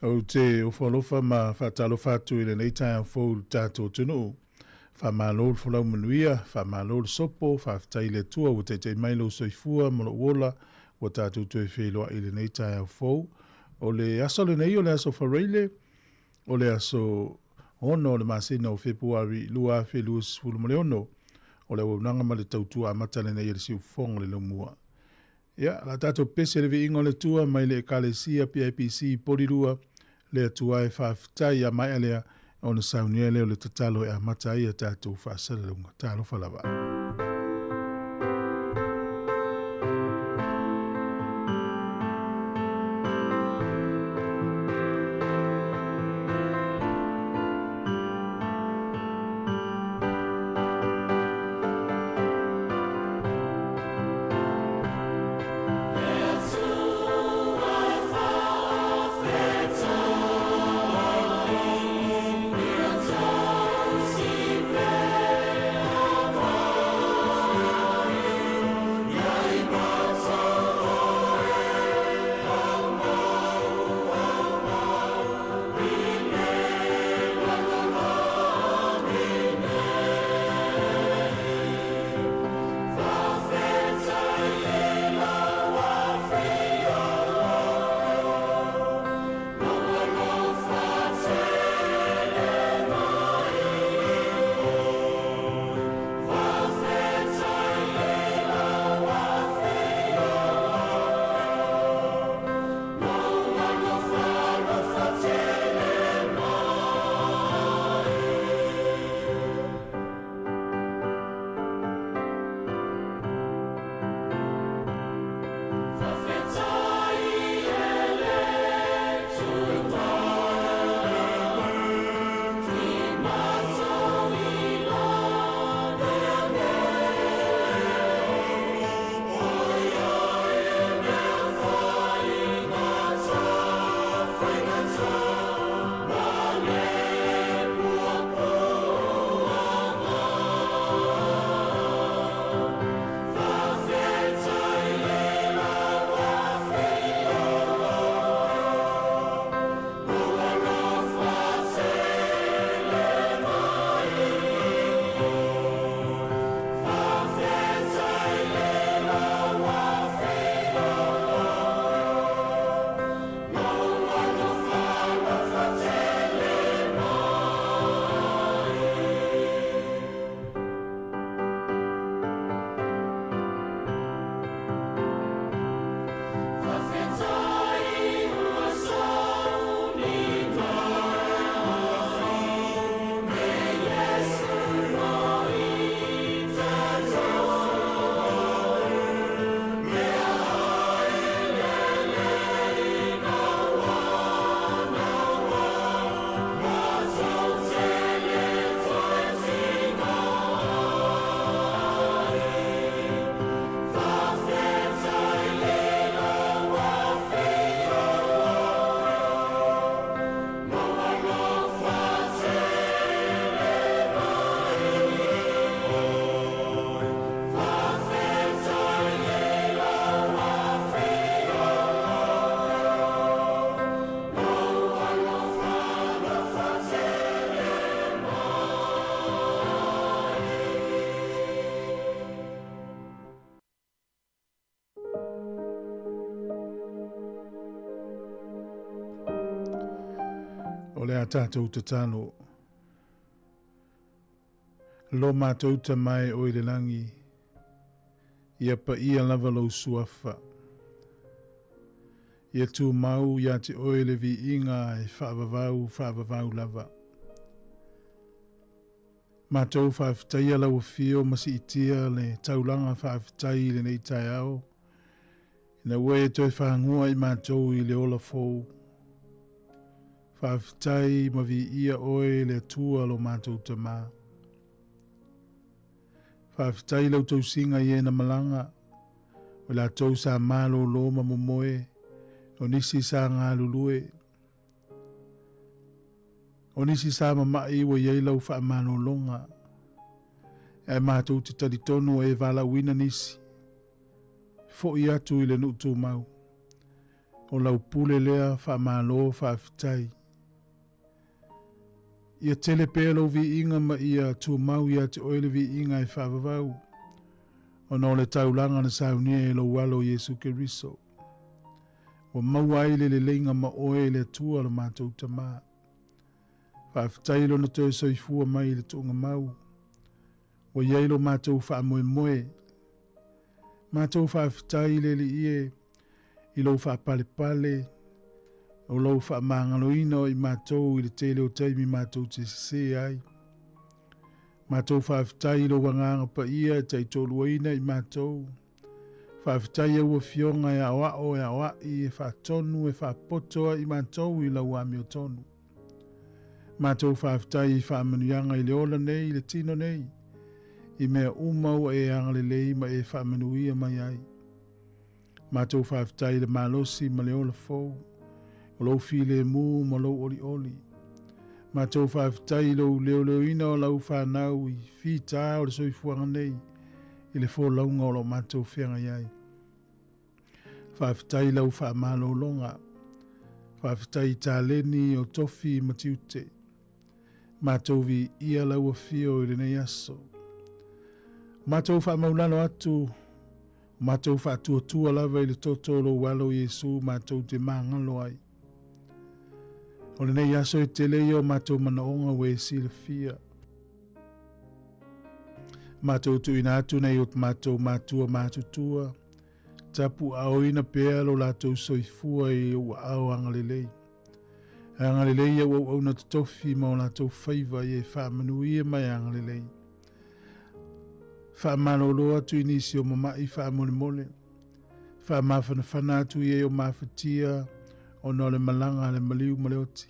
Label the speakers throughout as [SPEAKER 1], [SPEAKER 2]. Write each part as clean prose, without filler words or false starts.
[SPEAKER 1] Ou te ofo alofa ma faatalofa atu i lenei taeao fou i le tatou atunuu. Faamalo le folau manuia, faamalo le sopo, faafetai i le Atua ua taitai mai lou soifua ma lou ola ua tatou toe feiloai i lenei taeao fou. O le aso lenei o le aso Faraile, o le aso 6 o le masina o Fepuari 2026. O le auaunaga ma le tautua amata lenei a le Siufofoga o le Laumua. Ia, o le a tatou pese le viiga o le Atua mai le Ekalesia PIPC Polilua, le Atua e faafetai a maea lea ona saunia lea o le tatalo e amata ai a tatou faasalalauga. Talofa lava. O le a tatou tatalo. Lo matou Tama e oe i le lagi, ia paia lava lou suafa. Ia tumau ia te oe le viiga e faavavau faavavau lava. Matou faafetaia lau afio ma siitia le taulaga faafetai i lenei taeao, ina ua e toe fagua i matou i le ola fou. Faafetai ma viia oe le Atua lo matou Tama. Faafetai i lau tausiga i e na malaga, o latou sa malōlō ma momoe, o nisi sa galulue, o nisi sa mama'i ua i ai lau faamalologa, ae matou te talitonu e valaauina nisi, fo'i atu i le nuu tumau. O lau pule lea faamalo faafetai. Ia tele pea lou viiga ma ia tumau ia te oe le viiga e faavavau, ona o le taulaga na saunia e lou Alo Iesu Keriso, ua maua ai le leleiga ma oe e le Atua lo matou Tama. Faafetai lona toe soifua mai i le tuugamau, ua i ai lo matou faamoemoe. Matou faafetai i le Alii e i lou faapalepale, o lou faamagaloina o i matou i le tele o taimi matou te sesē ai. Matou faafetai i lou Agaga Paia e taitoaluaina i matou. Faafetai i au Afioga e aoao, e aoai, e faatonu, e faapoto ai i matou i lau amiotonu. Matou faafetai i faamanuiaga i le ola nei, i le tino nei, i mea uma ua e agalelei ma e faamanuia mai ai. Matou faafetai i le malosi ma le ola fou, o lou filemu ma lou olioli. Matou faafetai i lou leoleoina o lau fanau i fita o le soifuaga nei, i le folauga o lo o matou feagai ai. Faafetai i lau faamalologa. Faafetai i taleni o tofi ma tiute. Matou viia lau afio i lenei aso. Matou faamaulalo atu, matou faatuatua lava i le toto o lou Alo Iesu matou te magalo ai. O lenei aso e tele ia o matou manaoga ua e silafia. Matou tuuina atu nei o matou matua matutua, tapuaaoina pea lo latou soifua i ou aao agalelei. E agalelei au auauna totofi ma o latou faiva ia e faamanuia ma e agalelei. Faamalolo atu i nisi o mama'i faamolemole. Faamafanafana atu i e o mafatia ona o le malaga a le maliu ma le oti.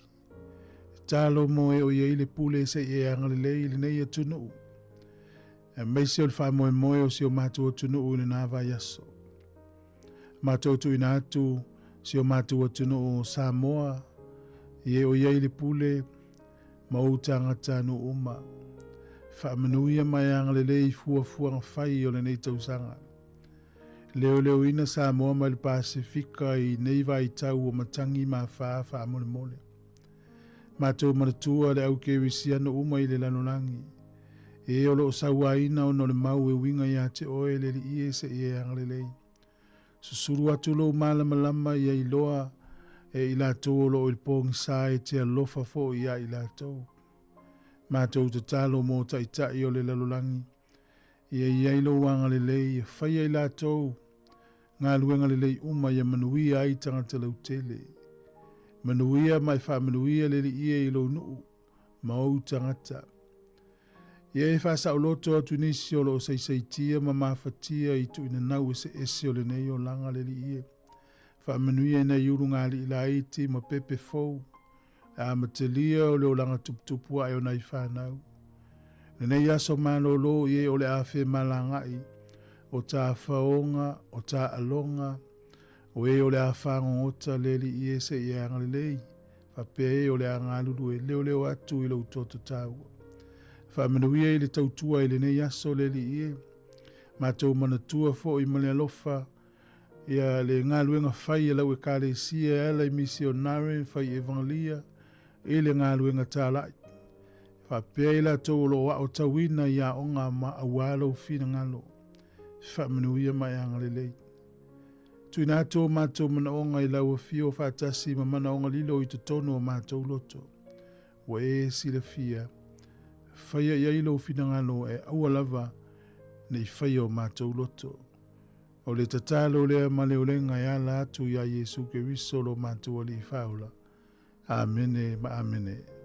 [SPEAKER 1] Tatalo mo e o i ai le pule se i e agalelei i lenei atunuu, aemaise o le faamoemoe o si o matou atunuu i lena vaiaso. Matou tuuina atu si o matou atunuu o Samoa i e o i ai le pule ma ou tagata nuu uma. Faamanuia ma e agalelei i fuafuaga fai o lenei tausaga. Leoleoina Samoa mai le Pasefika i nei vaitau o matagi ma afa faamolemole. Matou manatua le au kerisiano uma i le lalolagi, e o lo o sauaina ona o le mau e uiga ia te oe le Alii e se i e agalelei. Susulu atu lou malamalama ia iloa e i latou o lo o i le pogisa e te alofa foi ia i latou. Matou tatalo mo taitai o le lalolagi, Ia i ai lou agalelei e faia i latou galuega lelei uma ia manuia ai tagata lautele. Manuia ma e faamanuia le Alii e i lou nuu ma ou tagata. Ia e faasaoloto atu nisi o lo o saisaitia ma mafatia i tuuinanau eseese o lenei olaga le Alii e. Faamanuia i nai ulugalii laiti ma pepe fou e amatalia o le olaga tuputupu ae o nai fanau. Lenei aso malolo i e o le a femalaga'i, o tafaoga, o taaloga, o e o le a fagogota le Alii e se i e agalelei, faapea e o le a galulue leoleo atu i lou toto taua. Faamanuia i le tautua i lenei aso le Alii e, matou manatua foi ma le alofa, Ia le galuega fai a lau Ekalesia e ala i misionare, fai evangelia i le galuega talai. Faapea i latou o lo o aotauina i aoga ma auā lou finagalo. Faamanuia ma e agalelei. Tuuina atu o matou manaoga i lau afio faatasi ma manaoga lilo i totonu o matou loto. Ua e silafia, faia i ai lou finagalo e aua lava ne i faia o matou loto. O le tatalo lea ma le olega e ala atu iā Iesu Keriso lo matou Alii Faaola. Amene ma amene.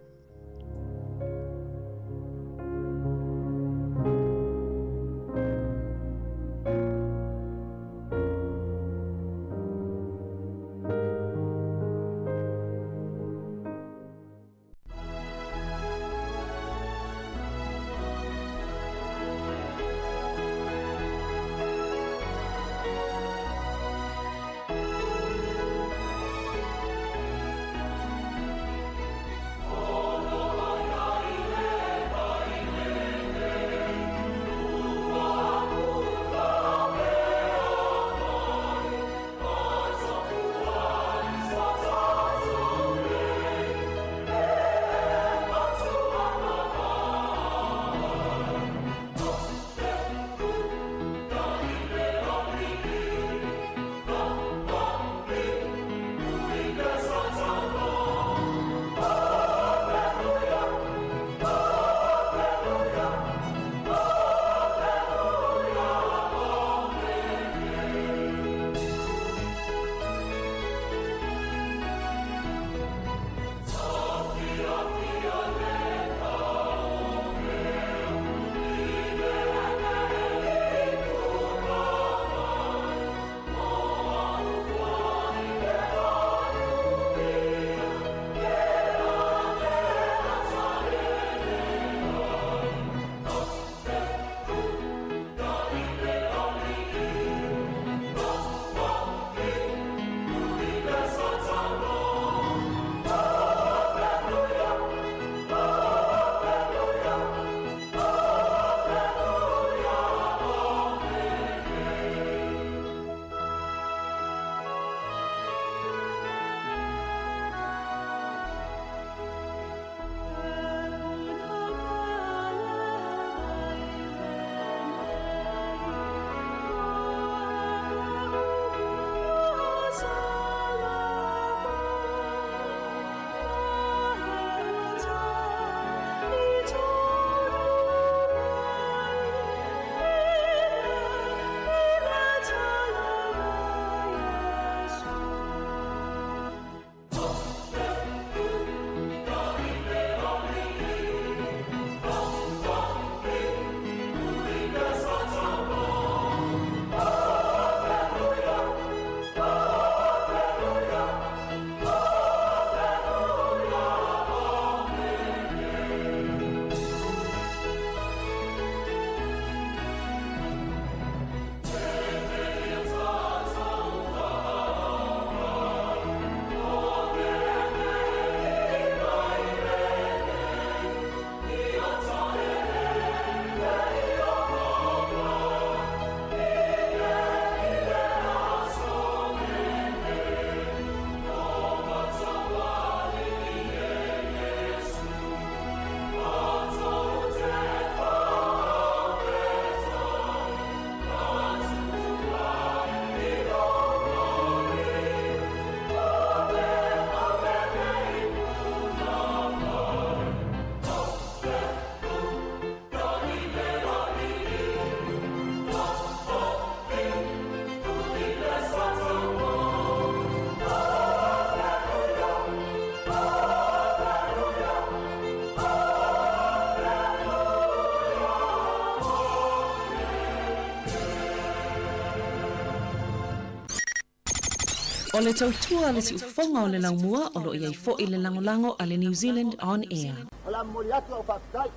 [SPEAKER 2] O le tautua a le siufofoga o le laumua o lo o i ai foi le lagolago a le New Zealand On Air.
[SPEAKER 3] O le a momoli atu lau faafetai.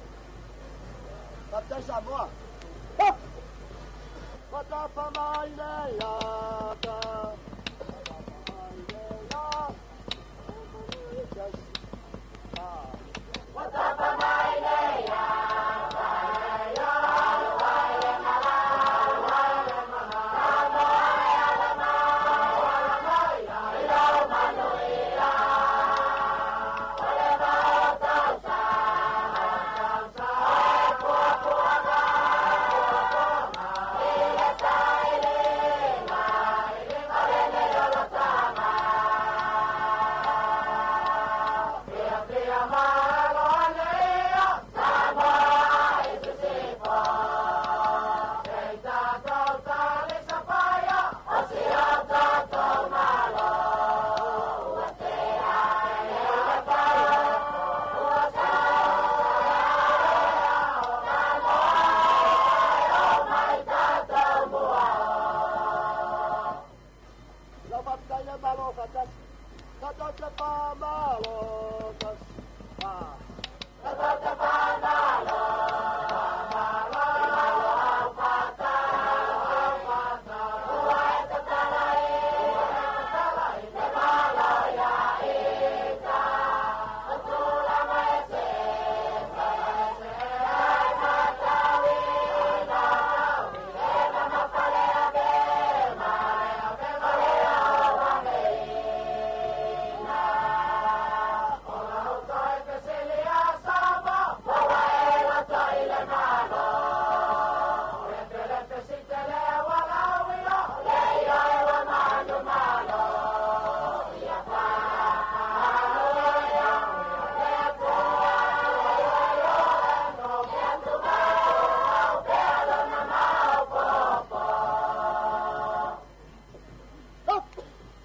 [SPEAKER 3] Faafetai Samoa. Hop! Fatapa mai le ata. Fatapa mai le ata. Lau faafetai le Malo faatasi. Tatou te faamalo tasi. Tatou te faamalo.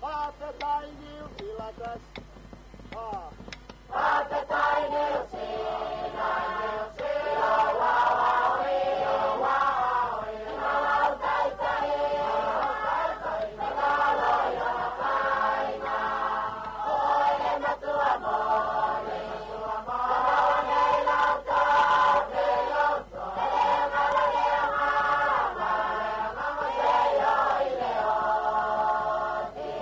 [SPEAKER 3] Faafetai Niu Sila tasi. Faafetai Niu Sila, Niu Sila, wa wa oi, wa oi, malau taitai, malau taitai, le malo i lona faiga. O oe le matua mo, le matua mo, le maua nei lau tofi, lau tofi, e le agaga, le agaga, le agaga, seia oo i le oti.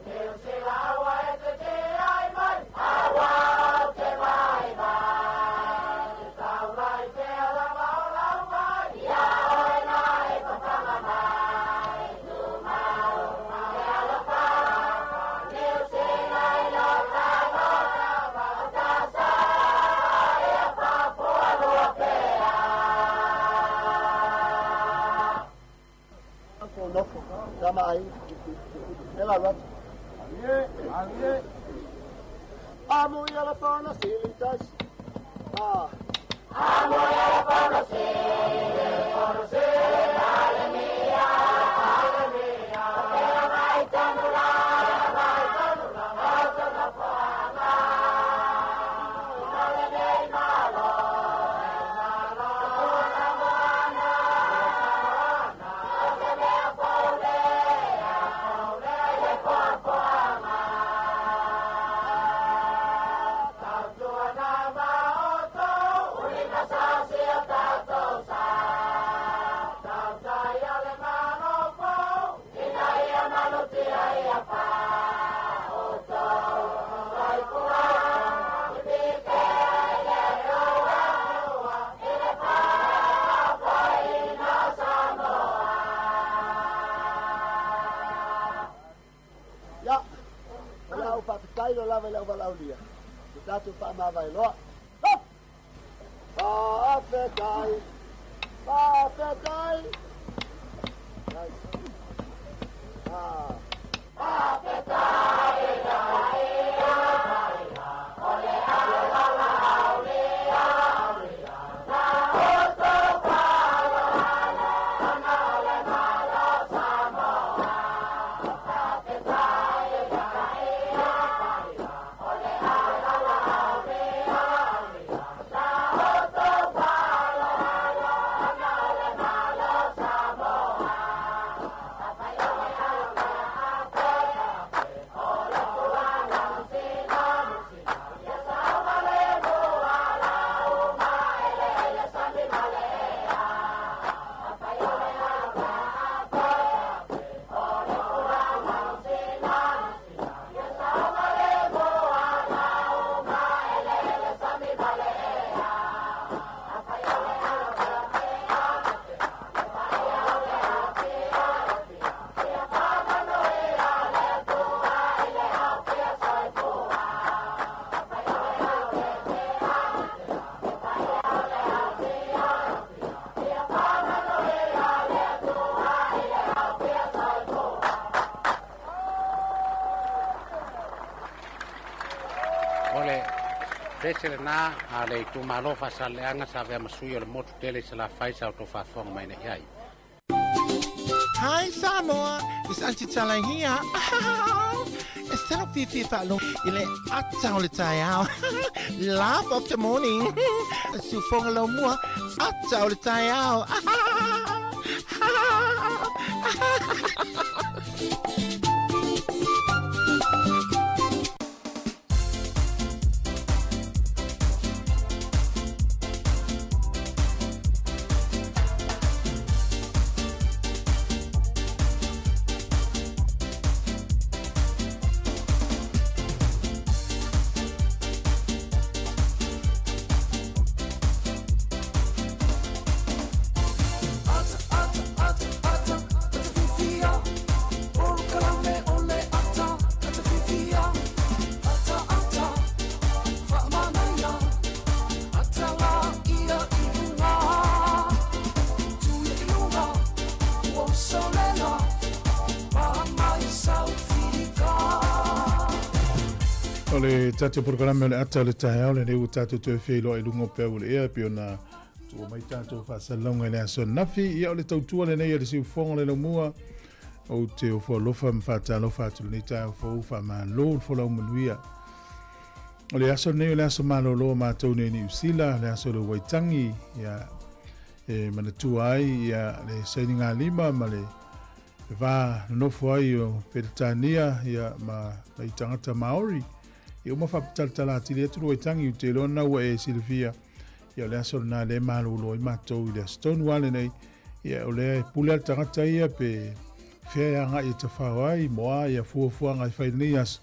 [SPEAKER 3] Niu Sila aua e te tiai mai, aua ou te vaivai. Te taula i pea lava o lau vai, ia oe la e papaga mai. Tumau le alofa, Niu Sila i lo talofa, o tasa ia Papua pea. Nofo, tama aiga. E lalo atu. Amuia le fono sili tasi. Ah. Amuia le fono sili, le fono sili, Alemia, Alemia. O mai tonu la, mai tonu la, o tonu poanga. O le nei malo, malo, o Samoana, Samoana. O se mea poulea, poulea, le poapoanga. Tautua na maotou, ulima sa si o tatou sa. Tautai a le malo fou, ina ia malutia ia pa. Outou, soifua, i pike i le Atua, i le faafoeina o Samoa. Ia, o le a ou faafetai loa lava i le auvalaaulia, le tatou faamavae loa. Faafetai, faafetai. Nice. Ah. Faafetai le paia, o le auvalaaulia, na outou faaaloalo, ona o le Malo Samoa. Faafetai le paia, o le auvalaaulia, na outou faaaloalo, ona o le Malo Samoa.
[SPEAKER 4] ese lena a le itumalo Faasaleleaga sa avea ma sui o le motu tele i Salafai sa outou faafofoga mai nei ai.
[SPEAKER 5] Hi Samoa, it's Auntie Tala here. E sala fiafia faalogo i le ata o le taeao. Laugh of the morning. Siufoga laumua, ata o le taeao.
[SPEAKER 1] O le tatou polokalame o le ata o le taeao lenei ua tatou toe feiloai i luga o peau o le ea e pei ona tuua mai tatou faasalalauga i le aso ananafi. Ia o le tautua lenei a le siufofoga o le laumua ou te ofo alofa ma faatalofa atu lenei taeao fou faamalo le folau manuia. O le aso lenei o le aso malolo o matou nei i Niu Sila, le aso o le Waitangi, ia e manatua ai ia le sainigalima ma le va nonofo ai o Peretania ia ma nai tagata Maori. Ia uma faapitalatala atili atu le Waitangi ou te iloa lena ua e silafia. Ia o le aso lena lea e malolo ai matou i le aso tonu lava lenei. Ia o lea e pule lava le tagata ia pe fea e agai e tafao ai mo a ia fuafuaga e fai i lenei aso.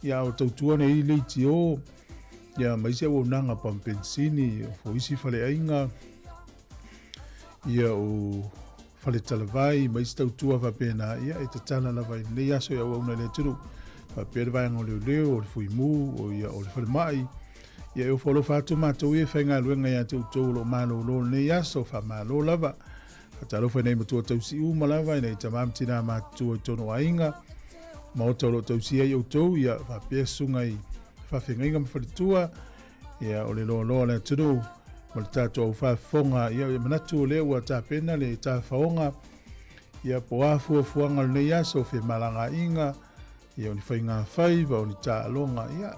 [SPEAKER 1] Ia a o tautua nei leitio ia ma isi auaunaga pampensini o fo isi faleaiga ia o faletalavai ma isi tautua faapena ia e tatala lava i lenei aso i auauna i le atunuu faapea le vaega o leoleo o le fuimu o ia o le falemai ia e ofo alofa atu matou ia e faigaluega ia te outou o lo o malolo lenei aso faamalo lava. Faatalofa i nei matua tausi uma lava, i nei tama ma tina matutua i tonu aiga, maota o lo o tausia ai outou, ia faapea susuga i faafeagaiga ma faletua, ia o le loaloa o le atunuu, ma le tatou au faafofoga, ia e manatu o lea ua tapena le tafaoga, ia po o a fuafuaga o lenei aso, femalagaaiga, ia o ni faiga faiva, o ni taaloga, ia,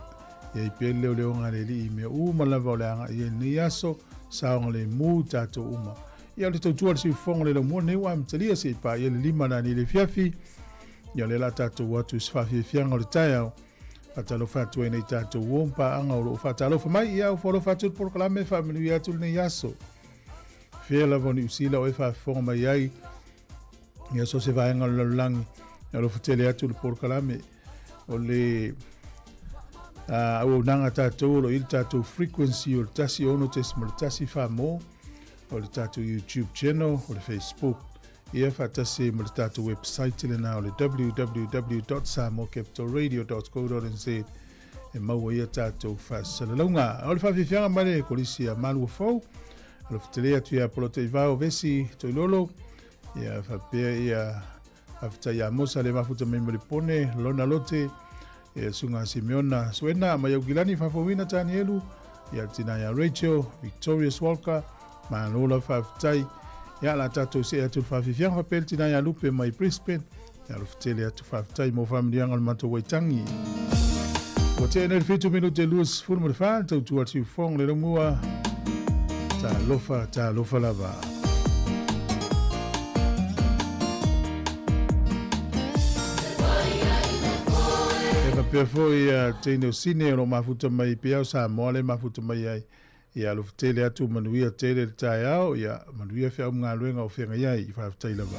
[SPEAKER 1] i ai pea le leoleoga a le Alii i mea uma lava o le agai i ai lenei aso, saogalemu tatou uma. Ia, o le tautua a le siufofoga o le laumua lenei ua amatalia se i paia le 5 lani i le afiafi. Ia, o lea o le a tatou o atu i se faafiafiaga o le taeao. Faatalofa atu ai nei tatou uo ma paaga o lo o faatalofa mai. Ia, ofo alofa atu le polokalame, faamanuia atu lenei aso. Fea lava o Niu Sila o e faafofoga mai ai. Ia so se vaega o le lalolagi, e alofa tele atu le polokalame o le auaunaga a tatou o lo o i le tatou frequency o le 106.1 mo o le tatou YouTube channel, o le Facebook, ia faatasi ai ma le tatou website lena o le www.samoacapitalradio.co.nz e maua ai a tatou faasalalauga. O le faafiafiaga mai le Kolisi a Maluafou, alofa tele atu ia Polotaivao Vesi Toilolo, Ia faapea ia faafetai ia Mosa le mafuta mai ma le pone, Lona Lote, ia Suga Simeona Suena, mai Aukilani Faafouina Tanielu, ia tina ia Rachel, Victorious Walker, malo la faafetai. Ia la tatou see atu le faafiafiaga faapea le tina ia Lupe mai Brisbane. Ia alofa tele atu faafetai mo faamanuiaga o le matou Waitangi. Ua tea nei le 7 minute 24, tautua atu i fofoga le laumua. Talofa, talofa lava. E faapea foi ia teine o Sine o lo o mafuta mai pea o Samoa le mafuta mai ai. Ia alofa tele atu manuia tele le taeao, ia manuia feau ma galuega o feagai ai. Faafetai lava.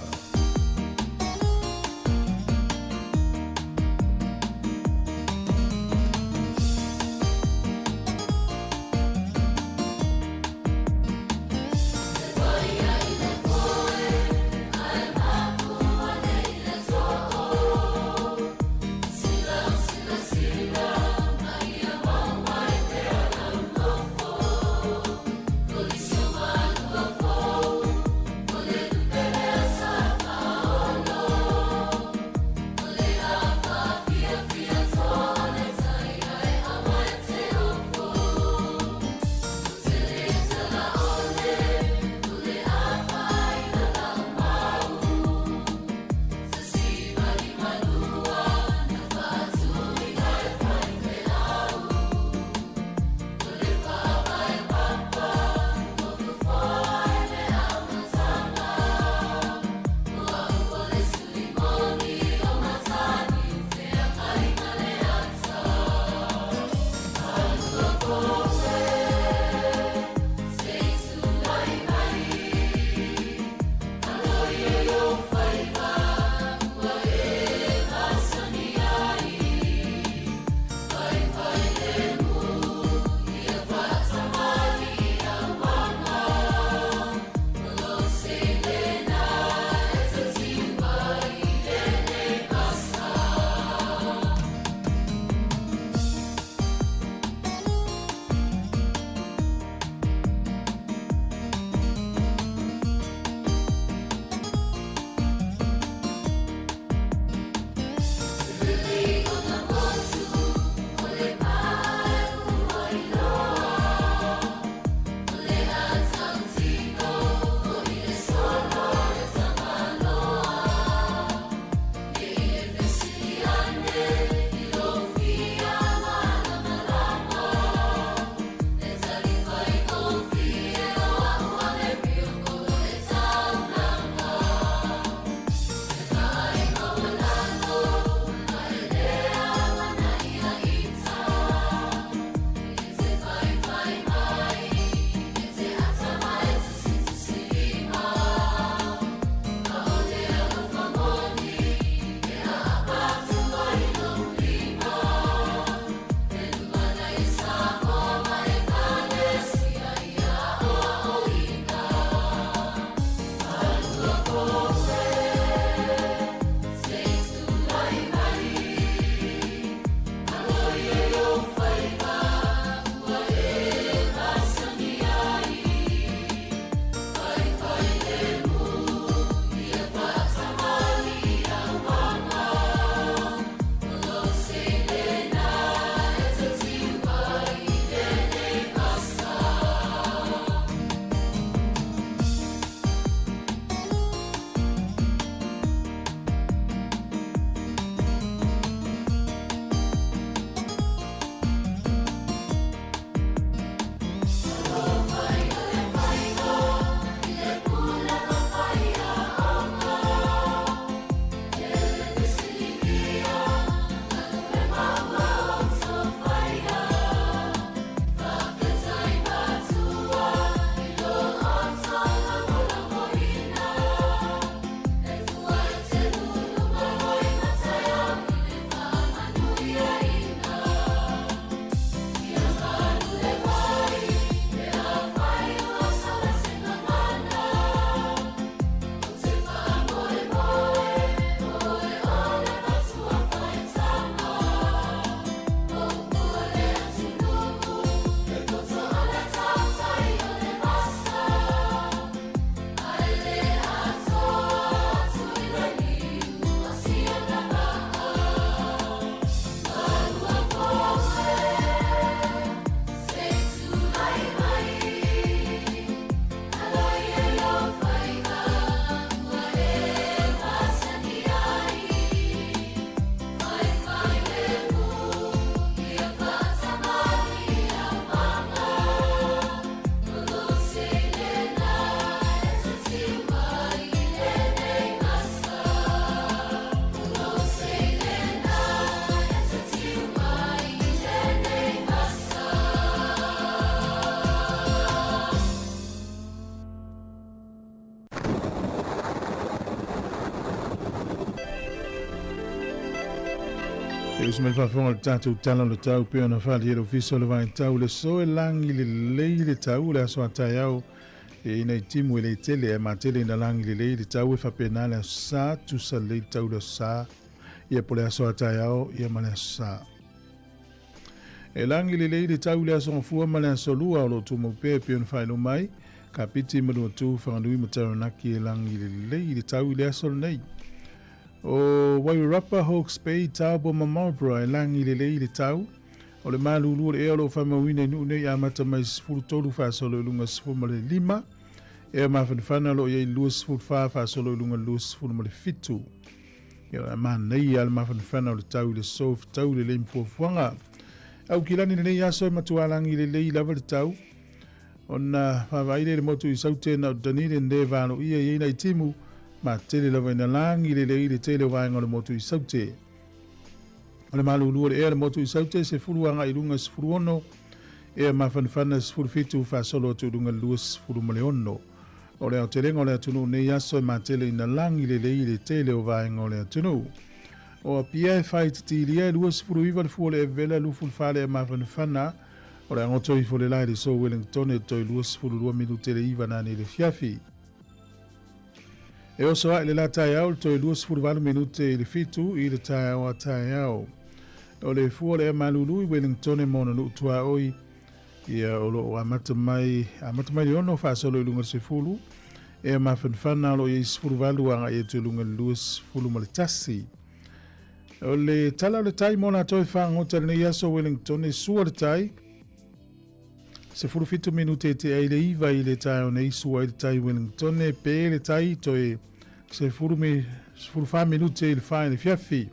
[SPEAKER 1] E uso mai le faafofoga i le tatou Tala o le Tau pei ona faaalia e le Ofisa o le Vaitau le aso e lagi lelei le tau o le aso a taeao e i nai timu e le tele ae matele ina lagi lelei le tau e faapena le aso Sa tusa lelei le tau le aso Sa ia po le aso a taeao ia ma le aso Sa. E lagi lelei le tau i le aso Gafua ma le aso Lua o lo o tumau pea e pei ona faailoa mai, Kapiti, Manuatu, Whanganui ma Taranaki e lagi lelei le tau i le aso lenei. O Wairarapa, Hawke's Bay, Taupo ma Marlborough e lagi lelei le tau. O le malulu o le ea o lo o faamauina i nuu nei amata mai 13 faasolo i luga 15, ea mafanafana o lo o i ai 24 faasolo i luga 27. Ia o le manaia le mafanafana o le tau i le aso fetau lelei ma fuafuaga. Aukilani lenei aso e matua lagi lelei lava le tau. Ona vaavaai lea i le motu i Saute na o Dunedin le valoia i ai nai timu, ma tele lava ina lagi lelei le tele o vaega o le motu i Saute. O le malulu o le ea le motu i Saute, 10 agai i luga 16, ea mafanafana 17 faasolo atu i luga 26. O le aotelega o le atunuu nei aso e matele ina lagi lelei le tele o vaega o le atunuu. O Apia e faaitiitilia e 29 le fua o le evela 24 le ea mafanafana, O le agoto ifo le lae le so Wellington e toe 22 minute le iva nane i le fiafi. E oso ae le la taeao le toe 28 minute i le fitu i le taeao a taeao. O le fua o le ea malulu i Wellington e ma ona nuu tuaoi ia o lo o amata mai amata mai le ono faasolo i luga le sefulu ea mafanafana o lo o i ai 18 agai atu i luga le 21. O le tala o le tai mo latou e fagota i lenei aso Wellington e sua le tai. 17 minute e tea i le iva i le taeao nei sua ai le tai Wellington e pe le tai toe 14 minute i le fa i le fiafi.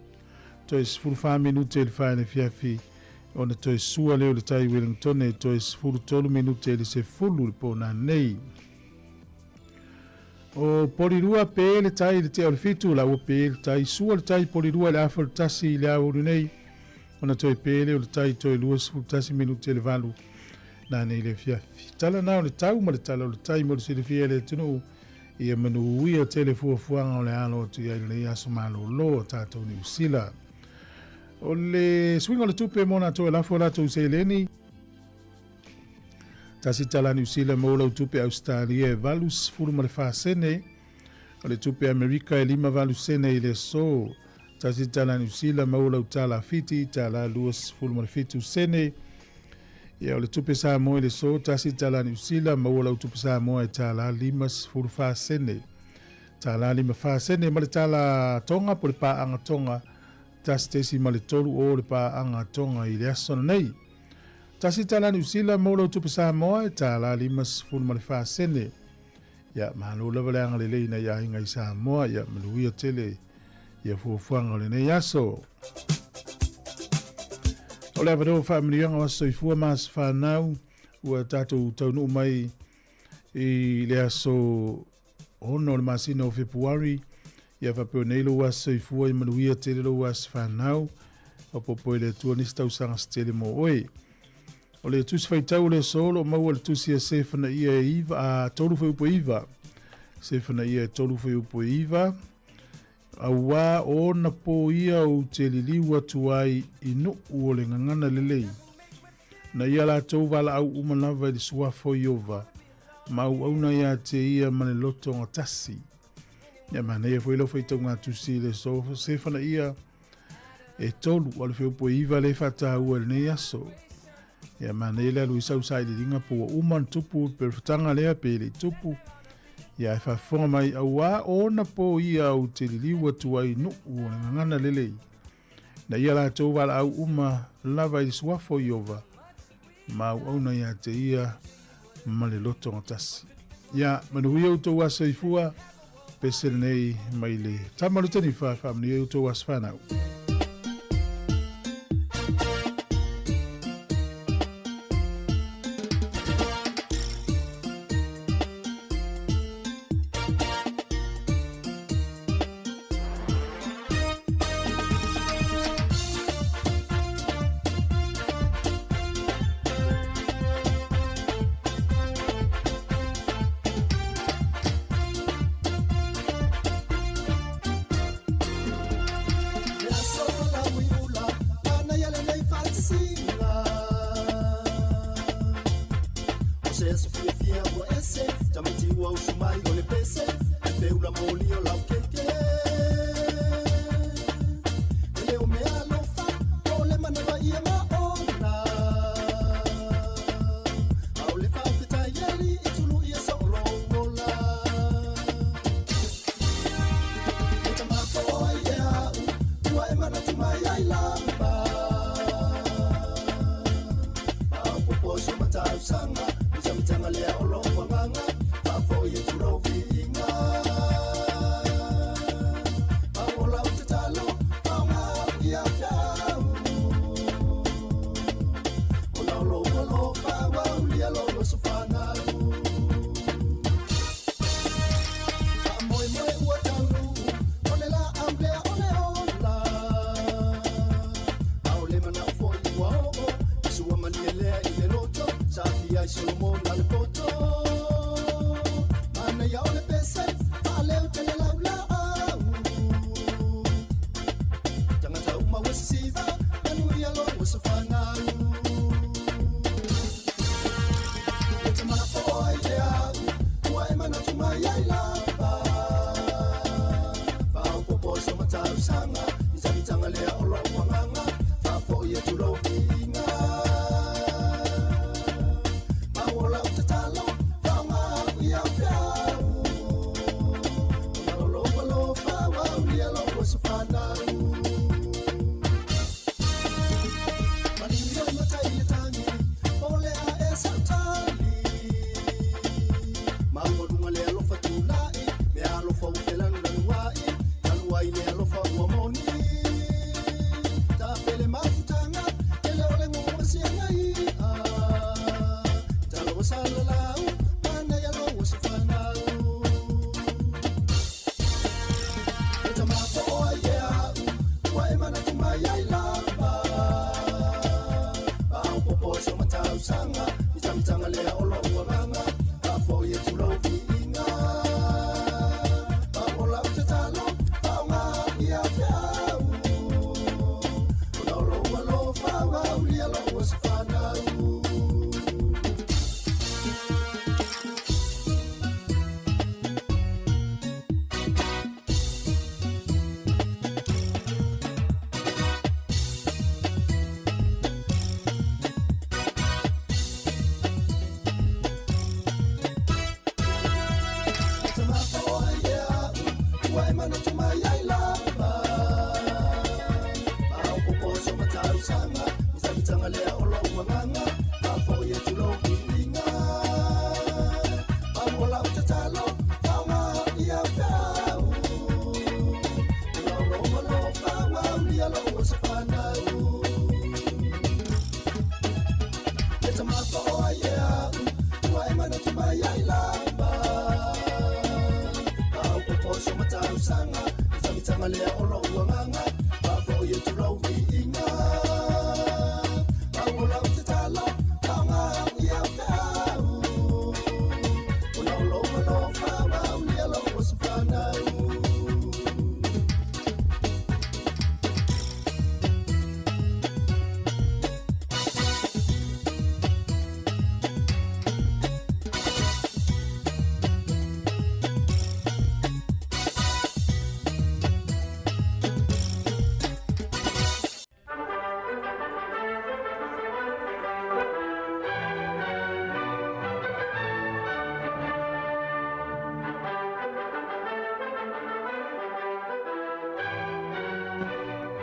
[SPEAKER 1] Toe 14 minute i le fa i le fiafi ona toe sua lea o le tai Wellington e toe 13 minute i le sefulu le po nanei. O Polirua pe le tai i le tea o le fitu, la ua pe le tai, sua le tai Polirua i le afa o le tasi i le aoauli nei, ona toe pe lea o le tai toe 21 minute le valu nanei le afiafi. Tala na o le tau ma le tala o le tai mo le silafia e le atunuu, ia manuia tele fuafuaga o le alo atu i ai lenei aso malolo a tatou Niu Sila. O le suiga o le tupe mo latou e lafo latou seleni, Tasi tala Niu Sila mo lau tupe Ausetalia e 84 sene, o le tupe Amerika e 58 sene i le aso. Tasi tala Niu Sila maua lau tala Fiti, tala 27 sene. Ia o le tupe Samoa i le aso, tasi tala Niu Sila maua lau tupe Samoa e tala 54 sene. Tala 54 sene ma le tala Tonga po le paaga Tonga, 1.3 o le paaga Tonga i le aso nei. Tasi tala Niu Sila mo lou tupe Samoa e tala 54 sene. Ia, malo lava le agalelei nai aiga i Samoa, ia manuia tele ia fuafuaga o lenei aso. O le avanoa o faamanuiaga o aso soifua ma aso fanau ua tatou taunuu mai i le aso 6 o le masina o Fepuari, ia faapea nei lou aso soifua, ia manuia tele lou aso fanau, faaopoopo e le Atua nisi tausaga se tele mo oe. O le tusi faitau o le aso o lo o maua le tusi a Sefanaia e iva, a tolu fuaiupu e iva. Sefanaia e tolu fuaiupu e iva, auā o ona pō ia ou te liliu atu ai i nuu o le gagana lelei. Na ia latou valaau uma lava i le suafa o Ieova, ma auauna ia te ia ma le loto gatasi. Ia manaia foi lau faitauga tusi i le aso Sefanaia e tolu o le fuaiupu e iva le faataua i lenei aso. Ia manaia le alu i sau sailiiliga po ua uma ona tupu le perefutaga lea pe le i tupu. Ia e faafofoga mai auā ona pō ia ou te liliu atu ai nuu o le gagana lelei. Na ia latou valaau uma lava i le suafa o Ieova, ma auauna ia te ia ma le loto gatasi. Ia, manuia outou aso soifua, pese lenei mai le tama o le tanifa, faamanuia outou aso fanau.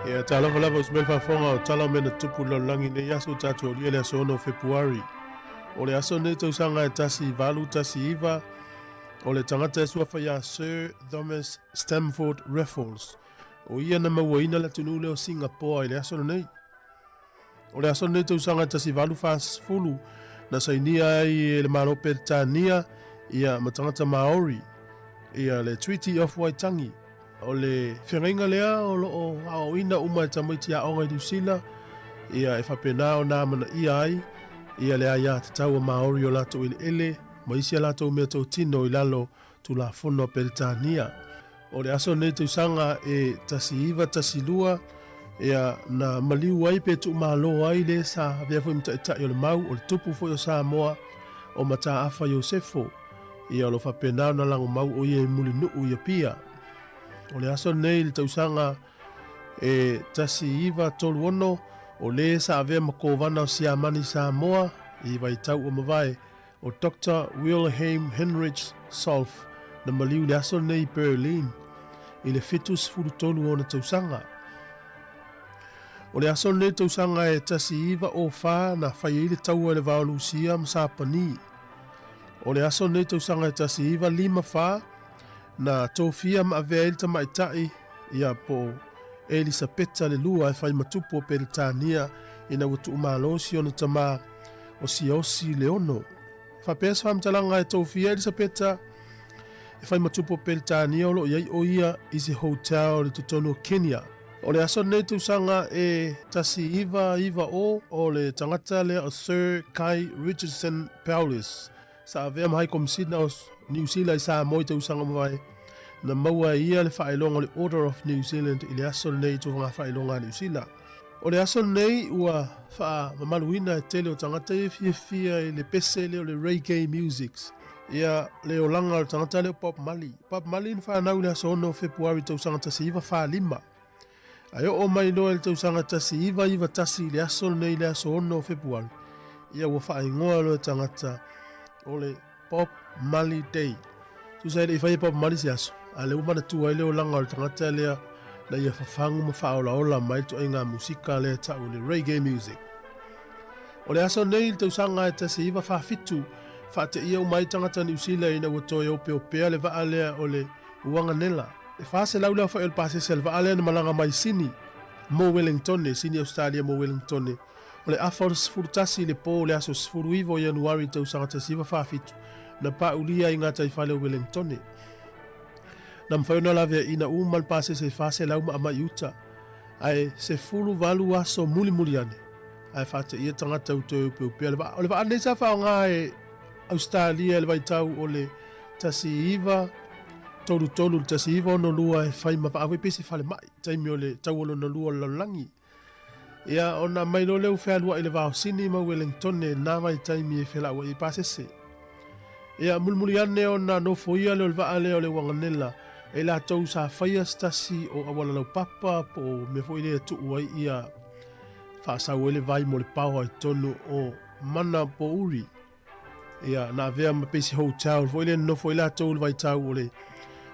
[SPEAKER 1] Ia, talofa lava usi mai le faafofoga o tala o mea na tutupu i le lalolagi i lenei aso ua tatou aulia le aso 6 o Fepuari. O le aso lenei tausaga e 1819, o le tagata e suafa ia Sir Thomas Stamford Raffles, o ia na mauaina le atunuu lea o Singapoa i le aso lenei. O le aso lenei tausaga e 1840, na sainia ai e le Malo Peretania ia ma tagata Maori ia le Treaty of Waitangi. O le feagaiga lea o lo o aoaoina uma e tamaiti aoga i Niu Sila ia e faapena ona amanaia ai ia le aiatatau a Maori o latou eleele ma isi a latou meatotino i lalo Tulafono a Peretania. O le aso lenei tausaga e 1912, ia, na maliu ai pe tuumalo ai le sa avea foi ma taitai o le mau, o le tupu foi o Samoa, o Mataafa Iosefo.
[SPEAKER 6] Ia o lo o faapena ona lagomau o ia i Mulinuu i Apia. O le aso lenei i le tausaga e 1936, o le sa avea ma Kovana o Siamani i Samoa i vaitau ua mavae, o Doctor Wilhelm Heinrich Solf na maliu i le aso lenei i Berlin i le 73 o ona tausaga. O le aso lenei i le tausaga e 1904 na fai ai le taua i le va o Lusia ma Sapani. O le aso lenei i le tausaga e 1954 na tofia ma avea ai le tamaitai ia po o Elisapeta le Lua e fai ma tupu o Peretania ina ua tuumalo si ona tama o Siaosi Leono. E faapea se faamatalaga e tofia Elisapeta e fai ma tupu o Peretania o lo o i ai o ia i se hotel i totonu o Kenya. O le aso lenei tausaga e 1990 o le tagata lea o Sir Guy Richardson Paulus Sa avea ma Hai Komisina o Niu Sila i Samoa i tausaga mavae, na maua e ia le faailoga o le Order of New Zealand i le aso lenei i Tulaga Faailoga a Niu Sila. O le aso lenei ua faamamaluina e tele o tagata ia e fiafia i le pese lea o le reggae music, ia le olaga o le tagata lea o Bob Marley. Bob Marley na fanau i le aso 6 o Fepuari tausaga 1945. Ae oo mai loa i le tausaga 1991 i le aso lenei i le aso 6 o Fepuari, ia ua faaigoa loa e tagata o le Bob Marley Day. Tusa e le i faia Bob Marley se aso, a lea ua manatua ai le olaga o le tagata lea na ia fafagu ma faaolaola mai le ituaiga musika lea e tau o le reggae music. O le aso nei i le tausaga e 1947, faateia uma ai tagata Niu Sila ina ua toe opeopea le vaa lea o le Uaganela. E 400 le aofai o le pasese a le vaa lea na malaga mai Sini mo Wellingtone, Sini Ausetalia mo Wellingtone. O le afa o le 11 i le po o le aso 19 o Ianuari i le tausaga 1947, na paulia ai i gataifale o Wellingtone. Na mafai ona laveaiina uma le pasese e 400 ma aumai i uta, ae 18 aso mulimuli ane, ae faateia tagata ua toe opeopea le vaa. O le vaa lenei sa faaaoga e Ausetalia i le vaitau o le 19 33 i le 1962 e fai ma vaa foi pei se falemai, taimi o le taua lona lua o le lalolagi. Ia, ona aumai loa lea ua fealuai i le va o Sini ma Uelengitone i lena vaitaimi e felauai ai pasese. Ia, mulimuli ane ona nofoia lea o le vaa lea o le Uaganela e i latou sa faia se tasi o auala laupapa po o mea foi lea e tuu ai ia faasau ai le vai mo le paoa i totonu o Manapouri. Ia, na avea ma pei se hotel foi lea nonofo ai latou i le vaitau o le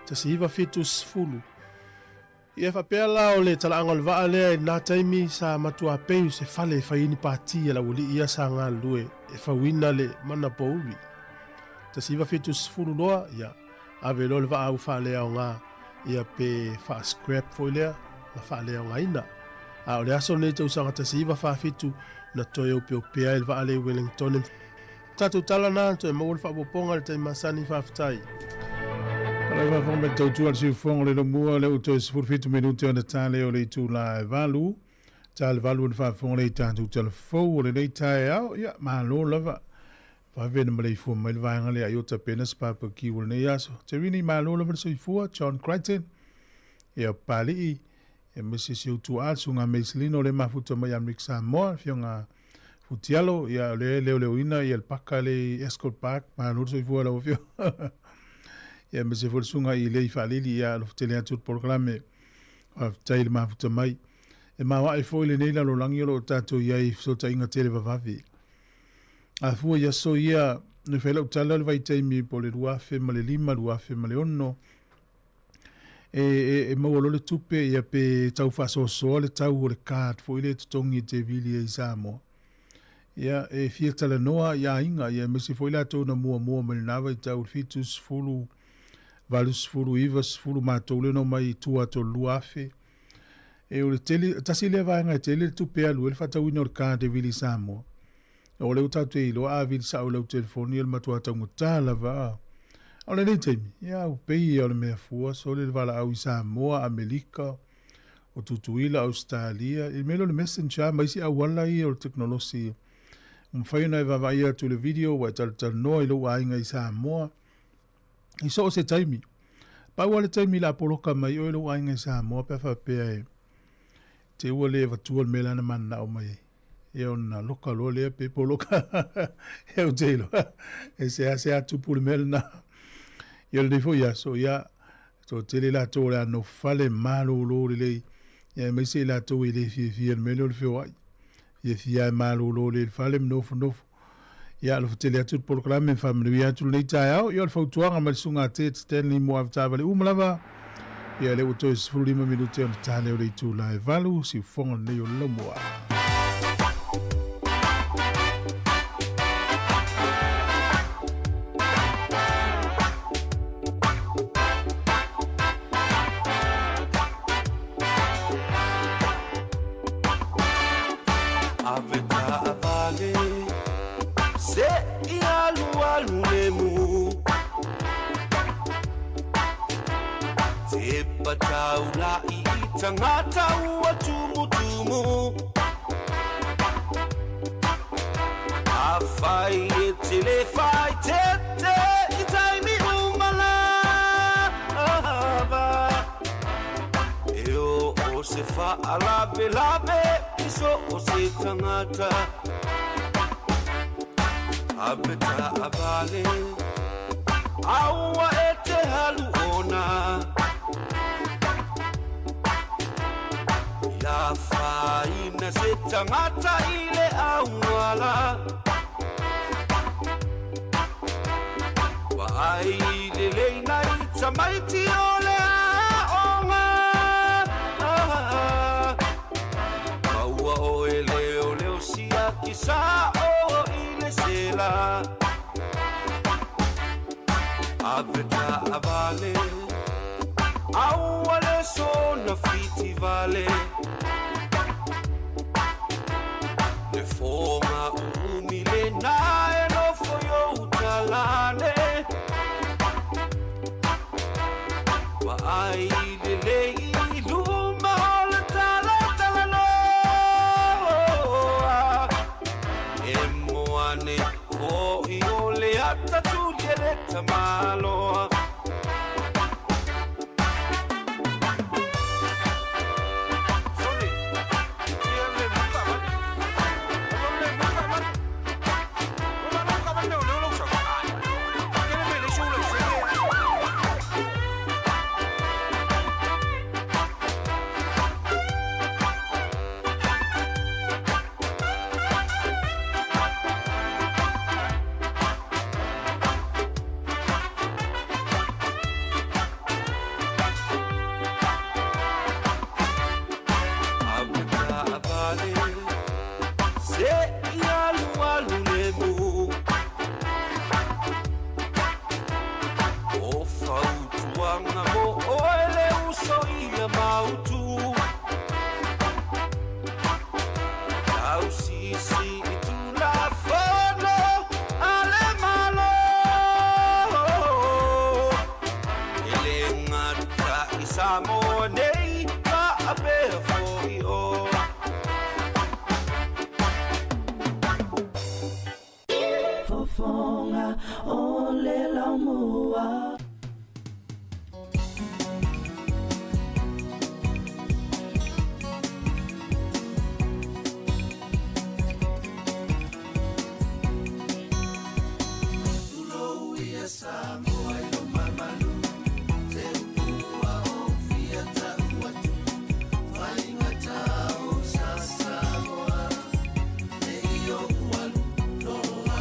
[SPEAKER 6] 1970. Ia, e faapea la o le talaaga o le vaa lea i lena taimi sa matua pei o se fale e fai ai ni pati a le aualii ia sa galulue e fauina le Manapouri. 1970 loa, ia, ave loa le vaa ua faaleaoga, ia pe faa-scrap foi lea na faaleaogaina. A o le aso lenei tausaga 1947 na toe opeopea ai le vaa lea i Wellingtone. Tatou tala na, toe maua le faaopoopoga i le taimi masani, faafetai.
[SPEAKER 1] Lau faafofoga mai le tautua a le siufofoga o le lomua, lea ua toe 17 minute ona tale o le itula e 8. Ta le 8 ona faafofoga lea i tatou tala fou o lenei taeao. Ia, malo lava. Vave na maleifua mai le vaega lea ai o tapena se barbecue o lenei aso. Terini, malo lava le soifua, John Crichton. Ia, Papalii, aemaise si ou tuaa, le Susuga Maiselino o lea e mafuta mai Amerika Samoa, le Afioga Futialo, ia, o lea e leoleoina ia le paka lea i Ascot Park, malo le soifua lau afioga. Ia, aemaise foi le Susuga i Lei Faalili, ia, alofa tele atu le polokalame. Faafetai i le mafuta mai. E maoae foi lenei lalolagi o lo o tatou i ai i fesootaiga televavave. A fua i aso ia, na fai lau tala le vaitaimi po o le 2005, 2006, e, e, e maua loa le tupe ia pe tau faasoasoa le tau o le card foi lea e totogi e te vili ai i Samoa. Ia, e fia talanoa i aiga, ia aemaise foi latou na muamua mai lena vaitau, le 70, 80, 90, matou lea na omai i tua atu o le 2000. E o le tele, tasi lea vaega e tele le tupe e alu ai le faatauina o le card e vili i Samoa. O lea ua tatou te iloa a vili sao i lau telefoni o le matua taugata lava a. A o lenei taimi, ia ua pei ia o le mea fua sole le valaau i Samoa, Amerika, o Tutuila, Ausetalia, i le mea lea o le messenger ma isi auala ia o le tekonolosi ua mafai ona e vaavaai atu i le video ua e talatalanoa i lou aiga i Samoa i so o se taimi. Pau lava le taimi o le a poloka mai oe lou aiga i Samoa pe a faapea e te ua le avatua le mea lea na mananao mai ai. Ia ona loka loa lea pe poloka. Ia ou te iloa, e seasea tupu le mea lena. Ia lenei foi aso, ia, toatele i latou o le a nofo fale malōlō lelei, ia aemaise i latou e le fiafia i le mea lea o le feoai. Fiafia lava e malōlō lelei i le fale ma nofonofo. Ia alofa tele atu le polokalame ma faamanuia atu lenei taeao. Ia o le fautuaga mai le Susuga a Ted Stanley mo avetaavale uma lava. Ia lea ua toe 15 minute ona ta lea o le itula e 8, siufofoga lenei o le laumua.
[SPEAKER 7] Ave taavale se i alualu lemu Te pataulai i tangata ua tumutumu Afai e tele fai tete i taimi uma lava E o o se faalavelave i so o se tagata Ave taavale aua e te halu ona Ia afaina se tagata i le auala Vaai lelei nai tamaiti o le aoga Maua oe leoleo siaki sao i le sela Ave taavale aua le soona fitivale Le foga uumi lena e nofo i ou talane Vaai lelei i luma o le talatalanoa E moane foi o le ata tuli e le tamaloa. Ave taavale se i alualu lemu O fautuaga mo oe le uso ia mautu Tausisi i Tulafono a le Malo E le gata i Samoa nei faapea foi o
[SPEAKER 8] Fofoga o le laumua.
[SPEAKER 7] Tulou ia Samoa i lou mamalu, se upu ua ou fia tau atu, faigata o sa Samoa, ne i ou alu loa.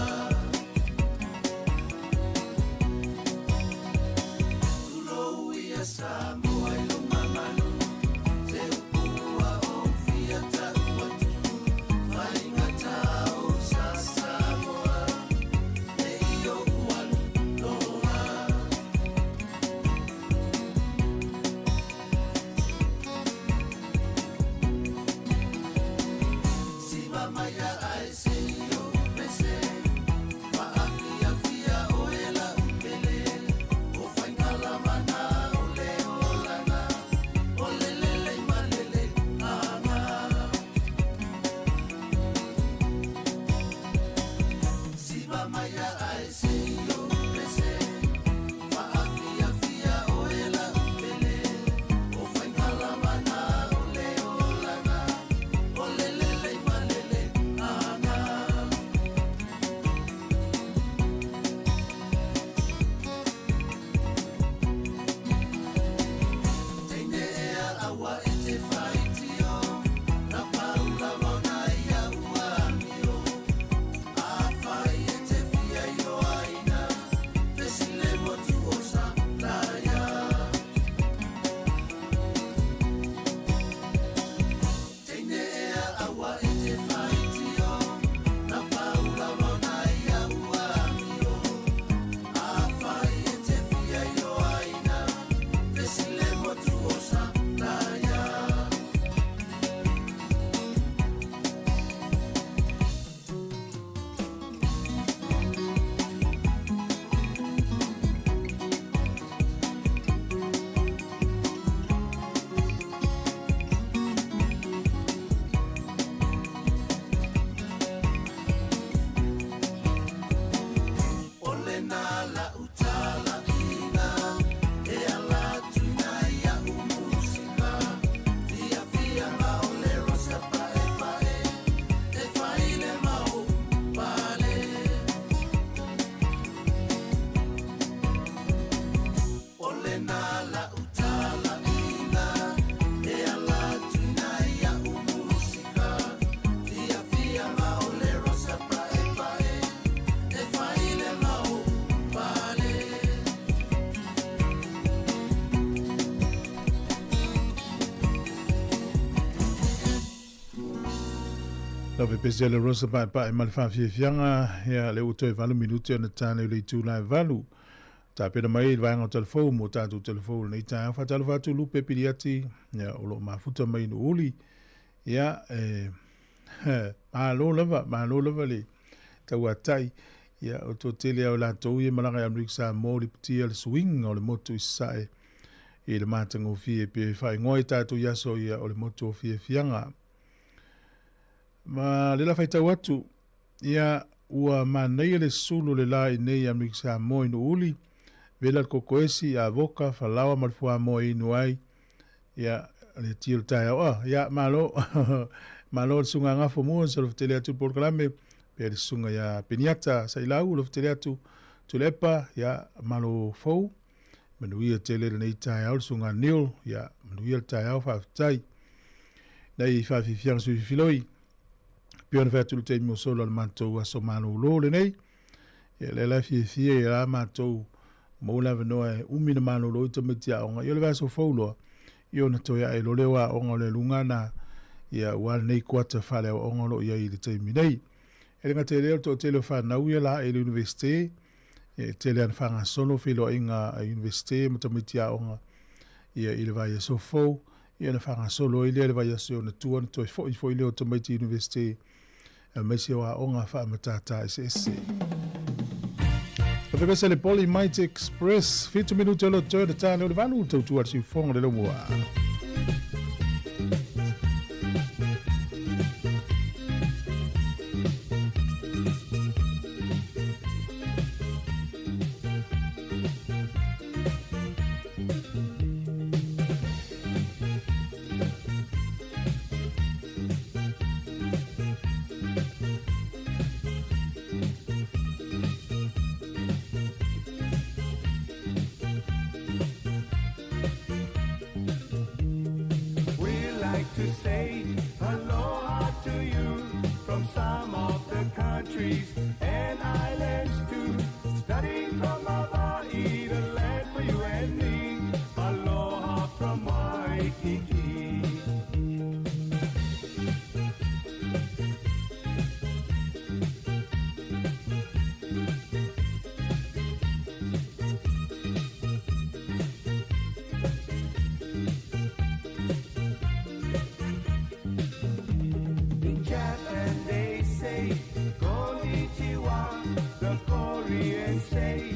[SPEAKER 1] Lau fepesi a le Rosa Paepae ma le faafiafiaga, ia lea ua toe 8 minute ona tane i le itula e 8. Tapena mai le vaega o talafou mo tatou talafou i lenei taeao. Faatalofa atu Lupe Piliati, ia o lo o mafuta mai i Nuuuli. Ia e malo lava, malo lava le tauatai. Ia o toatele lava o latou ia malaga i Amerika Samoa o lipotia le suiga o le motu i Sasae i le matagofie pe faaigoa i tatou i aso ia o le motu o fiafiaga. Ma le la faitau atu, ia ua manaia le sulu o le la i nei i Amerika Samoa i Nuuuli, vela le kokoesi, avoka, falaoa ma le fuamoa e inu ai, ia le ti o le taeao. Ah, ia malo, malo le susuga Gafo Mua, se alofa atu le polokalame, pe le susuga ia Peniata Sailau, alofa tele atu Tuilaepa, ia malo fou, manuia tele lenei taeao le susuga Neil, ia manuia le taeao, faafetai. Nei faafiafiaga sui filoi, pei ona fai atu le taimi o sola o le matou aso malolo lenei, ia lea la fiafia ia la matou maua le avanoa e umi na malolo i tamaiti aoga, ia o le vaiaso fou loa, ia ona toe ae loa lea o aoga o le aluga na, ia aua lenei kuata faaleaoaoga o lo o i ai i le taimi nei. E le gata i lea o le toatele o fanau ia la i le Universite, e tele lava ina faagasolo feiloaiga a Universite ma tamaiti aoga ia i le vaiaso fou, ia ona faagasolo ai lea i le vaiaso i ona tua ona toe foi foi lea o tamaiti Universite aemaise o aoga faamatata eseese. Pese le Poly Might Express, 7 minute o lo toe na tāne o le 8, tautua le siufoga le laumua.
[SPEAKER 7] We like to say aloha to you from some of the countries and islands too. Studying from Hawaii, the land for you and me. Aloha from Waikiki. In Japan they say konnichiwa. The Koreans say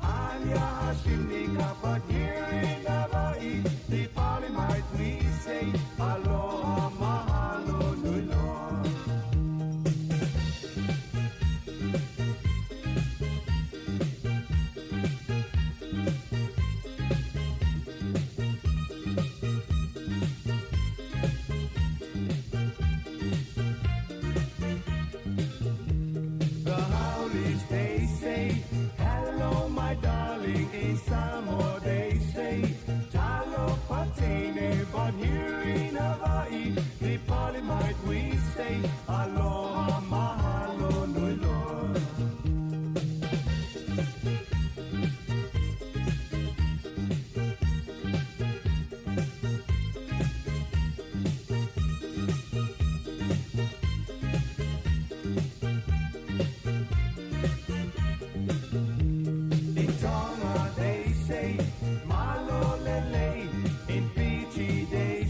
[SPEAKER 7] annyeonghaseyo. But here in Hawaii, the Polymite we say aloha mahalo nui loa. The Howlies, they say, hello, my darling. In Samoa, they say, talo fatene. But here in Hawaii, the Polymite, we say, aloha, mahalo, nui loa. In Tonga they say malo lele. In Fiji they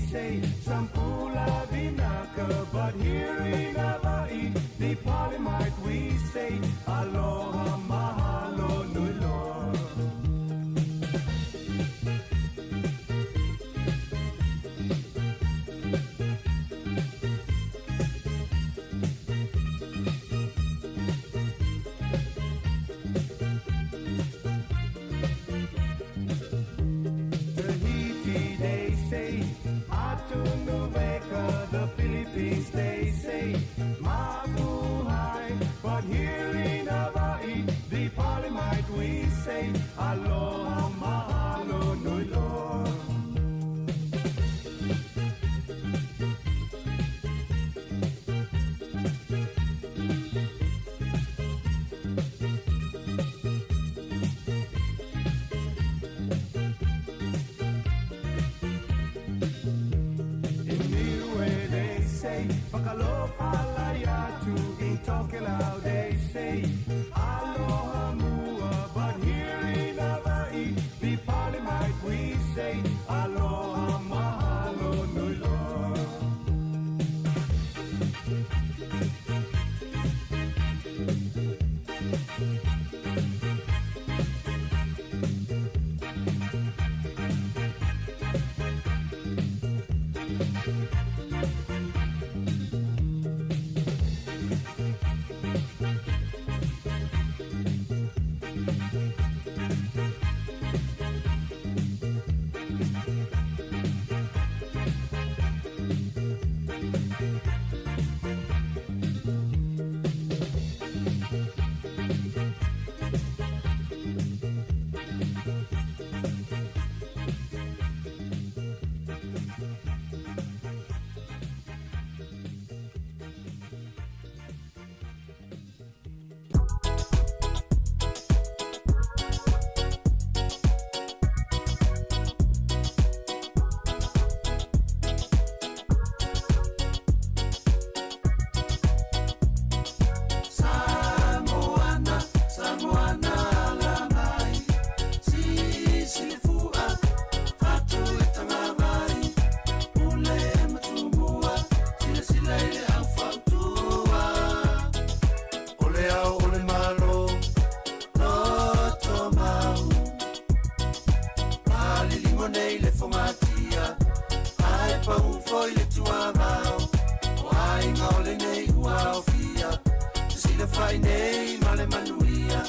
[SPEAKER 7] fai nei ma le manuia,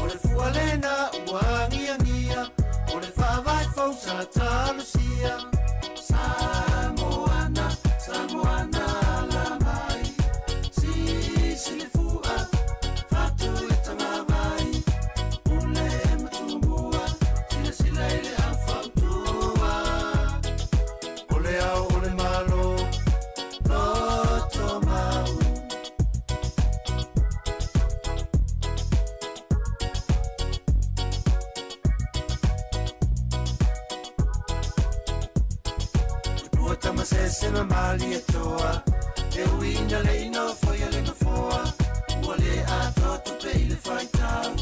[SPEAKER 7] o le fua lena ua agiagia, o le faavae fou sa talosia. Samoana, Samoana ala mai, sisi le fua, fatu i tagavai, pule ma tumua, silasila i le au fautua. O le ao o le Malo, loto mau. Tupua tamasese ma malie toa, e ui ina le nofoia le nofoa, ua le atoa tupe i le faitau,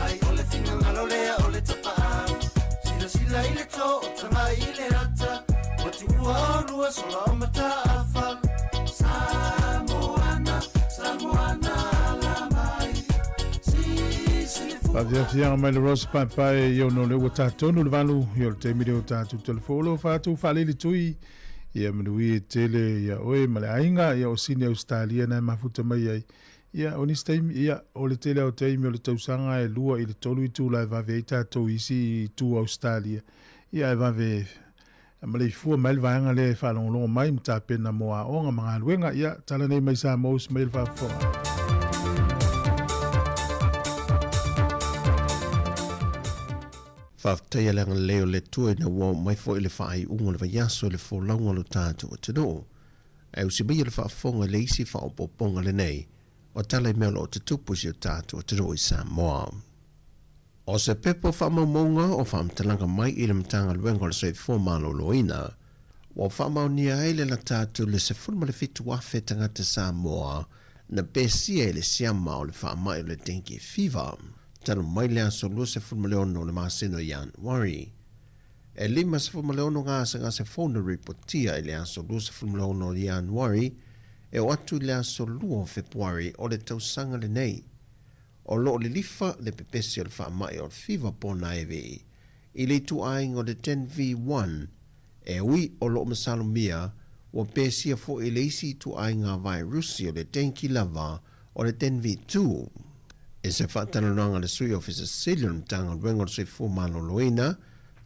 [SPEAKER 7] ai o le finagalo lea o le tapaau. Silasila i le to o taga i le ata, ua tuua olua sola o mataafa. Samoana, Samoana ala mai, sisi le fua.
[SPEAKER 1] Faafiafiaga mai le Rose Paepae i ono le ua tatonu le 8 i o le taimi lea o tatou telefolo faatu faalili tui ia manuia e tele ia oe ma le aiga ia o Sini Ausetalia na e mafuta mai ai ia o nisi taimi ia o le tele o taimi o le tausaga e 2 i le 3 itula e vave ai tatou i isi itu Ausetalia ia e vave maleifua mai le vaega lea e faalogologo mai ma tapena mo aoga ma galuega ia tala nei mai Samoa usi mai le faafofoga.
[SPEAKER 9] Faafetai le agalelei o le Atua ina ua oo mai foi le faaiuga o le vaiaso i le folauga o lo tatou atunuu. Ae usi maia le faafofoga i le isi faaopoopoga lenei o tala i mea o lo o tutupu i si o tatou atunuu i Samoa. O se pepa faamaumauga o faamatalaga mai i le Matagaluega o le Soifua Maloloina ua faamaonia ai le lata atu i le 17,000 tagata Samoa na pesia i le siama o le faamai o le dengue fever talu mai le aso 26 o le masina o Ianuari. E 56 gasegase fou na ripotia i le aso 26 o Ianuari e oo atu i le aso 2 o Fepuari o le tausaga lenei. O lo o lilifa le pepesi o le faamai o le fiva ponaevi i le ituaiga o le 10V1, e ui o lo o masalomia ua pesia foi i le isi ituaiga vairusi o le dengue lava o le 10V2. I se faatalanoaga a le Sui Ofisa Sili o le Matagaluega o le Soifua Maloloina,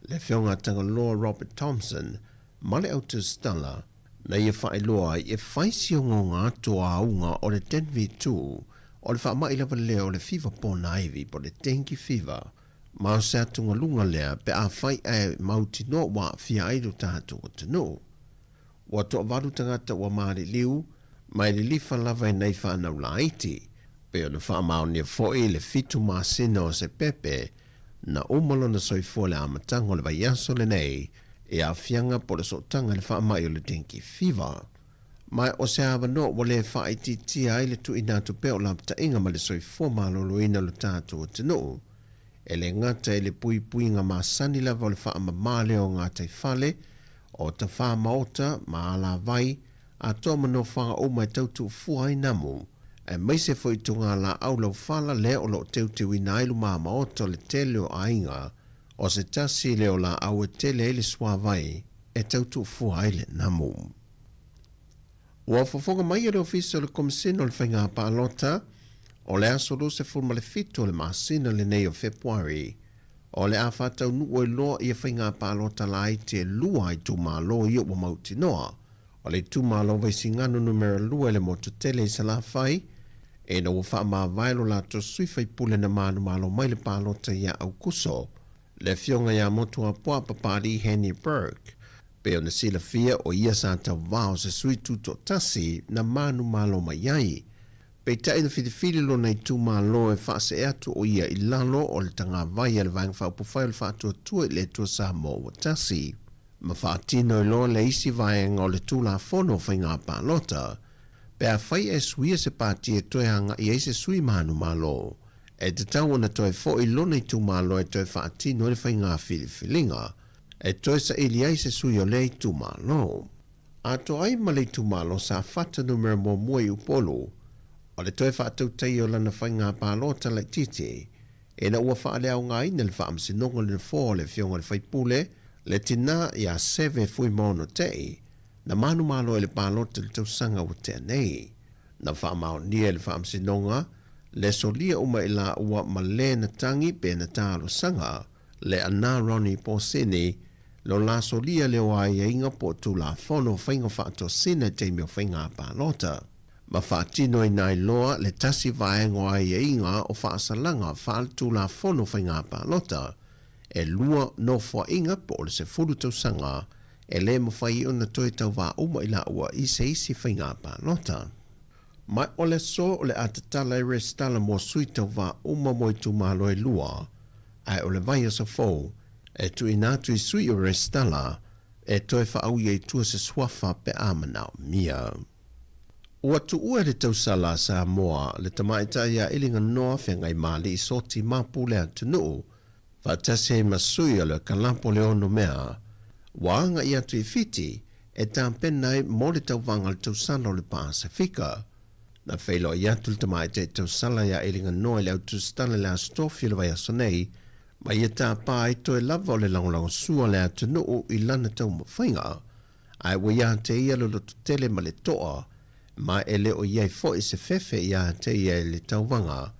[SPEAKER 9] le Afioga a Tagaloa Robert Thompson, ma le Autusitala, na ia faailoa ai e fai si ogaoga atu o auga o le 10V2 o le faamai lava lea o le fiva ponaivi po o le dengue fever, ma o se atugaluga lea pe afai ae mautinoa ua aafia ai lo tatou atunuu. Ua toavalu tagata ua maliliu mai lilifa lava i nai fanau laiti, pei ona faamaonia foi le 7 masina o se pepe na uma lona soifua i le amataga o le vaiaso lenei i aafiaga po o le sootaga i le faamai o le dengue fever. Ma o se avanoa ua le faaitiitia ai le tuuina atu pea o lapataiga ma le soifua maloloina o lo tatou atunuu, e le gata i le puipuiga masani lava o le faamama lea o gataifale, o tafā maota ma alavai, atoa ma nofoaga uma e tau tuufua ai namu, aemaise foi togalaau laufala lea o lo o teuteuina ai lumamaota o le tele o aiga, o se tasi lea o laau e tele ai le suavai e tau tuufua ai le namu. Ua fofoga mai e le Ofisa o le Komesina o le Faiga Palota o le aso 27 o le masina lenei o Fepuari, o le a faataunuu ai loa ia faiga palota laiti e 2 itumalo ia ua mautinoa. O le itumalo Vaisigano numera 2 i le motu tele i Salafai, ina ua faamavae lo latou sui faipule na manumalo mai le palota ia Aukuso, le afioga ia Motuapuaa Papalii Henry Burke. Pei ona silafia o ia sa tauvā o se sui tutoatasi na manumalo mai ai. Peitai na filifili lona itumalo e faasee atu o ia i lalo o le tagavai a le Vaega Faaupufai o le Faatuatua i le Atua Samoa ua Tasi, ma faatino ai loa le isi vaega o le Tulafono o Faiga Palota, pe afai e suia se pati e toe agai ai se sui manumalo, e tatau ona toe foi lona itumalo e toe faatino ai le faiga filifiliga e toe saili ai se sui o lea itumalo. Atoa ai ma le itumalo Safata numera muamua i Upolu, o le toe faatautaia o lana faiga palota laitiiti, ina ua faaleaogaina le faamasinoga o le nofoa o le Afioga i le Faipule, le tina ia Seve Fuimaono Tei, na manumalo i le palota i le tausaga ua tea nei. Na faamaonia e le faamasinoga Le solia uma i laua ma lē na tagi pe na talosaga le anā Ronnie Posini lo la solia lea o aiaiga po o Tulafono o Faiga Faatosina i taimi o faiga palota, ma faatino ai nailoa le tasi vaega o aiaiga o faasalaga faaletulafono o faiga palota e lua nofoaiga po o le 10 tausaga e lē mafai ai ona toe tauvā uma i laua i se isi faiga palota. Ma o le aso o le a tatala ai resitala mo sui tauvā uma mo itumalo e lua, ae o le vaiaso fou e tuuina atu i sui o resitala e toe faaui ai tua se suafa pe a manaomia. Ua tuua e le tausala a Samoa le tamaitai ia Iliganoa Feagaimali'i Soti Mapu le atunuu faatasi ai ma sui o le kalapo le ono mea ua agai atu i Fiti e tapena ai mo le tauvaga o le tausala o le Pasefika. Na feiloai atu le tamaitai tausala ia Iliganoa i le au tusitala i le Aso Tofi o le vaiaso nei, ma ia tapa ai toe lava o le lagolagosua o le atunuu i lana taumafaiga, ae ua ia te ia le lototele ma le toa, ma e le o i ai foi se fefe ia te ia i le tauvaga,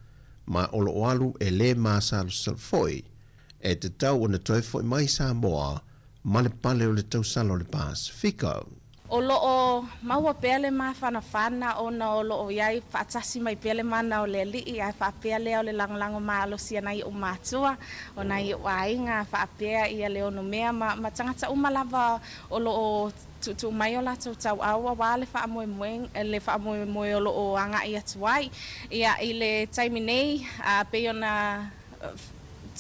[SPEAKER 9] ma o lo o alu e lē masalosalo foi, e tatau ona toe foi mai Samoa ma le pale o le tausala o le Pasefika.
[SPEAKER 10] O lo o maua pea le mafanafana ona o lo o i ai faatasi mai pea le mana o le Alii, ae faapea lea o le lagolago malosi a nai ou matua, o nai ou aiga, faapea ia le onomea ma ma tagata uma lava o lo o tuutuu mai o latou tauau aua le faamoemoe le faamoemoe o lo o agai atu ai. Ia, i le taimi nei, a pei ona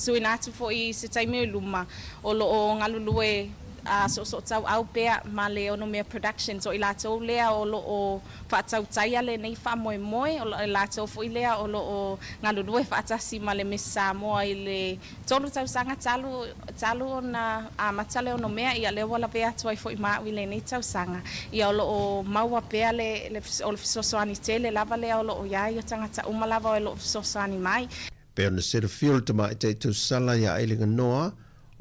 [SPEAKER 10] tuuina atu foi i se taimi o i luma, o lo o galulue soosootauau pea ma le Onomea Productions, o i latou lea o lo o faatautaia lenei faamoemoe, o i latou foi lea o lo o galulue faatasi ma le Miss Samoa i le 3 tausaga talu talu ona amata le onomea, ia lea ua lavea atu ai foi ma au i lenei tausaga. Ia o lo o maua pea le le o le fesoasoani tele lava lea o lo o i ai o tagata uma lava o lo o fesoasoani mai.
[SPEAKER 9] Pei ona silafia o le tamaitai tausala iā Ailiganoa,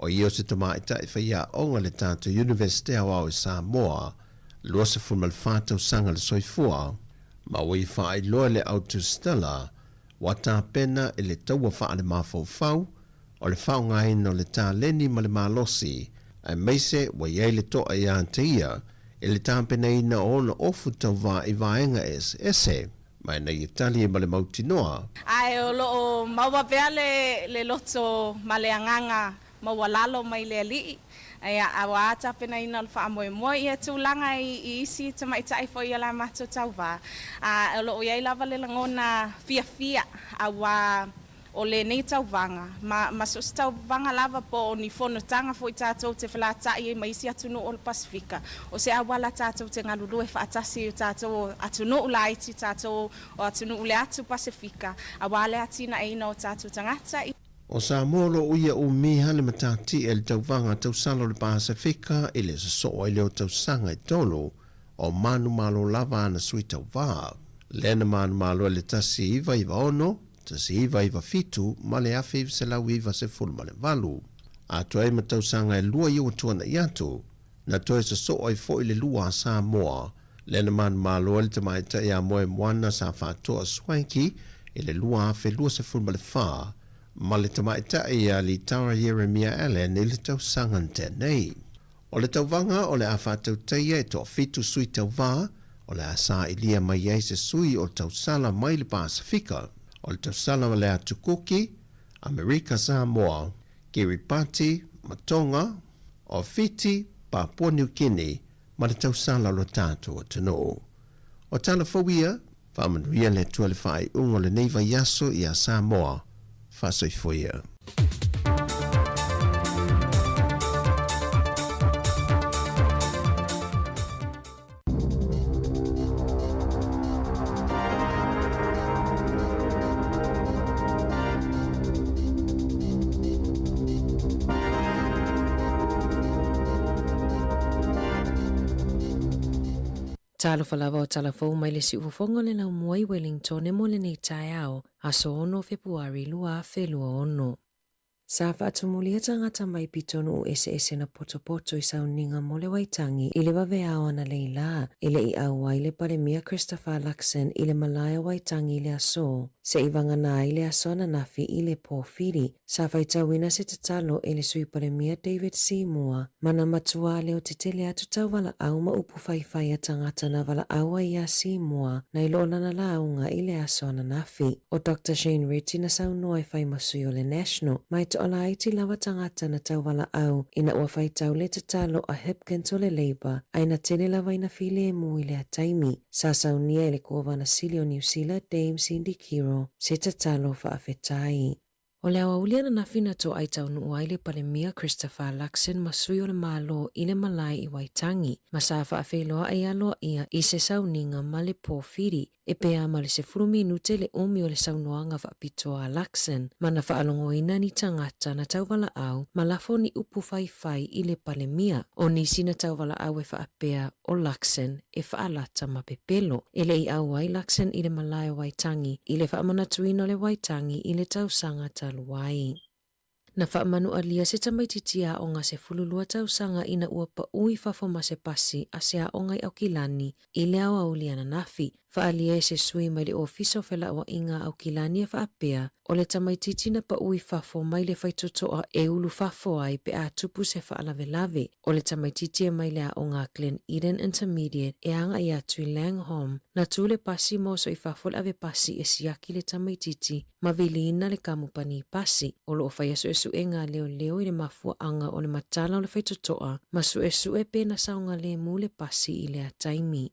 [SPEAKER 9] o ia o se tamaitai faiaoga i le tatou Iunivesite Aoao i Samoa, 24 tausaga le soifua, ma ua ia faailoa i le au tusitala ua tapena i le taua faalemafaufau o le faaaogaina o le taleni ma le malosi, aemaise ua i ai le toa iā te ia i le tapenaina o ona ofu tauvā i vaega eseese. Ma ina ia tali ai ma le mautinoa.
[SPEAKER 10] Ae o lo o maua pea le le loto ma le agaga maualalo mai le Alii, ia, aua tapenaina o le faamoemoe ia tulaga i i isi tamaitai foi o la matou tauvā. A o lo o i ai lava le lagona fiafia aua o lenei tauvaga, ma, ma so o se tauvaga lava po o ni fonotaga foi tatou te felataʻi ai ma isi atunuu o le Pasefika, o se auala tatou te galulue faatasi ai o tatou o atunuu laiti, tatou o atunuu le atu Pasefika, auā le atinaeina o tatou tagata i.
[SPEAKER 9] O Samoa o lo o ia umi le matatia i le tauvaga tausala o le Pasefika i le sosoo ai lea o tausaga e tolu o manumalo lava ana sui tauvā. Lea na manumalo ai le 1996, 1997 ma le 1998. Atoa ai ma tausaga e lua ia ua tuanaʻi atu, na toe sosoo ai foi le lua a Samoa, lea na manumalo ai le tamaitai ia Moemoana sa faatoa Swankie i le 2024 ma le tamaitai ia Litara Ieremia Allan i le tausaga na tea nei. O le tauvaga o le a faatautaia e toafitu sui tauvā, o le a sailia mai ai se sui o le tausala mai le Pasefika, o le tausala o le Atu Kuki, Amerika Samoa, Kiribati ma Tonga, o Fiti, Papua Niu Kini ma le tausala o lo tatou atunuu. O tala fou ia, faamanuia le Atua i le faaiuga o lenei vaiaso iā Samoa. Faasoifua ia.
[SPEAKER 2] Talofa lava o tala fou mai le siufofoga o le laumua i Wellington mo lenei taeao, aso 6 o Fepuari 2026.
[SPEAKER 11] Sa faatumulia tagata mai pitonuu eseese na potopoto i sauniga mo le Waitangi i le vaveao analeila, e le i auai le Palemia Christopher Luxon i le malae o Waitangi i le aso, se'i vagana ai le aso ananafi i le pō Fili. Sa faitauina se tatalo e le Sui Palemia David Seymour ma na matuā leo tetele atu tauvalaau ma upu faifai a tagata na valaau ai iā Seymour nai lo lana lauga i le aso ananafi. O Doctor Shane Reti na saunoa e fai ma sui o le National, ma e toalaiti lava tagata na tauvalaau ina ua faitau le tatalo a Hipkins o le Labour ae na tele lava ina filemu i lea taimi. Sa saunia e le Kovana Sili o Niu Sila Dame Cindy Kiro se tatalo faafetai. O le aoauli ananafi na toai taunuu ai le Palemia Christopher Luxon ma sui o le Malo i le malae i Waitangi, ma sa faafeiloai aloaia i se sauniga ma le pō Fili, e pea ma le 10 minute le umi o le saunoaga faapitoa a Luxon, ma na faalogoina ni tagata na tauvalaau ma lafo ni upu faifai i le Palemia. O nisi na tauvalaau e faapea o Luxon e faalata ma pepelo. E le i auai Luxon i le malae o Waitangi i le faamanatuina o le Waitangi i le tausaga talu ai. Na faamanualia se tamaitiiti aoga 12 tausaga ina ua paū i fafo ma se pasi a se aoga i Aukilani i le aoauli ananafi. Faaalia e se sui mai le Ofisa o Felauaiga a Aukilani e faapea, o le tamaitiiti na paū i fafo mai le faitotoa e ulu fafo ai pe a tupu se faalavelave. O le tamaitiiti e mai le aoga Glen Eden Intermediate e agai atu i Langholm, na tū le pasi ma oso i fafo le ave pasi e siaki le tamaitiiti ma viliina le kamupani pasi. O loo faia suesuega a leoleo i le mafuaaga o le matala o le faitotoa ma suesue pe na saogalemu le pasi i lea taimi.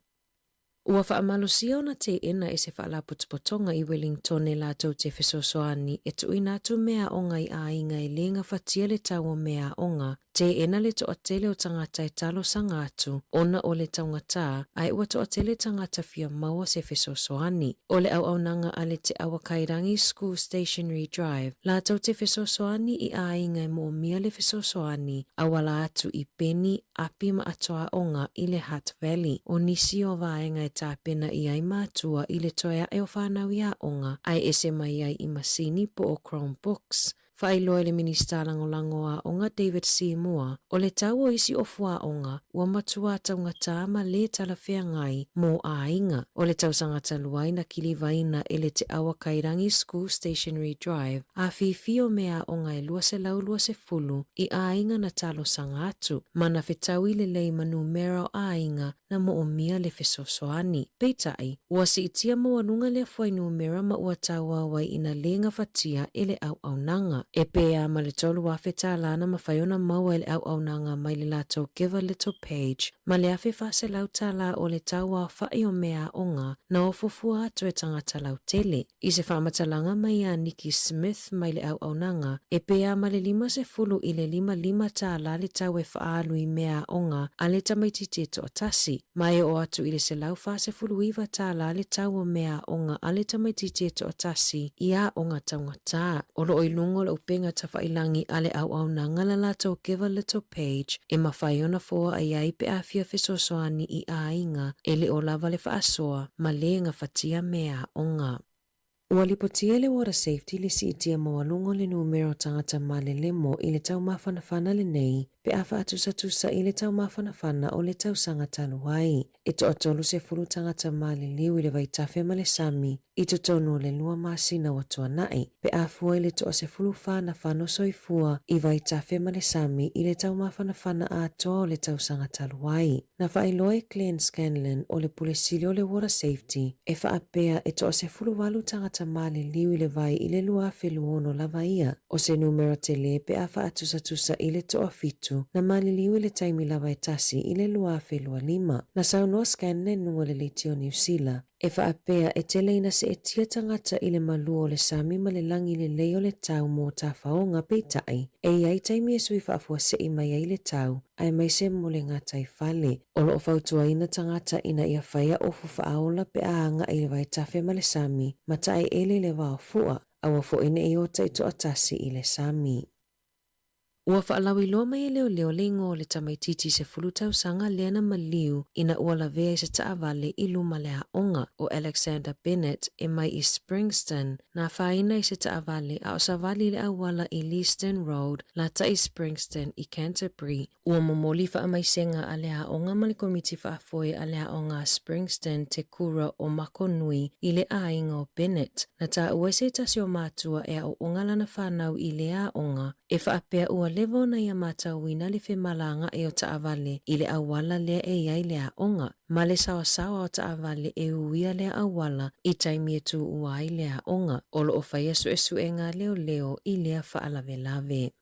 [SPEAKER 11] Ua faamalosia ona teena e se faalapotopotoga i Wellington e latou te fesoasoani e tuuina atu meaaoga i aiga e lē gafatia le tau o meaaoga. Teena le toatele o tagata e talosaga atu ona o le taugatā, ae ua toatele tagata fia maua se fesoasoani. O le auaunaga a le Te Awakairangi School Stationery Drive latou te fesoasoani i aiga e moomia le fesoasoani auala atu i peni, api ma atoaoga i le Hutt Valley. O nisi o vaega e tapena i ai matua i le toe ae o fanau i aoga ae ese mai ai i masini po o Chromebooks. Faailoa e le Minisita Lagolago o Aoga David Seymour, o le tau o isi ofu aoga ua matuā taugatā ma lē talafeagai mo aiga. O le tausaga talu ai na kilivaina e le Te Awakairangi School Stationery Drive afifio o meaaoga e 220 i aiga na talosaga atu, ma na fetaui lelei ma numera o aiga na moomia le fesoasoani. Peitai, ua siitia maualuga lea fuainumera ma ua tauau ai ina lē gafatia e le auaunaga. E pea ma le $3,000 na mafai ona maua e le auaunaga mai le latou Give a Little page ma le $1,400 o le tauaofa'i o meaaoga na ofofua atu e tagata lautele. I se faamatalaga mai iā Nikki Smith mai le auaunaga, e pea ma le 50 i le $55 le tau e faaalu i meaaoga a le tamaitiiti e toatasi, ma e oo atu i le $149 le tau o meaaoga a le tamaitiiti e toatasi i aoga taugatā. O loo i luga o le upega tafailagi a le auaunaga la latou Give a Little page e mafai ona foai ai pe a fia fesoasoani i aiga e le o lava le faasoa ma lē gafatia meaaoga. Ua lipotia e le Water Safety le siitia maualuga o le numera o tagata malelemo i le taumafanafana lenei pe a faatusatusa i le taumafanafana o le tausaga talu ai. E toa-30 tagata maliliu i le vaitafe ma le sami i totonu o le 2 masina ua tuanai, pe a fua i le toa-14 na fano soifua i vaitafe ma le sami i le taumafanafana atoa o le tausaga talu ai. Na faailoa e Glenn Scanlon o le Pule Sili o le Water Safety e faapea e toa-18 tagata maliliu i le vai i le 2026 lava ia, o se numera telē pe a faatusatusa i le toafitu na maliliu i le taimi lava e tasi i le 2025. Na saunoa Scanlon luga o le leitio Niu Sila e faapea e tele ina seetia tagata i le malū o le sami ma le lagi lelei o le tau mo tafaoga, peitai, e i ai taimi e sui faafuasei mai ai le tau, aemaise mo le gataifale. O loo fautuaina tagata ina ia faia ofu faaola pe a agai i le vaitafe ma le sami, ma taeele i le vaofua, aua foi ne i ota i toatasi i le sami. Ua faalauiloa mai e leoleo le igoa o le tamaitiiti 10 tausaga lea na maliu ina ua lavea i se taavale i luma le aoga o Alexander Bennett e mai i Springston na afaina i se taavale a o savali i le auala i Leeston Road lata i Springston i Canterbury. Ua momoli faamaisega a le aoga ma le komiti faafoe a le aoga a Springston Te Kura o Makonui i le aiga o Bennett. Na taua e se tasi o matua e aooga lana fanau i lea aoga e faapea ua leva ona ia matauina le femalagaai o taavale i le auala lea e i ai le aoga ma le saoasaoa o taavale e uia lea auala i taimi e tuua ai le aoga. O lo o faia suesuega a leoleo i lea faalavelave.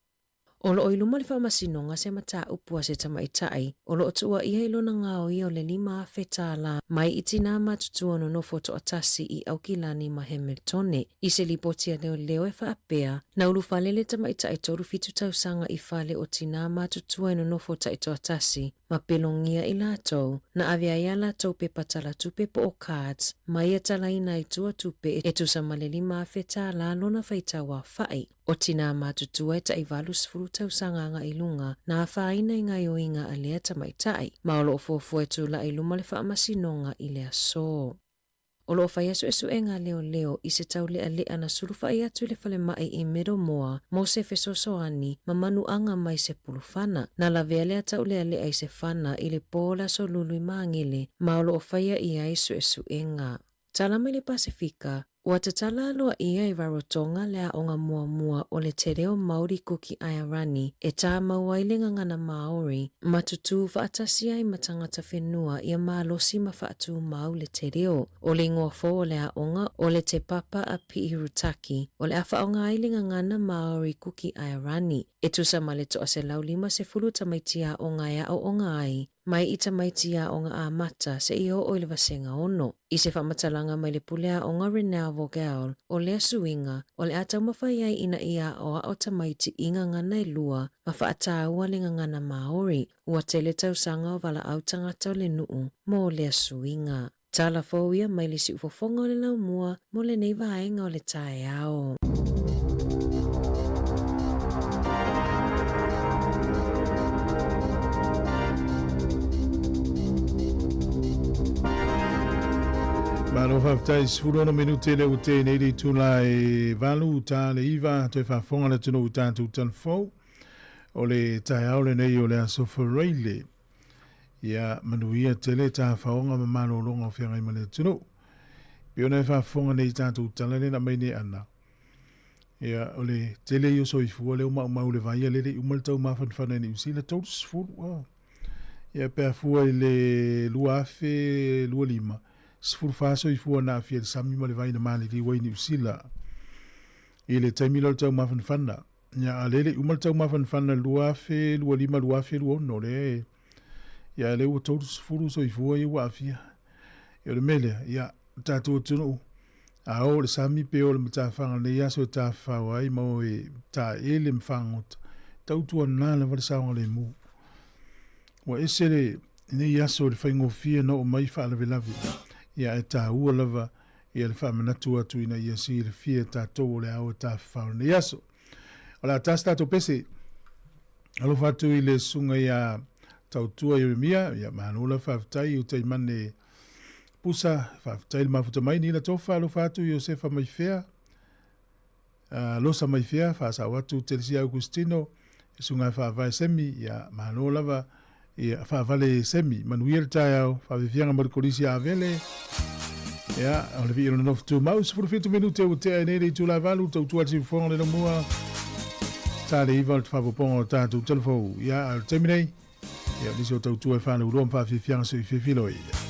[SPEAKER 11] O lo o i luma le faamasinoga se mataupu a se tamaitai o lo o tuuaia i lona gaoia o le $5,000 tālā mai i tinā matutua nonofo toatasi i Aukilani ma Hamiltone. I se lipoti a leoleo e faapea, na ulufale le tamaitai 37 tausaga i fale o tinā matutua e nonofo taitoatasi ma pelogia i latou, na ave ai a latou pepa talatupe po o cards ma ia talaina ai tua tupe e tusa ma le $5,000 tālā lona faitau aofai. O tinā matutua e tai 80 tausaga agai i luga na afaina i gaoioiga a lea tamaitai, ma o lo o fuafua e tulai i luma le faamasinoga i le aso. O lo o faia suesuega a leoleo i se taulealea na sulufai atu i le falemai i Middlemore mo se fesoasoani ma manuaga mai se pulufana. Na lavea lea taulealea i se fana i le po o le Aso Lulu i Magele ma o lo o faia i ai suesuega. Tala mai le Pasefika, ua tatala aloaia i Rarotonga le aoga muamua o le Te Reo Māori Kuki Airani e tāmau ai le gagana Māori ma tutū faatasi ai ma tangata whenua ia malosi ma faatūmau le te reo. O le ingoa fou o le aoga o le Te Papa a Pi'irutaki o le a faaaoga ai le gagana Māori Kuki Airani e tusa ma le 150 tamaiti aoga e aooga ai mai i tamaiti aoga amata seia oo i le vasega ono. I se faamatalaga mai le pule aoga Renelle Vogel, o lea suiga, o le a taumafai ai ina ia aoao tamaiti i gagana e lua ma faataua le gagana Māori, ua tele tausaga o valaau tagata o le nuu mo lea suiga. Tala fou ia mai le siufofoga o le laumua mo lenei vaega o le taeao.
[SPEAKER 1] Malo faafetai 16 minute le ua tēnei le itula e 8 ta le 9 toe faafofoga le atunuu i tatou talafou o le taeao lenei o le aso Faraile. Ia manuia tele tafaoga ma malologa o feagai ma le atunuu. Pei ona e faafofoga nei i tatou tala lea na aumai nei ana. Ia, o le tele ia o soifua lea ua maumau le vai a lele i uma le tau mafanafana i Niu Sila, 30, oh. Ia, pe a fua i le 2025, 14 soifua na aafia i le sami ma le vai na maliliu ai i Niu Sila. I le taimi lea o le tau mafanafana. Ia, a lea e le i uma le tau mafanafana 2025, 2026, lea e, ia, lea ua 30 soifua ia ua aafia. Ia, o le mea lea, ia, le tatou atunuu, a o le sami pe o le matafaga lenei aso e tafafao ai ma o e taele ma fagota, tautuana lava le saogalemu. Ua ese le nei aso i le faigofie na oo mai faalavelave, ia ae taua lava ia le faamanatu atu ina ia silafia e tatou o le ao e tafafao lenei aso. O le a tasi tatou pese. Alofa atu i le susuga ia Tautua Ieremia, ia malo la faafetai i utai mane Pusa, faafetai le mafuta mai ni la tofa, alofa atu Iosefa Maifea, Losa Maifea, faasao atu Telesia Augustino, susuga e faavae Semi, ia malo lava ia faavale Semi, manuia le taeao, faafiafiaga mai le kolisi a Avele. Ia, o le vii o le nofo tumau, 17 minute ua tea nei le itula e 8, tautua le siufofoga le lamua, ta le iva o le faapopoga o tatou telefou. Ia, a o le taimi nei, ia, nisi o tautua e whānau ma whaafiafiaga se i whiwhilo ia.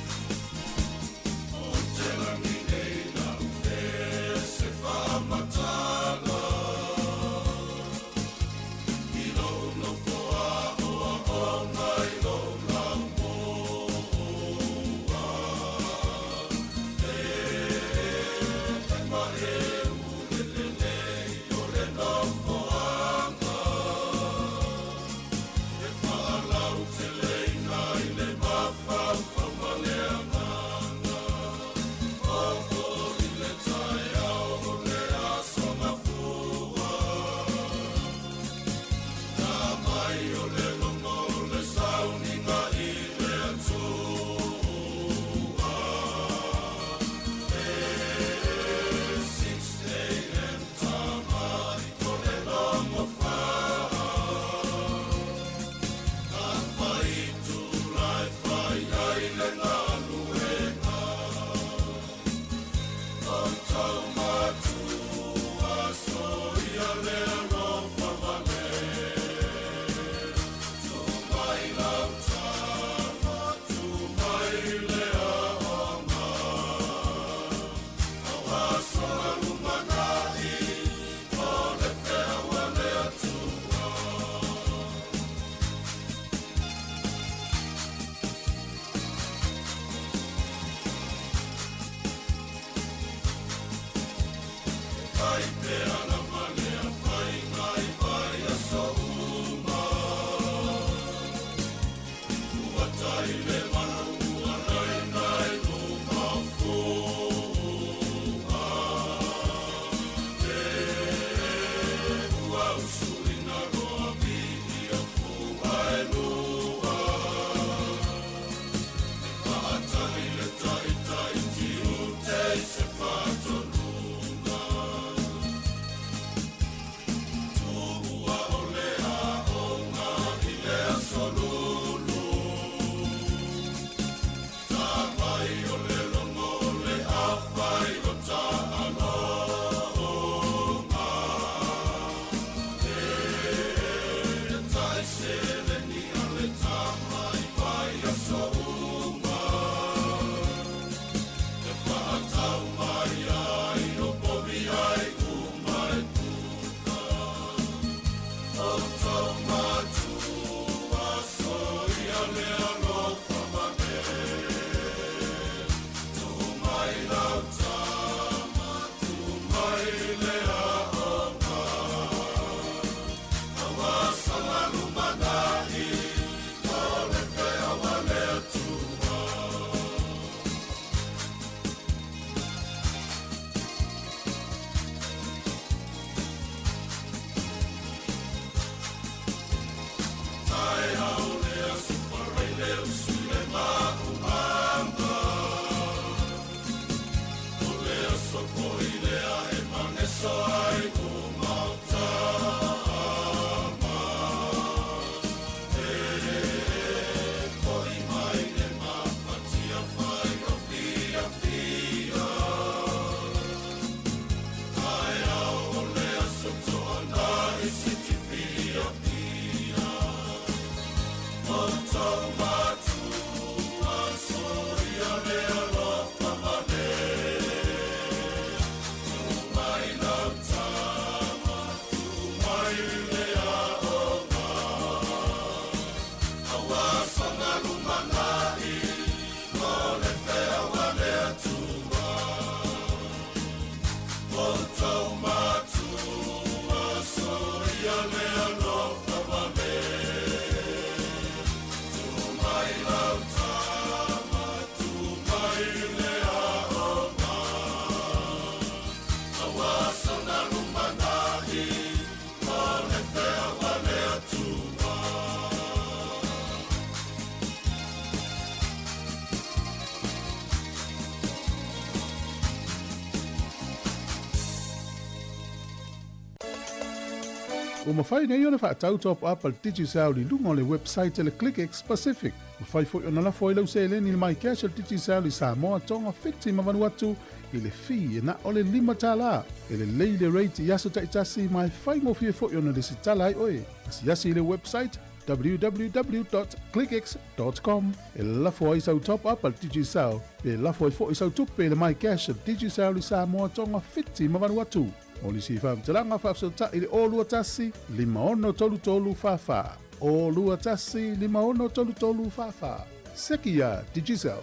[SPEAKER 1] Ua mafai nei ona faatau top up a le Digicel i luga o le website a le ClickX Pacific. Mafai foi ona lafo ai lau seleni i le MyCash a le Digicel i Samoa, Tonga, Fiti ma Vanuatu i le fee e na o le $5. E lelei le rate i aso taitasi ma e faigofie foi ona lesitala ai oe. Asiasi i le website www.clickx.com e lafo ai sau top up a le Digicel pe lafo ai foi sau tupe i le MyCash a le Digicel i Samoa, Tonga, Fiti ma Vanuatu. Mo nisi faamatalaga faafesootai i le 021 5633 44. 021 5633 44. Seki iā Digicel.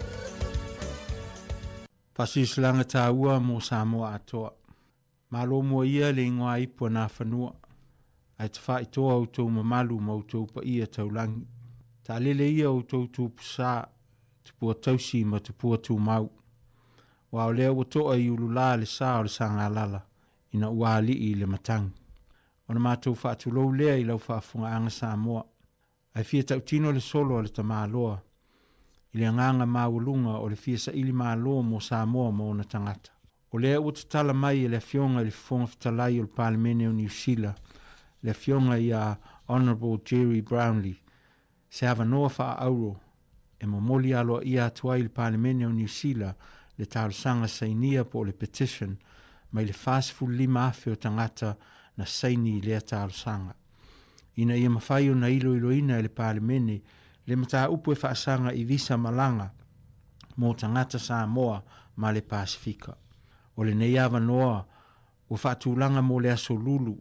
[SPEAKER 12] Faasilasilaga taua mo Samoa atoa. Malo mua ia le igoa ipu a Nafanua, ae tafaitoa outou mamalu ma outou paia taulagi. Taalele ia outou tupusa, tupua tausi ma tupua tumau. Aua o lea ua to'a i ululā le sa o le Sagalala ina ua alii i le matagi. Ona matou faatulou lea i lau faafofogaaga Samoa, ae fia tautino le solo a le tamaloa i le agaga maualuga o le fia saili malo mo Samoa ma ona tagata. O lea ua tatala mai e le Afioga i le Fofoga Fetalai o le Palemene o Niu Sila, le Afioga ia Honourable Gerry Brownlee, se avanoa faa-auro e momoli aloaia atu ai i le Palemene o Niu Sila le talosaga sainia po o le petition mai le 45,000 o tagata na saini i lea talosaga. Ina ia mafai ona iloiloina e le Palemene le mataupu e faasaga i visa malaga mo tagata Samoa ma le Pasefika. O lenei avanoa ua faatulaga mo le aso Lulu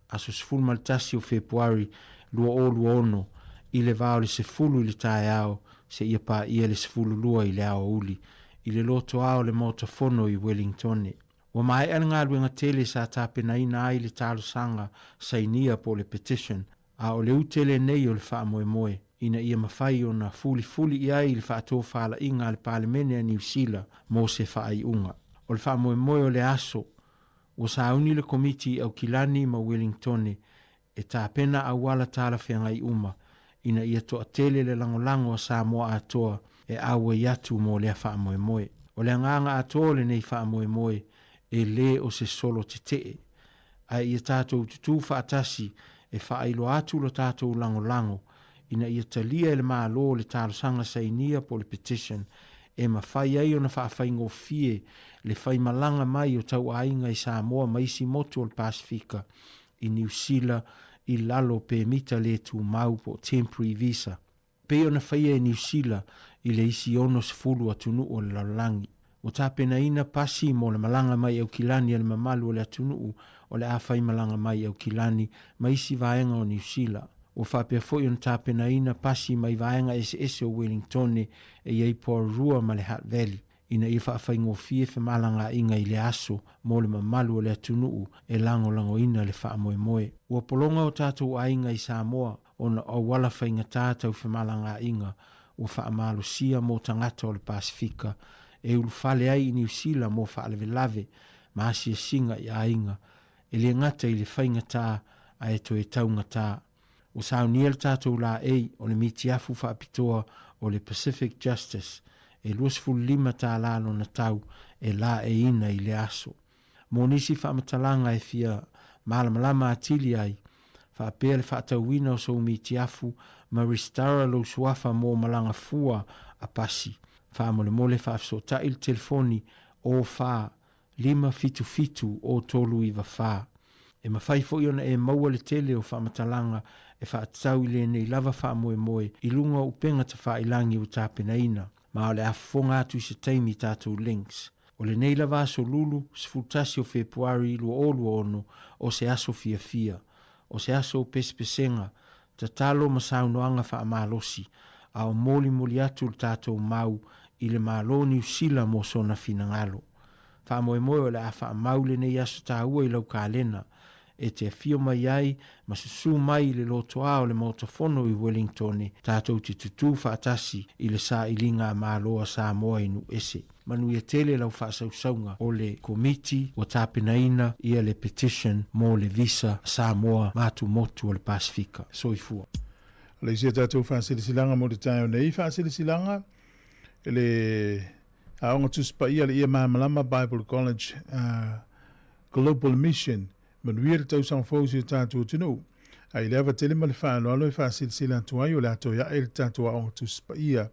[SPEAKER 12] aso 11 o Fepuari 2026 i le va o le 10 i le taeao seia paia le 12 i le aoauli i le lotoa o le Maota Fono i Wellingtone. Ua maea le galuega tele sa tapenaina ai le talosaga sainia po o le petition, a o le ute lenei o le faamoemoe ina ia mafai ona fulifuli i ai le faatofalaiga a le Palemene a Niu Sila mo se faaiuga. O le faamoemoe o le aso, ua sauni le Komiti i Aukilani ma Uelingtone e tapena auala talafeagai uma ina ia toatele le lagolago a Samoa atoa e auai atu mo lea faamoemoe. O le agaga atoa o lenei faamoemoe e le o se solo tetee, ae ia tatou tutū faatasi e faailoa atu lo tatou lagolago ina ia talia e le Malo le talosaga sainia po o le petition e mafai ai ona faafaigofie le faimalaga mai o tauaiga i Samoa ma isi motu o le Pasefika i Niu Sila i lalo o pemita le tumau po o temporary visa, pei ona faia e Niu Sila i le isi 60 atunuu o le lalolagi. Ua tapenaina pasi mo le malaga mai Aukilani a le mamalu o le atunuu o le a faimalaga mai i Aukilani ma isi vaega o Niu Sila. Ua faapea foi ona tapenaina pasi mai vaega eseese o Welingtone e i ai Porirua ma le Hutt Valley. ina ia faafaigofie femalagaaiga i le aso mo le mamalu o le atunuu e lagolagoina le faamoemoe. Ua pologa o tatou aiga i Samoa ona o auala faigata tau femalagaaiga ua faamalosia mo tagata o le Pasefika e ulufale ai i Niu Sila mo faalavelave ma asiasiga i aiga, e le gata i le faigata ae toe taugata. Ua saunia le tatou laei o le mitiafu faapitoa o le Pacific Justice e 25 tālā lona tau e laeiina i lea aso. Mo nisi faamatalaga e fia malamalama atili ai, faapea le faatauina o sou mitiafu ma resitara lou suafa mo malaga fua a pasi, faamolemole faafesootai le telefoni 04 577 o 394. E mafai foi ona e maua le tele o faamatalaga e faatatau i lenei lava faamoemoe i luga o upega tafailangi ua tapenaina, ma o le a fofoga atu i se taimi i tatou links. O lenei lava aso Lulu, 11 o Fepuari 2026, o se aso fiafia. O se aso o pesepesega, tatalo ma saunoaga faamalosi, a o molimoli atu le tatou mau i le Malo o Niu Sila mo sona finagalo. Faamoemoe o le a faamau lenei aso taua i lau kalena, e te afio mai ai ma susū mai i le lotoā o le Maota Fono i Wellingtone tatou te tutū faatasi i le sailiga a Malo a Samoa i nuu ese. Manuia tele lau faasausauga o le Komiti ua tapenaina ia le petition mo le visa Samoa ma atumotu o le Pasefika. Soifua.
[SPEAKER 1] O le isi a tatou faasilasilaga mo le taeao nei, faasilasilaga i le Aoga Tusi Paia le Ia Malamalama Bible College Global Mission. Manuia le tausaga fou i si o tatou atunuu. A i le ava tele ma le faaaloalo e faasilasila atu ai o le a toe ae le tatou Aoga Tusi Paia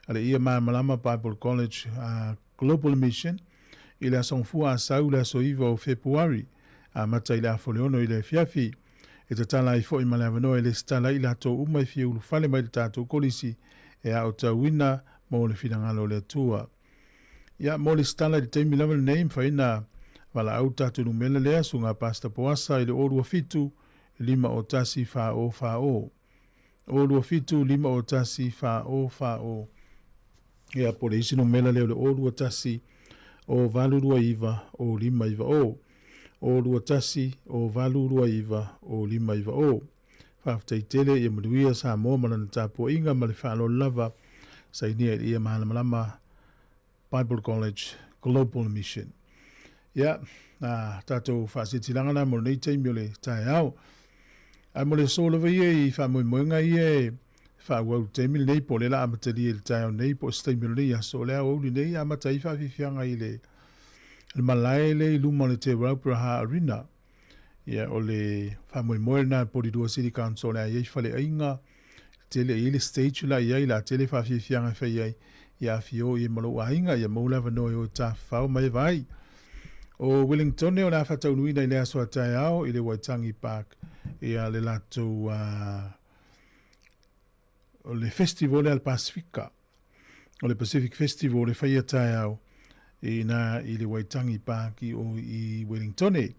[SPEAKER 1] a le Ia Malamalama Bible College Global Mission i le Aso Gafua Asau le aso 9 o Fepuari, amata i le afa o le 6 i le afiafi. E tatala ai foi ma le avanoa e lesitala ai i latou uma e fia ulufale mai i le tatou kolisi e aotauina mo le finagalo o le Atua. Ia, mo lesitala i le taimi lava lenei, mafai ona valaau le tatou numera lea, Susuga Pastor Poasa i le 027 501 4040. 027 501 4040. Ia, po o le isi numera lea o le 021 0829 0590. 021 0829 0590. Faafetai tele, ia manuia Samoa ma lana tapuaiga ma le faaaloalo lava. Sainia i le Ia Malamalama Bible College Global Mission. Ia, a tatou faasilasilaga na mo lenei taimi o le taeao. Ae mo le aso lava ia i faamoemoega ia e faaauau i le taimi lenei, po o lea o le a amatalia i le taeao nei, po o se taimi o lenei aso, o le aoauli nei e amata ai faafiafiaga i le malae lea i luma o le Te Rauparaha Arena. Ia, o le faamoemoe lena a le Porirua City Council o le a i ai faleaiga, tele i ai le stage la i ai, la tele faafiafiaga e fai ai, ia afio i ai ma lou aiga, ia maua le avanoa e o e tafafao ma e vaai. O Wellingtone o le a faataunuuina i le aso a taeao i le Waitangi Park ia le latou o le festival lea a le Pasifika. O le Pacific Festival e faia taeao i ina i le Waitangi Park i o i Wellingtone.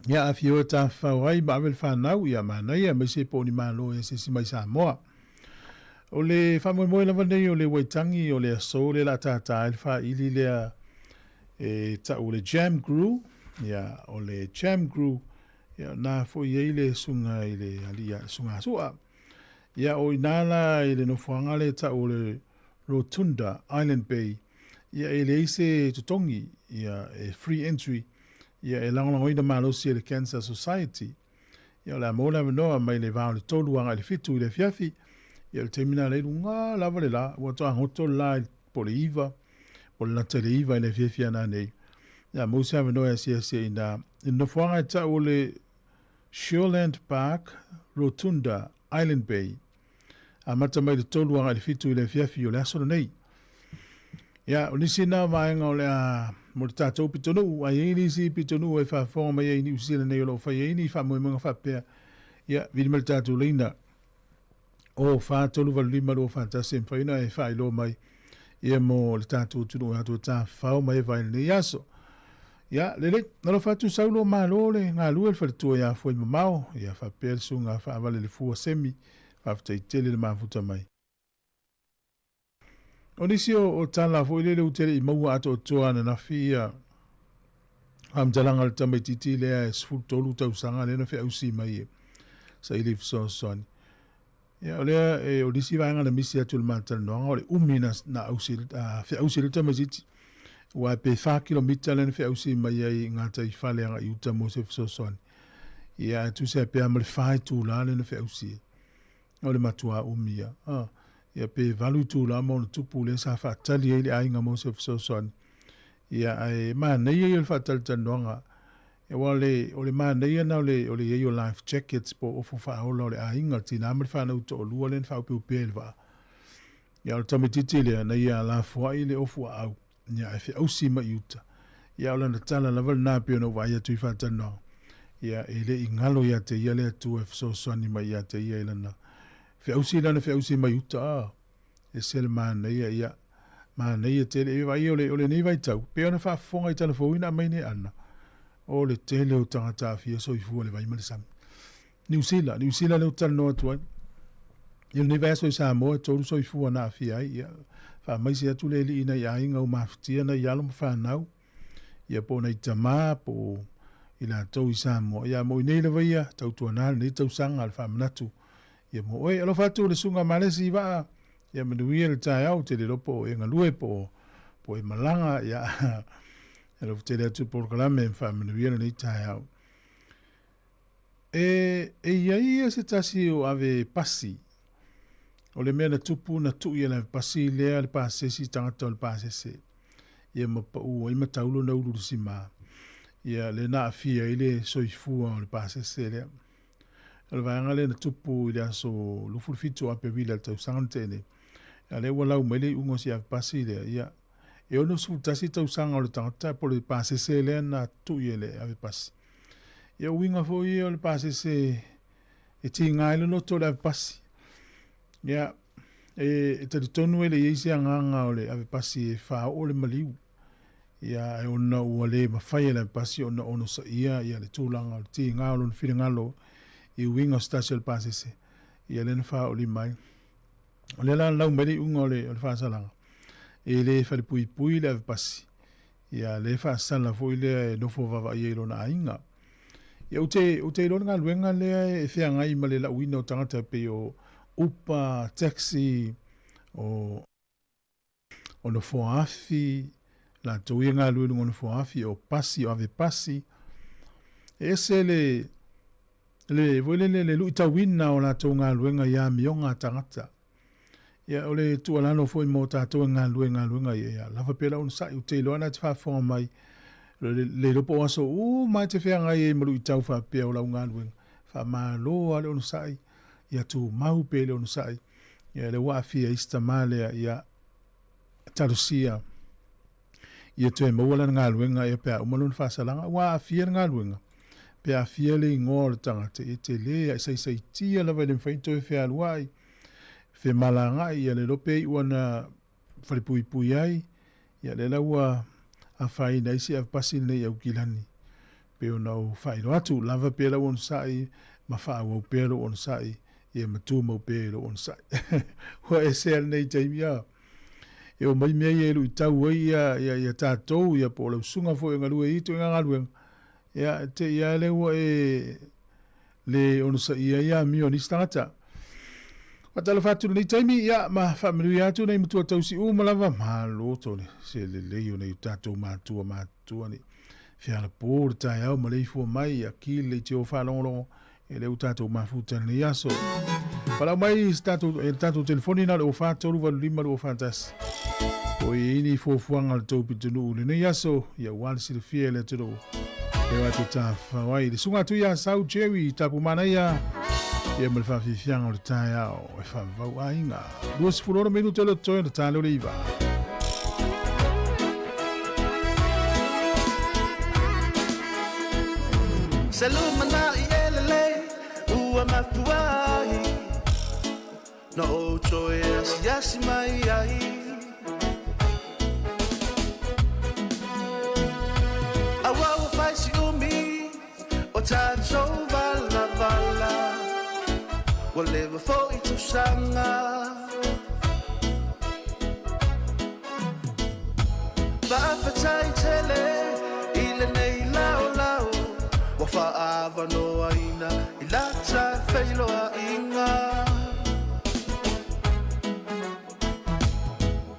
[SPEAKER 1] Ia afio e tafafao ai ma ave le fanau, ia manaia aemaise po o ni malo e asiasi mai Samoa. O le faamoemoe lava nei o le Waitangi o le aso lea o le a tātā ai le faili lea E ta'u o le Jam Grew, ia, o le Jam Grew, ia, na foi i ai le susuga i le alii a, susuga a Su'a. Ia, o i ina la i le nofoaga lea e ta'u o le Rotunda Island Bay, ia, e leai se totogi, ia, e free entry, ia, e lagolagoina malosi e le Cancer Society. Ia, o le a maua le avanoa mai le va o le 3 agai i le 7 i le afiafi. Ia, o le taimi lena o lea i luga lava le la, ua toa goto le la po o le 9, po o le lata i le 9 i le afiafi a nanei. Ia, maua se avanoa e asiasi ai i ina. I le nofoaga e tau o le Shoreland Park, Rotunda, Island Bay. Amata mai le 3 agai i le 7 i le afiafi o le aso lenei. Ia, o nisi na vaega o le a mo le tātou pitonuu, a i ai nisi pitonuu e faafofoga mai ai i Niu Sila nei o lo o fai ai ni faamoemoega faapea, ia, vili mai le tātou leina o 4 3 8 5 2 4 1 e mafai ona e faailoa mai ia mo le tātou atunuu e atu e tāwhao mai e vai lenei aso. Ia, lelei, alofa atu saulo malo le galue le faletua ia Fuai Mamao, ia faapea le susuga faavale le fua semi, faafetai tele le mafuta mai. O nisi o, o tala foi lele ou te le i maua atoatoa ananafi ia faamatalaga a le tamaitiiti lea e 13 tausaga lea na feausi mai e saili fesoasoani. Ia, o lea e, o nisi vaega na misi atu i le matalanoaga o le umi na, na ausi, a, feausi ai le tamaitiiti. Ua pe 4 kilomita lea na feausi mai ai i gataifale agai i uta mo se fesoasoani. Ia, ae tusa ai pea ma le 4 itula lea na feausi ai. O le matuā umi ia. A, ia pe 8 itula ma ona tupu lea sa faatali ai le aiga mo se fesoasoani. Ia, ae manaia ia o le faatalitanoaga. Aua o le, o le manaia na o le, o le i ai o life jackets po o ofo faaola o le aiga, le tinā ma le fanau toalua lea na faaopeopea i le vaa. Ia, o le tamaitiiti lea, na ia lafoai le ofu aau, ia, ae feausi mai i uta. Ia, o lana tala lava lena pei ona ou vaai atu i faatalanoaga. Ia, e le i galo ia te ia le Atua e fesoasoani mai ia te ia i lana feausi, lana feausi mai uta, a, ese le manaia, ia, manaia tele. E vaai o le, o lenei vaitau, pei ona faafofoga i talafouina aumai nei ana, o le tele o tagata aafia soifua i le vai ma le sami. Niu Sila, Niu Sila lea ou te talanoa atu ai. I lenei vaiaso i Samoa, e tolu soifua na aafia ai. Ia, faamaise atu le alii i nai aiga ua mafatia nai alo ma fanau, ia po o nai tama, po o i latou i Samoa. Ia, mo i nei lava ia, tautuana lenei tausaga le faamanatu. Ia mo oe, alofa atu le susuga Malesi i vaa, ia manuia le taeao, ou te le iloa po o e galue, po o, po o e malaga, ia, alofa tele atu le polokalame, faamanuia lenei taeao. E, e i ai ia se tasi o ave pasi. O le mea na tupu na tuu i le ave pasi lea le pasese i tagata o le pasese. Ia ma pau ai ma taulo na ulu le sima. Ia le na aafia ai le soifua o le pasese lea. O le vaega lea na tupu i le aso 27 o Aperila le tausaga na tea nei. A lea ua lau mai le iuga o si ave pasi lea, ia e 61 tausaga o le tagata po o le pasese lea na tuu i le ave pasi. Ia uiga foi ia o le pasese e tiga ai le loto o le avepasi. Ia, e, e talitonu e le i ai se agaga o le avepasi e faaoo le maliu. Ia, ae ona ua le mafai e le avepasi ona onosaia ia le tulaga o le tiga o lona finagalo i uiga o se tasi o le pasese. Ia lea na faaoolima ai. O lea la na lau mai le iuga o le, o le faasalaga, e le falepuipui le avepasi. Ia, le faasala foi lea e nofo vaavaai ai i lona aiga. Ia, ou te, ou te iloa le galuega lea e feagai ma le lauina o tagata e pei o Uber, taxi, o, o nofoa afi, latou ia galue i luga o nofoa afi, o pasi, o ave pasi. E ese le, le, foi lele, le luitauina o latou galuega i amioga a tagata. Ia, o le tuualalo foi mo tatou e galulue i galuega ia, ia lava pea le onosai, ou te iloa na te faafofoga mai, le, le iloa po o aso uma e te feagai ai ma luitau faapea o lau galuega, faamalo lava le onosai, ia tumau pea i le onosai, ia lea ua aafia ai si tama lea, ia talosia ia toe maua lana galuega ia pe a uma lona faasalaga, ua aafia le galuega, pe aafia le igoa o le tagata, ia tele a saisaitia lava e le mafai ona toe fealuai, femalagaai, ia le iloa pe iu ana falepuipui ai, ia lea la ua afaina ai si avepasi lenei i Aukilani. Pei ona ou faailoa atu, lava pea lau onosai ma faaauau pea lou onosai, ia ma tumau pea i lou onosai. Ua ese lava lenei taimi, a. e omai mea ia e luitau ai ia, ia, ia tatou, ia po o lau susuga foi e galue i ituaiga galuega, ia, e te i lava lea ua e le onosaia ai amio a nisi tagata. Faatalofa atu i lenei taimi, ia, ma faamanuia atu nei matua tausi uma lava, malo tole, se lelei o nei tatou matua matutua nei. Fealapo le taeao ma leifua mai, ia kili le itio faalogologo, e lea ua tatou mafuta i lenei aso. Palau mai se tatou, e le tatou telefoni na o le 04 385 241. Po i ai ni fuafuaga a le tou pitonuu i lenei aso, ia aua le silafia e le atunuu. E o atu tafafao ai le susuga atu ia Sau Jerry Tapumanaia, ia ma le faafiafiaga o le taeao e faavavau aiga. 26 minute o le totoe ona ta lea o le iva.
[SPEAKER 7] Se lumanai e lelei ua mafua ai Na ou toe asiasi mai ai Aua ua fai si umi o tatou valavala Ua leva foi tausaga Faafetai tele i lenei laolao Ua faaavanoaina i la ta feiloaiga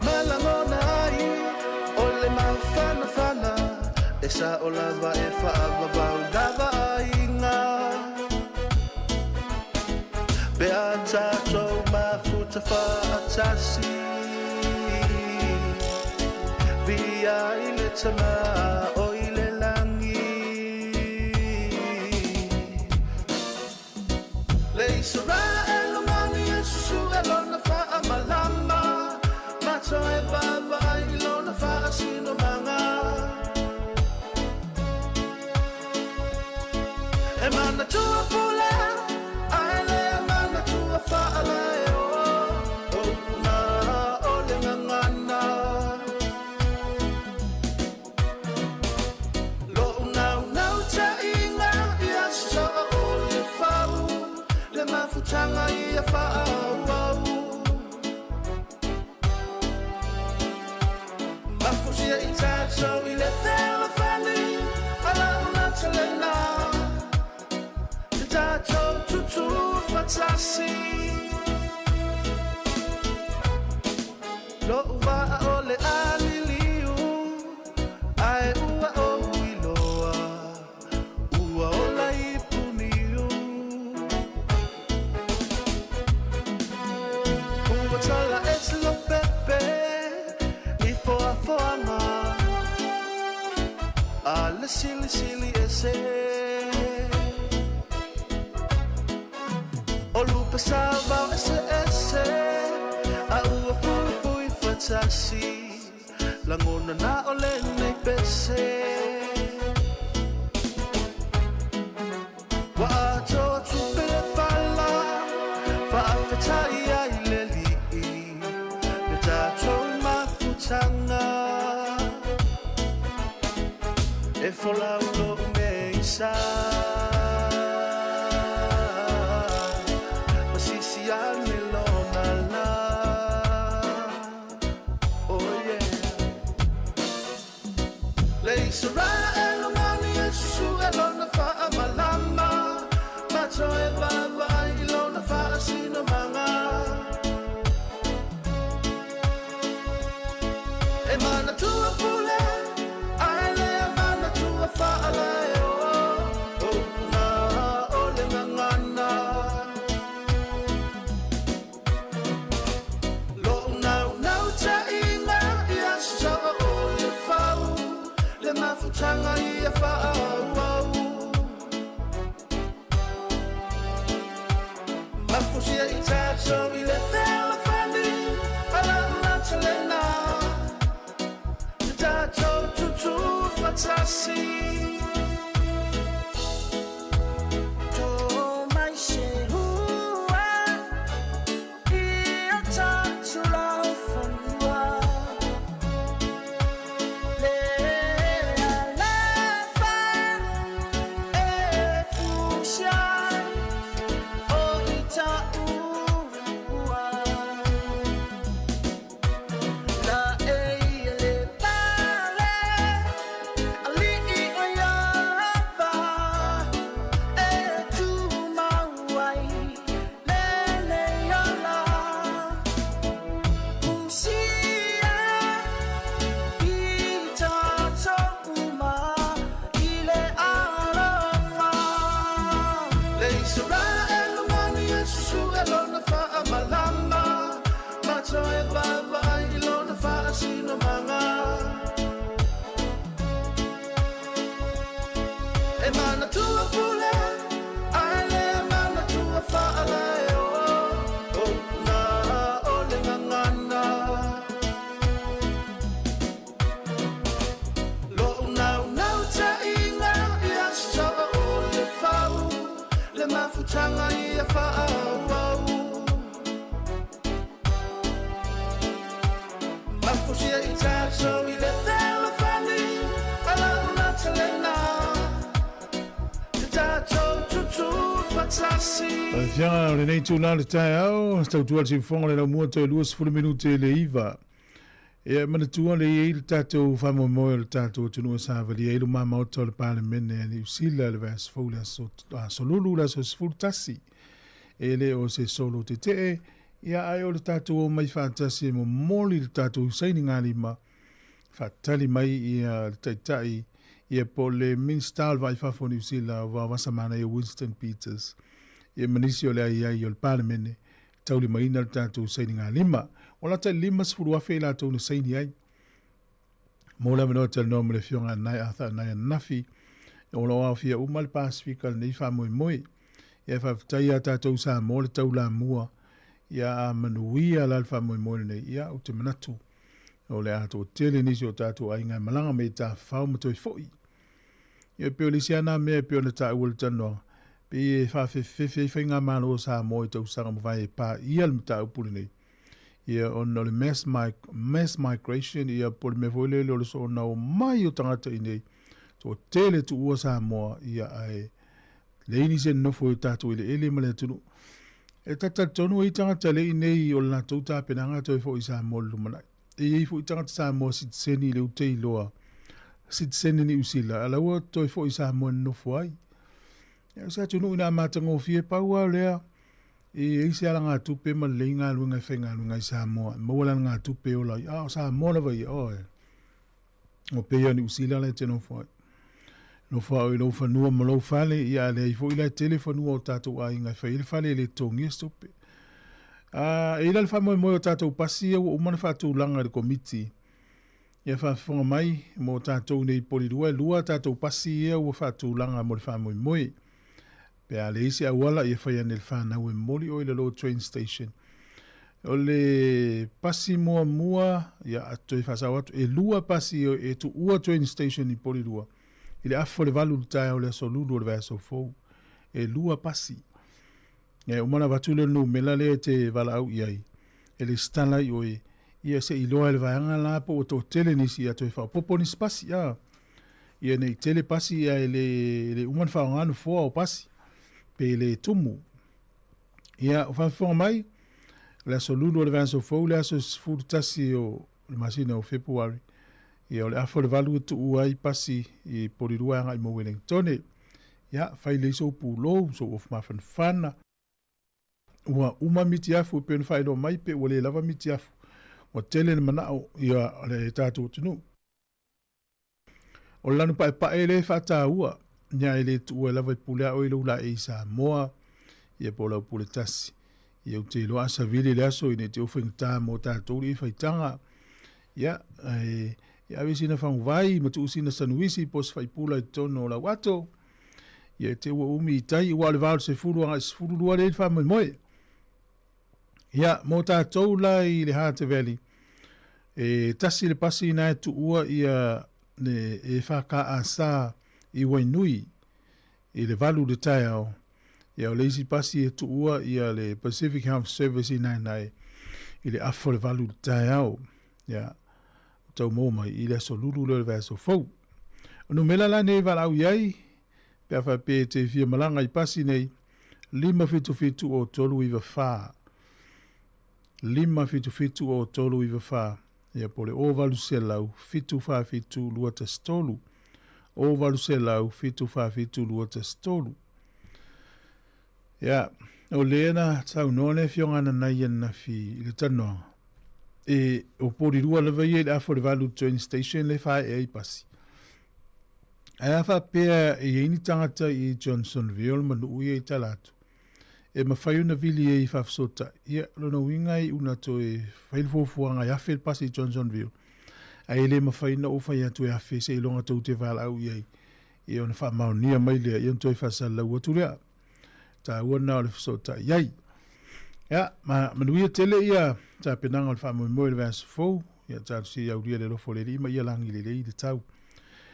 [SPEAKER 7] Ma lagona ai o le mafanafana E sao lava e faavavau lava aiga Pe a tatou mafuta faatasi Viia i le Tama o i le lagi Le Isaraelu mani e susue lona faamalama Ma toe vaavaai i lona faasinomaga E manatua pule ae le manatua faalaeo O upu na o le gagana Lo'u naunautaiga ia soa o le fau Le mafutaga ia faaauau Mafusia i tatou i le fealofani A la'u natalena Te tatou tutu fatasi Lo'u vaa o le a liliu Ae ua ou iloa Ua ola i Puniu Ua tala ese Lopepe i foafoaga A le silisili ese O lupe savao eseese A ua fuifui fatasi Lagona na o lenei pese Ua atoa tupe le fala Faafetai ai le Alii Le tatou mafutaga E folau lou meisa Ma sisi ane lona la Oh yeah Le Isaraelu mani e susue lona faamalama Ma toe vaavaai i lona faasinomaga E manatua pule ae le manatua faalaeo O upu na o le gagana Lo'u naunautaiga ia soa o le fau Le mafutaga ia faaauau Mafusia i tatou i le fealofani A la'u natalena Te tatou tutu fatasi agaga. E manatua pule, ae le manatua faalaeo, o na o le gagana. Lo'u naunautaiga ia soo o le fau, le mafutaga ia faaauau. Mafusia i tatou i le fealofani, a lau matalena, te tatou tutu fatasi.
[SPEAKER 1] Fiaga o lenei itula o le taeao, tautua le siufofoga o le laumua toe 20 minute le iva. Ia e manatua le i ai le tatou faamoemoe o le tatou atunuu e savalia ai luma maota o le Palemene a Niu Sila i le vaiaso fou le aso, aso Lulu le aso 11. E le o se solo tetee, ia ae o le tatou omai faatasi e momoli le tatou sainigalima faatali mai ia le taitai ia po o le Minisita o le Vai Fafo o Niu Sila o Vaovasa Manaia Winston Peters ia ma nisi o le aiai o le Palemene taulimaina le tatou sainigalima. Ua lata i le 50,000 i latou na saini ai. Mo le avanoa talanoa ma le Afioga ia Nai Arthur Nai ananafi, o lo o aofia uma le Pasefika i lenei faamoemoe. Ia e faafetai ia tatou Samoa le taulamua, ia a manuia la le faamoemoe lenei, ia ou te manatu o le a toatele nisi o tatou aiga e malaga mai i Tafafao ma toe foi. Ia e pei o le isi lava na mea e pei ona taua i le talanoaga, pei e faafefefefe ai faigamalo a Samoa i tausaga mavae e paia le mataupu lenei. Ia ona o le mass, mass migration, ia po o le mea foi lele o le soona omai o tagata i inei, toatele tuua Samoa, ia ae leai nisi e nonofo i o tatou eleele ma le atunuu. E talitonu e i ai tagata le i inei o le latou tapenaga toe foi i Samoa i le lumanai. E i ai foi tagata Samoa sitiseni i le ute iloa sitiseni Niu Sila, a la ua toe foi i Samoa e nonofo ai. Ia, o se atunuu ina matagofie, pau lava lea, e i ai se alagatupe ma lelei galuega e faigaluega ai i Samoa, e maua le alagatupe e ola ai, a o Samoa lava ia, oe. O pei o Niu Sila la e te nofo ai. Nofo au i lou fanua ma lou fale, ia a leai foi la e tele fanua o tatou aiga e fai ai le fale e le totogia se tupe. A, e i ai la le faamoemoe o tatou pasi ia ua uma ona faatulaga e le Komiti. Ia faafofoga mai mo tatou nei i Polilua, e lua a tatou pasi ia ua faatulaga mo le faamoemoe. Pe a leai se auala, ia fai ane e le fanau e momoli oe i le Lower Train Station. O le pasi muamua, ia a toe faasao atu, e lua pasi e tuua train station i Polilua i le afa o le 8 i le taeao o le aso Lulu o le vaiaso fou. E lua pasi. Ia e uma ona avatu lea o le numera lea e te valaau i ai, e lesitala ai oe, ia se i iloa e le vaega la po ua toatele nisi ia toe faaopoopo nisi pasi. A. Ia nei tele pasi ae le, le uma ona faaaoga nofoa o pasi pe le tumu. Ia, o faafofoga mai, o le aso Lulu o le vaiaso fou, le aso 11 o le masina o Fepuari, ia o le afa o le 8 e tuu ai pasi i Polilua e agai mo Wellingtone. Ia, fai lelei sou pulou, sou ofu mafanafana. Ua uma mitiafu e pei ona faailoa mai pe ua le lava mitiafu. Ua tele le manao ia le tatou atunuu. O le lanu paepae lea e faataua, ia e le tuua lava i pule a oe i lou laei i Samoa, ia po o lau pule tasi. Ia ou te iloa a savili i le aso ina i te ua faigata mo tatou le faitaga. Ia, ae ia ave sina faguvai ma tuu sina sanuisi po o se faipula i totonu o lau ato. Ia e te ua umi i tai, aua o le va o le 10 agai 12 lea i le faamoemoe. Ia, mo tatou la i le Hutt Valley, e tasi le pasi na e tuua ia le EFKS i Wainui i le 8 i le taeao. Ia, o le isi pasi e tuua ia le Pacific Health Service i Naenae i le afa o le 8 i le taeao. Ia, o tau maua mai i le aso Lulu lea o le vaiaso fou. O numera la nei e valaau i ai, pe a faapea e te fia malaga i pasi nei, 577 o 394. 577 o 394. Ia po o le 0800 747 213. 0800 747 213. Ia, o lea na saunoa le Afioga Ananaia ananafi i le talanoaga, e, o Porirua lava ia i le afa o le 8 train station le faaee ai pasi. Ae a faapea e i ai ni tagata i Johnsonville ma nuu ia i tala atu, e mafai ona vili ai e faafesootai, ia, lona uiga e iu ina toe fai le fuafuaga e afe le pasi i Johnsonville. Ae le mafai ona ou fai atu e afe seiloga tou te valaau i ai, ia ona faamaonia mai lea, ia ona toe faasalalau atu lea. Taua lena o le fesootai ai. Ia, ma, manuia tele ia tapenaga o le faamoemoe i le vaiaso fou, ia talosia ia aulia le alofa o le Alii ma ia lagi lelei le tau.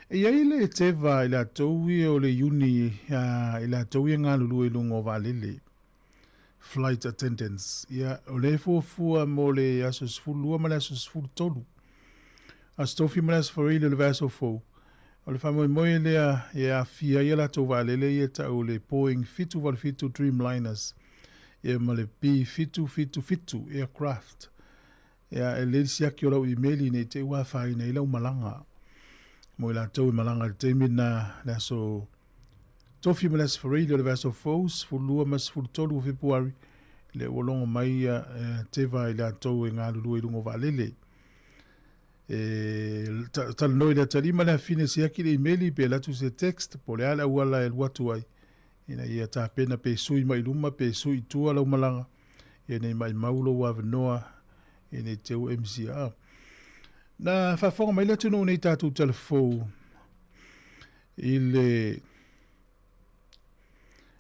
[SPEAKER 1] E i ai le teva i latou ia o le Iuni, a, i latou ia galulue i luga o vaalele, flight attendants. Ia, o lea e fuafua mo le aso 12 ma le aso 13. Aso Tofi ma le aso Faraile o le vaiaso fou. O le faamoemoe lea e aafia ai a latou vaalele ia e tau o le Boeing 787 Dreamliners ia ma le B777 aircraft. Ia, e lelei le siaki o lau imeli ne i te i ua afaina ai lau malaga. Mo i latou e malaga i le taimi lena, le aso Tofi ma le aso Faraile o le vaiaso fou, 12 ma 13 o Fepuari, lea ua logo mai ia teva i latou e galulue i luga o vaalele. E talanoa i le atalii ma le afine e siaki le imeli pe alu atu se text po o le a le auala e alu atu ai ina ia tapena pe sui mai luma pe sui i tua lau malaga ia nei maimau lou avanoa ina i te ua MCR. Na faafofoga mai le atunuu nei tatou talafou i le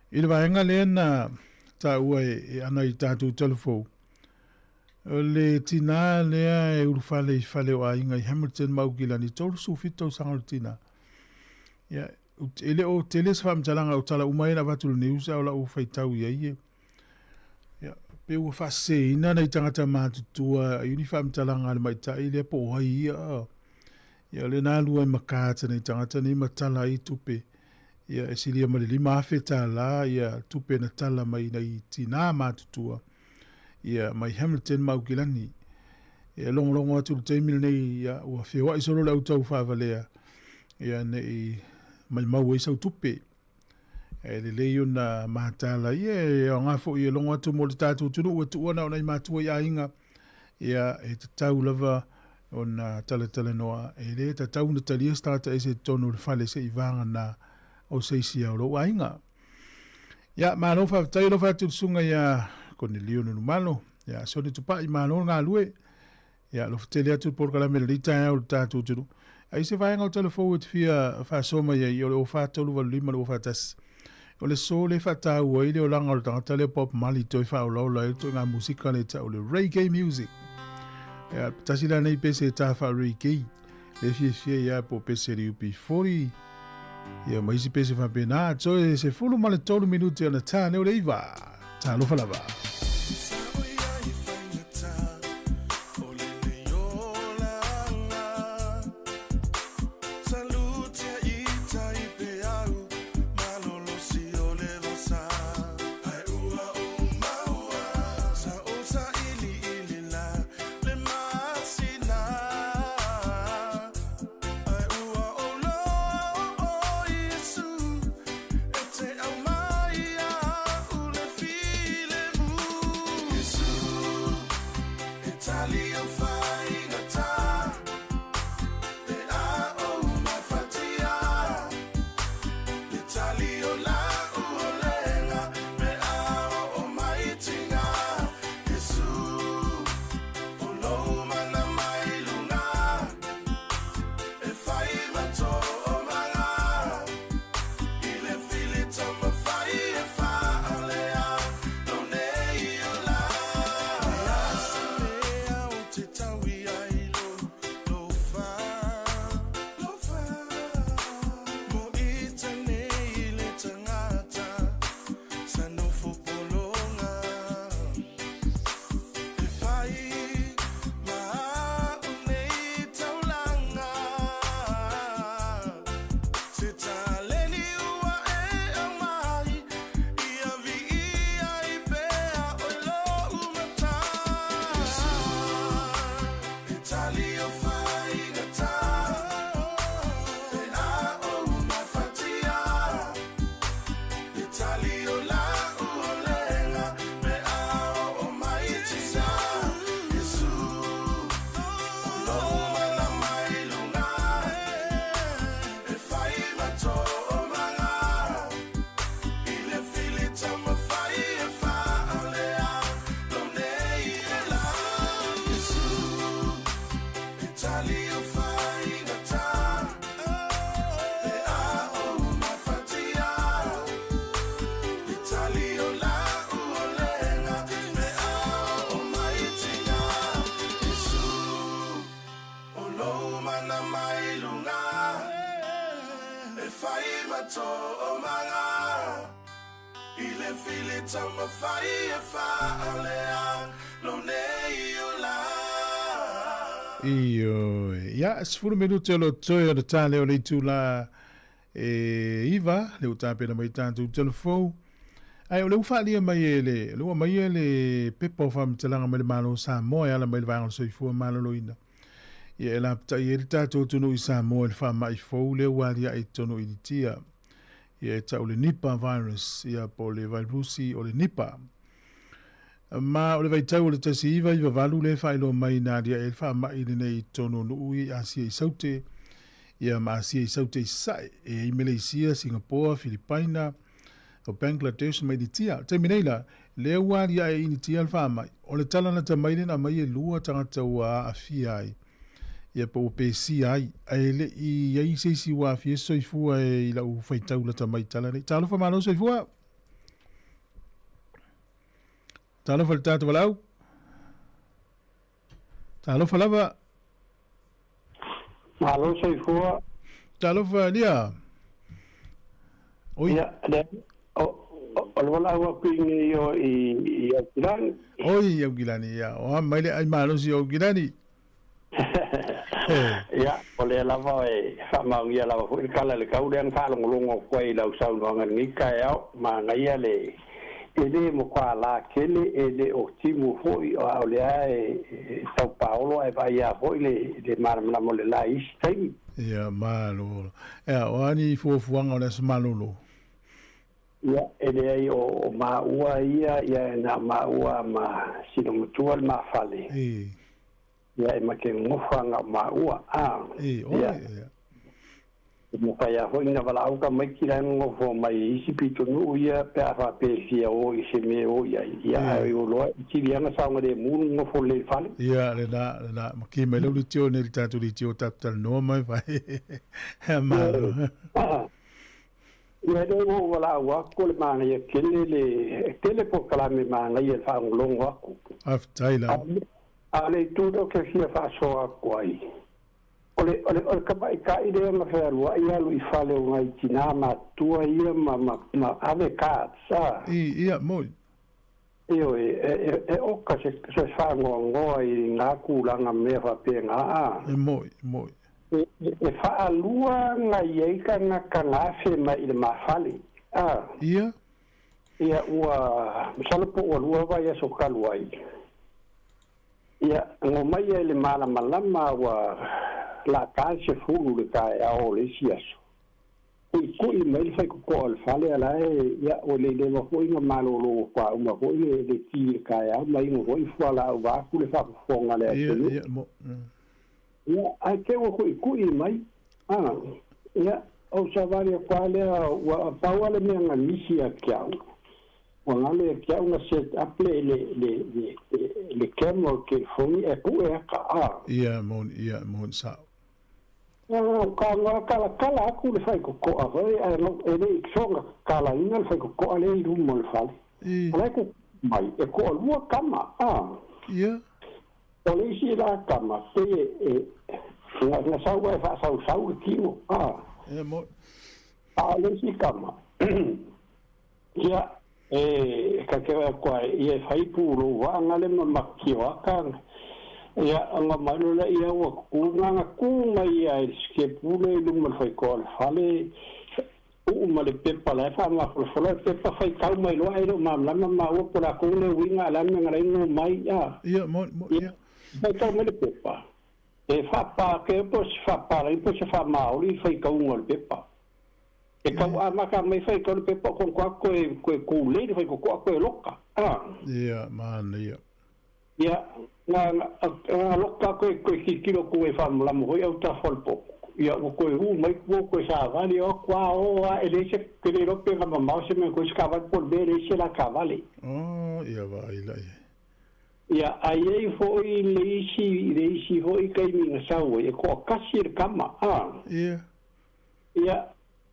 [SPEAKER 1] i le vaega lea na taua e ana i tatou talafou. O le tinā lea e ulufale i fale o aiga i Hamilton ma Aukilani, 37 tausaga o le tinā. Ia, e le o tele se faamatalaga o tala uma ia na avatu i le news a o lau faitau i ai e. Ia, pe ua faaseseina nai tagata matutua i ni faamatalaga a le maita'i lea po o ai ia. Ia, o lea na alu ai ma cards a nai tagata nei ma tala ai tupe. Ia, e silia ma le $5,000 ia tupe na tala mai nai tinā matutua. Ia, mai Hamilton ma Aukilani. E logologo atu i le taimi lenei, ia, ua feoai solo le au favalea, ia, ne i maimau ai sau tupe. E lelei ona mataala ia, e aoga foi e logo atu mo le tatou atunuu ua tuua na o nai matua i aiga. Ia, e tatau lava ona talatalanoa, e le tatau ona talia se tagata ese i totonu o le fale se'i vagana o se isi o lou aiga. Ia, malo faafetai alofa atu i le susuga ia Konelio Nunumalo, ia Soni Tupai, malo le galue. Ia, alofa tele atu le polokalame i lenei taeao i le tatou atunuu. A i se vaega o tala fou e te fia faasoa mai ai, o le 0438 241. O le so lea e faataua ai le olaga o le tagata lea Bob Marley toe faaolaola ai le ituaiga musika lea e tau o le reggae music. Ia, tasi la nei pese e tā faa-reggae. Le fiafia ia po pese le UB40. Ia ma isi pese faapena. Toe 13 minute ona tā nei o le 9. Talofa lava.
[SPEAKER 7] fai ma toomaga i le fili taumafai e faalea lou nei olaga.
[SPEAKER 1] Ioe. Ia, 10 minute o lo toe o le tā leo le itula e 9, le ua tapena mai tātou telefou. Ae o le ua faalia mai e le, le ua mai e le pepa o faamatalaga mai le Malo o Samoa e ala mai le Vaega o le Soifua Maloloina. Ia e lapatai ai le tatou atunuu i Samoa i le faamai fou lea ua aliae i totonu o Initia. Ia e tau le Nipah virus, ia po o le vairusi o le Nipah. Ma o le vaitau o le 1998 lea e faailoa mai na aliae ai le faamai lenei i totonu o nuu i Asia i Saute, ia ma Asia i Saute i Sasae, e i ai Meleisia, Singapoa, Filipaina, o Bangladesh ma Initia. O le taimi nei la, lea ua aliae i Initia le faamai. O le tala lata mai lea na aumai e lua tagata ua aafia ai, ia po ua pesia ai, ae le i i ai se isi ua aafia se soifua e i lau faitau lata mai i tala nei. Talofa malo soifua! Talofa le tatou valaau. Talofa lava.
[SPEAKER 13] Malo soifua.
[SPEAKER 1] Talofa Elia.
[SPEAKER 13] Oi. Ia, le, o, o, le valaau aku i nei o i, i Aukilani.
[SPEAKER 1] Oi, Aukilani, ia. O a mai le ai malosi o Aukilani.
[SPEAKER 13] Ia, o lea lava e faamaonia lava foi le tala i le tau lea na faalogologo atu ai i lau saunoaga i lenei taeao, manaia le e le matua tele, e le o timu foi, a o lea e tau paolo ae vaaia foi le le malamalama o le la i isi taimi.
[SPEAKER 1] Ia, malo. Ea, o a ni fuafuaga o le Aso Malolo?
[SPEAKER 13] Ia, e leai o maua ia, ia na o maua ma sina matua le mafale.
[SPEAKER 1] E.
[SPEAKER 13] Ia, e make gofa na o maua, a.
[SPEAKER 1] E, oi, ia. Ia.
[SPEAKER 13] E mafai lava foi na valaau tamaiti la e nonofo mai i isi pitonuu ia pe a faapea e fia o i se mea e o i ai. Ia, ae o loa e sili lava na saogalemu le nonofo lelei i le fale.
[SPEAKER 1] Ia, lena, lena. Ma ki mai lau litio nei le tatou litio tatou talanoa mai fai. Hea malo.
[SPEAKER 13] Ia, lea ua ou valaau atu o le manaia tele le, e tele polokalame manaia i le faalogologo atu.
[SPEAKER 1] Faafetai lava.
[SPEAKER 13] A o le itu lea ou te fia faasoa atu ai, o le, o le, o le tamaitai lea na fealuai alu i fale o nai tinā matutua ia ma, ma, ma ave cards, a.
[SPEAKER 1] I, ia, moni.
[SPEAKER 13] Ioe, e, e, e oka se, se faanoanoa i ngā tulaga mea faapena, a.
[SPEAKER 1] E moni, moni.
[SPEAKER 13] E, e, e faalua nai ai tagata na afe mai i le mafale, a.
[SPEAKER 1] Ia.
[SPEAKER 13] Ia, ua, masalo po ua lua vaiaso talu ai. Ia, no mai ia i le malamalama ua lata le 10 le taeao o le isi aso. Kuikui mai le faikokoa o le fale a la e, ia, ua le leva foi na malolo ua faauma foi le, le ti i le taeao ma inu foi fualaau vaeatu le faafofoga a le atunuu.
[SPEAKER 1] Ia, ia,
[SPEAKER 13] Ia, ae te ua kuikui mai. A, ia, ou savali atu lava lea, ua pau lava le mea na misi ia te au, ua galo ia te au na set up le, le, le, le, le camera o le telefoni ae pue ata, a.
[SPEAKER 1] Ia, moni, ia, moni sao.
[SPEAKER 13] Ia, ka na talatala atu le faikokoa foi, ae e le i soona tatalaina le faikokoa lea i luma o le fale.
[SPEAKER 1] I.
[SPEAKER 13] O la e kuku mai, e toalua tama, a.
[SPEAKER 1] Ia.
[SPEAKER 13] O le isi la tama, pei e, e, na, na sau ae faasausau le tino, a.
[SPEAKER 1] Ia, moni.
[SPEAKER 13] A o le isi tama, ia, e ta te atu ai, ia e fai pulou vaga le ma makioaka, ia, ona mai loa lea, ia ua tu, na ona tu mai ia i le sikepu lea i luma o le faitoa o le fale, uu ma le pepa la e faamafolafola le pepa faitau mai loa ae le o malamalama maua po o le a tonu le uiga a o le a le mea na laina omai a.
[SPEAKER 1] Ia, moni, moni, ia.
[SPEAKER 13] Faitau mai le pepa, e faapakea po o se faapalagi po o se faamaoli le faitauga o le pepa. E tau amata mai faitau le pepa o konokoa toe toe tulei le faitotoa toe loka a.
[SPEAKER 1] Ia, manaia.
[SPEAKER 13] Ia, na na loka koe koe tilotilo atu e faamalamalama foi autafa o le popo. Ia, ua toe u mai tua toe savali o atu a o a e leai se ke le iloa pe na mamao se mea koe se taavale po o le mea e leai se la taavale.
[SPEAKER 1] Oh, ia vaai la i ai.
[SPEAKER 13] Ia, a i ai foi le isi le isi foi taimi na sau ai, e toatasi le tama, a.
[SPEAKER 1] Ia.
[SPEAKER 13] Ia,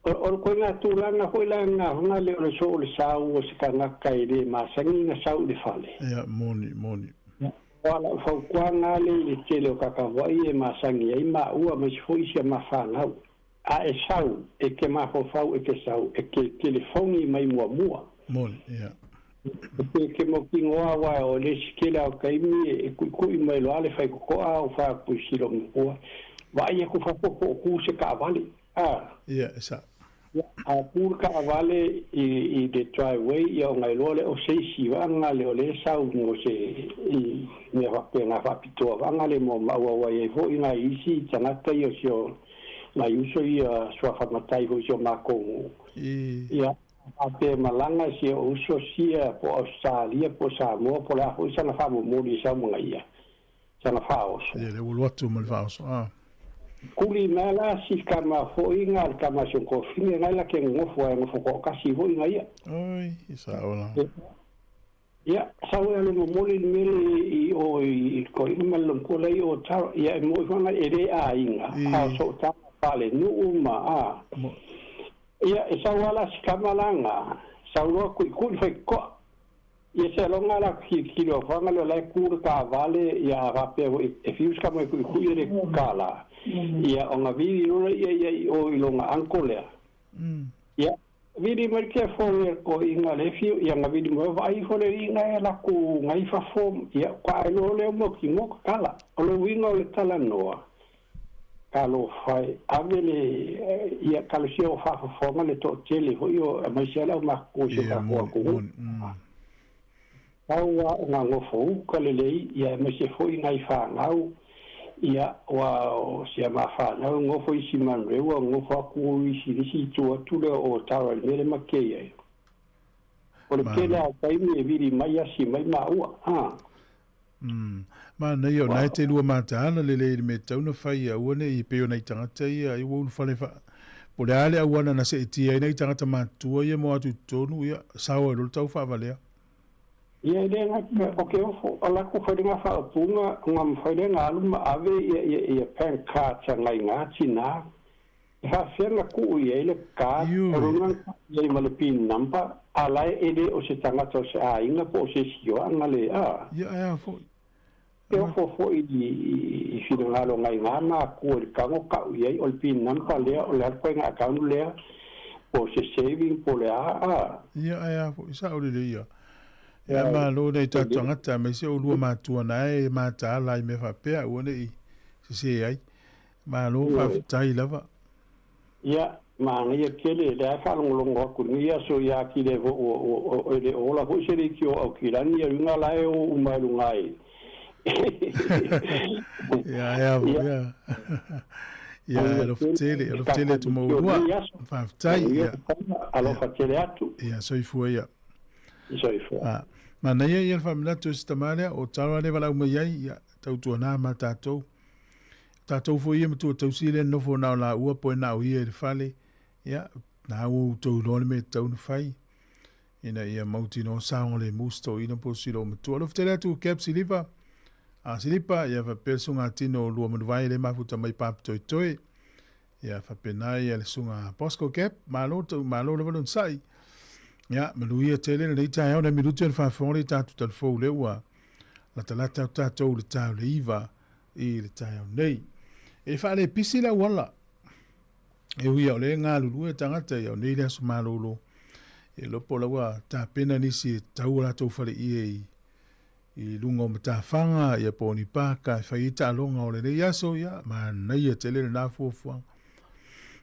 [SPEAKER 13] o le koina tulaga foi la na hona le o le so o le sau o se tagata e le masani na sau i le fale.
[SPEAKER 1] Ia, moni, moni.
[SPEAKER 13] O a lau fautuaga le i le tele o kakavai e masani ai maua aemaise foi si a ma fanau. A e sau, e ke mafaufau e ke sau, e ke telefoni mai muamua.
[SPEAKER 1] Moni, ia.
[SPEAKER 13] E ke ke mautinoa aua o le isi tele lava o taimi e kuikui mai loa le faitotoa a o fai atu i si lomua. Vaai atu fafo po o tu se taavale. A.
[SPEAKER 1] Ia, e sao.
[SPEAKER 13] Ia, a tu le taavale i, i le driveway, ia ona iloa lea o se isi vaaga lea o lea e sau mo se i mea faapena faapitoa vaaga lea mo maua aua e i ai foi nai isi tagata ia o si o nai uso ia suafa matai foi i si o matou nuu. Ia, faapea e malaga si o uso sia po o Ausetalia po o Samoa po o le a foi sana faamomoli e sau ma ia sana faaoso.
[SPEAKER 1] Ia, lea ua alu atu ma le faaoso, a.
[SPEAKER 13] Kuli mai la si kama foi nga le kama si kofine ngai la ke ngofo ai ngofo to'atasi foi nga ia.
[SPEAKER 1] Oi, i sao la.
[SPEAKER 13] Ia, sau e le momoli le mele i o i koina ma le lomkua lai o taro, ia e moi fanga e le aiga, a o so tama pale nuu ma a. Ia, e sau ala si kama la nga, sau loa kui kui fai koa. Ia se aloga la kilokilo fanga lea o la e ku le taavale ia a faapea foi e fiu se kama e kuikui e le kālā. Ia ona vili loa ia ia i o i lona uncle lea. Ia vili mai ke fo e ko inga le fiu ia na vili mai vaai ifo le inga e la ku ngai fafo ia ka e lo leo mo ki mo kala. O le uiga o le talanoa talofa e ave le ia kalosia o faafofoga le toatele foi o aemaise ai le aumakuku o si o tatou atunuu. Pau lava o gagofo uka lelei ia aemaise foi nai fanau ia ua o si a ma fanau e nofo isi manureua nofo atu isi isi itu atu lea o Tara i le mea lea ma kei ai. O le tele lava o taimi e vili mai asi mai maua a.
[SPEAKER 1] Manaia o na e te lua mataala lelei i le mea tatau ona fai ia aua ne i pei o nai tagata ia ai ua ulufale faa po o le a le auala na seetia ai nai tagata matutua ia mo atu i totonu ia sao ai loa le tau faavalea.
[SPEAKER 13] Ia e le gata o ke ofo o lakou fai le faaupuga ona mafai lea ona alu ma ave ia ia ia bank cards a nai gā tinā. E faafefea ona tuu i ai le card o lona na i ai ma le pin number a la e le o se tagata o se aiga po o se isi oaga le a.
[SPEAKER 1] Ia ae a foi.
[SPEAKER 13] E ofo foi i finagalo ngai gā makua i le tago tau i ai o le pin number lea o le a le ituaiga account lea po o se saving po o le a a.
[SPEAKER 1] Ia ae a foi sao lelei ia. Ia malo nai tatou tagata aemaise o lua matua na e mataala i mea faapea aua ne i sese ai. Malo faafetai lava.
[SPEAKER 13] Ia, manaia tele, lea e faalogologo atu i lenei aso ia atili ai foi ua, ua, e le o ola foi se leitio o Aukilani, ia luga la e o uma i luga i.
[SPEAKER 1] Ia, ia, ia. Ia, alofa tele, alofa tele atu ma oulua. Faafetai. Ia.
[SPEAKER 13] Alofa tele atu.
[SPEAKER 1] Ia, soifua ia.
[SPEAKER 13] Soifua.
[SPEAKER 1] Ah, manaia ia le faamanatu e si tama lea, o Tara lea e valaau mai ai, ia, tautuana ma tatou. Tatou foi ia matua tausi lea nofo na o laua po e na o ia i le fale, ia, na ua outou iloa le mea e tatau ona fai, ina ia mautinoa saogalemu se toeaina po o se loomatua. Alofa tele atu Cap Siliva, a Silipa, ia faapea le sugatino o lua manuvae le mafuta mai Papatoetoe, ia faapena ia le suga Bosco Cap, malo tau malo lava le onosai. Ia, manuia tele lenei taeao nai minuti o le faafofoga le tatou talafou lea ua latalata atu tatou i le ta o le 9 i le taeao nei. E faalepisi le auala. E ui o lea e galulue tagata ia o nei le aso malolo. E iloa po o la ua tapena nisi e tau o latou faleie i i luga o matafaga ia po o ni pāka e fai ai taaloga o lenei aso, ia manaia tele lena fuafuaga.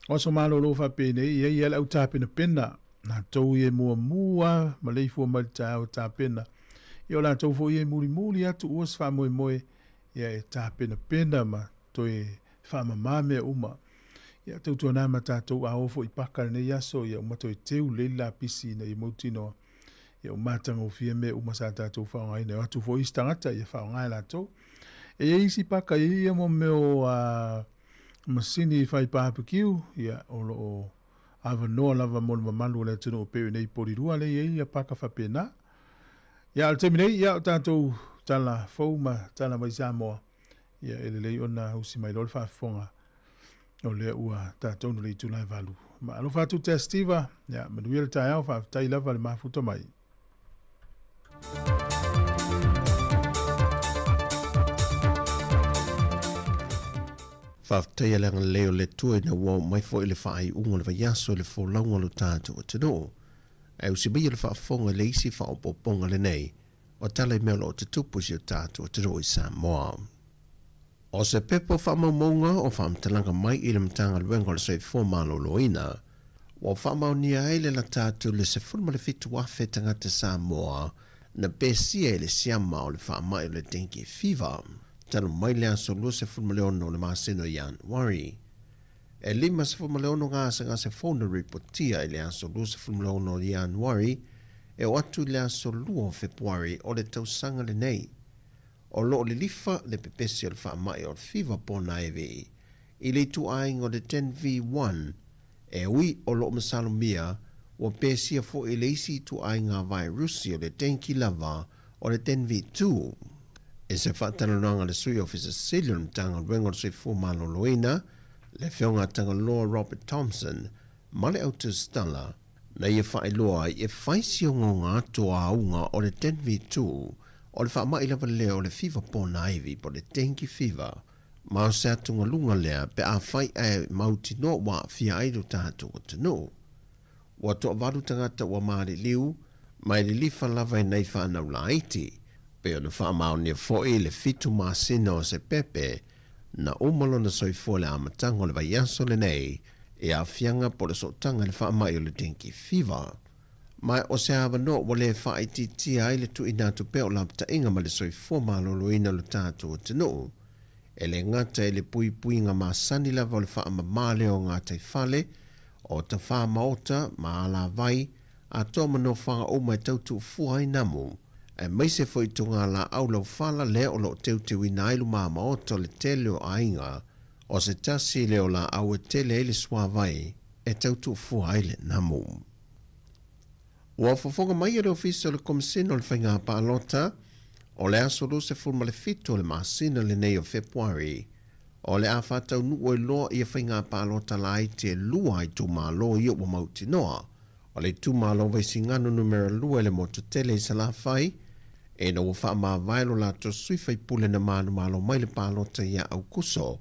[SPEAKER 1] O aso malolo faapenei, e i ai lava le au tapenapena, latou ia e muamua maleifua mai le taeao e tapena. Ia o latou foi ia e mulimuli atu ua se faamoemoe ia e tapenapena ma toe faamama mea uma. Ia tautuana ma tatou a o foi i paka lenei aso, ia uma toe teu lelei le lapisi ina ia mautinoa. Ia ua matagofie mea uma sa tatou faaaogaina. E o atu foi isi tagata ia faaaoga e latou. E i ai isi paka e i ai ia mo mea o masini fai barbecue, ia o lo o avanoa lava mo le mamalu o le atunuu pei o nei i Porirua lea e i ai ia paka faapena. Ia a o le taimi nei, ia o tatou tala fou ma tala mai Samoa, ia e lelei ona usi mai loa le faafofoga o lea ua tatou no le itula e 8. Ma alofa atu te Steve, ia manuia le taeao, faafetai lava le mafuta mai.
[SPEAKER 9] Faafetaia le agalelei o le Atua ina ua oo mai foi le faaiuga o le vaiaso i le folauga o lo tatou atunuu. Ae usi maia le faafofoga i le isi faaopoopoga lenei o tala i mea o lo o tutupu i si o tatou atunuu i Samoa. O se pepa faamaumauga o faamatalaga mai i le Matagaluega o le Soifua Maloloina ua faamaonia ai le lata atu i le 17,000 tagata Samoa na pesia i le siama o le faamai o le dengue fever talu mai le aso 26 o le masina o Ianuari. E 56 gasegase fou na ripotia i le aso 26 o Ianuari e oo atu i le aso 2 o Fepuari o le tausaga lenei. O lo o lilifa le pepesi o le faamai o le fiva ponaevi i le ituaiga o le 10V1, e ui o lo o masalomia ua pesia foi i le isi ituaiga vairusi o le dengue lava o le 10V2. I se faatalanoaga a le Sui Ofisa Sili o le Matagaluega o le Soifua Maloloina, le Afioga a Tagaloa Robert Thompson, ma le Autusitala, na ia faailoa ai e fai si ogaoga atu o auga o le 10V2 o le faamai lava lea o le fiva ponaivi po o le dengue fever, ma o se atugaluga lea pe afai ae mautinoa ua aafia ai lo tatou atunuu. Ua toavalu tagata ua maliliu, ma e lilifa lava i nai fanau laiti, pei ona faamaonia foi le 7 masina o se pepe na uma lona soifua i le amataga o le vaiaso lenei i aafiaga po o le sootaga i le faamai o le dengue fever. Ma o se avanoa ua le faaitiitia ai le tuuina atu pea o lapataiga ma le soifua maloloina o le tatou atunuu, e le gata i le puipuiga masani lava o le faamama lea o gataifale, o tafā maota ma alavai, atoa ma nofoaga uma e tau tuufua ai namu, aemaise foi togalaau laufala lea o lo o teuteuina ai lumamaota o le tele o aiga, o se tasi lea o laau e tele ai le suavai e tau tuufua ai le namu. Ua fofoga mai e le Ofisa o le Komesina o le Faiga Palota o le aso 27 o le masina lenei o Fepuari, o le a faataunuu ai loa ia faiga palota laiti e lua a itumalo ia ua mautinoa. O le itumalo Vaisigano numera 2 i le motu tele i Salafai, ina ua faamavae lo latou sui faipule na manumalo mai le palota ia Aukuso,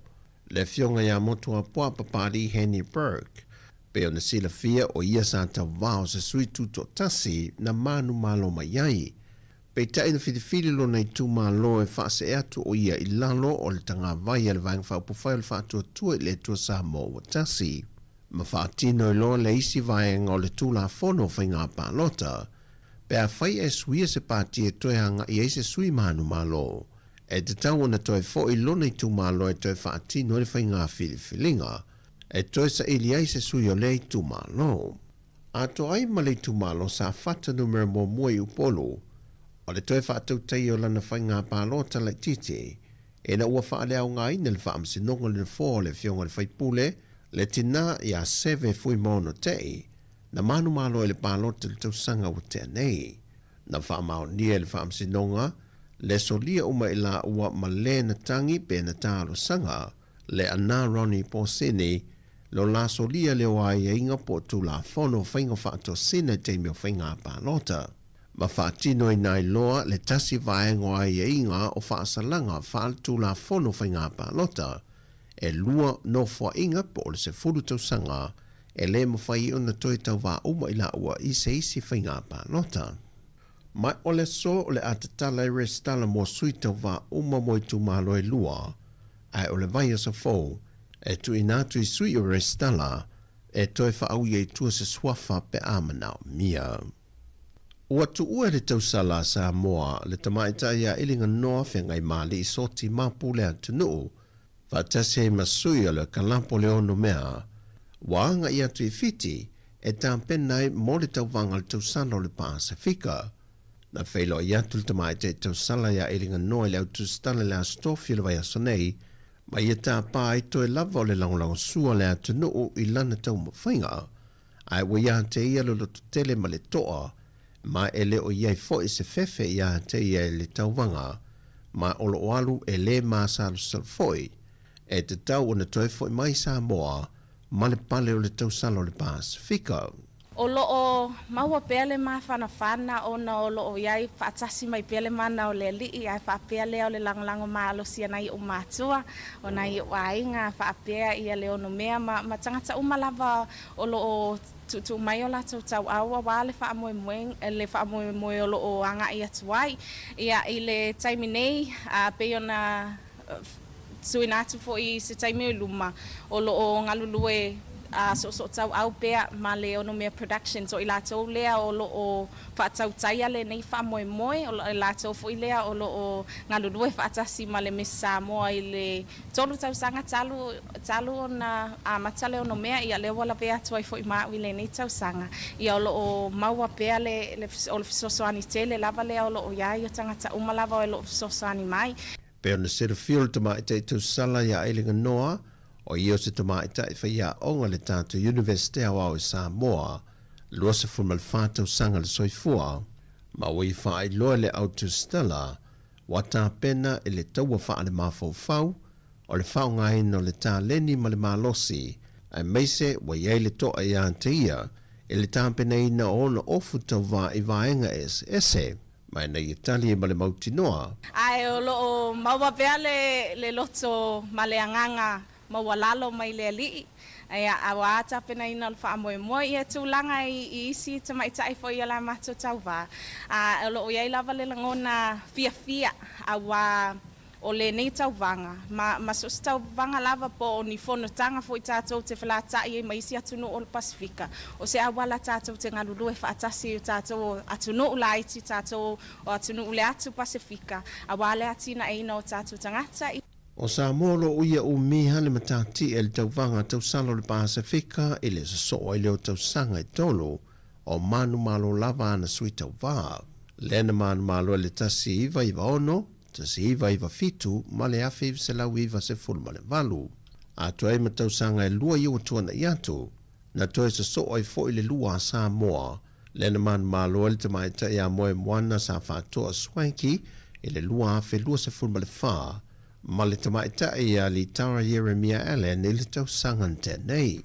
[SPEAKER 9] le afioga ia Motuapuaa Papalii Henry Burke. Pei ona silafia o ia sa tauvā o se sui tutoatasi na manumalo mai ai. Peitai na filifili lona itumalo e faasee atu o ia i lalo o le tagavai a le Vaega Faaupufai o le Faatuatua i le Atua Samoa ua Tasi, ma faatino ai loa le isi vaega o le Tulafono o Faiga Palota, pe afai e suia se pati e toe agai ai se sui manumalo, e tatau ona toe foi lona itumalo e toe faatino ai le faiga filifiliga e toe saili ai se sui o lea itumalo. Atoa ai ma le itumalo Safata numera muamua i Upolu, o le toe faatautaia o lana faiga palota laitiiti, ina ua faaleaogaina le faamasinoga o le nofoa o le Afioga i le Faipule, le tina ia Seve Fuimaono Tei, na manumalo i le palota i le tausaga ua tea nei. Na faamaonia e le faamasinoga le solia uma i laua ma le na tagi pe na talosaga le ana Ronnie Posini Lo la solia lea o aiaiga po o Tulafono o Faiga Faatosina i taimi o faiga palota, ma faatinoina ai loa le tasi vaega o aiaiga o faasalaga faale-Tulafono o Faiga Palota, e lua nofoaiga po o le 10 tausaga e le mafai ai ona toe tauvā uma i laua i se isi faiga palota. Ma o le aso o le a tatala ai resitala mo sui tauvā uma mo itumalo e lua, ae o le vaiaso fou e tuuina atu i sui o resitala e toe faaui ai i tua se suafa pe a manaomia. Ua tuua e le tausala a Samoa le tamaitai ia Iliganoa Feagaimali'i Soti Mapu le atunuu, faatasi ai ma sui o le kalapo le ono mea ua agai atu i Fiti e tapena ai mo le tauvaga o le tausala o le Pasefika. Na feiloai atu le tamaitai tausala ia Iliganoa i le autusitala i le Aso Tofi o le vaiaso nei, ma ia tapa ai toe lava o le lagolagosua o le atunuu i lana taumafaiga, ae ua ia te ia le lototele ma le toa, ma e le o i ai foi se fefe ia te ia i le tauvaga, ma o lo o alu e le masalosalo foi, e tatau ona toe foi mai Samoa ma le pale o le tausala o le Pasefika.
[SPEAKER 10] O lo o maua pea le mafanafana ona o lo o i ai faatasi mai pea le mana o le Alii, ae faapea lea o le lagolago malosi a nai ou matua, o nai ou aiga, faapea ia le onomea ma ma tagata uma lava o lo o tuutuu mai o latou tauau aua le faamoemoe le faamoemoe o lo o agai atu ai. Ia, i le taimi nei, a pei ona tuuina atu foi i se taimi o i luma, o lo o galulue soosootauau pea ma le Onomea Productions, o i latou lea o lo o faatautaia lenei faamoemoe, o i latou foi lea o lo o galulue faatasi ma le Miss Samoa i le 3 tausaga talu talu ona amata le Onomea, ia lea ua lavea atu ai foi ma au i lenei tausaga. Ia o lo o maua pea le le o le fesoasoani tele lava lea o lo o i ai o tagata uma lava o lo o fesoasoani mai.
[SPEAKER 9] Pei ona silafia o le tamaitai tausala iā Ailiganoa, o ia o se tamaitai faiaoga i le tatou Iunivesite Aoao i Samoa, 24 tausaga le soifua, ma ua ia faailoa i le au tusitala ua tapena i le taua faale-mafaufau o le faaaogaina o le taleni ma le malosi, aemaise ua i ai le toa iā te ia i le tapenaina o ona ofu tauva i vaega eseese. Ma ina ia tali ai ma le mautinoa.
[SPEAKER 10] Ae o lo o maua pea le le loto ma le agaga maualalo mai le Alii, ia, aua tapenaina o le faamoemoe ia tulaga i i isi tamaitai foi o la matou tauva. A o lo o i ai lava le lagona fiafia aua o lenei tauvaga, ma, ma so o se tauvaga lava po o ni fonotaga foi tatou te felataʻi ai ma isi atunuu o le Pasefika, o se auala tatou te galulue faatasi ai o tatou o atunuu laiti, tatou o atunuu le atu Pasefika, aua le atinaeina o tatou tagata i.
[SPEAKER 9] O Samoa o lo o ia umi le matatia i le tauvaga tausala o le Pasefika i le sosoo ai lea o tausaga e tolu o manumalo lava ana sui tauva. Lea na manumalo ai le 1996, 1997 ma le 1998. Atoa ai ma tausaga e lua ia ua tuanaʻi atu, na toe sosoo ai foi le lua a Samoa, lea na manumalo ai le tamaitai ia Moemoana sa faatoa Swanky i le 2024, ma le tamaitai ia Litara Ieremia Allan i le tausaga na tea nei.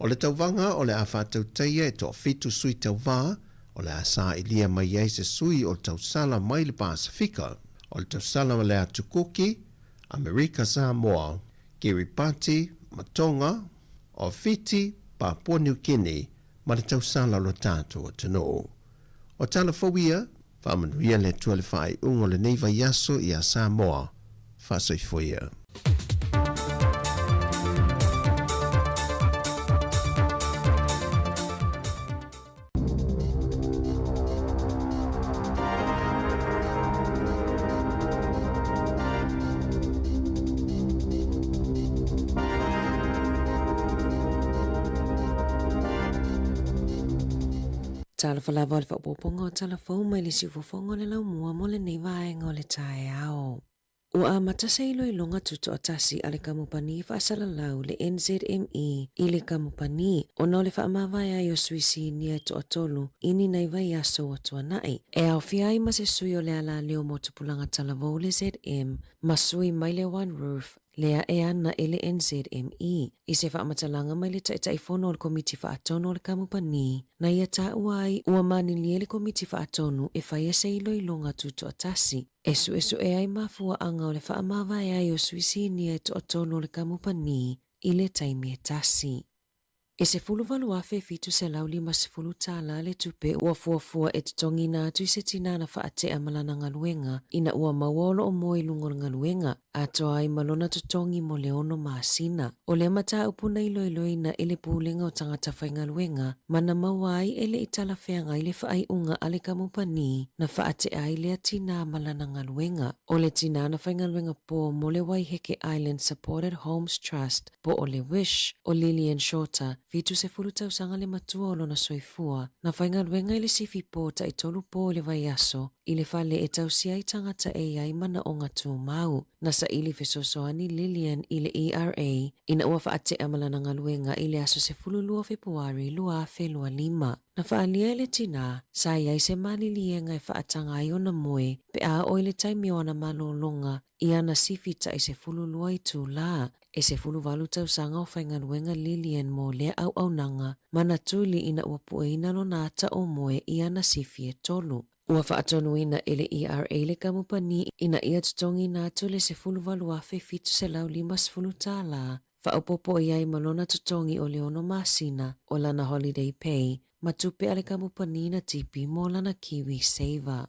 [SPEAKER 9] O le tauvaga o le a faatautaia e toafitu sui tauva, o le a sailia mai ai se sui o le tausala mai le Pasefika, o le tausala ma le Atu Kuki, Amerika Samoa, Kiribati, ma Tonga, o Fiti, Papua New Guinea, ma le tausala o lo tatou atunuu. O tala fou ia, faamanuia le Atua i le faaiuga o lenei vaiaso iā Samoa. Faasoifua ia.
[SPEAKER 11] Talofa lava o le faaopoopoga o tala fou mai le siufofoga o le laumua mo lenei vaega o le taeao. Ua amata se iloiloga tutoatasi a le kamupani faasalalau le NZME i le kamupani ona o le faamavae ai o sui sinia e toatolu i ni nai vaiaso ua tuanai, e aofia ai ma se sui o le alaleo mo Tupulaga Talavou le ZM ma sui mai le One Roof lea e ana e le NZME. I se faamatalaga mai le Taitaifono o le Komiti Faatonu o le Kamupani, na ia taua ai ua manilie le Komiti Faatonu e faia se iloiloga tutoatasi e suesue ai mafuaaga o le faamavae ai o sui sinia e toatolu o le kamupani i le taimi e tasi. E $18,750 tālā le tupe ua fuafua e totogiina atu i se tinā na faatea ma lana galuega ina ua maua o lo o moe i luga o le galuega, atoa ai ma lona totogi mo le ono masina. O lea mataupu na iloiloina e le Pulega o Tagata Faigaluega ma na maua ai e le i talafeagai le faaiuga a le kamupani na faatea ai lea tinā ma lana galuega. O le tinā na faigaluega pō mo le Waiheke Island Supported Homes Trust po o le WISH, o Lillian Shorter, 70 tausaga le matua o lona soifua, na faigaluega i le sifi pō taitolu pō i le vaiaso i le fale e tausia ai tagata e i ai manaoga tumau. Na saili fesoasoani Lillian i le ERA ina ua faatea ma lana galuega i le aso 12 o Fepuari 2025. Na faaalia e le tinā, sa i ai se maliliega e faataga ai ona moe pe a oo i le taimi o ana malologa i ana sifi tai 12 itulā. E 18 tausaga o faigaluega Lilian mo lea auaunaga, ma na tuli ina ua pueina lona ata o-moe i ana sifi e tolu. Ua faatonuina e le ERA le kamupani ina ia totogiina atu le $18,750 faaopoopo i ai ma lona totogi o le ono masina o lana holiday pay ma tupe a le kamupani na tipi mo lana KiwiSaver.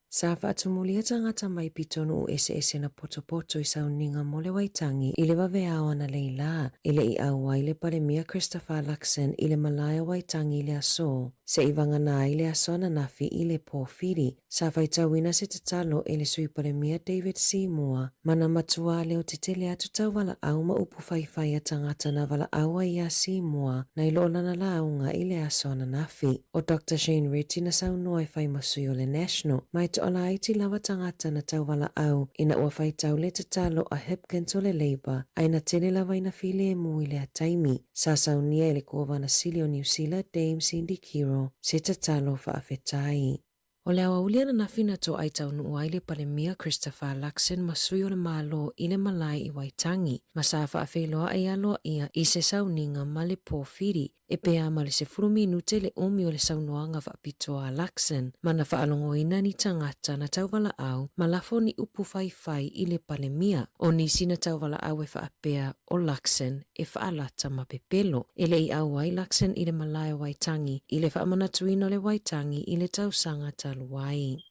[SPEAKER 11] Sa faatumulia tagata mai pitonuu eseese na potopoto i sauniga mo le Waitangi i le vaveao analeila e le i ʻau ai le Palemia Christopher Luxon i le malae o Waitangi i le aso seʻi vagana ai le aso ananafi i le pō-Fili. Sa faitauina se tatalo e le Sui Palemia David Seymour ma na matuā leo tetele atu tauvalaʻau ma upu faifai a tagata na valaʻau ai iā Seymour nai lo lana lauga i le aso ananafi. ʻO Doctor Shane Reti na saunoa e fai ma sui o le National, ma e toʻalaiti lava tagata na tauvalaʻau ina ua faitau le tatalo a Hipkins o le Labour ae na tele lava ina filemu i lea taimi. Sa saunia e le Kovana Sili o Niu Sila Dame Cindy Kiro se tatalo faafetai. O le aoauli ananafi na toʻai taunuu ai le Palemia Christopher Luxon ma sui o le Malo i le malae i Waitangi, ma sa faafeiloaʻi aloaʻia i se sauniga ma le pō-Fili e pea ma le 10 minute le umi o le saunoaga faapitoa a Luxon ma na faalogoina ni tagata na tauvalaʻau ma lafo ni upu faifai i le Palemia. O nisi na tauvalaʻau e faapea ʻo Luxon e faalata ma pepelo. E le i ʻau ai Luxon i le malae o Waitangi i le faamanatuina o le Waitangi i le tausaga talu ai.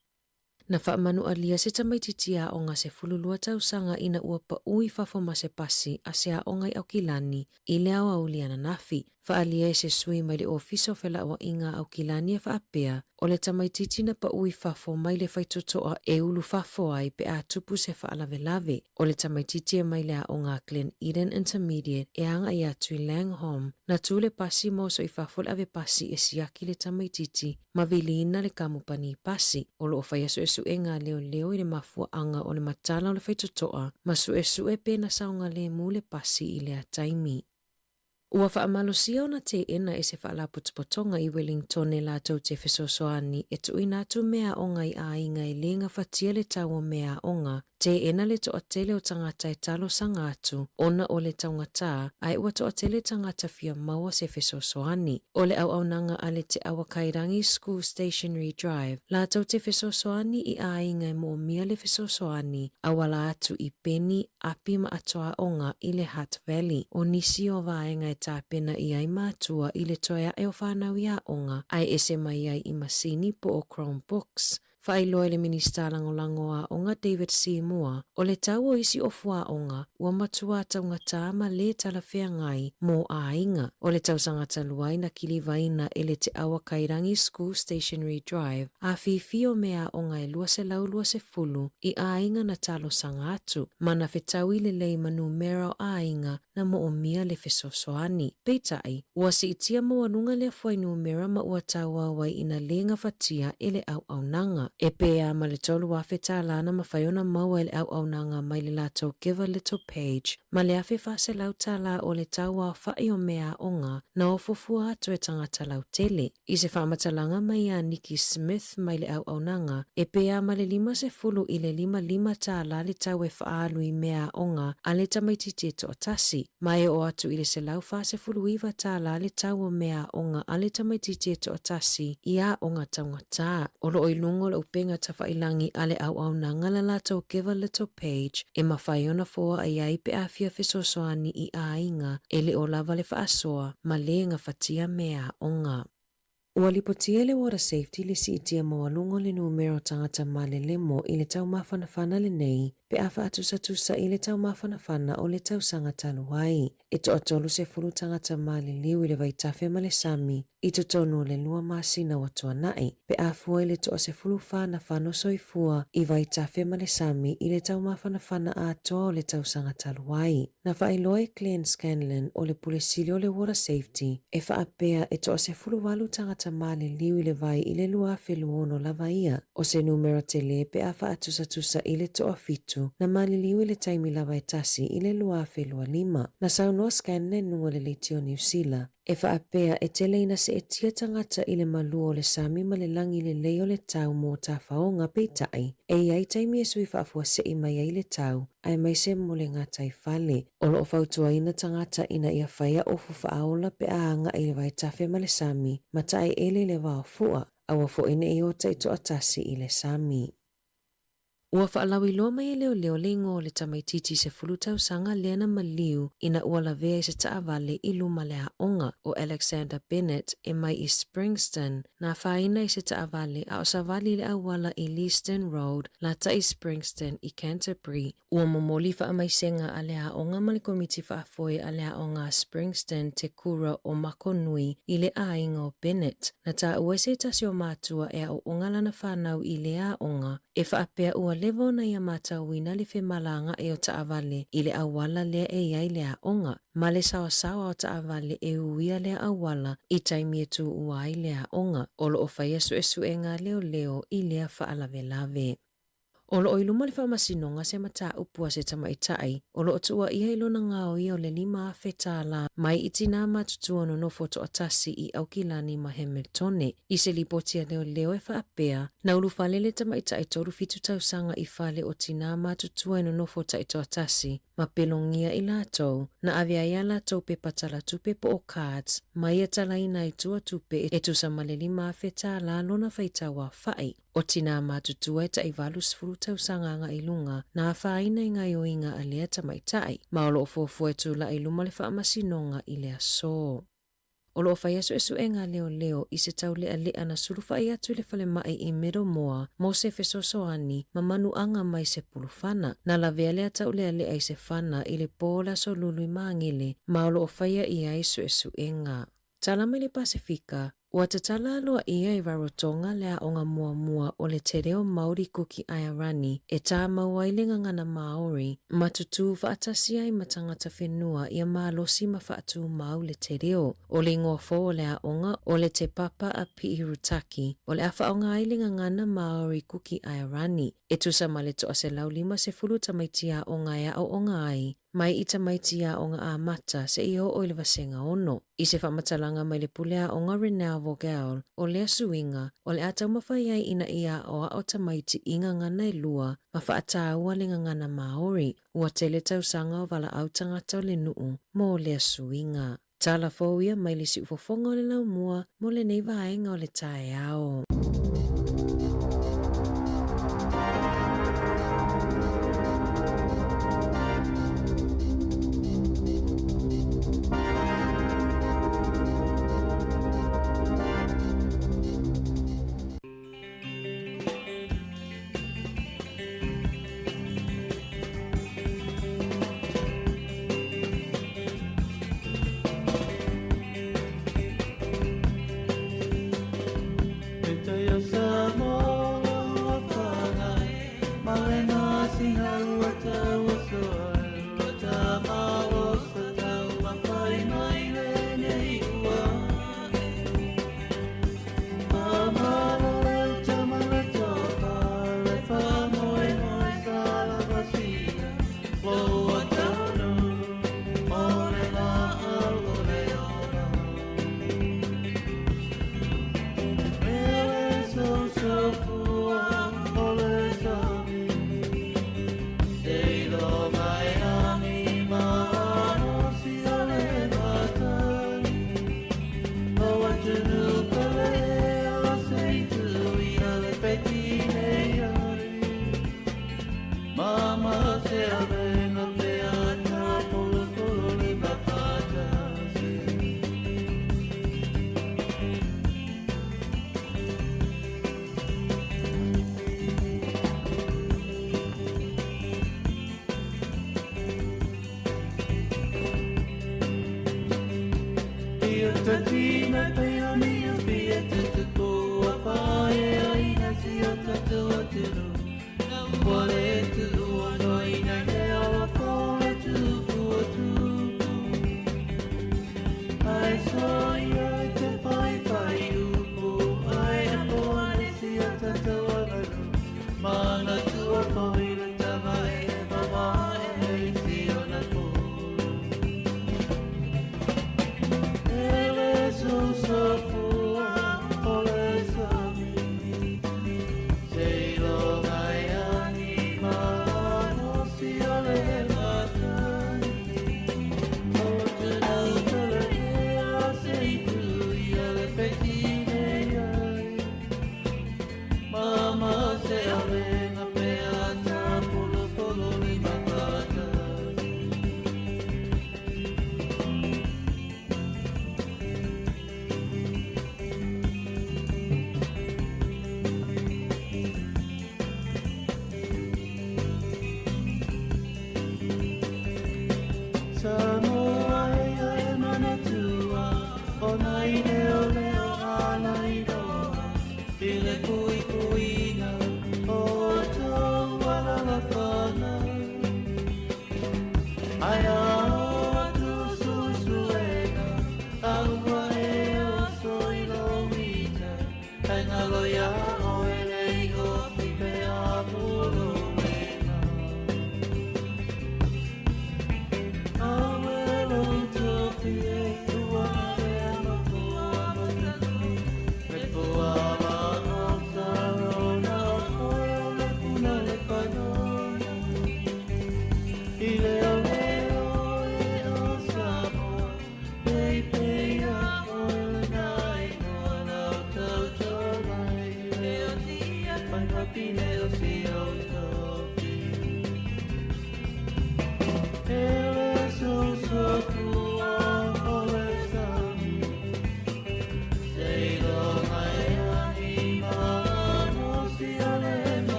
[SPEAKER 11] Na faamanualia se tamaitiiti aoga 12 tausaga ina ua paʻu i fafo ma se pasi a se aoga i Aukilani i le aoauli ananafi. Faaalia e se sui mai le Ofisa o Felauaiga a Aukilani e faapea, o le tamaitiiti na paʻu i fafo mai le faitotoa e ulu fafo ai pe a tupu se faalavelave. O le tamaitiiti e mai le aoga a Glen Eden Intermediate e agaʻi atu i Langholm, na tū le pasi ma oso i fafo le ave pasi e siaki le tamaitiiti ma viliina le kamupani pasi. O lo o faia suesuega a leoleo i le mafuaaga o le matala o le faitotoa ma suesue pe na saogalemu le pasi i lea taimi. Ua faamalosia ona teena e se faalapotopotoga i Wellingtone latou te fesoasoani e tuuina atu meaaoga i aiga e lē gafatia le tau o meaaoga. Teena le toatele o tagata e talosaga atu ona o le taugatā, ae ua toatele tagata fia maua se fesoasoani. O le auaunaga a le Te Awakairangi School Stationery Drive latou te fesoasoani i aiga e moomia le fesoasoani auala atu i peni, api ma atoaoga i le Hutt Valley. O nisi o vaega e tapena i ai mātua i le toe aʻe o whānau i aoga, ae ese mai ai i masini po o Chromebooks. Faailoa e le Minista Lagolago Aoga David Seymour, o le tau o isi ofu aoga ua matuā taugatā ma lē talafeagai mō aiga. O le tausaga talu ai na kilivaina e le Te Awakairangi School Stationery Drive a fifi o meaaoga e 220 i aiga na talosaga atu, ma na fetaui lelei ma numera o aiga na moomia le fesoasoani. Peitai, ua siitia maualuga lea fuainumera ma ua tauau ai ina lē gafatia e le auaunaga. E pea ma le $3,000 na mafai ona maua e le auaunaga mai le latou Give a Little page ma le $1,400 o le tauaofaʻi o meaaoga na ofofua atu e tagata lautele. I se faamatalaga mai iā Nikki Smith mai le auaunaga, e pea ma le 50 i le $55 le tau e faaalu i meaaoga a le tamaitiiti e toatasi, ma e oo atu i le $149 le tau o meaaoga a le tamaitiiti e toatasi i aoga taugatā. O lo o i luga o le upega tafailagi a le auaunaga la latou Give a Little page e mafai ona foaʻi ai pe a fia fesoasoani i aiga e le o lava le faasoa ma lē gafatia meaaoga. Ua lipotia e le Water Safety le siitia maualuga o le numera o tagata malelemo i le taumafanafana lenei pe a faatusatusa i le taumafanafana o le tausaga talu ai. E toatolu sefulu tagata maliliu i le vaitafe ma le sami i totonu o le lua masina ua tuanaʻi, pe a fua i le toasefulufa na fano soifua i vaitafe ma le sami i le taumafanafana atoa o le tausaga talu ai. Na faailoa e Glenn Scanlon o le Pule Sili o le Water Safety e faapea e toasefuluvalu tagata maliliu i le vai i le 2026 lava ia, o se numera telē pe a faatusatusa i le toafitu. 7 na maliliu i le taimi lava e tasi i le 2025. Na saunoa Scanlen luga o le Leitio Niu Sila e faapea e tele ina seetia tagata i le malu o le sami ma le lagi lelei o le tau mo tafaoga peitai e i ai taimi e sui faafuasei mai ai le tau aemaise mo le gataifale. O lo o fautuaina tagata ina ia faia ofu faaola pe a agai i le vaitafe ma le sami ma taeele i le vaofua, aua foi ne i o taitoatasi i le sami. Ua faalauiloa mai e leoleo le igoa o le tamaitiiti 10 tausaga lea na maliu ina ua lavea i se taavale i luma le aoga o Alexander Bennett e mai i Springston na afaina i se taavale a o savali i le auala i Leeston Road lata i Springston i Canterbury. Ua momoli faamaisega a le aoga ma le komiti faafoe a le aoga a Springston Te Kura o Makonui i le aiga o Bennett. Na taua e se tasi o matua e aooga lana fanau i lea aoga e faapea ua leva ona ia matauina le femalagaai o taavale i le auala lea e i ai le aoga ma le saosaoa o taavale e uia lea auala i taimi e tuua ai le aoga. O lo o faia suesuega a leoleo i lea faalavelave. O lo o i luma le faamasinoga se mataupu a se tamaitai o lo o tuuaia i lona gaoia o le $5,000 tālā mai i tinā matutua nonofo toatasi i Aukilani ma Hamiltone. I se lipoti a leoleo e faapea, na ulufale le tamaitai 37 tausaga i fale o tinā matutua e nonofo taitoatasi ma pelogia i latou, na ave ai a latou pepa talatupe po o cards ma ia talaina ai tua tupe e tusa ma le $5,000 tālā lona faitau aofai. O tinā matutua e tai 80 tausaga agai i luga na afaina i gaoioiga a lea tamaitai, ma o lo o fuafua e tulai i luma le faamasinoga i le aso. O lo o faia suesuega a leoleo i se taulealea na sulufai atu i le falemai i Middlemore mo se fesoasoani ma manuaga mai se pulufana. Na lavea lea taulealea i se fana i le po o le aso Lulu i Magele ma o lo o faia i ai suesuega. Tala mai le Pasefika, ua tatala aloaia i Rarotonga le aoga muamua o le Te Reo Māori Kuki Airani e tāmau ai le gagana Māori ma tutū faatasi ai ma tagata whenua ia malosi ma faatūmau le te reo. O le ingoa fou o le aoga o le Te Papa a Pi'irutaki, o le a faaaoga ai le gagana Māori Kuki Airani. E tusa ma le 150 tamaiti aoga e aooga ai, mai i tamaiti aoga amata seia oo i le vasega 6. I se faamatalaga mai le pule aoga Renell Vogel, o lea suiga, o le a taumafai ai ina ia aoao tamaiti i gagana e lua ma faataua le gagana Māori, ua tele tausaga o valaau tagata o le nuu mo lea suiga. Tala fou ia mai le siufofoga o le laumua mo lenei vaega o le taeao.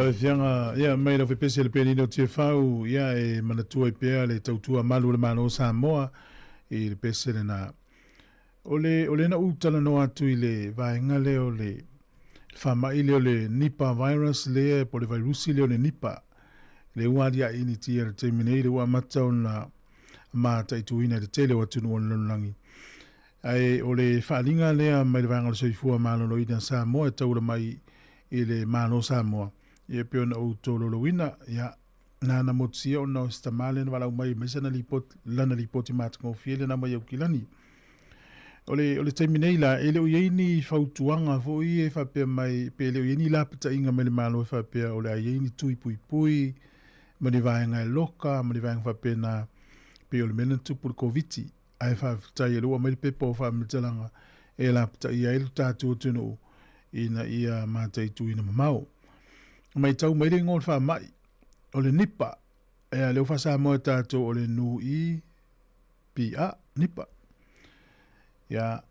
[SPEAKER 1] Tauafiaga, ia, mai lau fepese le penina o Tiafau, ia, e manatua ai pea le tautua malu o le Malo o Samoa i le pese lena. O le, o lea na ou talanoa atu i le vaega lea o le faamai lea o le Nipah virus lea, po o le vairusi lea o le Nipah, lea ua aliae i Initia i le taimi nei, lea ua amata ona mataituina i le tele o atunuu o le lalolagi. Ae o le faaaliga lea mai le Vaega o le Soifua Maloloina Samoa e taula mai i le Malo o Samoa, ia e pei ona ou tolaulauina, ia, na na motusia ona o se tama lea na valaau mai e aumai sana lipoti, lana lipoti matagofie lea na aumai i Aukilani. O le, o le taimi nei la, e le o i ai ni fautuaga foi e faapea mai, pe le o i ai ni lapataiga mai le Malo e faapea o le a i ai ni tui puipui ma ni vaega e loka ma ni vaega faapena, pei o le mea lea na tupu i le Koviti. Ae faafetai o lea ua aumai le pepa o faamatalaga e lapataia ai lo tatou atunuu ina ia mataituina mamao. Matau mai le igoa o le faamai, o le Nipa. Ea, lea ua faa-Samoa e tatou o le N-I-P-A, Nipa. Ia,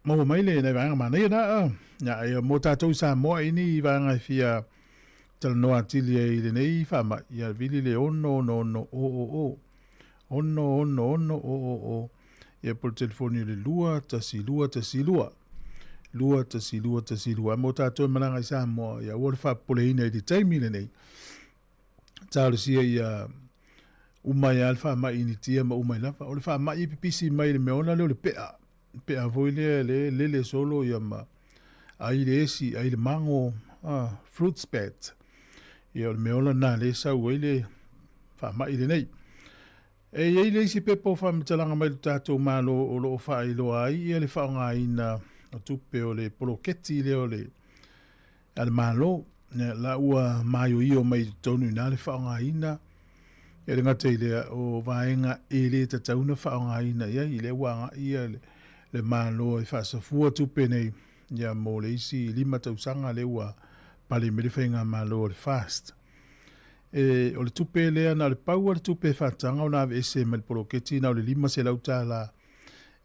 [SPEAKER 1] maua mai le nai vaega manaia na. Ia, ia, mo tatou i Samoa i ni vaega e fia talanoa atili ai i lenei faamai, ia vili le 666 000. 666 000. Ia po o le telefoni o le 21212. 21212. A mo tatou e malaga i Samoa, ia aua le faapopoleina i le taimi lenei. Talosia ia uma ai lava le faamai initia ma uma ai lava. O le faamai e pipisi mai i le mea ona lea o le pea. Pea foi lea le lele solo ia ma ai le esi, ai le mago, fruits bat. Ia o le mea ola na le sau ai le faamai lenei. E i ai le isi pepa o faamatalaga mai le tatou Malo o lo o faailoa ai ia le faaaogaina o tupe o le poloketi lea o le a le Malo. Ia, la ua maioio mai i totonu i ina le faaaogaina. E le gata i lea, o vaega e le tatau ona faaaogaina i ai, lea ua agai ia le, le Malo e faasafua tupe nei ia mo le isi 5 tausaga lea ua pale mai le faigamalo o le FAST. E, o le tupe lea, na o le pau lava le tupe e faataga ona aveese mai le poloketi, na o le $500.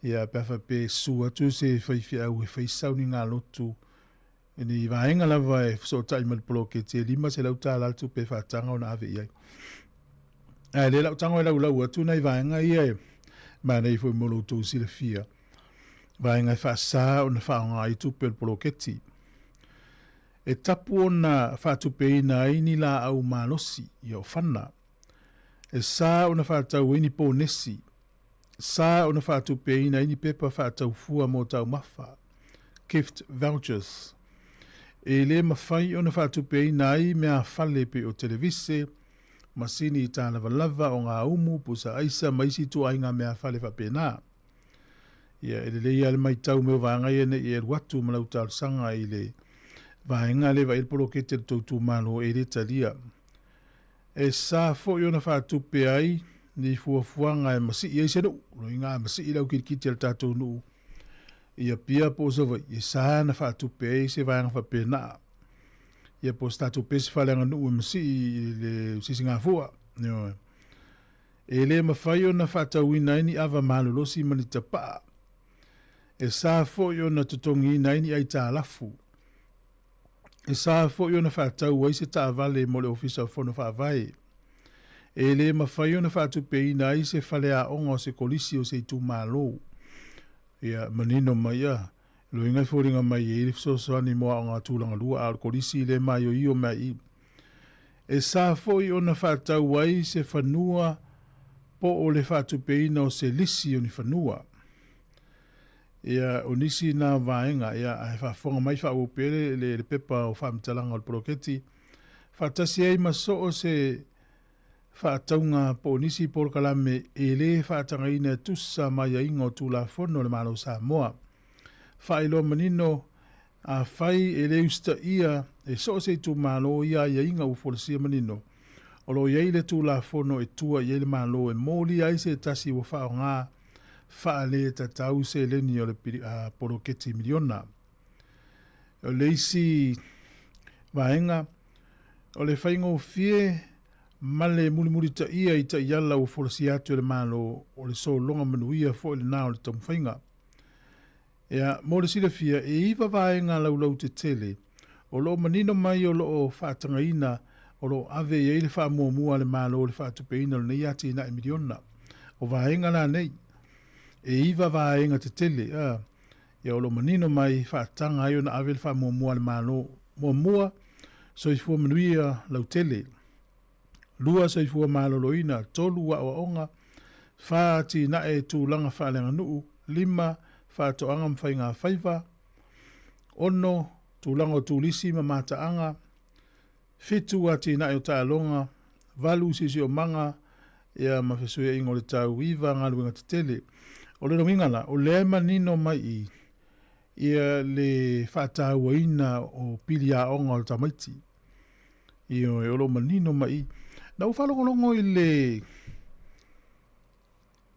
[SPEAKER 1] Ia, pe a faapea e susu atu se faifeau e fai sauniga lotu I ni vaega lava e fesootai ma le poloketi e $500 le tupe e faataga ona ave i ai. Ae lea la ou tago e laulau atu nai vaega ia e manaia foi mo lo outou silafia. Vaega e faasa ona faaaoga ai tupe o le poloketi. E tapu ona faatupeina ai ni laau malosi, ia o fana. E sa ona faatau ai ni ponesi. Sa ona faatupeina ai ni pepa faataufua mo taumafa, gift vouchers. E le mafai ona faatupeina ai meafale pei o televise, masini tālavalava, ogaumu, pusa aisa ma isi ituaiga meafale faapena. Ia, e lelei lava le matau mai o vaega ia ne i e alu atu ma lau talosaga i le vaega lea e vaai ai le poloketi a le tou itumalo e le talia. E sa foi ona faatupe ai ni fuafuaga e masii ai se nuu. Loiga a masii le au kilikiti a le tatou nuu i Apia po o Savaii, e sa ona faatupe ai se vaega faapena. Ia po o se tatou pese faaleaganuu e masii i le Sisigafua. Ioe. E le mafai ona faatauina ai ni ava malolosi ma ni tapaa. E sa foi ona totogiina ai ni aitalafu. E sa foi ona faatau ai se taavale mo le Ofisa o Fono Faavae. E le mafai ona faatupeina ai se faleaoga o se kolisi o se itumalo. Ia manino mai ia, loiga e foliga mai e i ai le fesoasoani mo aoga tulaga lua, a o le kolisi le maioio mai i. E sa foi ona faatau ai se fanua po o le faatupeina o se lisi o ni fanua. Ia, o nisi na vaega, ia, ae faafofoga mai faaauau pea le, le, le pepa o faamatalaga o le poloketi, faatasi ai ma so o se faatauga po o nisi polokalame e le faatagaina e tusa ma aiaiga o Tulafono a le Malo o Samoa. Faailoa manino, afai e le usitaia e so o se itumalo ia aiaiga ua folasia manino, o lo o i ai le Tulafono e tua i ai le Malo e molia ai se tasi ua faaaoga faaletatau seleni o le poloketi miliona. O le isi vaega, o le faigofie ma le mulimulitaia i taiala ua folasia atu e le Malo, o le sologa manuia foi lena o le taumafaiga. Ia, mo le silafia, e 9 vaega laulau tetele O lo o manino mai o lo o faatagaina o lo o ave i ai le faamuamua a le Malo i le faatupeina o lenei atinae miliona. O vaega la nei, e 9 vaega tetele, a, ia o lo o manino mai faataga ai ona ave le faamuamua a le Malo. Muamua, soifua manuia lautele. 2, soifua maloloina. 3, aoaoga. 4, atinae tulaga faaleaganuu. 5, faatoaga ma faigafaiva. 6, tulaga o turisi ma mataaga. 7, atinae o taaloga. 8, siosiomaga ia ma fesuiaiga o le tau. 9, galuega tetele. O le logiga la, o lea e manino mai i ia le faatauaina o pili aoga o le tamaiti. Ioe, o lo o manino mai i. Na ou faalogologo i le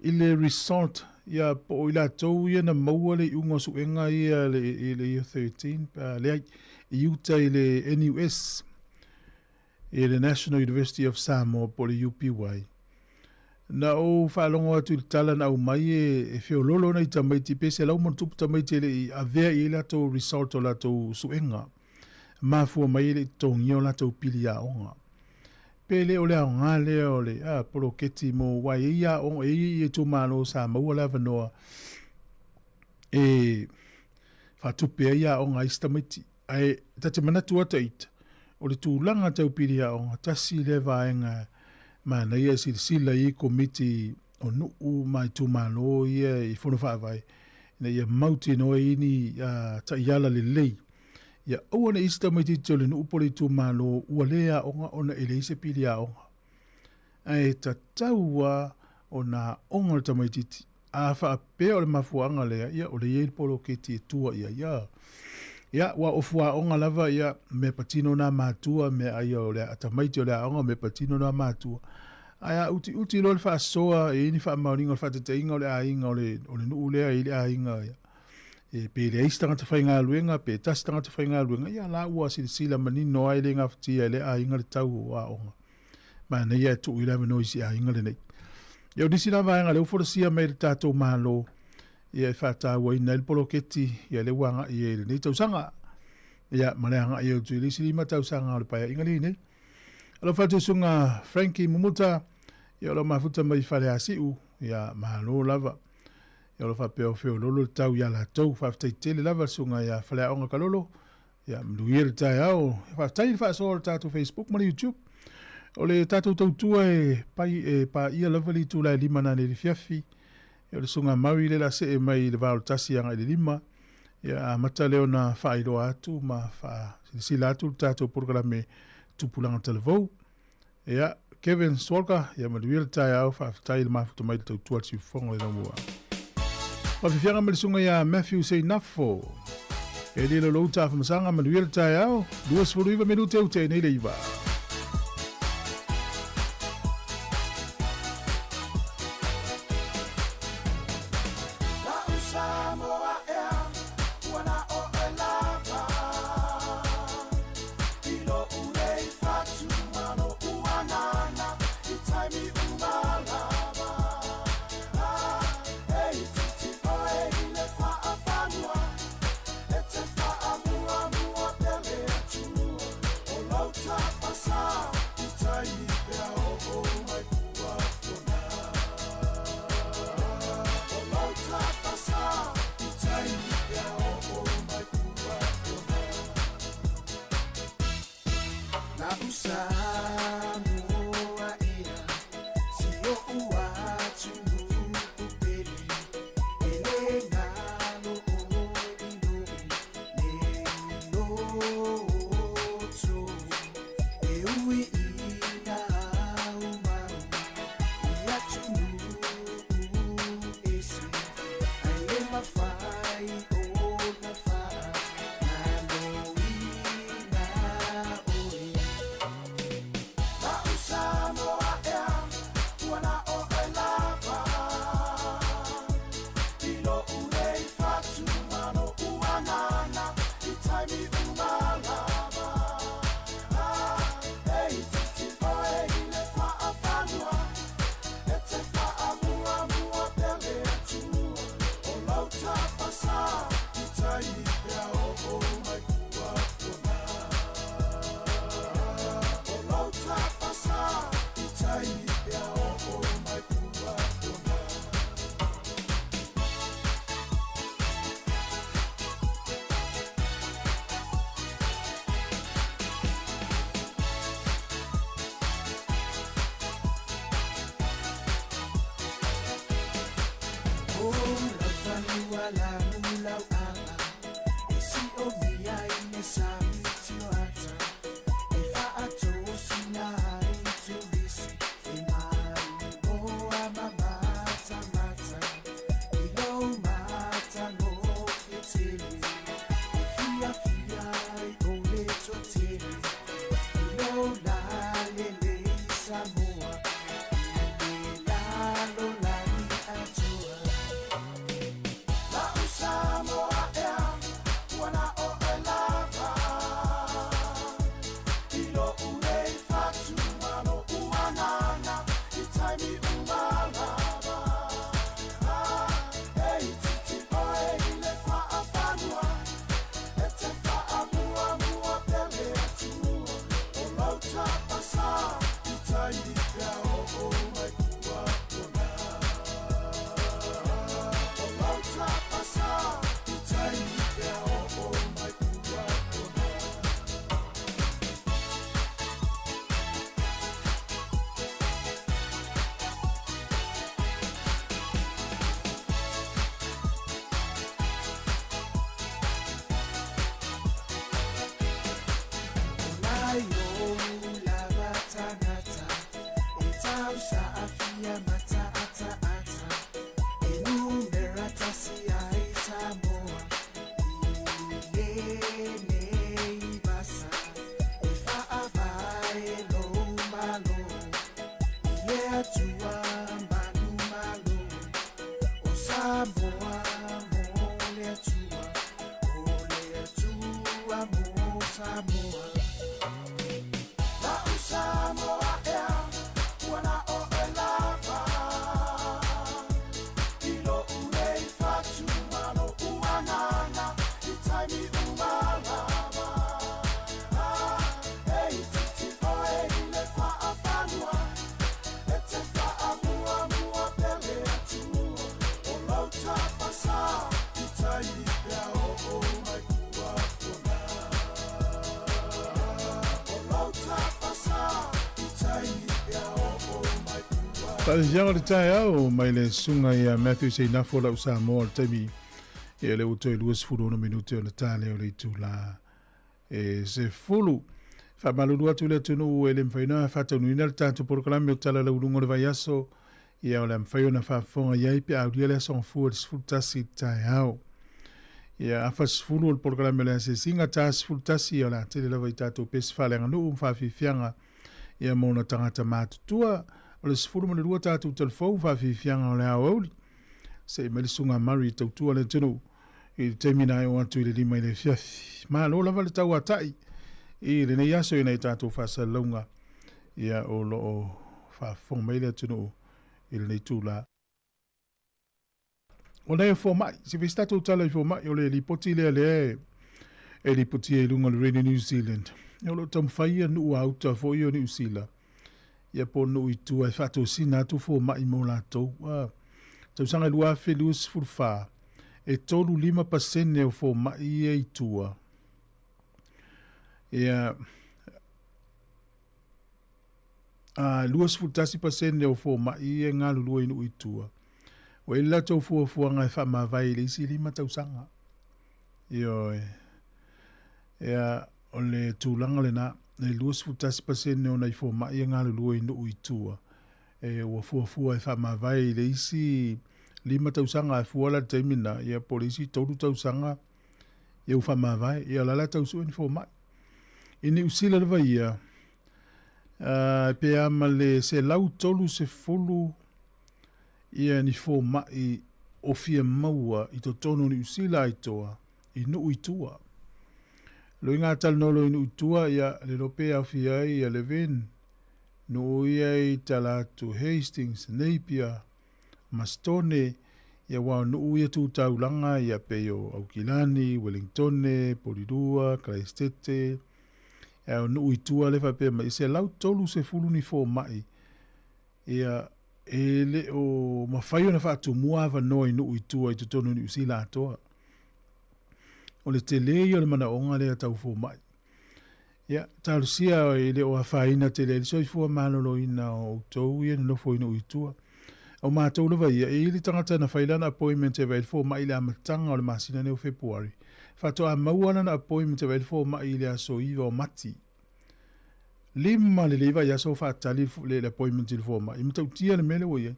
[SPEAKER 1] i le result ia po o i latou ia na maua le iuga o suega ia le, i le year 13 pe a leai i uta i le NUS i le National University of Samoa po o le UPY. Na ou faalogo atu i le tala na aumai e feololo nai tamaiti pe 100+ tamaiti e le i avea i ai latou result o latou suega. Mafua mai e le i totogia o latou pili aoga. Pe le o le aoga lea o le poloketi mo aua e i ai aoga, e i ai itumalo sa maua le avanoa e faatupe ai aoga a isi tamaiti. Ae ta te manatu ata ita, o le tulaga tau pili aoga, tasi lea vaega manaia e silasila i ai komiti o nuu ma itumalo ia i fono faavae, ina ia mautinoa ai ni taiala lelei. Ia aua ne i isi tamaitiiti o le nuu po o le itumalo ua le aoga ona e leai se pili aoga. Ae tatau lava ona aoga le tamaitiiti. A faapea o le mafuaaga lea, ia o lea e i ai le poloketi e tua i ai. Ia, ia ua o fuaoga lava, ia, mea patino nā matua, mea ai o le tamaiti o le aoga, mea patino nā matua. Ae a utiuti loa le faasoa, e i ai ni faamaoniga o le faataitaiga o le aiga o le, o le nuu lea e i ai le aiga, ia, e pe leai se tagata faigaluega, pe tasi tagata faigaluega, ia la ua silasila manino ai le gafatia e le aiga le tau o aoga. Manaia e tuu i le avanoa i si aiga lenei. Ia o nisi la vaega lea ua folasia mai e le tatou Malo, ia e faatauaina ai le poloketi, ia lea ua agai ai i lenei tausaga. Ia ma le agai atu i le isi 5 tausaga o le paeaiga lenei. Alofa atu i susuga Frankie Mumuta, ia o lo o mafuta mai i Faleasiu, ia malo lava. Ia o lo o faapea o feololo le tau ia latou. Faafetai tele lava le susuga ia Faleaoga Kalolo. Ia manuia le taeao. Faafetai i le faasoa o le tatou Facebook ma le YouTube. O le tatou tautua e pai e paia lava le itula e 5 nanei i le afiafi. Ia o le susuga Murray lea o le a see mai i le va o le 1 agai i le 5. Ia amata lea ona faailoa atu ma faasilasila atu le tatou polokalame Tupulaga Talavou. Ia, Kevin Swalka, ia manuia le taeao, faafetai i le mafuta mai le tautua a le siufofoga o le Laumua. Faafiafiaga ma le susuga ia Matthew Seinafo. E lilo lou tafamasaga, manuia le taeao, 29 minute ua tea nei le 9.
[SPEAKER 7] La'u Samoa ea, ua na oe lava. I lo'u nei fatu ma lo'u agaga, i taimi uma lava. Ah, e itiiti oe i le faafanua, e te faamuamua pea le Atua. O lou tapasā i tai pea oo mai pua pona. O lou tapasā i
[SPEAKER 1] Faaviaga o le taeao mai le susuga ia Matthew Seinafo lau Samoa o le taimi ia le ua toe 26 minute ona ta lea o le itula e 10. Faamalulu atu le atunuu e le mafai ona faataunuina le tatou polokalame o Tala Lauuluga o le Vaiaso ia o le a mafai ona faafofoga i ai pe a aulia le aso Gafua i le 11 i le taeao. Ia afa 10 o le polokalame o le asiasiga, ta 11 ia o le a tele lava i tatou pese faaleaganuu ma faafiafiaga ia mo ona tagata matutua. O le 12 tatou talafou faafiafiaga o le aoauli. Se'i mai le susuga a Murray e tautua le atunuu i le taimi na e oo atu i le 5 i le afiafi. Malo lava le tauatai i lenei aso i nai tatou faasalalauga ia o lo o faafofoga mai le atunuu i lenei tula. O le fomai, se fai se tatou tala i fomai, o le lipoti lea lea e lipotia i luga o le Radio New Zealand. O lo o taumafai ia nuu a uta foi o Niu Sila, ia po o nuu i tua e faatosina atu fomai mo latou. Tausaga 2024, e 35% o fomai ia i tua. Ia, a 21% o fomai ia e galulue i nuu i tua, ua i ai le latou fuafuaga e faamavae i le isi 5 tausaga. Ioe. Ia, o le tulaga lena, e 21% o nai fomai e galulue i nuu i tua, e ua fuafua e faamavae i le isi 5 tausaga, a fua la i le taimi lena, ia po o le isi 3 tausaga, ia ua faamavae, ia o la la tau sue ni fomai. I Niu Sila lava ia, pe a ma le 130 ia ni fomai o fia maua i totonu o Niu Sila aitoa i nuu i tua. Loi ngā talanoa i nuu i tua, ia le iloa pe aofia ai ia Levin, nuu ia i tala atu Hastings, Napier, Mastone, ia aua o nuu ia tu taulaga ia pei o Aukilani, Wellingtone, Porirua, Karaistete, ae o nuu i tua lea e faapea mai, e 130 ni fomai ia e le o mafai ona faatumua avanoa i nuu i tua i totonu o Niu Sila atoa. O le tele ia o le manaoga lea tau fomai. Ia, talosia e le o afaina tele ai le soifua maloloina o outou ia nonofo i nuu i tua. O matou lava ia, e i ai le tagata na fai lana appointment e vaai i le fomai i le amataga o le masina nei o Fepuari, faatoa maua lana appointment e vaai i le fomai i le aso 9 o Mati. Lima lelei vaiaso o faatali le appointment i le fomai. E matautia le mea lea ua i ai.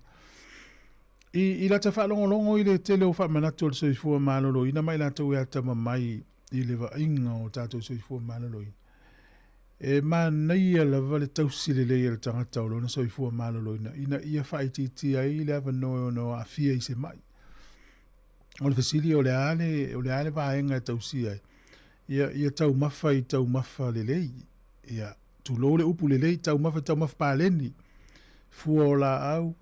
[SPEAKER 1] I, i lata faalogologo i le tele o faamanatu o le soifua maloloina ma i latou e atamamai i le vaaiga o tatou soifua maloloina. E manaia lava le tausi lelei e le tagata o lona soifua maloloina ina ia faaitiitia ai le avanoa e ono aafia i se mai. O le fesili o le a le, o le a le vaega e tausia ai? Ia, ia taumafa i taumafa lelei. Ia, tulou le upu lelei, taumafa i taumafa paleni. Fua o laau,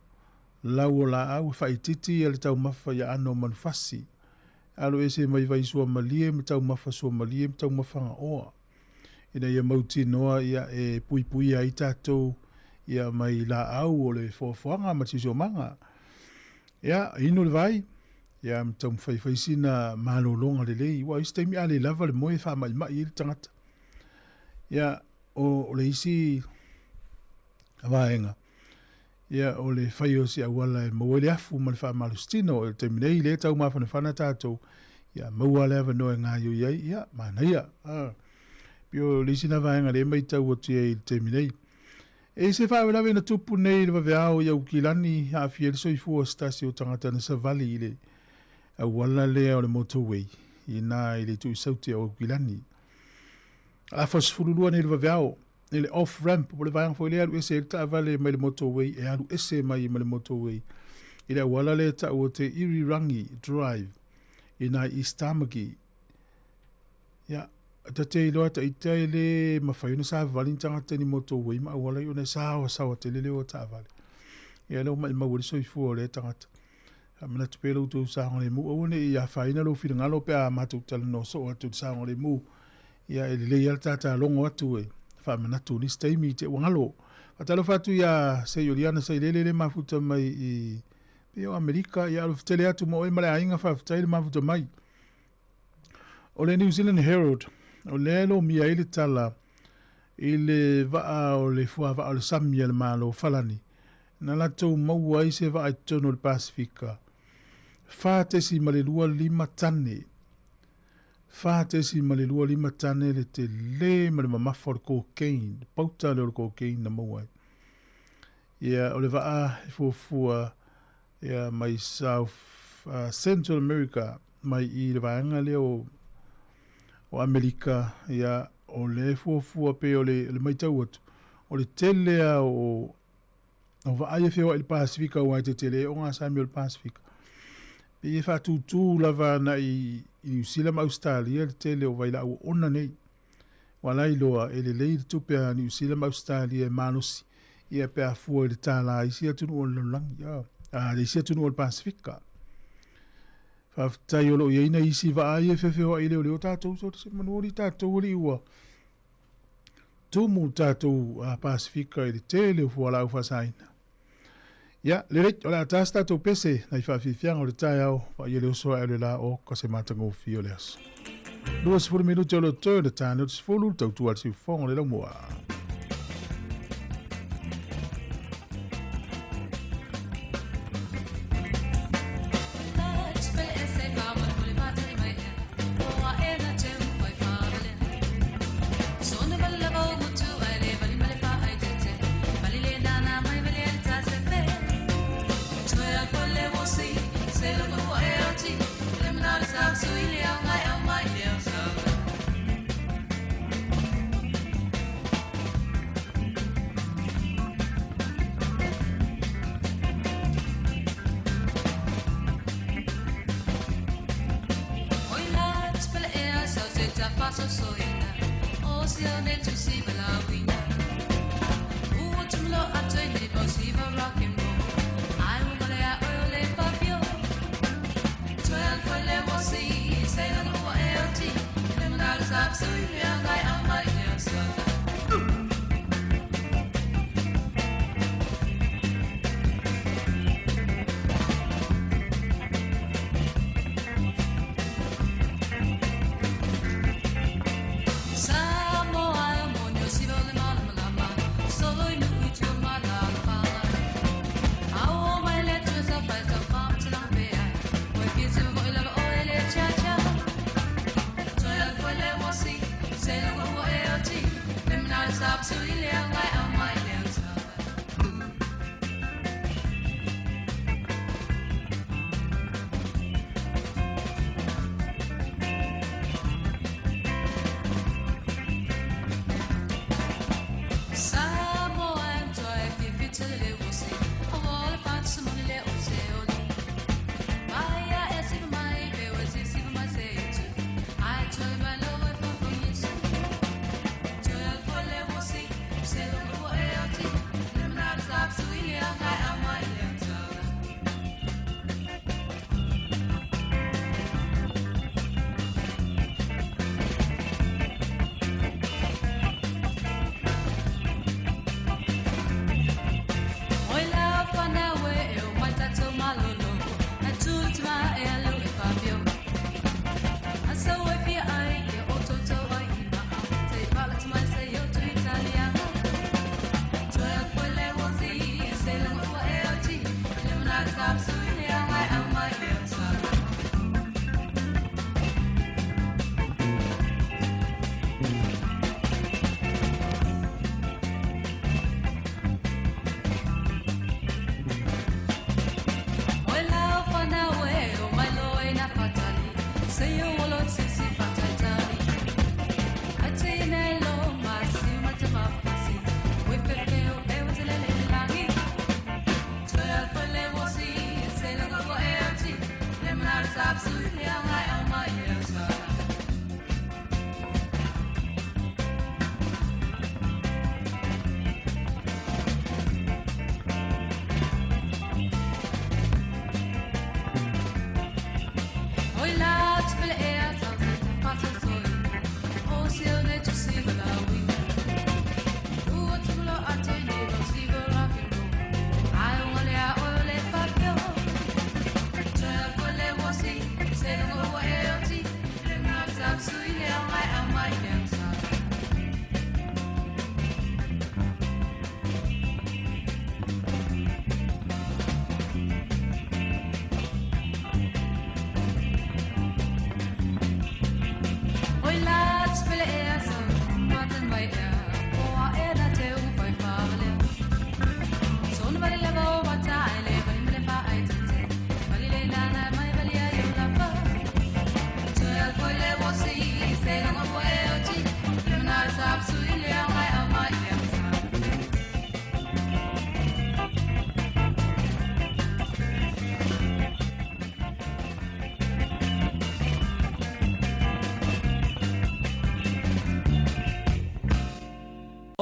[SPEAKER 1] lau o laau, e faaitiiti ia le taumafa i aano o manufasi. Alo ese mai vai suamalie ma taumafa suamalie ma taumafa gaoa. Ina ia mautinoa ia e puipuia ai tatou ia mai laau o le foafoaga ma le siosiomaga. Ia, inu le vai, ia ma taumafai fai sina malologa lelei, aua o isi taimi a le lava le moe e faamaimai ai le tagata. Ia, o, o le isi vaega, ia, o le fai o se auala e maua ai le afu ma le faamalositino. O le taimi nei, lea e tau mafanafana tatou, ia, maua le avanoa e gaioi ai, ia, manaia. Ah. Pei o le isi na vaega lea e matau atu i ai i le taimi nei. E i se faalavelave na tupu nei i le vaveao i Aukilani, aafia ai le soifua o se tasi o tagata na savali i le auala lea o le motorway i ina i le itu i Saute o Aukilani. Afa 12 nei le vaveao i le off ramp, po o le vaega foi lea e alu ese ai le taavale mai le motorway, e alu ese mai ma le motorway i le auala lea e tau o te Irirangi Drive i ina i East Tamaki. Ia, ta te iloa ta ita e le mawhai ona savavali ni tagata ni motorway ma auala i ona e saoasaoa tele le o taavale. Ia lea ua maimau ai le soifua o lea tagata. Faamanatu pea lo outou saogalemu, aua ne i afaina lou finagalo pe a matou talanoa soo atu i le saogalemu. Ia e lelei lava le tatalogo atu e faamanatu nisi taimi i te ua galo. Faatalofa atu ia Seioliana Sailele le mafuta mai i pei o Amerika, ia alofa tele atu mo oe ma le aiga, faafetai le mafuta mai. O le New Zealand Herald, o lea e lomia ai le tala i le vaa o le fuavaa o le sami a le Malo Falani, na latou maua ai se vaa i totonu o le Pasefika, 4.25 tane, 4.25 tane le tele ma le mamafa o le cocaine, le pauta lea o le cocaine na maua ai. Ia, o le vaa e fuafua ia, mai South Central America, mai i le vaega lea o, o Amerika, ia, o lea e fuafua pei o le, le matau atu, o le tele lava o, o vaa ia e feoai i le Pasefika aua e tetele ogasami o le Pasefika. Pei e faatūtū lava agai i Niu Sila ma Ausetalia le tele o vailaau oona nei. Ua la iloa e lelei le tupe a Niu Sila ma Ausetalia e malosi ia pe a fua i le tālā i isi atunuu o le lalolagi, a, i isi atunuu o le Pasefika. Faafetai o lo o i ai nai isi vaa ia e feofeoai i leoleo tatou, so se manu alii tatou alii ua tumu le tatou Pasefika i le tele o fualaau faasaina. Ia, lelei, o le a ta se tatou pese, nai faafiafiaga o le taeao, vaaia le oso ae o le la o ka se matagofie o le aso. 20 minute o lo toe o le tāne o te 10, le tautua a le siufofoga o le laumua.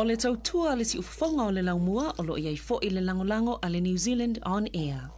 [SPEAKER 2] O le tautua le siufofoga o le laumua o loo iai fo'i le lagolago a le New Zealand On Air.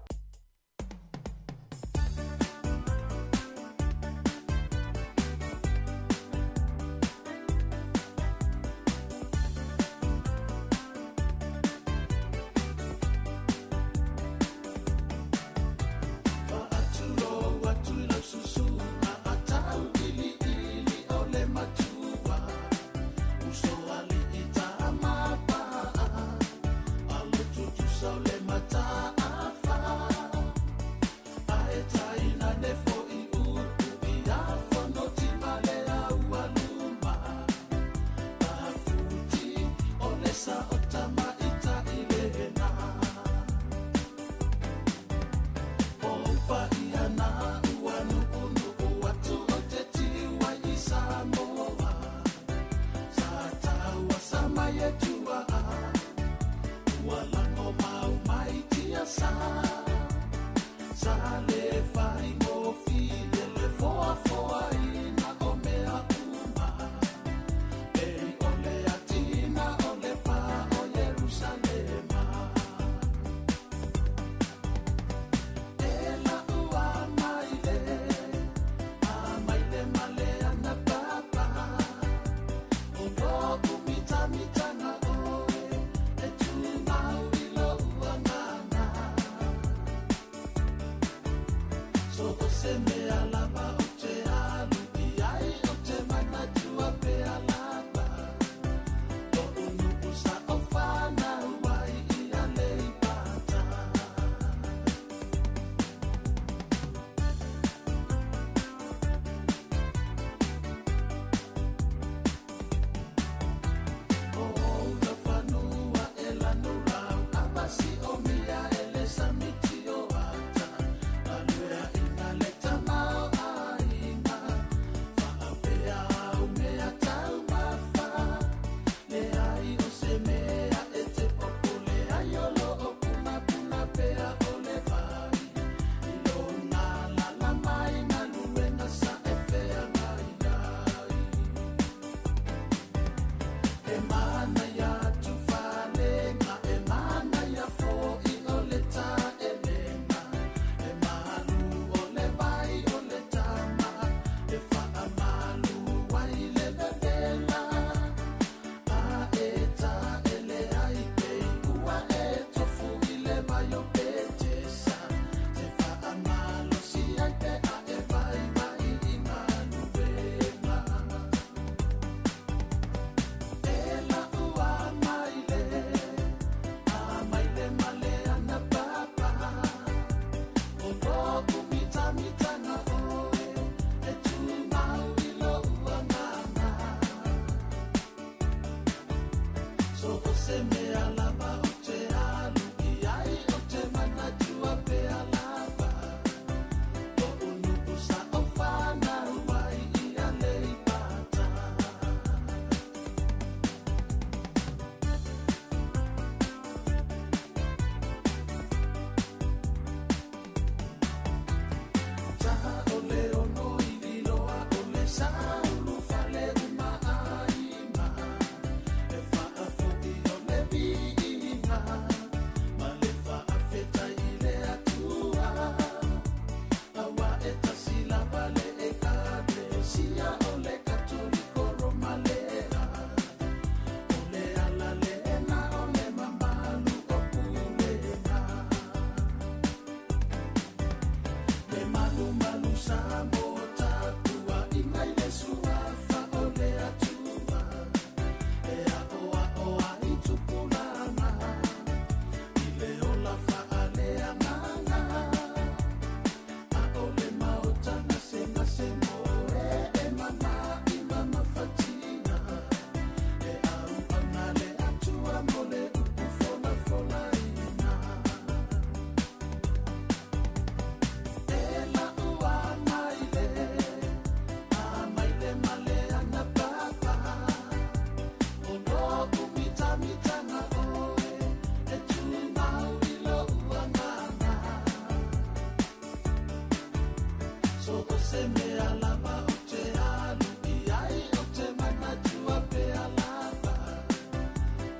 [SPEAKER 7] se mea lava ou te alu i ai, ou te manatua pea lava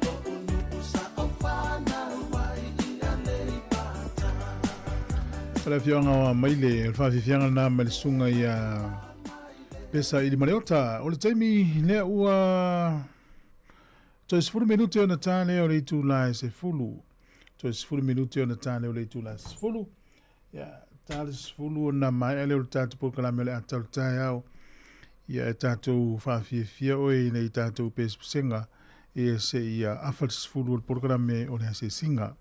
[SPEAKER 7] Lo'u nu'u sa ou fanau ai i Aleipata.
[SPEAKER 1] O le afioaga o Amaile, o le faafiafiaga lena mai le susuga ia Pesa Ilimaleota. O le taimi lea ua toe 10 minute ona ta lea o le itula e 10. Toe 10 minute ona ta lea o le itula e 10. Ia, ta le 10 ona maea lea o le tatou polokalame o le ata o le taeao. Ia, e tatou faafiafia oe ina i tatou pesepesega ia se i afa le 10 o le polokalame o le asiasiga.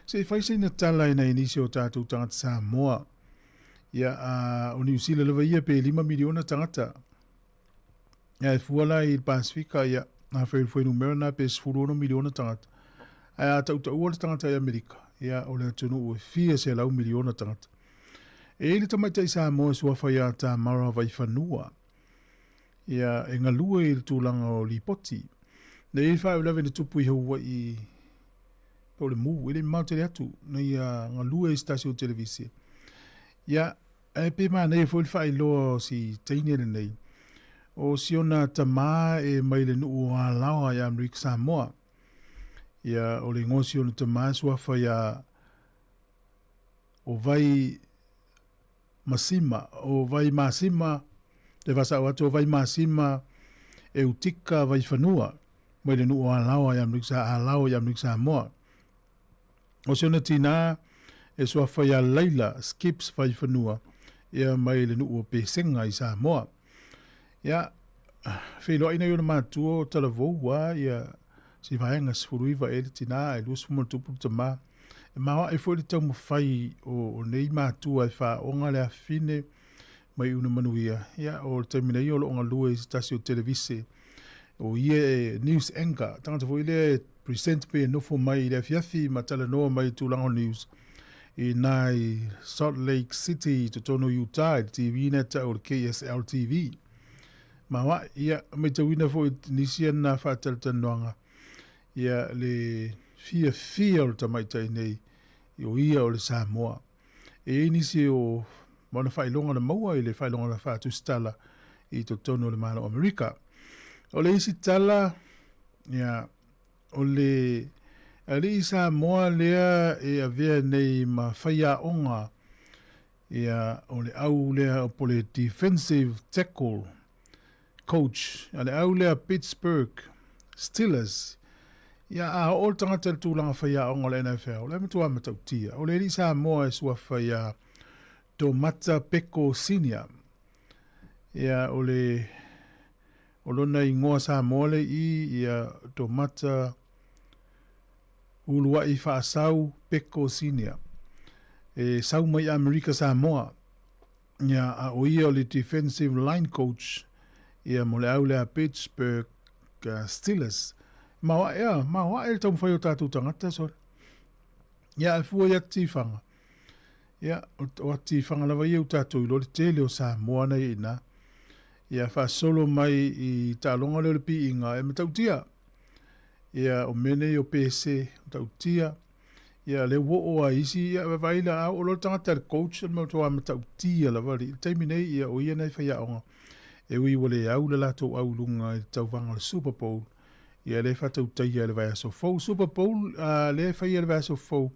[SPEAKER 1] Se i fai sina tala i nai nisi o tatou tagata Samoa. Ia, a, o Niu Sila lava ia pe 5 miliona tagata. Ia, e fua la i le Pasifika, ia, afai o le fuainumera lena pe 16 miliona tagata. Ae a tautaua le tagata i Amerika, ia, o le atunuu e fia selau miliona tagata. E i ai le tamaitai Samoa e suafa ia Tamara Vaifanua, ia, e galue i le tulaga o lipoti. Na i ai le faalavelave na tupu i Hawaii, po o le mu, e le i mamao tele atu, na ia galue i se tasi o televise. Ia, Ae pe manaia foi le faailoa o si teine lenei, o si ona tamā e mai le nuu o Alaoa i Amerika Samoa. Ia, o le igoa o si ona tamā e suafa ia o Vai Masima, o Vai Masima, te faasao atu o Vai Masima Eutika Vaifanua, mai le nuu o Alaoa i Amerika, Alao i Amerika Samoa. O si ona tinā e suafa iā Laila Skips Vaifanua, ia mai le nuu o Pesega i Samoa. Ia, feiloai nei ona matua o talavou a ia si vaega 19 e le tinā ae 20 ma tupu le tamā. E maoae foi le taumafai o, o nei matua e faaoga le afine mai una manuia. Ia, o le taimi nei o loo galue i se tasi o televise. O ia e news anchor, tagata foi lea e present pe nofo mai i le afiafi ma talanoa mai i tulaga o news i nā i Salt Lake City i totonu o Utah i le TV na tau o le KSL TV. Maoae, ia, matauina foi nisi ana faatalatalanoaga, ia, le fiafia o le tamaitai nei, o ia o le Samoa. E i ai nisi o ma ona faailoga na maua i le faailoga na faatusitala i totonu o le Malo o Amerika. O le isi tala, ia, o le alii Samoa lea e avea nei ma faiaoga, ia, o le au lea po o le defensive tackle coach a le au lea Pittsburgh Steelers. Ia, a oo le tagata i le tulaga faiaoga o le NFL, o le matua matautia. O le alii Samoa e suafa ia Domata Peko Senior. Ia, o le o lona igoa Samoa le i, ia Domata Ulua'i Faasau Peko Senior. E sau mai Amerika Samoa. Ia, a o ia o le defensive line coach ia mo le au lea Pittsburgh Steelers. Maoae a, maoae le taumafai o tatou tagata sole. Ia, e fua i atifaga. Ia, o atifaga lava ia u tatou iloa le tele o Samoa na i ina. Ia, faasolo mai i taaloga lea o le piiga e matautia. Ia, o mea nei o pese, matautia. Ia, lea ua oo lava i isi, ia, vaai la, a oo loa le tagata i le coach, o le matua matautia lava le taimi nei, ia, o ia nei faiaoga. E ui ua le au le latou au i luga i le tauvaga o le Super Bowl, ia, lea e faatautaia i le vaiaso fou. Super Bowl, lea e faia i le vaiaso fou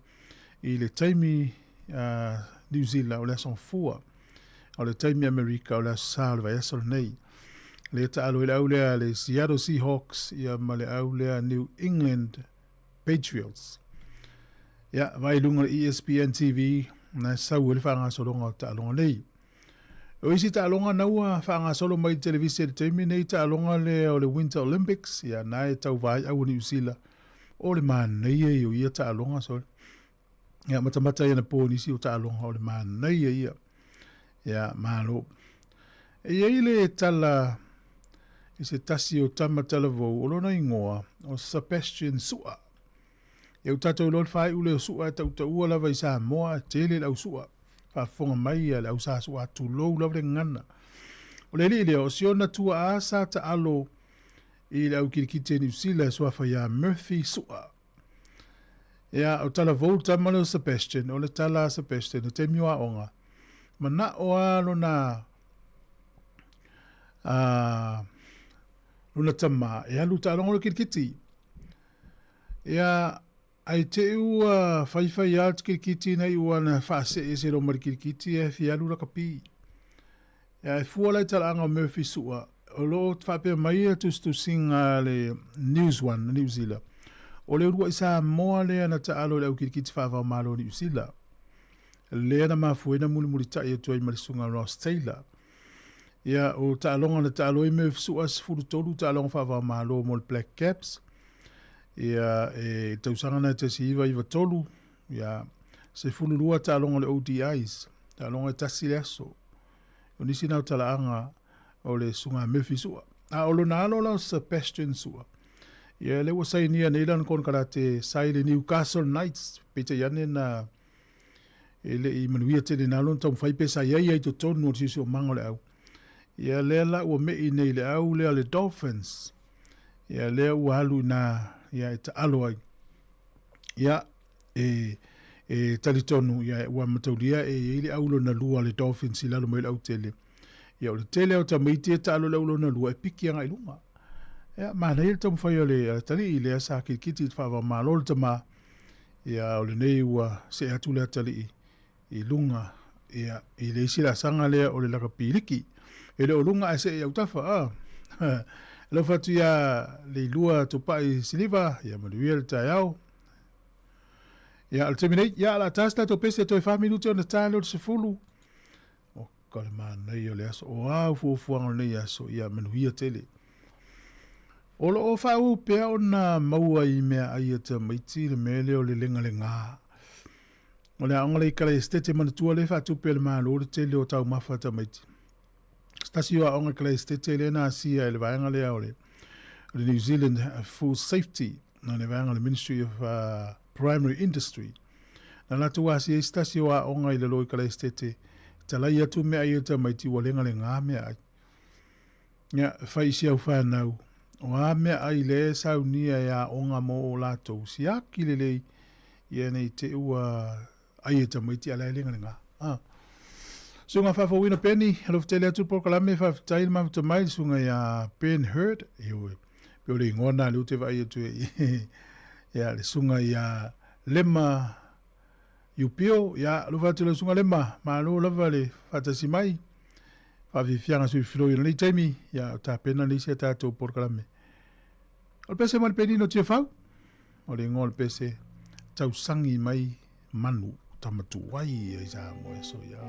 [SPEAKER 1] i le taimi New Zealand, o le aso Gafua. O le taimi Amerika, o le aso Sa o le vaiaso lenei. Lea e taalo ai le au lea le Seattle Seahawks, ia, ma le au lea New England Patriots. Ia, vaai i luga o le ESPN TV, na e sau ai le faagasologa o taaloga nei. O isi taaloga na ua faagasolo mai i le televise i le taimi nei, taaloga lea o le Winter Olympics, ia, na e tauva ai au o Niu Sila. O le manaia ia o ia taaloga, sorry. Ia, matamata ai anapo i nisi o taaloga, o le manaia ia. Ia, malo. E i ai le tala i se tasi o tama talavou, o lona igoa, o Sebastian Su'a. Ia ua tatou iloa le faaiu lea o Su'a e tautaua lava i Samoa, e tele le au Su'a. Faafofoga mai ia le au Sa Su'a, tulou lava le gagana. O le alii lea, o si ona tuaa sa taalo i le au kilikiti a Niu Sila e suafa ia Murphy Su'a. Ia, o talavou le tama lea o Sebastian, o le tala a Sebastian, o taimi o aoga, mana'o lava lona. a lona tama e alu taaloga o le kilikiti. Ia, ae te i ua faifai lava le kilikiti ina ua na faasee ese loa ma le kilikiti ae fia alu lakapi. Ia, ae fua la i talaaga o Murphy Su'a, o lo o faapea mai le tusitusiga a le News One a Niu Sila, o le uluai Samoa lea na taalo i le au kilikiti faava-o-Malo o Niu Sila, lea na mafua ai na mulimulitai atu ai ma le Susuga Ross Taylor. Ia, o taaloga na taalo ai Murph Su'a, 13 taaloga faava-o-Malo mo le Black Caps. Ia, e tausaga na e 1993, ia, 12 taaloga o le ODIs, taaloga e tasi le aso. O nisi na o talaaga o le Susuga Murphy Su'a. A o lona alo la o Sebastian Su'a, ia lea ua sainia nei lana konekarate sa i le Newcastle Knights, peitai ane na e le i manuia tele na lona taumafai pe sa i ai ai totonu o le siosiomaga o le au. Ia lea la ua me'i nei le au lea le Dolphins. Ia lea ua alu ina ia e taalo ai. Ia e e talitonu ia ua mataulia e i ai le au lona lua le Dolphins i lalo mai o le autele. Ia o le tele o tamaiti e taalo i le au lona lua e piki agai i luga. Ia manaia le taumafai o le atalii lea sa kilikiti i le faava-o-Malo le tama. Ia o lenei ua see atu le atalii i luga ia i le isi laasaga lea o le lakapi liki. E le o luga ae see i autafa a. Alofa atu iā Leilua Tupai Siliva, ia manuia le taeao. Ia, o le taimi nei, ia, o le a ta se tatou pese toe 4 minute ona ta lea o le 10. Oka le manaia o le aso. O a au fuafuaga o lenei aso, ia manuia tele. O lo o faaauau pea ona maua i meaai a tamaiti le mea lea o le legalega. O le aoga lea i Kalaesetete, manatua lea e faatupe e le Malo le tele o taumafa a tamaiti. Se tasi o aoga i Kalaesetete lea na asia e le vaega lea o le, o le New Zealand Food Safety, na le vaega o le Ministry of Primary Industry. Na latou asia ai se tasi o aoga i lalo i Kalaesetete, talai atu meaai a tamaiti ua legalega meaai. Ia, fai i si au whanau, o a meaai lea e saunia e aoga mo o latou, siaki lelei, ia nei te ua ai e tamaiti a la e legalega. Ah. Susuga faafouina Penny, alofa tele atu le polokalame, faafetai le mafuta mai le susuga ia Ben Hurd, ioe, pe o le igoa na lea ou te vaai atu e ia le susuga ia Lema Iupio, ia alofa atu lau susuga Lema, malo lava le faatasi mai. Faafiafiaga suifiloi o lenei taimi, ia o tapena le isi a tatou polokalame. O le pese mai le penina o Tiafau, o le igoa o le pese, tausagi mai manu tamatuai ai Samoa e aso ia.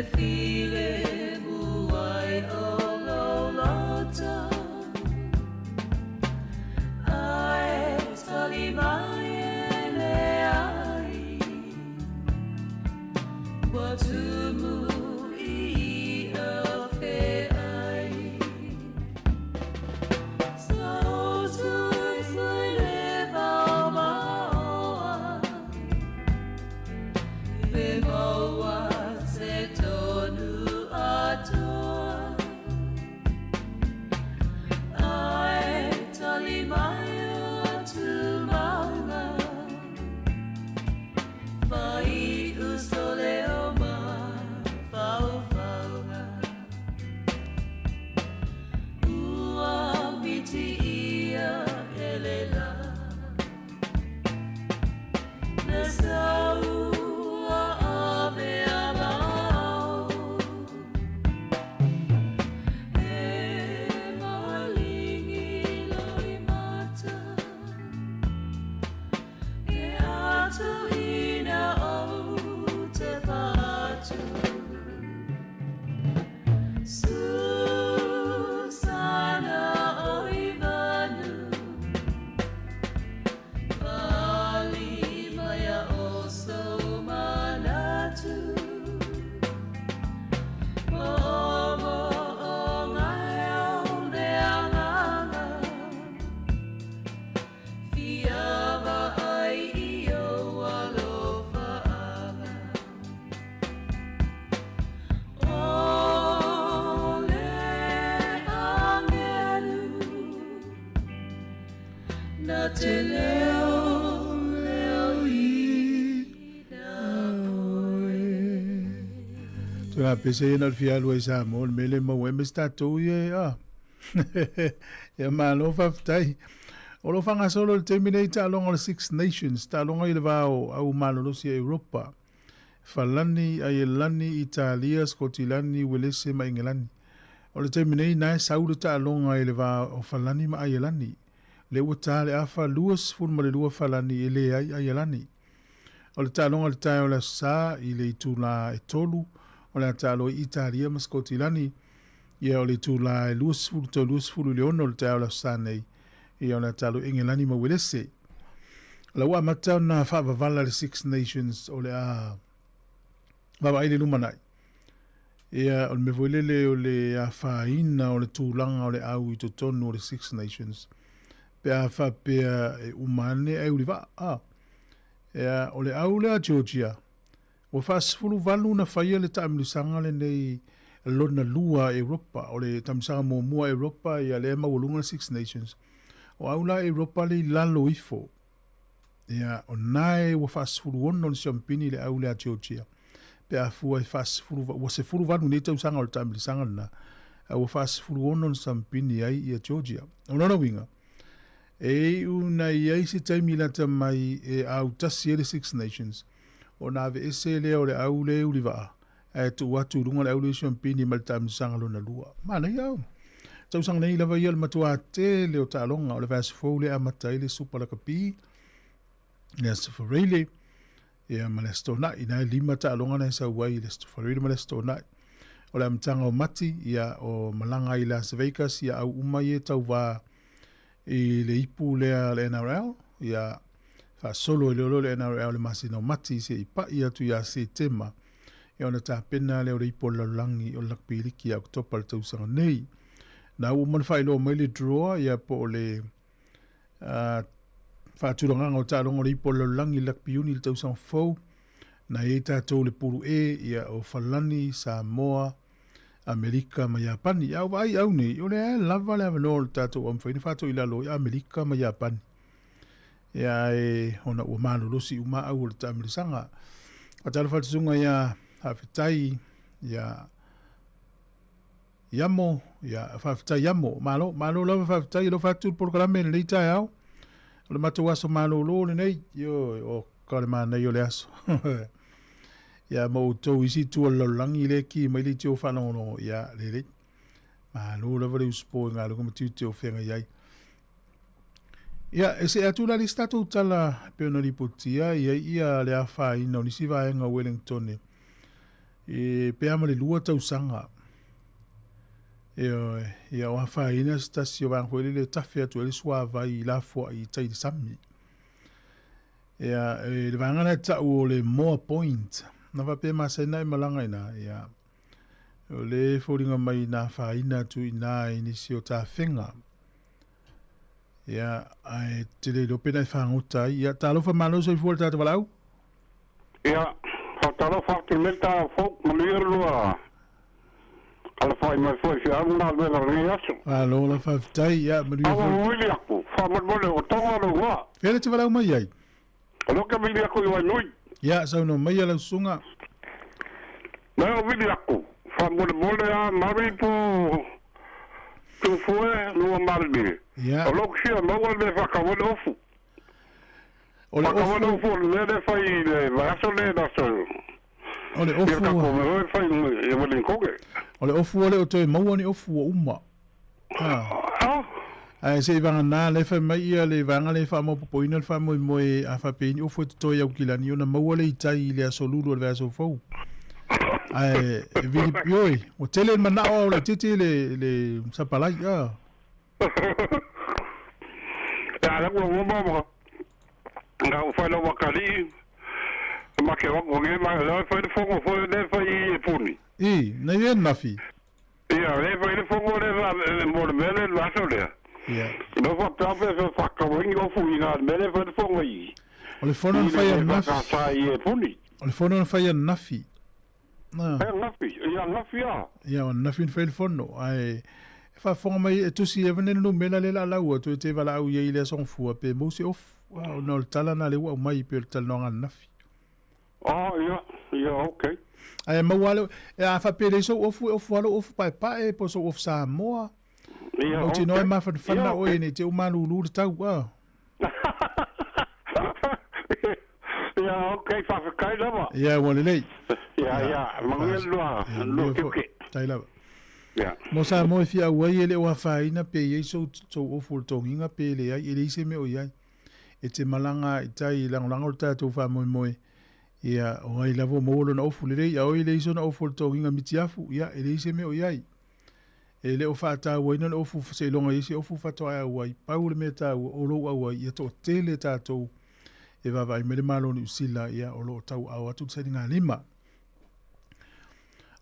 [SPEAKER 8] filemu ai o lou loto, Ae tali mai e leai, Ua tumu i i'a feai. Sausui le vaovaoa, Pe maua se tonu atoa, Ae tali mai o tumauga, Fai'u sole o mafaufauga. Ua miti'ia e le lā, Le sau ua ave a lao, E maligi loimata, E atu ina ou te patu. Susana o i manu, Fali maia o sou manatu. Mo'omo'oga e o le agaga, Fia vaai i ou alofaaga. O le agelu na te leo leo ina oe.
[SPEAKER 1] Toe pese ia na o le fia alu ai i Samoa, o le mea lea e maua ai ma si tatou ia e a. Ia malo faafetai. O lo o faagasolo i le taimi nei taaloga o le Six Nations, taaloga i le va o au malolosi a Europa, Falani, Aielani, Italia, Skotilani, Uelese ma Engelani. O le taimi nei na e sau le taaloga i le va o Falani ma Aielani. Lea ua ta le afa 22 Falani e leai Aielani. O le taaloga i le taeao o le Aso Sa i le itula e 3 o le a taalo ai Italia ma Skotilani. Ia o le itula e 20 toe 20 i le 6 o le taeao o le Aso Sa nei, ia o le a taalo ai Engelani ma Uelese. O la ua amata ona faavavala le Six Nations o le a vaavaai i le lumanai. Ia o le mea foi lele o le afaina o le tulaga o le au i totonu o le Six Nations pe a faapea e uma ane ae ulivaa. A. Ia, o le au lea a Georgia, ua faasefuluvalu na faia le taamilosaga lenei lona lua a Europa. O le taamilosaga muamua a Europa, ia lea e maualuga le Six Nations. O au la Europa le i lalo ifo. Ia, o na e ua faasefuluono le siampini le au lea a Georgia. Pe a fua e faasefulu, ua sefuluvalu nei tausaga o le taamilosaga lena, a ua faasefuluono na siampini ai ia Georgia. O lona uiga, E iu na i ai se taimi lata mai e autasi ai le Six Nations, ona aveese lea o le au le ulivaa, ae tuu atu i luga le au le siampini ma le taamilosaga lona lua. Manaia au! Tausaga nei lava ia o le matuā tele o taaloga o le vaiaso fou lea e amata ai le Supa Lakapi, le Aso Faraile, ia ma le Aso Toonai. Na e lima taaloga na e sau ai i le Aso Faraile ma le Aso Toonai. O le amataga o Mati, ia o malaga i Las Vegas, ia au uma ia e tauvā i le ipu lea a le NRL, ia faasolo i le olo le NRL i le masina o Mati seia pa'i atu ia Setema, ia ona tapena lea o le ipu o le lalolagi o le Lakpi Liki ia Oketopa i le tausaga nei. Na ua uma ona faailoa mai le draw ia po o le faatulagaga o taaloga o le ipu o le lalolagi i le Lakpi Uni i le tausaga fou. Na i ai tatou i le pulu E, ia o Falani, Samoa, Amerika ma Iapani. A o vaai au nei, o lea lava le avanoa o le tatou aumafai na faatoilalo ai Amerika ma Iapani. Ia ae ona ua malolosi uma au o le taamilisaga. Faatalofa atu susuga ia Faafetai ia Iamo, ia faafetai Iamo. Malo, malo lava faafetai alofa atu le polokalame i lenei taeao. O le matou aso malolo lenei. Ioe, o ka le manaia o le aso. Ia ma outou isi itu o le lalolagi lea e ki mai le itio faalogologo, ia lelei. Malo lava le usupo i galuega ma tiute o feagai ai. Ia, e see atu la le isi tatou tala e pei ona lipotia, e i ai ia le afaina o nisi vaega o Wellington. E pe a ma le 2 tausaga. Ioe, ia o afaina se tasi o vaega foi lele e tafe atu ai le suavai i lafoai i tai i le sami. Ia, e le vaega lea tau o le Moa Point. Na faapea e masani ona e malaga i ina, ia, o le e foliga mai na afaina atu i ina i nisi o tafega. Ia, ae te le iloa pe na e fagota ai. Ia, talofa malo soifua le tagata valaau.
[SPEAKER 14] Ia, faatalofa atu i lenei taeao fou, manuia le lua alafai mai foi i feau ma galuega o lenei aso.
[SPEAKER 1] Malo la faafetai, ia manuia foi.
[SPEAKER 14] Aua vili aku, faamolemole ua toga lou igoa.
[SPEAKER 1] Fea le te valaau mai ai?
[SPEAKER 14] O lea ou te vili atu i Wainui.
[SPEAKER 1] Ia, saunoa maia lau susuga.
[SPEAKER 14] Lea o vili aku, faamolemole a Mary po o Tufue lua malilie.
[SPEAKER 1] Ia.
[SPEAKER 14] O lou fia maua le mea e faatau ai le ofu.
[SPEAKER 1] O le
[SPEAKER 14] Faatau ai le
[SPEAKER 1] ofu.
[SPEAKER 14] ofu o le mea lea e fai i le vaiaso lea le aso.
[SPEAKER 1] O le
[SPEAKER 14] Ia
[SPEAKER 1] ofu.
[SPEAKER 14] tatou mea foi e fai i Wellingtone.
[SPEAKER 1] O le ofu ua le o toe maua ni ofu ua uma.
[SPEAKER 14] Ah.
[SPEAKER 1] Ae se i vagana lea e fai mai ia le vaega lea e faamaopoopoina le faamoemoe a faapea ni ofu e totoe i Aukilani ona maua lea i tai i le aso Lulu o le vaiaso fou. Ae e vili, ioe, ua tele le manao o laitiiti le, le sapalai. Ah.
[SPEAKER 14] Ia, la ua ua ma nga u fai lau akalii, ma ke wako nge ma la fai le fongo foi le fai i e puni.
[SPEAKER 1] I, nei e nafi.
[SPEAKER 14] Ia, le fai le fongo le va mo le mele le aso lea.
[SPEAKER 1] Ia.
[SPEAKER 14] No fa pea pe fe whakawengi ofu i ngā mele fai le fongo i.
[SPEAKER 1] O le fono na fai a nafi.
[SPEAKER 14] Whakasa i e puni.
[SPEAKER 1] O le fono na fai a nafi. Na.
[SPEAKER 14] E nafi, ia nafi a.
[SPEAKER 1] Ia, o nafi na fai le fono. Ae, e faafofoga mai e tusi e vane le numera le la lau atu e te valaau i ai i le aso gafua pe mou se ofu. Ah, ona o le tala na le ua aumai pe o le talanoaga a nafi.
[SPEAKER 14] Oh, ia, ia, okay.
[SPEAKER 1] Ae maua lava le, e a faapea leai sou ofu, e ofu lava lou ofu paepae po o sou ofu Samoa.
[SPEAKER 14] Ia,
[SPEAKER 1] Mautinoa e
[SPEAKER 14] okay.
[SPEAKER 1] mafanafana
[SPEAKER 14] Ia,
[SPEAKER 1] oe
[SPEAKER 14] okay.
[SPEAKER 1] ne i te i ua malulu le tau, ah.
[SPEAKER 14] Ia, okay, faafetai lava.
[SPEAKER 1] Ia, ua lelei.
[SPEAKER 14] Ia, ia, manuia le lua,
[SPEAKER 1] Ia,
[SPEAKER 14] lua
[SPEAKER 1] manuia foi.
[SPEAKER 14] tiute.
[SPEAKER 1] Tai lava.
[SPEAKER 14] Ia.
[SPEAKER 1] Mo Samoa e fia auai e le o afaina pe i ai sou, sou ofu o le togiga pe leai, e leai se mea o i ai. E te malaga i tai i lagolago le tatou faamoemoe, ia, o ai lava o maua lona ofu lelei, a oi e leai sona ofu o le togiga mitiafu, ia, e leai se mea o i ai. E le o faatauaina le ofu seiloga i ai se ofu faatoa e auai, pau le mea taua o lou auai, ia toatele tatou e vaavaai mai le Malo o Niu Sila, ia, o lo o tauaao atu le sailigalima.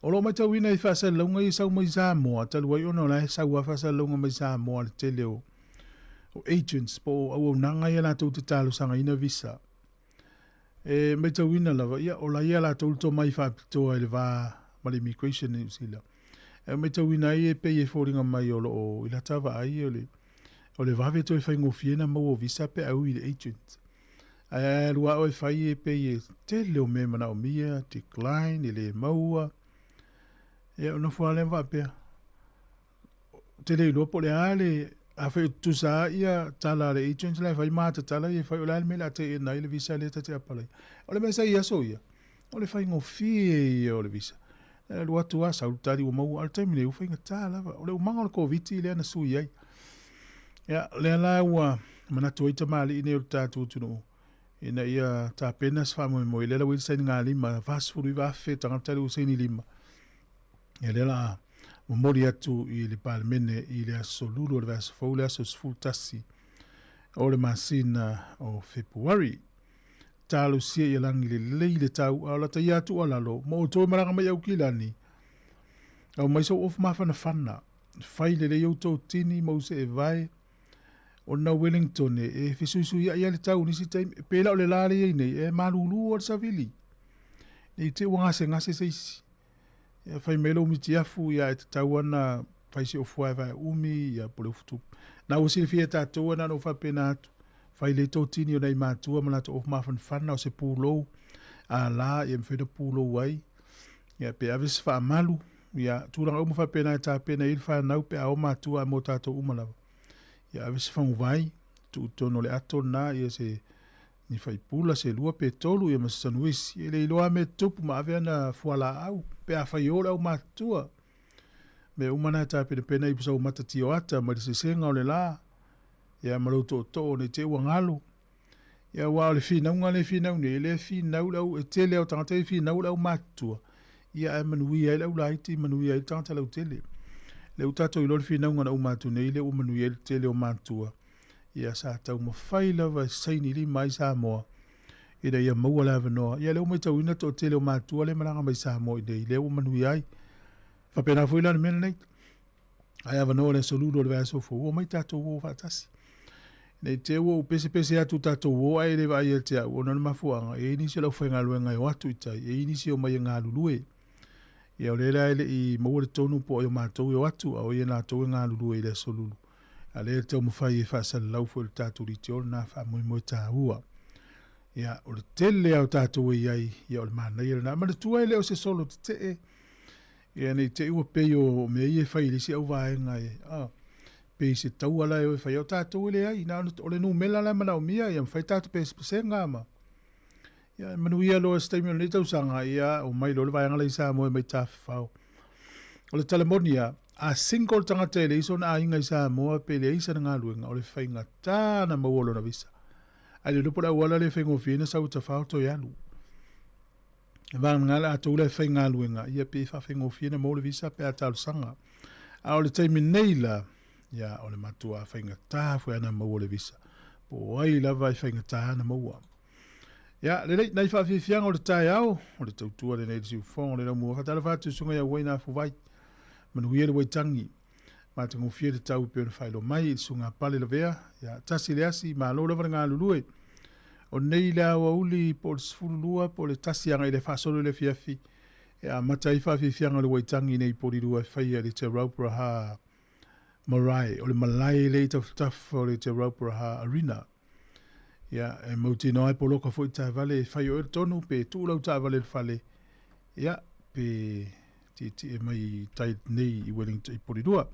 [SPEAKER 1] O lo o matauina i faasalalauga ia sau mai Samoa, talu ai ona o la e sau lava faasalalauga mai Samoa le tele o, o agents po o auaunaga ia latou te talosagaina visa. E matauina lava, ia, o la ia latou le tomai faapitoa i le va ma le immigration i Niu Sila. E matauina ai e pei e foliga mai o lo o i lata vaai o le, o le vave toe faigofie ona maua o visa pe a ui i le agent. Ae a alu lava oe fai e pei e tele o mea e manaomia, decline, e le maua. Ia, ona nofo lava lea ma faapea, ou te le iloa po o le a le, afai o tutusa lava ia tala a le agent la e fai ma ata tala ia e fai, o le a le mea o le a teena ai le visa lea ta te apalaia. O le mea sa i aso ia, o le faigofie ia o le visa. E alu atu lava sau le tali ua maua, a o le taimi nei ua faigata lava. O le umaga o le Koviti lea na sui ai. Ia, lea la ua manatu ai tamalii nei o le tatou atunuu ina ia tapena se faamoemoe, lea la ua i ai le sainigalima, 49,000 tagata lea ua saini lima. Ia lea la momoli atu i le Palemene i le aso Lulu o le vaiaso fou, le aso 11 o le masina o Fepuari. Talosia ia lagi lelei le tau, a o lata ia atu alalo, ma outou e malaga mai Aukilani, aumai sou ofu mafanafana, fai lelei outou tini ma ou seevae, ona o Wellington e fesuisuiai lava le tau i nisi taimi, pei la o le la lea e i ai nei, e malulu lava le savili, ne i te i ua gasegase se isi. Ia fai mai lou mitiafu, ia e tatau ona fai se ofu vaevae umi, ia po o le ofu tupu. Na ua silafia e tatou na ona ou faapena atu, fai lelei tou tini o nai matua ma latou ofu mafanafana o se pulou a la, ia mafai ona pulou ai, ia pe ave se faamalu, ia tulaga uma faapena e tapena i ai le fanau pe a o matua ae mo tatou uma lava. Ia ave se faguvai, tuu i totonu o le ato lena, ia se ni faipula se lua pe tolu ia ma se sanuisi. E le iloa lava mea e tutupu ma ave ana fualaau pe afai e o le aumatutua. Mea uma na e tapenapena i sau mata tioata mai le sesega o le la, ia ma lou tootoo ne i te i ua galo. Ia aua o le finauga lea e finau nei, e le finau le au, e tele lava o tagata e finau le aumatutua. Ia ae manuia ai le aulaiti, manuia ai le tagata lautele. Lea ua tatou iloa le finauga na uma atu nei, lea ua manuia ai le tele o matua. Ia sa taumafai lava e saini lima ai Samoa ina ia maua le avanoa. Ia lea ua matauina le toatele o matua lea e malaga mai Samoa i nei, lea ua manuia ai. E faapena foi la le mea lenei. Ae avanoa le aso Lulu o le vaiaso fou, omai tatou o faatasi. Ne i te i ua ou pesepese atu tatou o ae le vaai ia te au, ona o le mafuaaga, e i ai nisi o le aufaigaluega e o atu i tai, e i ai nisi e omai e galulue. Ia o lea la e le i maua le tonu po o ai o matou e o atu, a o ai o latou e galulue i le aso Lulu. A o lea e taumafai e faasalalau foi i le tatou leitio lena faamoemoe taua. Ia, o le tele lava o tatou e i ai, ia o le manaia lena. Manatua e le o se solo tetee, ia ne i te i ua pei o mea ia e fai e le isi auvaega e, a, pei se taua la e o e fai ai. O tatou e leai, na ona, o le numera la e manaomia, ia ma fai tatou pesepesega ma, ia e manuia loa i se taimi o lenei tausaga, ia omai loa le vaega la i Samoa e omai tafafao. O le tala moni lava, a single le tagata e leai sona aiga i Samoa pe leai sana galuega, o le faigata ona maua lona visa. Ae le iloa po o le auala lea e faigofie ai ona sau e tafao toe alu. E vagana le atou la e faigaluega, ia pe faafaigofie ona maua le visa pe a talosaga. A o le taimi nei la, ia o le matua faigata foi ana maua le visa. Po o ai lava e faigata ana maua. Ia, lelei, nai faafiafiaga o le taeao, o le tautua lenei i le siufofoga o le laumua. Faatalofa atu i susuga ia Wayne Afuvai. Manuia le Waitangi. Matagofie le tau e pei ona faailoa mai i le susuga a Pale Lavea. Ia, tasi le asi, malo lava le galulue. O nei le aoauli po o le 12 po o le 1 agai le faasolo i le afiafi e amata ai faafiafiaga o le Waitangi nei i Polilua e faia i le Te Rauparaha Marae, o le malae lea i tafatafa o le Te Rauparaha Arena. Ia, e mautinoa e poloka foi taavale e fai oe le tonu pe tuu lau taavale i le fale, ia, pe tietie mai i tai nei i Wellington, i Porirua.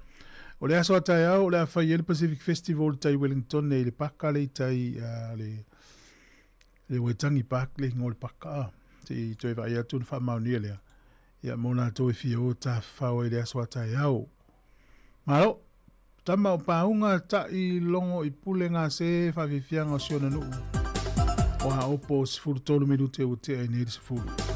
[SPEAKER 1] O le aso a taeao o le a fai ai le Pacific Festival i tai Wellington i le paka le i tai le, le Waitangi Park le ingoa o le paka a. Se i toe vaai atu ona faamaonia lea. Ia, mo latou e fia o tafafao ai i le aso a taeao. Malo! Tama o Pāuga taʻi logo i pule gase faafiafiaga o si ona nuu o Aopo 13 minute ua tea ai nei le 10.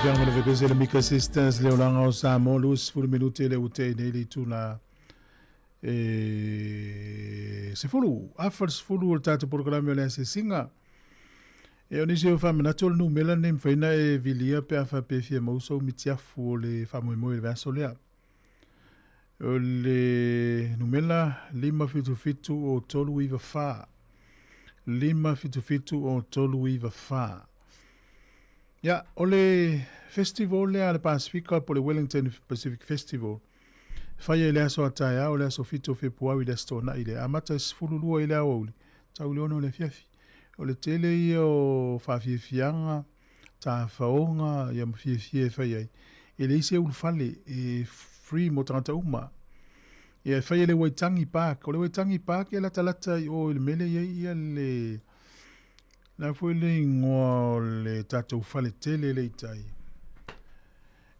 [SPEAKER 1] afioga ma le fepese le Mika Sisters le olaga o Samoa 20 minute le ua tea nei le itula e 10 afa le 10 o le tatou polokalame o le asiasiga. E o nisi o faamanatu o le numera lenei mafai ona e vilia pe a faapea e fia maua sou mitiafu o le faamoemoe i le vaiaso lea. O le numera 577 o 394. 577 o 394. Ia, o le festival lea a le Pasifika po o le Wellington Pacific Festival, e faia i le aso a taeao, le aso 7 o Fepuari i le Aso Toonai lea, amata i le 12 i le aoauli, tau i le 6 i le afiafi. O le tele ia o faafiafiaga, tafaoga ia ma fiafia e fai ai. E leai se ulufale, e free mo tagata uma. Ia e fai e le Waitangi Park. O le Waitangi Park e latalata i o i le mea lea e i ai ia le Le a foi le igoa o le tatou fale tele lea i tai?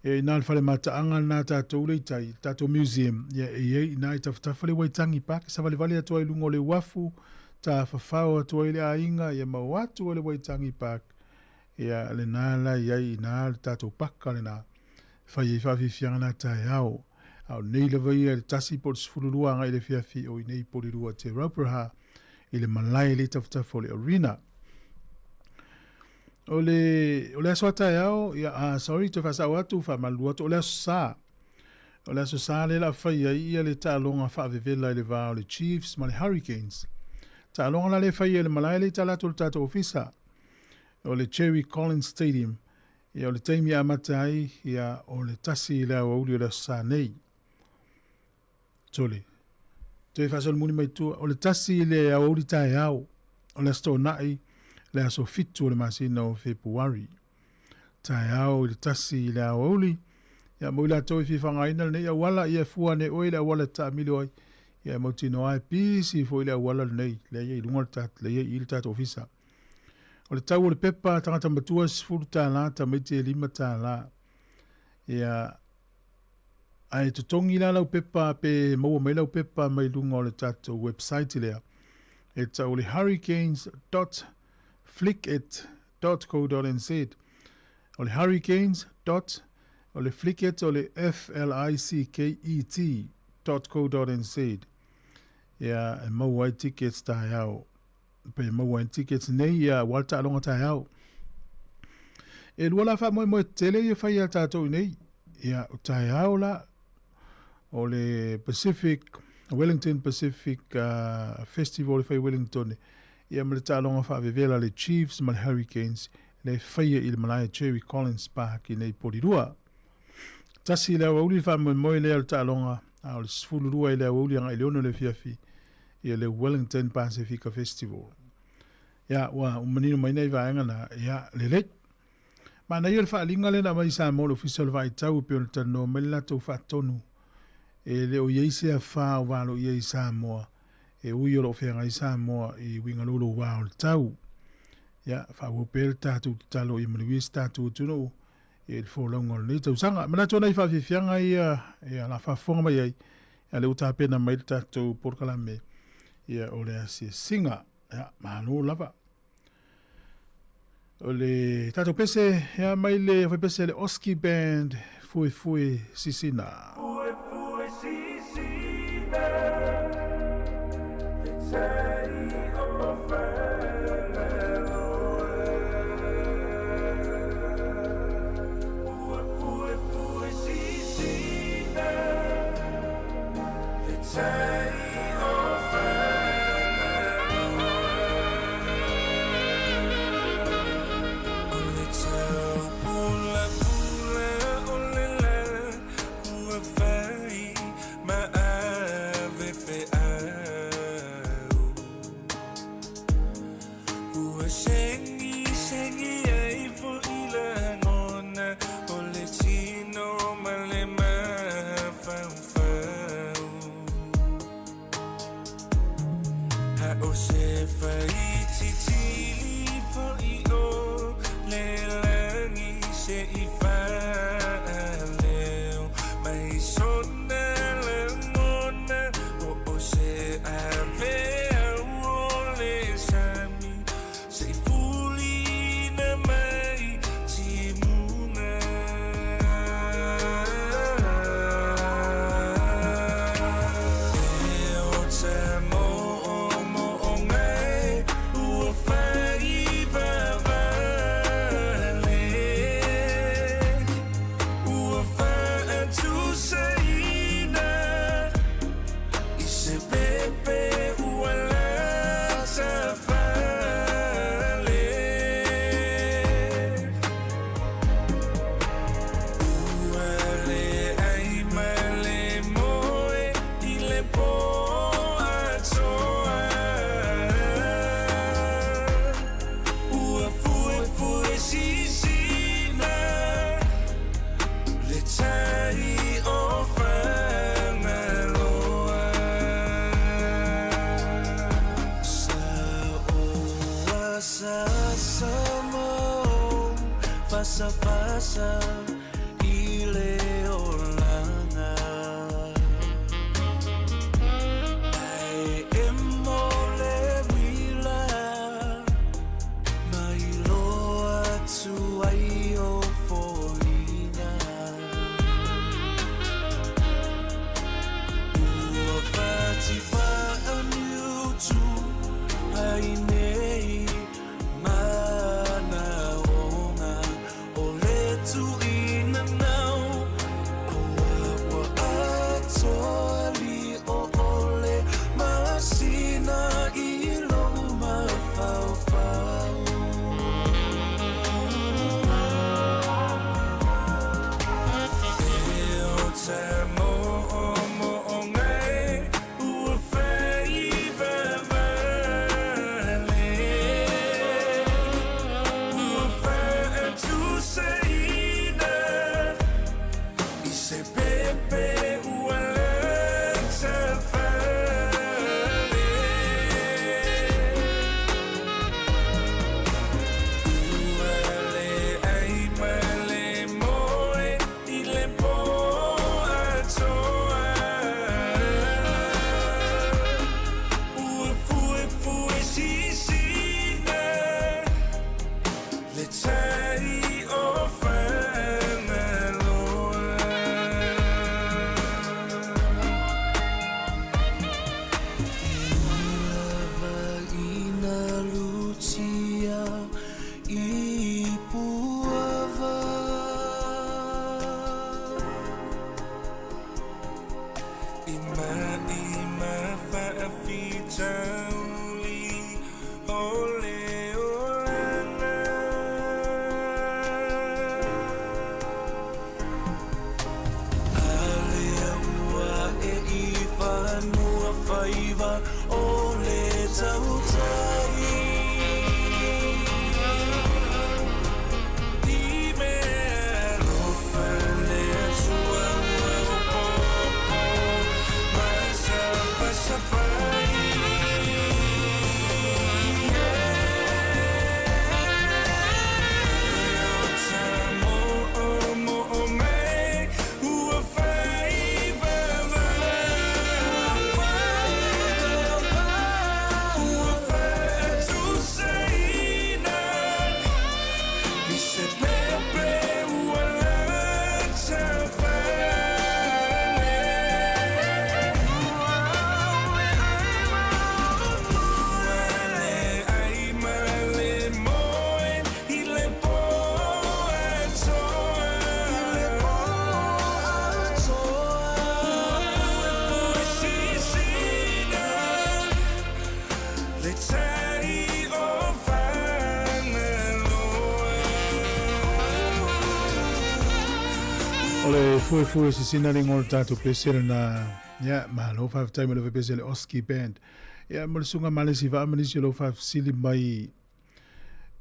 [SPEAKER 1] Ia inā le fale mataaga lena tatou lea i tai, le tatou museum, ia e i ai inā i tafatafa le Waitangi Park, e savalivali atu ai i luga o le uafu, tafafao atu ai le aiga, ia ma o atu ai le Waitangi Park, ia lena la i ai inā le tatou paka lena, e fai ai faafiafiaga na taeao. A o nei lava ia i le 1 po o le 12 agai i le afiafi o i inei i Porirua Te Rauparaha, i le malae le tafatafa o le arena. O le, o le aso a taeao, ia, ah, sorry, toe faasao atu, faamalulu atu, o le aso Sa. O le aso Sa lea la fai ai ia le taaloga faavevela i le va o le Chiefs ma le Hurricanes. Taaloga la le fai ai le malae le i tala atu o le tatou ofisa. O le Cherry Collins Stadium. Ia, o le taimi e amata ai, ia, o le 1 i le aoauli o le aso Sa nei. Sole. Toe faasolomuli mai tua, o le 1 i le aoauli taeao, o le Aso Toonai, le aso 7 o le masina o Fepuari. Taeao i le 1 i le aoauli, ia mo i latou e fia faaaogaina lenei auala, ia e fua ane oe i le auala e taamilo ai, ia e mautinoa e pisi foi le auala lenei, lea e i luga le tatou, lea e i le tatou ofisa. O le tau o le pepa tagata matua e $10, tamaiti e $5. Ia, Ae totogi la lau pepa pe maua mai lau pepa mai luga o le tatou website lea e tau o le hurricanes dot flicket dot co dot nz. O le hurricanes dot o le flicket o le F L I C K E T dot co dot nz. Ia e maua ai tickets taeao. Pe maua ai tickets nei ia ua le taaloga taeao. E lua la faamoemoe tele ia fai a tatou i nei. Ia, o taeao la, o le Pacific, Wellington Pacific Festival e fai Wellington, ia ma le taaloga faavevela le Chiefs ma le Hurricanes, le faia i le malae Cherry Collins Park i nei Porirua. 1 i le aoauli le faamoemoe lea o le taaloga, a o le 12 i le aoauli agai i le 6 i le afiafi, ia le Wellington Pasifika Festival. Ia, ua manino mai nei vaega na, ia, lelei. Manaia le faaaliga lea na aumai i Samoa i le Ofisa o le Vaaitau e pei ona talanoa mai le latou faatonu e le o i ai se afa o valoia i Samoa e ui o lo o feagai Samoa i uiga louloua o le tau. Ia, faaauau pea le tatou tatalo ia manuia si tatou atunuu i le folauga o lenei tausaga. Manatu ona i faafiafiaga ia, ia la faafofoga mai ai, ia lea ua tapena mai le tatou polokalame ia o le asiasiga. Ia, malo lava. O le tatou pese, ia mai le faipese le Oski Band, Fuefue Sisina. Fuefue Sisina, le tai o Ua fuefue sisina, le tai o O le tau pulapula o le la ua fai ma ave feau. Ua segisegi ai foi lagona o le tino ma le mafaufau. A o se faititili foi o le lagi se i faaleo mai sona lagona o o se aveau o le sami se i fulina mai timuga.
[SPEAKER 7] Fasafasa i le olaga. Ae emo le uila ma iloa atu ai ou foliga. Ua fati faaniutu ai nei manaoga o le tuuina nau. Aua ua atoa lio ʻole masina i lou mafaufau. E o ta moʻomoʻoga e ua faiva wale. Ua faatusaina i se pepe ua latafale. Ua leai ma le moe i le pō atoa. Ua fuefue sisina le tai o Fagaloa. E ui lava ina lutia i Puava. I maʻi ma faafitauli o le olaga. A lea ua ae i fanua faiva o le tautai. I mea alofa le Atua ua opopo ma sapasapai. E o ta moʻomoʻoga e ua faiva Ua faatusaina i se pepe ua latafale. Ua leai ma le moe i le pō atoa. Ua sisina le tai o Fagaloa.
[SPEAKER 1] O le fuefue sisina le igoa o le tatou pese lena. Ia, malo faafetai mo le pese a le Oski Band. Ia, mo le susuga Malesi Vaa ma nisi o lau faafesili mai,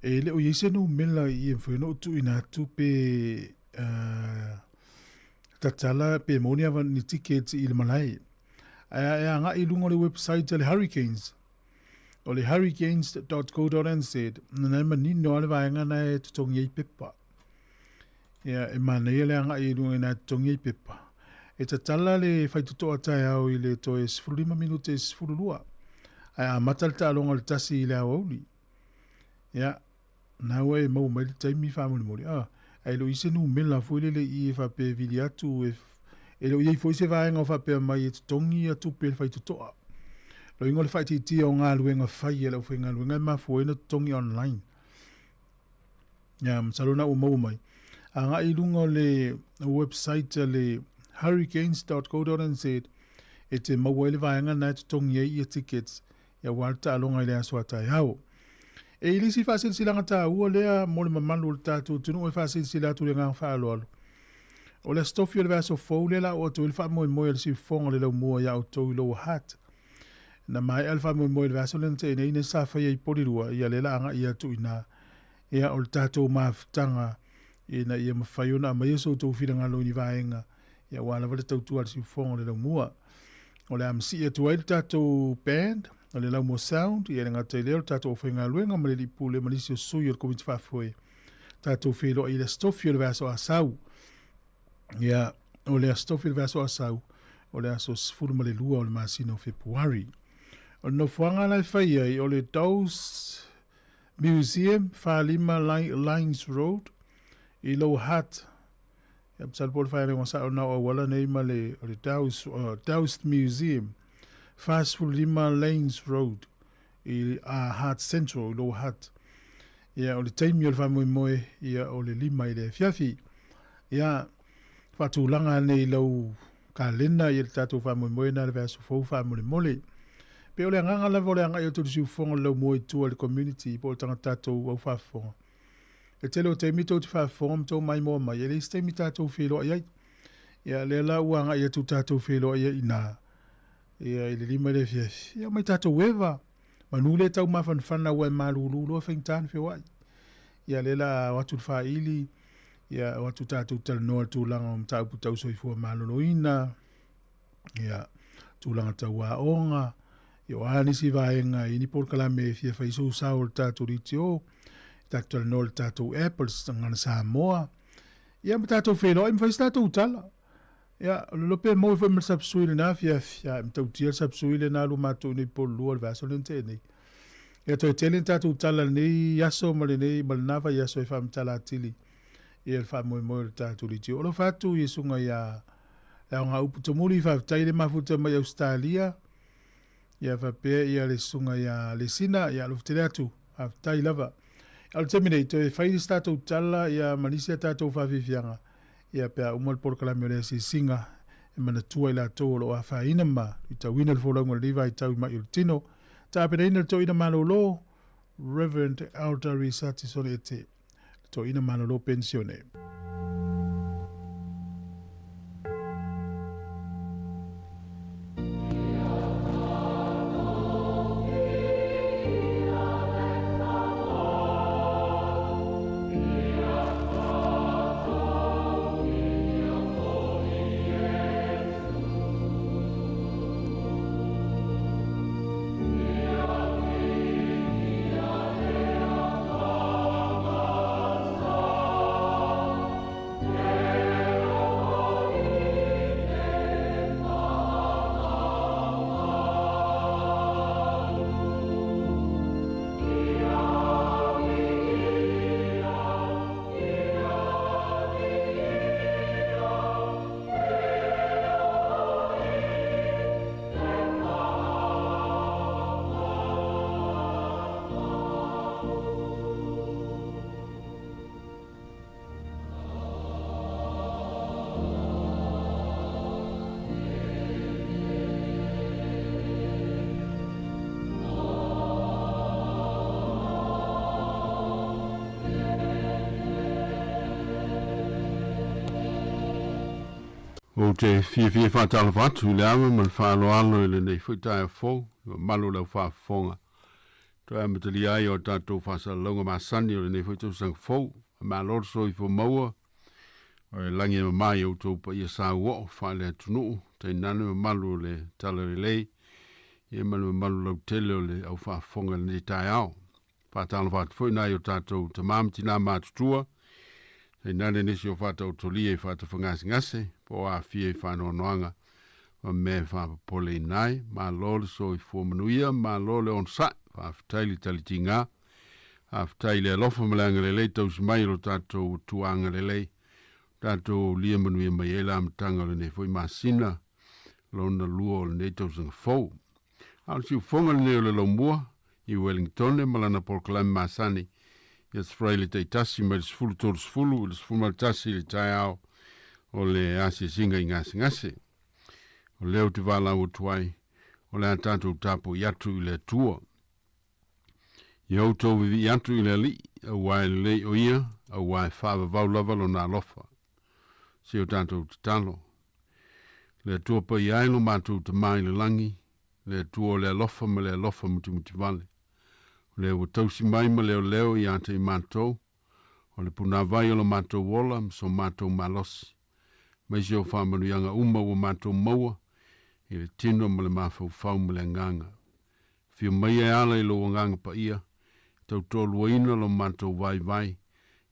[SPEAKER 1] e le o i ai se numela i e mafai ona ou tuuina atu pe tatala pe maua ni ava ni tickets i le malae. Ae e agai i luga o le website a le Hurricanes, o le hurricanes.co.nz, na e manino lava le vaega na e totogi ai pepa. Ia, e manaia le agai i luga i na e totogi ai pepa. E tatala le faitotoa taeao i le toe 15 minute i 12. Ae amata le taaloga o le 1 i le aoauli. Ia, na ua e maua mai le taimi faamolemole. Ah, ae le o i ai se numela foi lele i i e faapea e vili atu, e, e le o i ai foi se vaega o faapea mai e totogi ia tupe e le faitotoa. Loiga o le faaitiitia o galuega fai a le aufaigaluega e mafua ai ona totogi online. Ia, masalo na ua maua mai. Agai i luga o le website a le hurricanes.co.nz e te maua ai le vaega na e totogi ai ia tickets ia aua le taaloga i le aso a taeao. E i le isi faasilasilaga taua lea mo le mamalu o le tatou atunuu e faasilasila atu i le agaga faaaloalo. O le Aso Tofi o le vaiaso fou lea o le a oo atu ai le faamoemoe a le siufofoga o le laumua ia outou i Lower Hutt. Na maea le faamoemoe i le vaiaso lea na tea nei nei sa faia i Porirua, ia lea o le a agai atu i ina. Ia o le tatou mafutaga ina ia mafai ona aumaia so outou finagalo i ni vaega ia aua lava le tautua a le siufofoga o le laumua. O le a masii atu ai le tatou band o le Laumua Sound, ia e le gata i lea o le tatou aufaigaluega ma le alii pule ma nisi o sui o le Komiti Faafoe. Tatou feiloai i le Aso Tofi o le vaiaso a sau. Ia, o le Aso Tofi o le vaiaso a sau, o le aso 12 o le masina o Fepuari. O le nofoaga la e fai ai, o le Dawes Museum, 45 Lines Road, i Lower Hutt. Ia, masalo po o le faailoga sao lena o auala nei ma le, o le Dawes, Dawes Museum, 45 Lanes Road, i a Hutt Central, i Lower Hutt. Ia, o le taimi o le faamoemoe, ia, o le 5 i le afiafi. Ia, faatulaga ane i lau kalena ia le tatou faamoemoe na le vaiaso fou faamolemole. Pe o le agaga lava o le agai atu o le siufofoga o le laumua i tua i le community po o tagata tatou au faafofoga. E tele o taimi tou te faafofoga ma tou maimoa mai, e leai se taimi tatou feiloai ai. Ia, lea la ua agai atu tatou feiloai ai i ina, ia, i le 5 i le afiafi, ia, omai tatou eva. Manu le tau mafanafana aua e malulu loa faigata ona feoai. Ia, lea la o atu le faili, ia, o atu tatou talanoa i le tulaga o mataupu tau soifua maloloina, ia, tulaga tau aoga, ia, o a nisi vaega i ni polokalame e fia fai sou sao o le tatou DTO, tatou talanoa i le tatou app o le Gagana Samoa, ia ma tatou feiloai ma fai se tatou tala. Ia, o le iloa pe maua foi ma le sapsui i lena afiafi, a e matautia le sapsui lena alu matou i nei po o le 2 o le vaiaso lea na tea nei. Ia, toe tele ni tatou tala i lenei aso ma lenei, ma lena vaiaso e faamatala atili ia le faamoemoe o le tatou leitio. Alofa atu i Iesuga iā le aoga upu tumuli, faafetai le mafuta mai Ausetalia, ia faapea ia le susuga ia Lesina, ia alofa tele atu, faafetai lava. A o le taimi nei, toe fai se tatou tala ia ma nisi a tatou faafiafiaga, ia pe a uma le polokalame o le asiasiga e manatua i latou o lo o afaina ma luitauina le folauga o lenei vaitau i mai o le tino. Tapenaina le toeaina malolo, Reverend Elder Risati Sone Ete, le toeaina malolo penisione.
[SPEAKER 15] Ou te fiafia faatalofa atu i le ava ma le faaaloalo i lenei foi taeao fou, i le mamalu o le au faafofoga. Toe amatalia ai o tatou faasalalauga masani o lenei foi tausaga fou. Malo le soifua maua, o le lagi e mama i outou paia sauoo faale-atunuu, tainane mamalu o le Talalelei, ia ma le mamalu lautele o le au faafofoga i lenei taeao. Faatalofa atu foi nai o tatou tama ma tina matutua, tainane nisi o faataotolia i faatafagasegase, po o aafia i faanoanoaga ma mea e faapopoleina ai. Malo le soifua manuia, malo le onosai, faafetai le talitiga, faafetai le alofa ma le agalelei tausi mai o lo tatou Atua agalelei, tatou aulia manuia mai ai le amataga o lenei foi masina lona lua o lenei tausaga fou. A o le siufofoga lenei o le Laumua i Wellingtone ma lana polokalame masani i Aso Faraile taitasi mai le 10:30 i le 11 i le taeao o le asiasiga i gasegase. O lea ou te valaau atu ai, o le a tatou tapuai atu i le Atua. Ia outou vivii atu i le Alii, auā e lelei o ia, auā e faavavau lava lona alofa. Se o tatou tatalo. Le Atua paia ai lo matou Tama i le lagi, le Atua o le alofa ma le alofa mutimutivale. O lea ua tausi mai ma leoleo ia te i matou, o le punāvai o lo matou ola ma so matou malosi. Maise o faamanuiaga uma ua matou maua i le tino ma le mafaufau ma le agaga. Afio mai e ala i lou agaga paia, tautoaluaina lo matou vaivai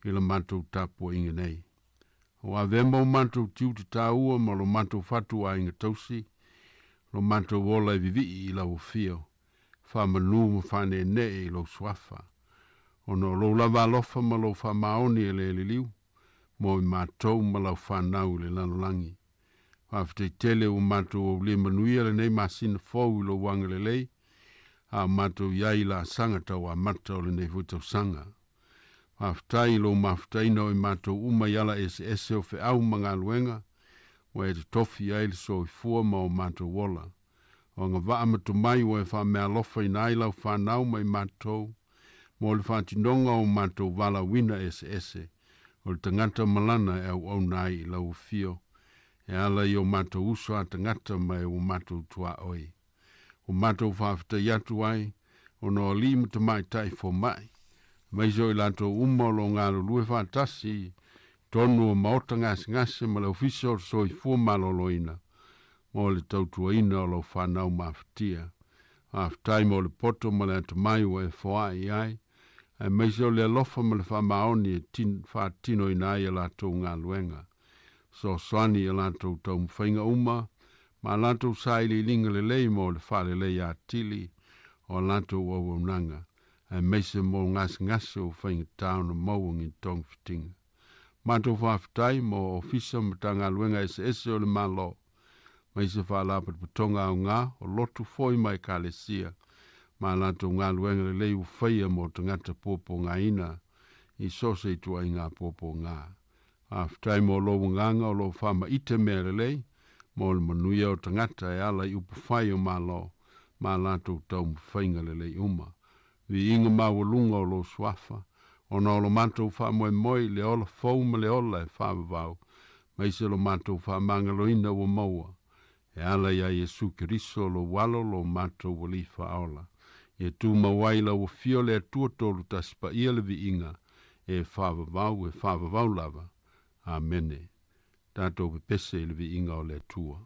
[SPEAKER 15] i la matou tapuaiga nei. Ua avea ma o matou tiute taua ma lo matou fatuaiga tausi, lo matou ola e vivii i lau afio, faamanū ma faaneenee i lou suafa. Ona o lou lava alofa ma lou faamaoni e le liliu, mo i matou ma lau fanau i le lalolagi. Faafetai tele ua matou aulia manuia lenei masina fou i lou agalelei, a o matou i ai i laasaga tauamata o lenei foi tausaga. Faafetai i lou mafutaina o i matou uma i ala eseese o feau ma galuega, ua e totofi ai le soifua ma o matou ola. O agavaa ma tomai ua e faameaalofaina ai lau fanau ma i matou, mo le faatinoga o matou valaauina eseese, o le tagata ma lana e auauna ai i lau afio, e ala i o matou uso a tagata ma e ua matou tuaoi. Ua matou faafetai atu ai, ona o alii ma tamaitai fomai, aemaise o i latou uma o lo o galulue faatasi i totonu o maota gasegase ma le Ofisa o le Soifua Maloloina mo le tautuaina o lau fanau mafatia. Faafetai mo le poto ma le atamai ua e foai ai, aemaise o le alofa ma le faamaoni e faatinoina ai a latou galuega. Fesoasoani i a latou taumafaiga uma ma a latou sailiiliga lelei mo le faaleleia atili o a latou auaunaga, aemaise mo gasegase ua faigata ona maua ni togafitiga. Matou faafetai mo Ofisa ma Matagaluega eseese o le Malo, aemaise Faalapotopotoga aoga o lotu foi ma Ekalesia, ma a latou galuega lelei ua faia mo tagata puapuagaina i so o se ituaiga puapuaga. Faafetai mo lou agaga o lo o faamaite mea lelei mo le manuia o tagata e ala i upufai o Malo ma a latou taumafaiga lelei uma. Viiga maualuga o lou suafa, ona o lo matou faamoemoe i le ola fou ma le ola e faavavau, aemaise lo matou faamagaloina ua maua, e ala iā Iesu Keriso lou Alo lo matou Alii Faaola. Ia tumau ai i lau afio le Atua Tolu Tasi Paia le viiga e faavavau e faavavau lava. Amene. Tatou pepese i le viiga o le Atua.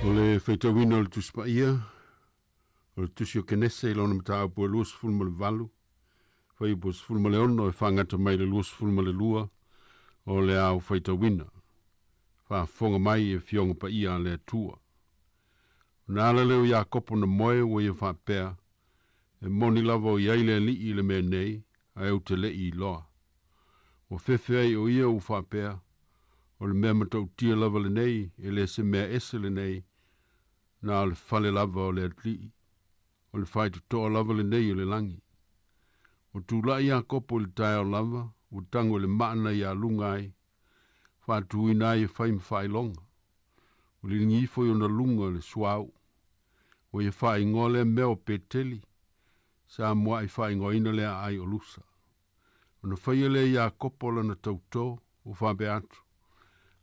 [SPEAKER 15] O le faitauina o le Tusi Paia, o le Tusi o Kenese i lona mataupu e 28, fuaiupu 16 e faagata mai i le 22 o le ao faitauina. Faafofoga mai i afioga paia a le Atua. Ona ala lea o Iakopo na moe ua ia faapea, E moni lava o i ai le Alii i le mea nei, ae ou te le i iloa. Ua fefe ai o ia ua faapea, O le mea matautia lava lenei, e le se mea ese lenei, na o le fale lava o le Alii, o le faitotoa lava lenei o le lagi. Ua tulai Iakopo i le taeao lava, ua tago i le maa na ia aluga ai, faatuina ai e fai ma faailoga. Ua liligi ifo i ona luga le suauu. Ua ia faaigoa lea mea o Peteli, sa mua'i faaigoaina le aai o Lusa. Ona faia lea e Iakopo lana tautō, ua faapea atu,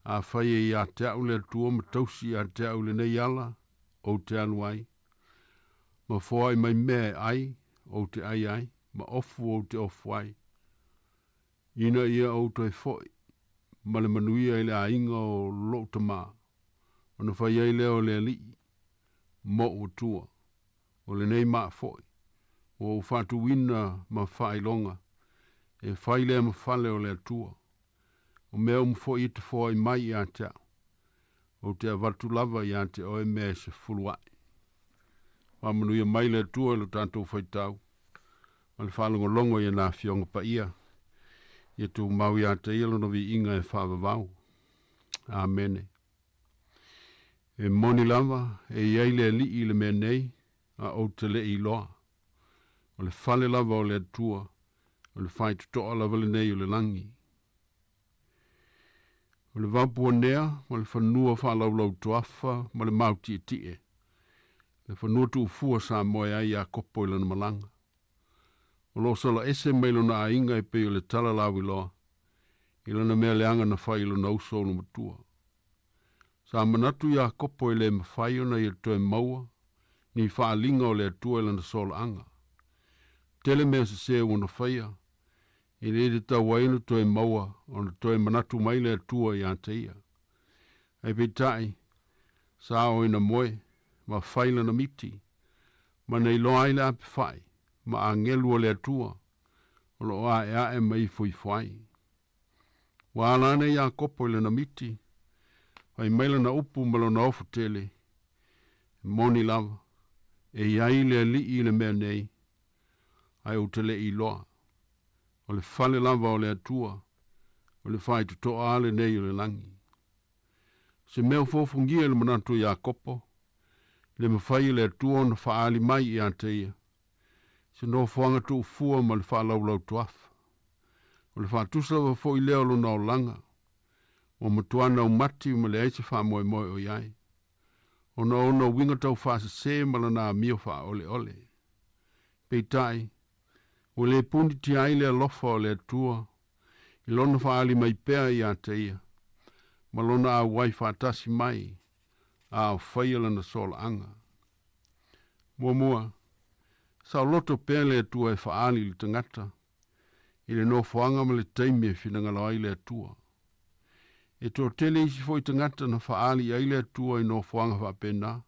[SPEAKER 15] Afai e ia te a'u le Atua ma tausi ia te a'u i lenei ala ou te alu ai, ma foai mai mea e ai ou te ai ai, ma ofu ou te ofu ai, ina ia ou toe fo'i ma le manuia i le aiga o lo'u tamā, ona fai ai lea o le Alii mo'u Atua, o lenei maa fo'i ua ou faatuina ma faailoga, e fai lea ma fale o le Atua. O mea uma fo'i e te foai mai ia te a'u, ou te avatu lava ia te oe mea e sefulu a'i. Faamanuia mai le Atua i lo tatou faitau ma le faalogologo i ana Afioga Paia. Ia tumau ia te Ia Lona viiga e faavavau. Amene. E moni lava, e i ai le Alii i le mea nei, a ou te le i iloa. O le fale lava o le Atua, o le faitotoa lava lenei o le lagi. O le vaopuanea ma le fanua faalaulau-toafa ma le mautietie, le fanua tuufua sa moe ai Iakopo i lana malaga. O lo o sola ese mai lona aiga e pei o le tala lauiloa i lana mea leaga na fai i lona uso olomatua. Sa manatu Iakopo e le mafai ona ia toe maua ni faaaliga o le Atua i lana solaaga. Tele mea sesē ua na faia, e le tatau ai ona toe maua ona toe manatu mai le Atua ia te ia. Ae peitai, sa oo ina moe, ma fai lana miti, ma na iloa ai le apefa'i ma agelu o le Atua o lo o aeae ma ifoifo ai. Ua ala ane Iakopo i lana miti, fai mai lana upu ma lona ofo tele, E moni lava, e i ai le Alii i le mea nei, ae ou te le i iloa. O le fale lava o le Atua, o le faitotoa a lenei o le lagi. O se mea ua fofogia i le manatu o Iakopo, le mafai e le Atua ona faaali mai ia te ia, se nofoaga tuufua ma le faalaulau-toafa. O le faatusa lava foi lea o lona olaga, ua matua naumati ma leai se faamoemoe o i ai, ona o ona uiga taufaasese ma lana amio faaoleole. Peitai, ua le punitia ai le alofa o le Atua i lona faaali mai pea ia te ia, ma lona auai faatasi mai a o faia lana solaaga. Muamua, saoloto pea le Atua e faaali i le tagata, i le nofoaga ma le taimi e finagalo ai le Atua. E toatele isi foi tagata na faaali i ai le Atua i nofoaga faapena,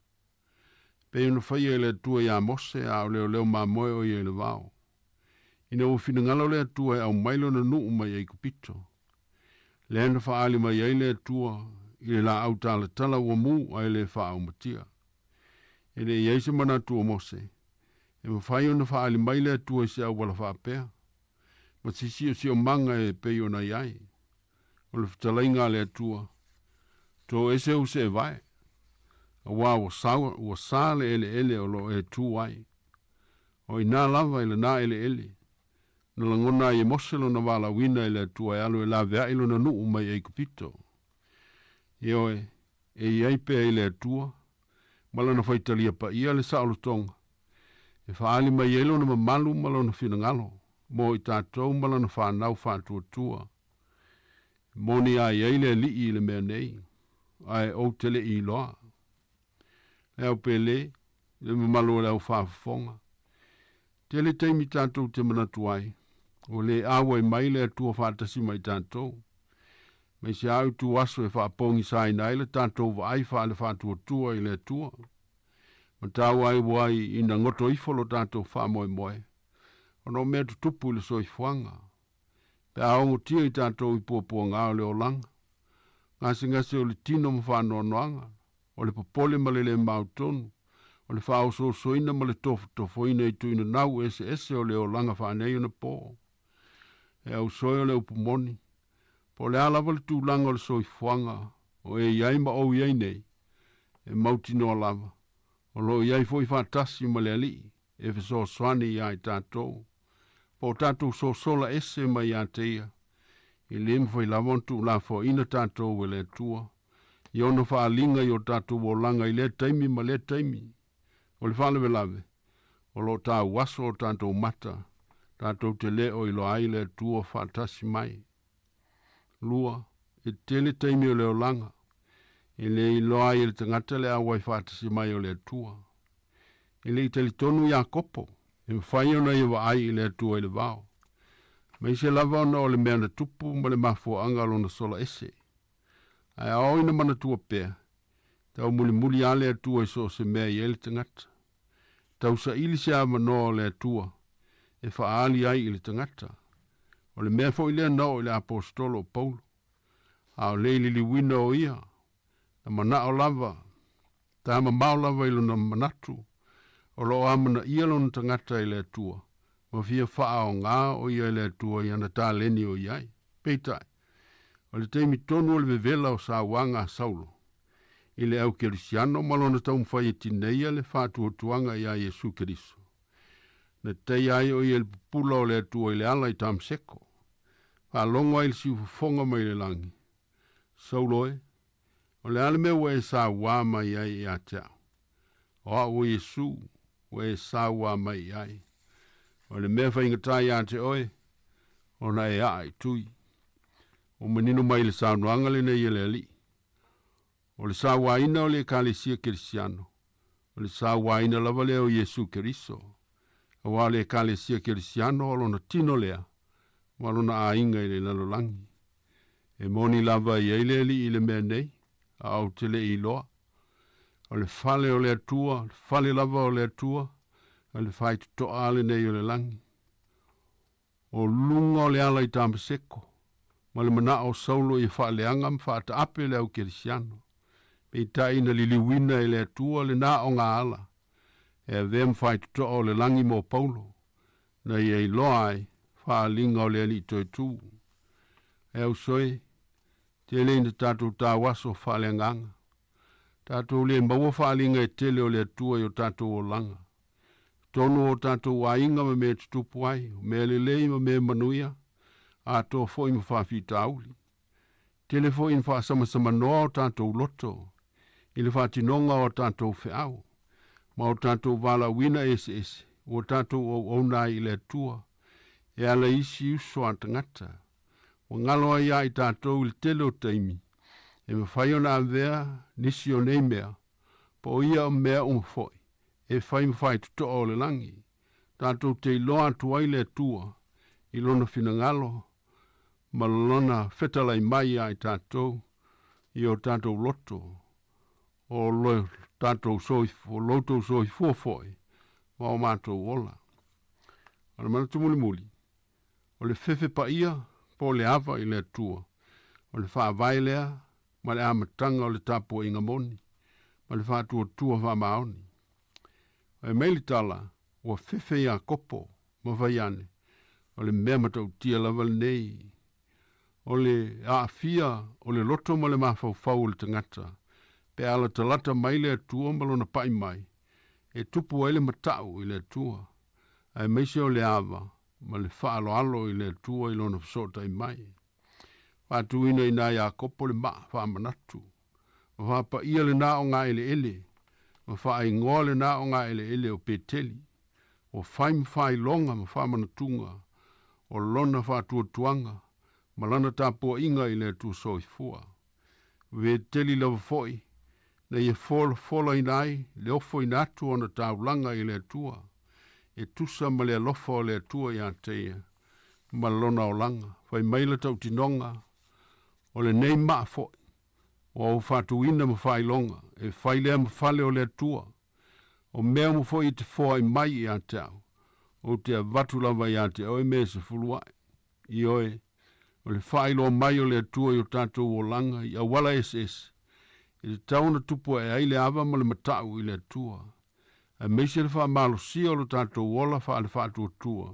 [SPEAKER 15] pei ona faia e le Atua iā Mose a o leoleo mamoe o ia i le vao. Ina ua finagalo le Atua e aumai lona nuu mai Aikupito, lea na faaali mai ai le Atua i le laau talatala ua mu ae le faaaumatia. E le i ai se manatu o Mose, e mafai ona faaali mai le Atua i se auala faapea, ma se siosiomaga e pei ona i ai. O le fetalaiga a le Atua, To ese ou seevae, auā ua sau, ua sa le eleele o lo o e tū ai. O inā lava i lenā eleele, na lagona ai e Mose lona valaauina i le Atua e alu e laveai lona nuu mai Aikupito. Ioe, e i ai pea i le Atua, ma lana faitalia paia le saolotoga, e faaali mai ai lona mamalu ma lona finagalo mo i tatou ma lana fanau faatuatua. E moni a i ai le Alii i le mea nei, ae ou te le i iloa. Le au pele, le mamalu o le au faafofoga. Tele taimi tatou te manatu ai, ua le auai mai le Atua faatasi ma i tatou. Ma i se au ituaso e faapogisaina ai le tatou vaai faale-faatuatua i le Atua. Ma tau ai ua ai ina goto ifo lo tatou faamoemoe, ona o mea tutupu i le soifuaga, pe a ogotia i tatou i puapuagā o le olaga, gasegase o le tino ma faanoanoaga, o le popole ma le lē mautonu, o le faaosoosoina ma le tofotofoina i tuuinanau eseese o le olaga faaneionapo. E ausoe o le upu moni, po o le a lava le tulaga o le soifuaga o e i ai ma ou i ai nei, e mautinoa lava, o lo o i ai foi faatasi ma le Alii e fesoasoani iā i tatou. Po o tatou sosola ese mai ia te Ia, e lē mafai lava ona tuulafoaiina tatou e le Atua i ona faaaliga i o tatou olaga i lea taimi ma lea taimi. O le faalavelave, o lo o tauaso o tatou mata, tatou te lē o iloa ai le Atua faatasi mai. 2, e tele taimi o le olaga, e lē iloa ai e le tagata le auai faatasi mai o le Atua. E le i talitonu Iakopo, e mafai ona ia vaai i le Atua i le vao. Maise lava ona o le mea na tupu ma le mafuaaga o lona sola ese. Ae ao ina manatua pea, taumulimuli lava le Atua i so o se mea e i ai le tagata. Tausaili se avanoa o le Atua e faaali ai i le tagata. O le mea foi lea na oo i le aposetolo o Paulo. A o le i liliuina o ia, na manao lava, tamamao lava i lona manatu, o lo o amanaia lona tagata i le Atua, ma fia faaaogā o ia e le Atua i ana taleni o i ai. Peitai, o le taimi tonu o le vevela o sauaga a Saulo i le au kerisiano ma lona taumafai e tineia le faatuatuaga iā Iesu Keriso, na taia ai o ia i le pupula o le Atua i le ala i Tamaseko, faalogo ai le siufofoga mai le lagi, Saulo e, o le a le mea ua e sauā mai ai ia te au? O au o Iesu, ua e sauā mai i ai. O le mea faigata iā te oe, ona e aa i tui. Ua manino mai i le saunoaga lenei a le Alii, o le sauāina o le Ekalesia Kerisiano, o le sauāina lava lea o Iesu Keriso, auā o le Ekalesia Kerisiano o lona tino lea ma lona aiga i le lalolagi. E moni lava e i ai le Alii i le mea nei, a ou te le i iloa. O le fale o le Atua, le fale lava o le Atua, o le faitotoa lenei o le lagi. O luga o le ala i Tamaseko, ma le manao o Saulo ia faaleaga ma faataape le au kerisiano. Peitai na liliuina e le Atua lena ogaala e avea ma faitotoa o le lagi mo Paulo, na ia iloa ai faaaliga o le Alii Toetū. E ausoe, tele ina tatou tauaso faaleagaga. Tatou lē maua faaaliga e tele o le Atua i o tatou olaga. Totonu o o tatou aiga ma mea e tutupu ai, o mea lelei ma mea manuia, atoa foi ma faafitauli. Tele foi ina faasamasamanoa o tatou loto i le faatinoga o a tatou feau ma o tatou valaauina eseese ua tatou auauna ai i le Atua e ala i isi uso a tagata. Ua galo ai ia i tatou i le tele o taimi e mafai ona avea nisi o nei mea, po o ia o mea uma foi, e fai ma faitotoa o le lagi, tatou te iloa atu ai le Atua i Lona finagalo ma Lona fetalai mai ia i tatou i o tatou loto, o lo tatou soifua, lo outou soifua foi ma o matou ola. O le manatu mulimuli, o le fefe paia po o le ava i le Atua, o le faavae lea ma le amataga o le tapuaiga moni ma le faatuatua faamaoni. Fai mai le tala, ua fefe Iakopo ma fai ane, o le mea matautia lava lenei, o le aafia o le loto ma le mafaufau o le tagata, pe a latalata mai le Atua ma lona pai mai, e tupu ai le matau i le Atua, aemaise o le ava ma le faaaloalo i le Atua i lona fesootai mai. Faatuina i nā Iakopo le maa faamanatu, ma faapaia lenā o gaeleele, ma faaigoa lenā o gaeleele o Peteli, ua fai ma faailoga ma faamanatuga o lona faatuatuaga ma lana tapuaiga i le Atua Soifua. Veteli lava foi na ia folafolaina ai le ofoina atu o ona taulaga i le Atua, e tusa ma le alofa o le Atua ia te ia ma lona olaga. Fai mai le tautinoga, O lenei maa foʻi ua ou faatuina ma faailoga e fai lea ma fale o le Atua. O mea uma foʻi e te foaʻi mai iā te a'u, ou te avatu lava iā te oe me e sefulu aʻe. Ioe, o le faailoa mai o le Atua i o tatou olaga i auala eseese, e tatau ona tupu aʻe ai le ava ma le mataʻu i le Atua, aemaise le faamalosia o lo tatou ola faale-faatuatua,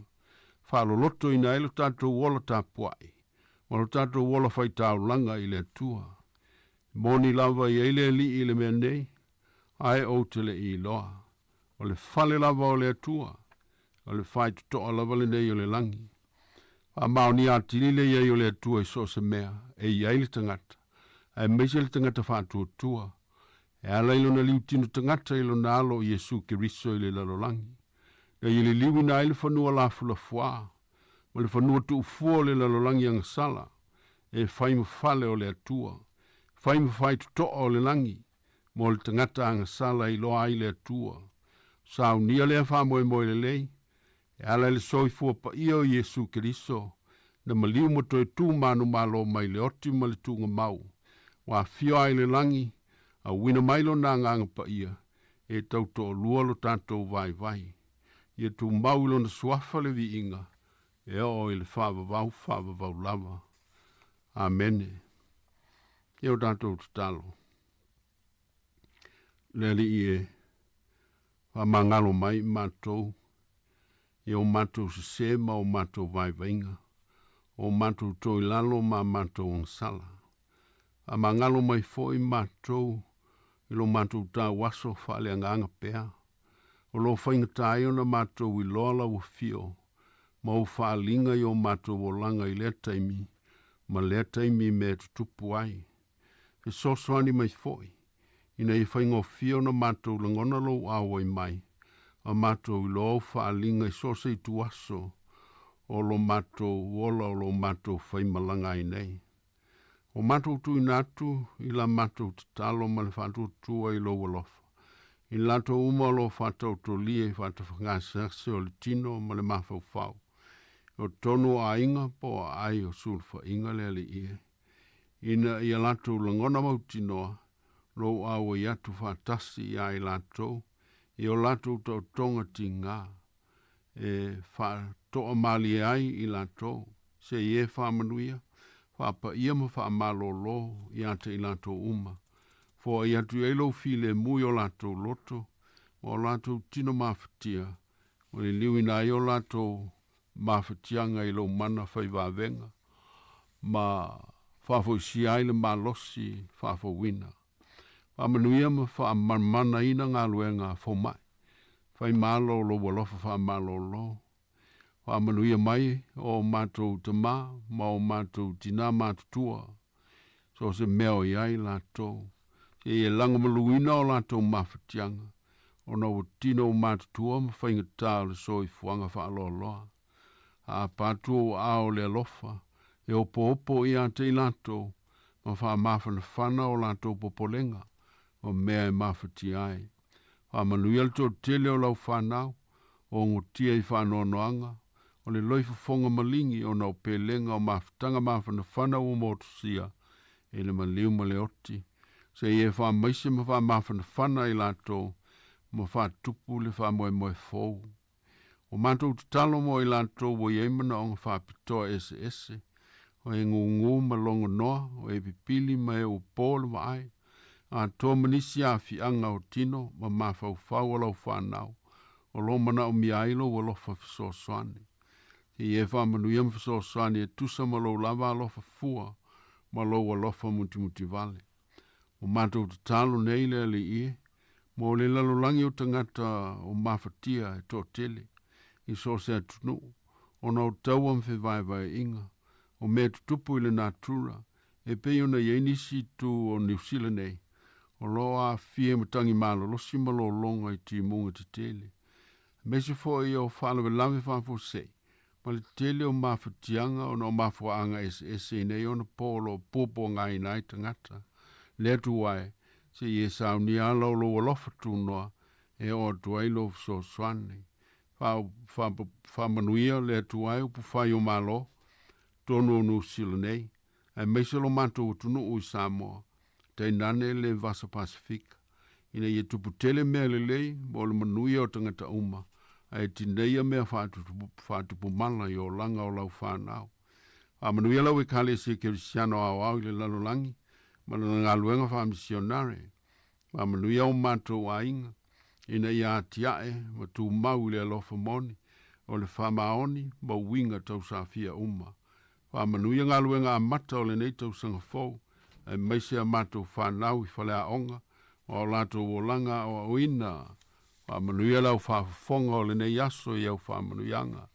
[SPEAKER 15] faalolotoina ai lo tatou ola tapuaʻi ma lo tatou ola faitaulaga i le Atua. E moni lava e i ai le Alii i le mea nei, ae ou te le i iloa. O le fale lava o le Atua, o le faitotoa lava lenei o le lagi. Faamaonia atili le i ai o le Atua i so o se mea e i ai le tagata, aemaise le tagata faatuatua, e ala i lona liutino tagata i lona Alo o Iesu Keriso i le lalolagi, na ia liliuina ai le fanua lafulafuā ma le fanua tuufua o le lalolagi agasala, e fai ma fale o le Atua, fai ma faitotoa o le lagi, mo le tagata agasala e iloa ai le Atua. Saunia lea faamoemoe lelei, e ala i le soifua paia o Iesu Keriso, na maliu ma toe tu manumalo mai le oti ma le tuugamau, ua afio ai i le lagi, auina mai lona Agaga Paia, e tautoalua lo tatou vaivai. Ia tumau i lona suafa le viiga, e oo i le faavavau faavavau lava. Amene. Ia o tatou tatalo. Le Alii e, faamagalo mai i matou, i o matou sesē ma o matou vaivaiga, o matou toilalo ma a matou agasala. Faamagalo mai foi matou i lo matou tauaso faaleagaga pea, o lo o faigata ai ona matou iloa lau afio ma ou faaaliga i o matou olaga i lea taimi ma lea taimi i mea e tutupu ai. Fesoasoani mai foi, ina ia faigofie ona matou lagona lou auai mai, ma matou iloa ou faaaliga i so o se ituaso o lo matou ola o lo matou faimalaga ai nei. Ua matou tuuina atu i la matou tatalo ma le faatuatua i lou alofa, i latou uma o lo o faataotolia i faatafagasegase o le tino ma le mafaufau, o totonu o aiga po o aai o sulufaiga le Alii e, ina ia latou lagona mautinoa lou auai atu faatasi iā i latou i o latou taotoga tigā, e faatoamalie ai i latou, se i e faamanuia, faapaia ma faamalōlō iā te i latou uma. Foai atu i ai lou filemu i o latou loto ma o latou tino mafatia, ma liliuina ai o latou mafatiaga i lou mana fai vavega, ma faafoisia ai le malosi faafouina. Faamanuia ma faamanamanaina galuega a fomai, fai malo lou alofa faamalōlō. Faamanuia mai o matou tamā ma o matou tinā matutua, so o se mea o i ai latou, seia e lagomaluina o latou mafatiaga, ona ua tino ua matutua ma faigatā o le soifuaga faaloaloa. Aapa atu ou aao o le alofa e opoopo iā te i latou ma faamafanafana o latou popolega ma mea e mafatia ai. Faamanuia le toatele o lau fanau, o ogotia i faanoanoaga o le loifofoga maligi ona o pelega o mafutaga mafanafana ua motusia e le maliu ma le oti, seia e faamaise ma faamafanafana i latou ma faatupu le faamoemoe fou. Ua matou tatalo mo i latou ua i ai manaoga faapitoa eseese, o e gūgū ma logonoa, o e pipili ma e ua po le vaai, atoa ma nisi aafiaga o tino ma mafaufau o lau fanau, o lo o manaomia ai lou alofa fesoasoani. Seia e faamanuia ma fesoasoani e tusa ma lou lava alofa fua ma lou alofa mutimutivale. Ua matou tatalo nei le Alii e, mo le lalolagi o tagata o mafatia e toatele i so o se atunuu, ona o taua ma fevaevaeaiga, o mea tutupu i le natura, e pei ona i ai nisi itu o Niu Sila nei, o lo o aafia i matagi malolosi ma lologa i timuga tetele, aemaise foi o faalavelave faafuasei, ma le tele o mafatiaga ona o mafuaaga eseese i nei ona po o lo o puapuagaina ai tagata. Le Atua e, se i e saunia ala o lou alofa tunoa e oo atu ai lou fesoasoani. Faamanuia le Atua e upufai o Malo, totonu o Niu Sila nei, Aemaise lo matou atunuu i Samoa, tainane le Vasa Pasifika, ina ia tuputele mea lelei mo le manuia o tagata uma, ae tineia mea faatupumala i olaga o lau fanau. Faamanuia lau Ekalesia Kerisiano aoao i le lalolagi ma lana galuega faamisionare. Faamanuia o matou aiga, ina ia atiae ma tumau i le alofa moni o le faamaoni ma uiga tausafia uma. Faamanuia galuega amata o lenei tausaga fou, aemaise a matou fanau i faleaoga ma o latou olaga aoaoina. Faamanuia lau faafofoga o lenei aso i au faamanuiaga,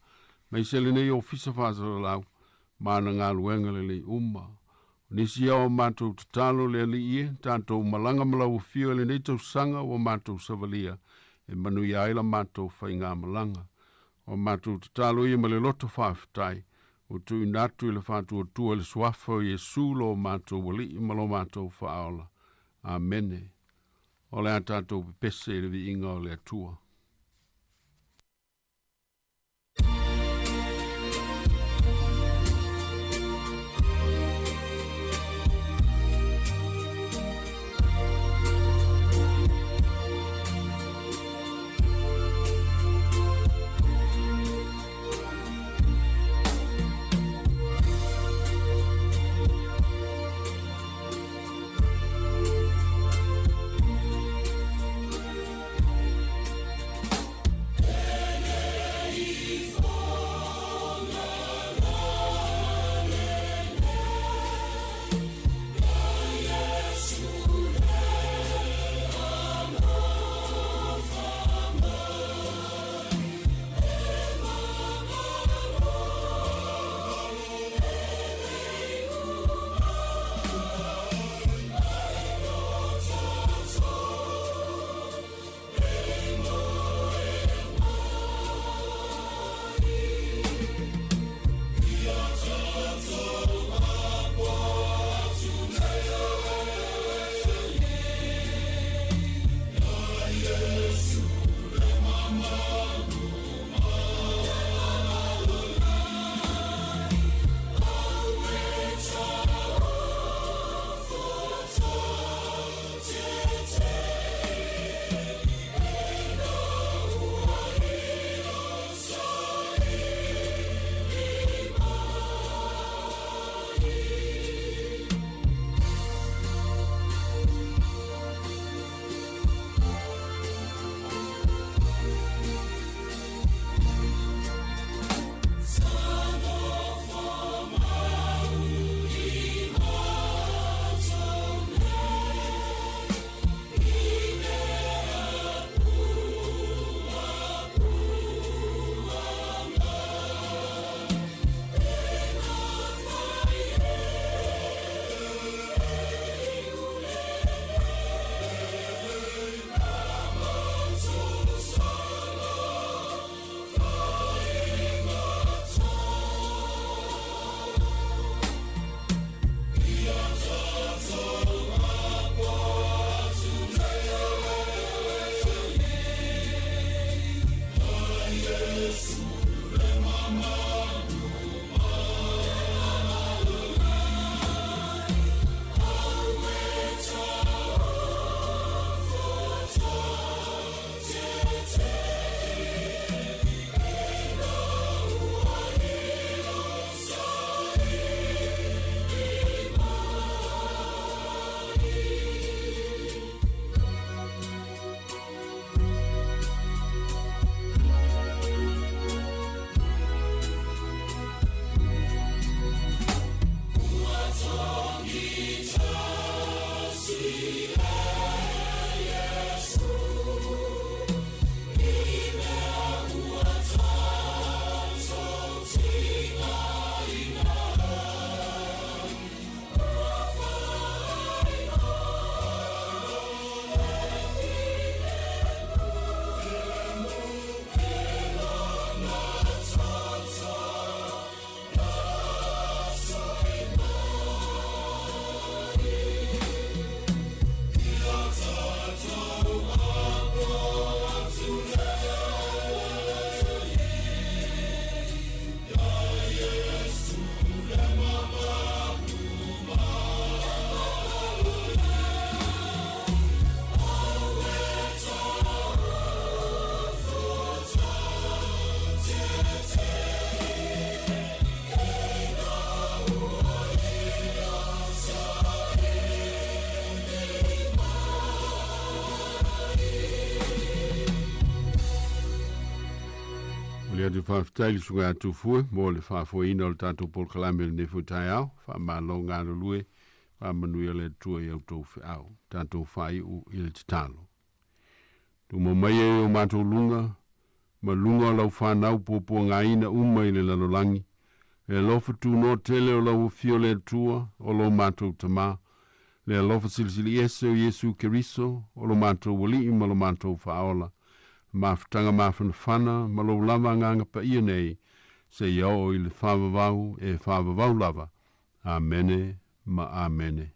[SPEAKER 15] aemaise lenei ofisa faasalalau ma ana galuega lelei uma. O nisi ao matou tatalo le Alii e, tatou malaga ma lau afio i lenei tausaga ua matou savalia, e manuia ai la matou faigamalaga. O matou tatalo ia ma le loto faafetai, ua tuuina atu i le faatuatua i le suafa o Iesu lo matou Alii ma lo matou Faaola. Amene. O le a tatou pepese i le viiga o le Atua. atu faafetai i le Susuga ia Tufue mo le faafoeina o le tatou polokalame i lenei foi taeao. Faamalo galulue, faamanuia le Atua i a outou feau. Tatou faaiu i le tatalo. Tuma mai e o matou luga, ma luga o lau fanau puapuagaina uma i le lalolagi, le alofa tunoa tele o lau Afio le Atua, o lo matou Tamā, le alofa silisili ese o Iesu Keriso, o lo matou Alii ma lo matou Faaola, mafutaga mafanafana ma lou lava Agaga Paia nei, seia oo i le faavavau e faavavau lava. Amene ma Amene.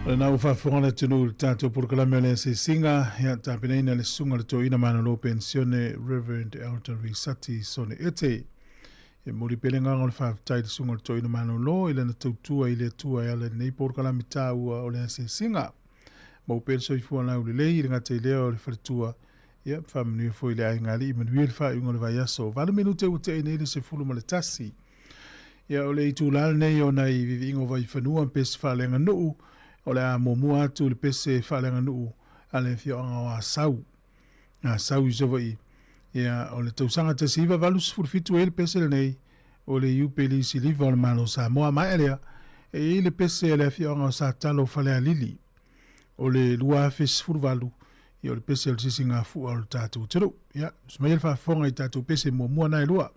[SPEAKER 1] O lena ua faafofoga le atunuu i le tatou polokalame o le asiasiga, ia tapenaina e le Susuga i le Toeaina Malolo Penisione Rev. Elder Risati Sone Ete. E momoli pea le agaga o le faafetai i le Susuga i le Toeaina Malolo i lana tautua i le Atua e ala i lenei polokalame taua o le asiasiga. Maua pea le soifua laulelei i le gata i lea o le faletua, ia faamanuia foi i le aiga alii, manuia le faaiuga o le vaiaso. 8 minute ua tea nei le 11. Ia o le itula lenei o nai viviiga o Vaifanua ma pese faaleaganuu, o le a muamua atu le pese faaleaganuu a le afioaga o Asau. Asau i Savaii. Ia o le tausaga 1987 ai le pese lenei o le Iupeli Siliva o le Malo o Samoa. Maea lea, e i ai le pese a le afioaga o Satalo Falealili o le 2018, ia o le pese o le sisigafua o le tatou atunuu. Ia, usu mai le faafofoga i tatou pese muamua na e lua.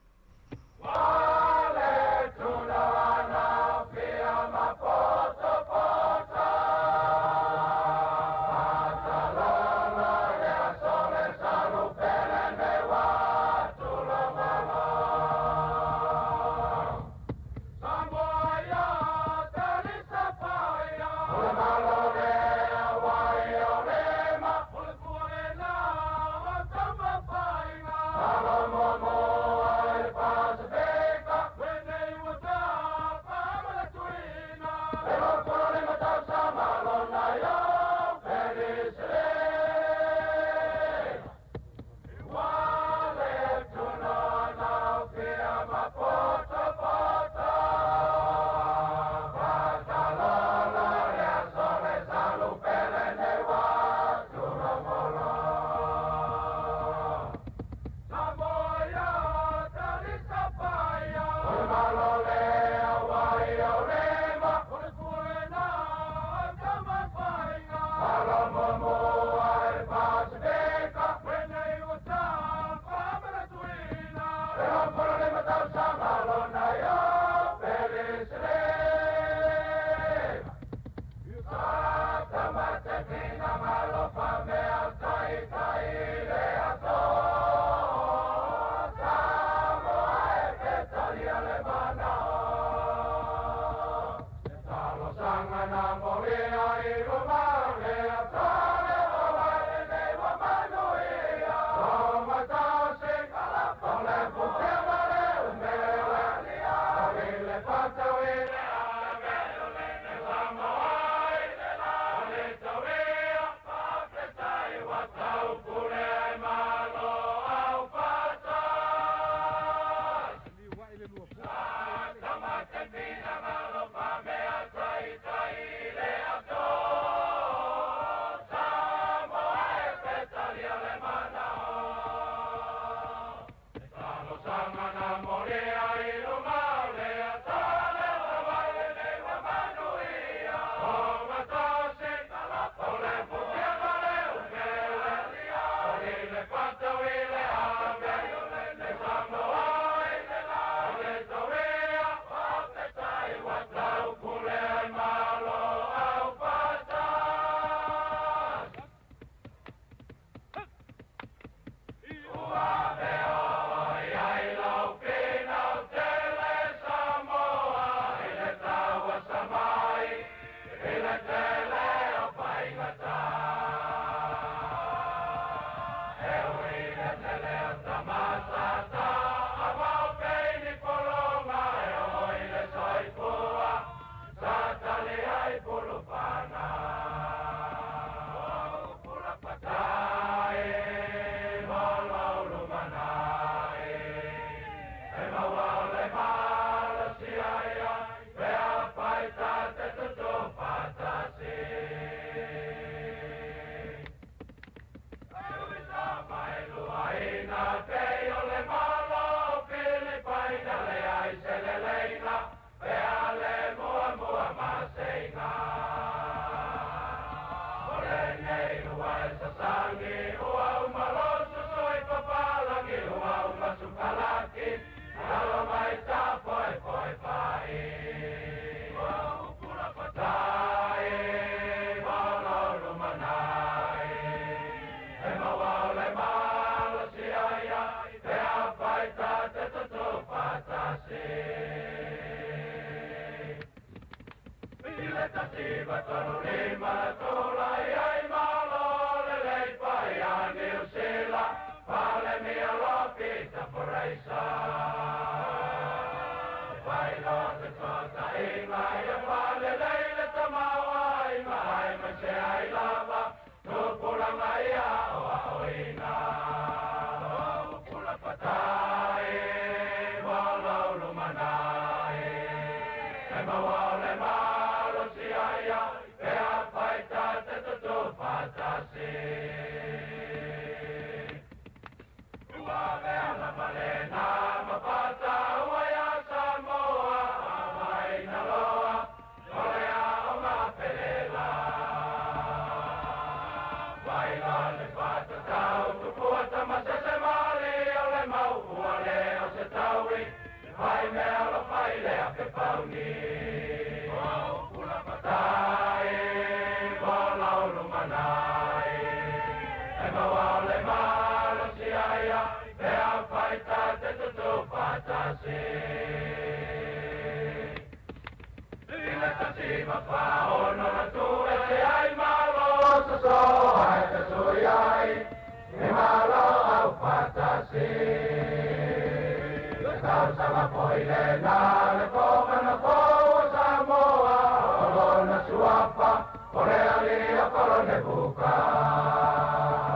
[SPEAKER 3] tausaga foi lena le kovana fou o Samoa, o lona suafa o le alii o Kolonevuka.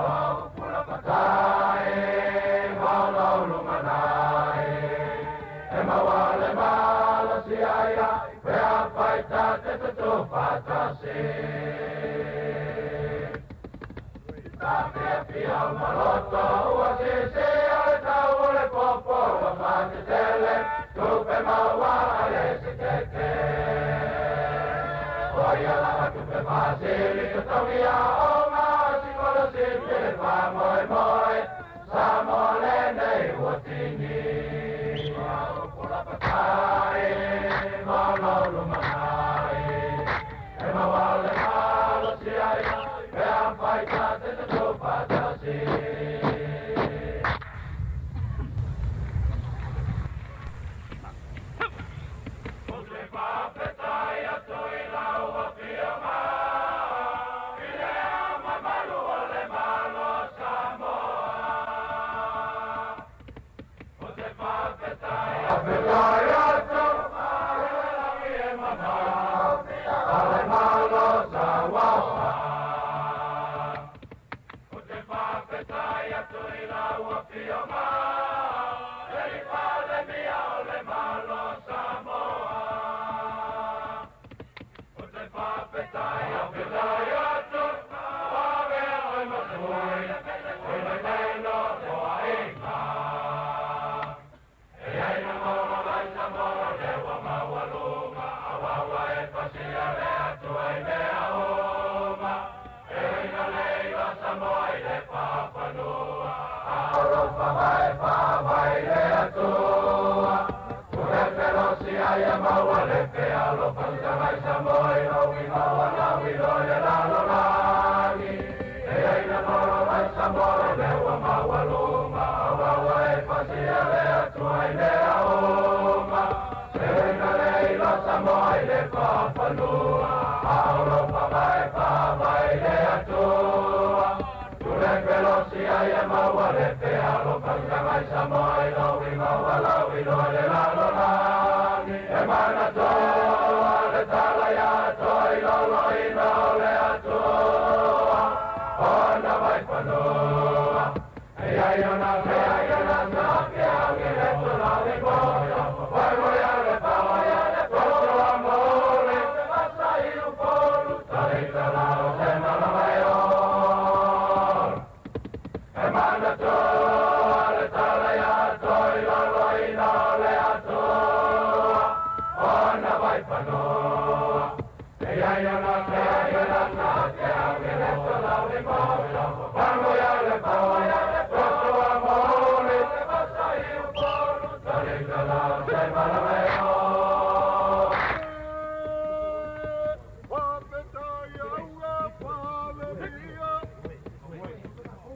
[SPEAKER 3] O upu lapatai ma ona ulumanai, e maua le malosi aia pe afai ta te tutufaatasi. Fiafia o maloto ua sisia le tau o le popo, ua fatetele tupe maua a le sekeke. O ia lava tupe faasili totogia o masikolosipi le faamoemoe, Samoa lenei ua tini. Upu lapatai ma ona ulumanai, e maua le malosi aia pe afai ta te tutufaatasi. Ou te faafetai atu i lau Afioga i le Ao Mamalu o le Malo o Samoa. Ou te faafetai atu i le lagi e mamao a le Malo o Samoa. Ou te faafetai atu i lau Afioga le Palemia o le Malo o Samoa. Ou te faafetai atu ua avea oe ma sui i lenei Nofoaiga. E ai na maua Samoa le ua maualuga, aua ua e pasia le Atua i mea uma. E uiga le iloa Samoa i le faafanua, a o lou faavae faavae i le Atua. Ua e felosi ai e maua le fealofa tagai Samoa i lou igoa lau iloa i le lalolagi. E ai na maua Samoa le ua maualuga, aua ua e pasia le Atua i mea uma. E uiga le iloa Samoa i le faafanua, a o lou faavae faavae i le Atua. Ua e felosi ai e maua le fealofa tagai Samoa i lou igoa lau iloa i le lalolagi. E manatua le tala ia toi loloina o le Atua, ona vaifanua. E ai ona mea i ona sapiagi le tulagi moyo, wai a le paoa le poto a mole, masai upolu talita lao se malama e ol. E manatua le tala ia toi loloina o le Atua, ona vaifanua. E ai ona mea i ona sapiagi le tulagi moyo, wai a le paoa le poto a mole, masai upolu talita lao se malama e ol.
[SPEAKER 14] Faafetai auga Palemia,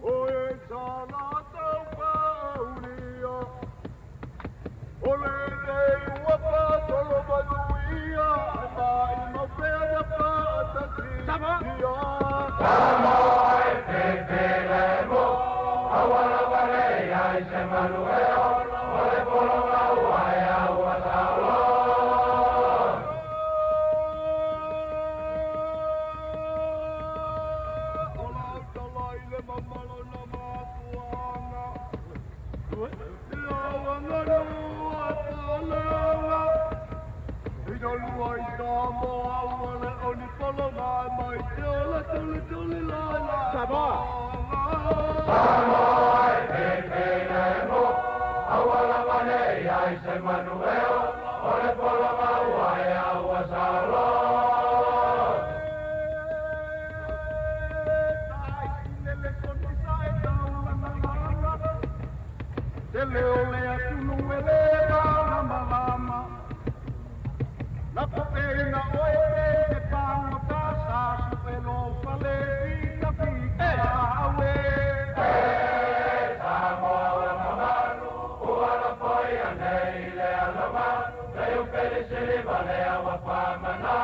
[SPEAKER 14] o e sa latau faaulia, o lenei ua faasolo manuia, e maimau pea na faatasi ia.
[SPEAKER 3] Samoa e fifilemu, aua lava le iai se manu e ono, o le pologa ua e aua saolo.
[SPEAKER 14] O lau talai le mamalo na mafuanga, ia uagalua paleaga, i lua i Samoa ua le oni pologa mai te ola tuli tuli la la.
[SPEAKER 3] Samoa! Samoa e fifilemu, aua lava le iai se manu e ono, o le pologa ua e aua saolo.
[SPEAKER 14] Te leo le atunu e le malamalama, na po e na oe pe te pango ta sa su e lo fale fika fika aue.
[SPEAKER 3] Samoa ua mamalu, ua lofoia nei le aloma, le upelisili valea ua faamana.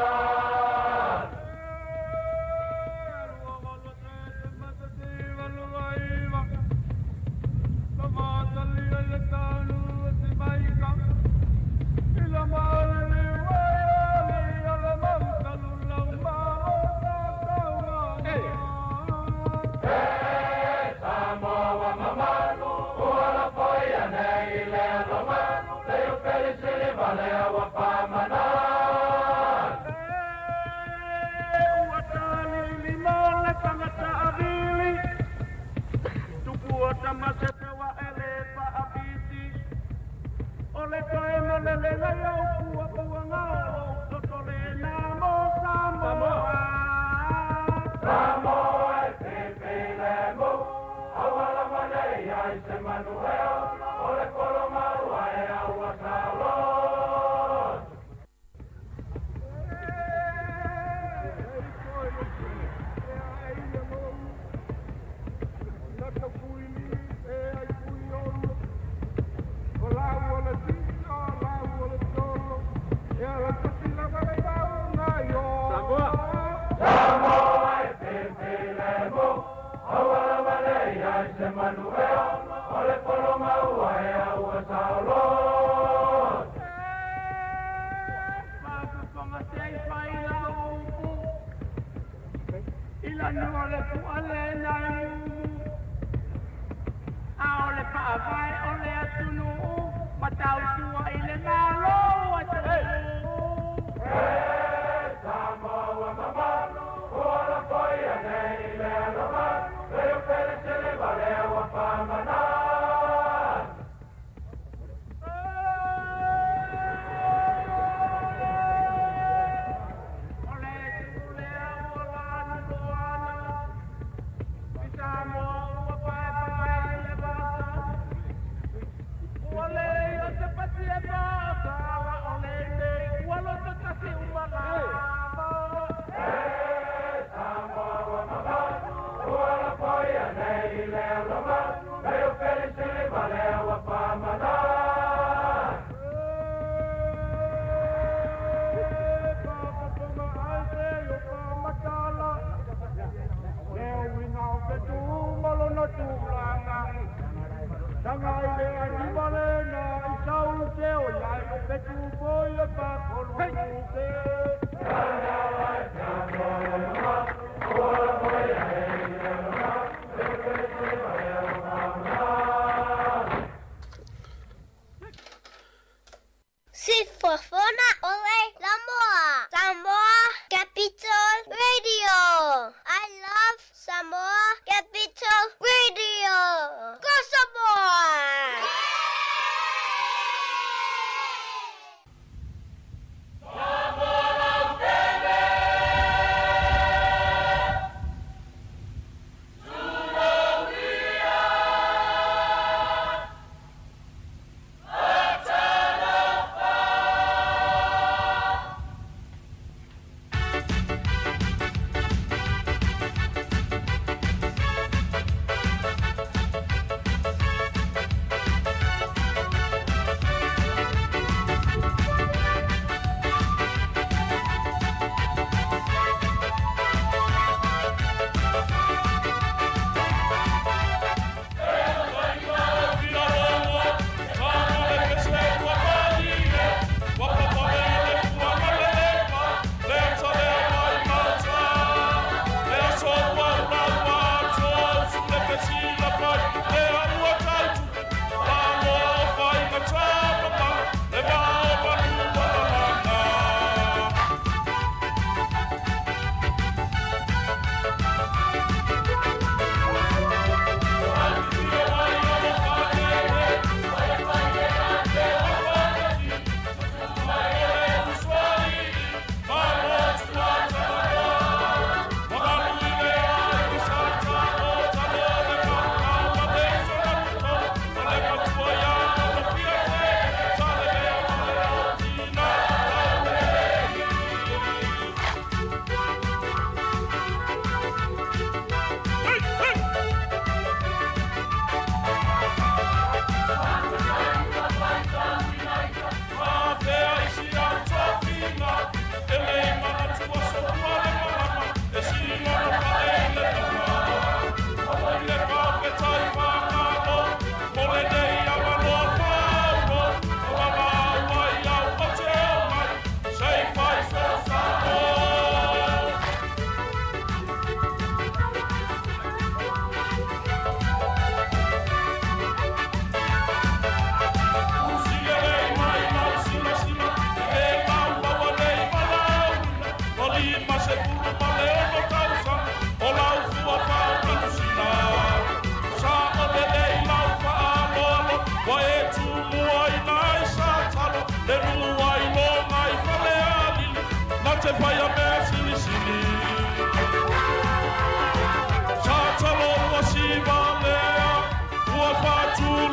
[SPEAKER 16] Sifofoga ole Samoa. Samoa Capital Radio. I love Samoa Capital Radio. Go Samoa!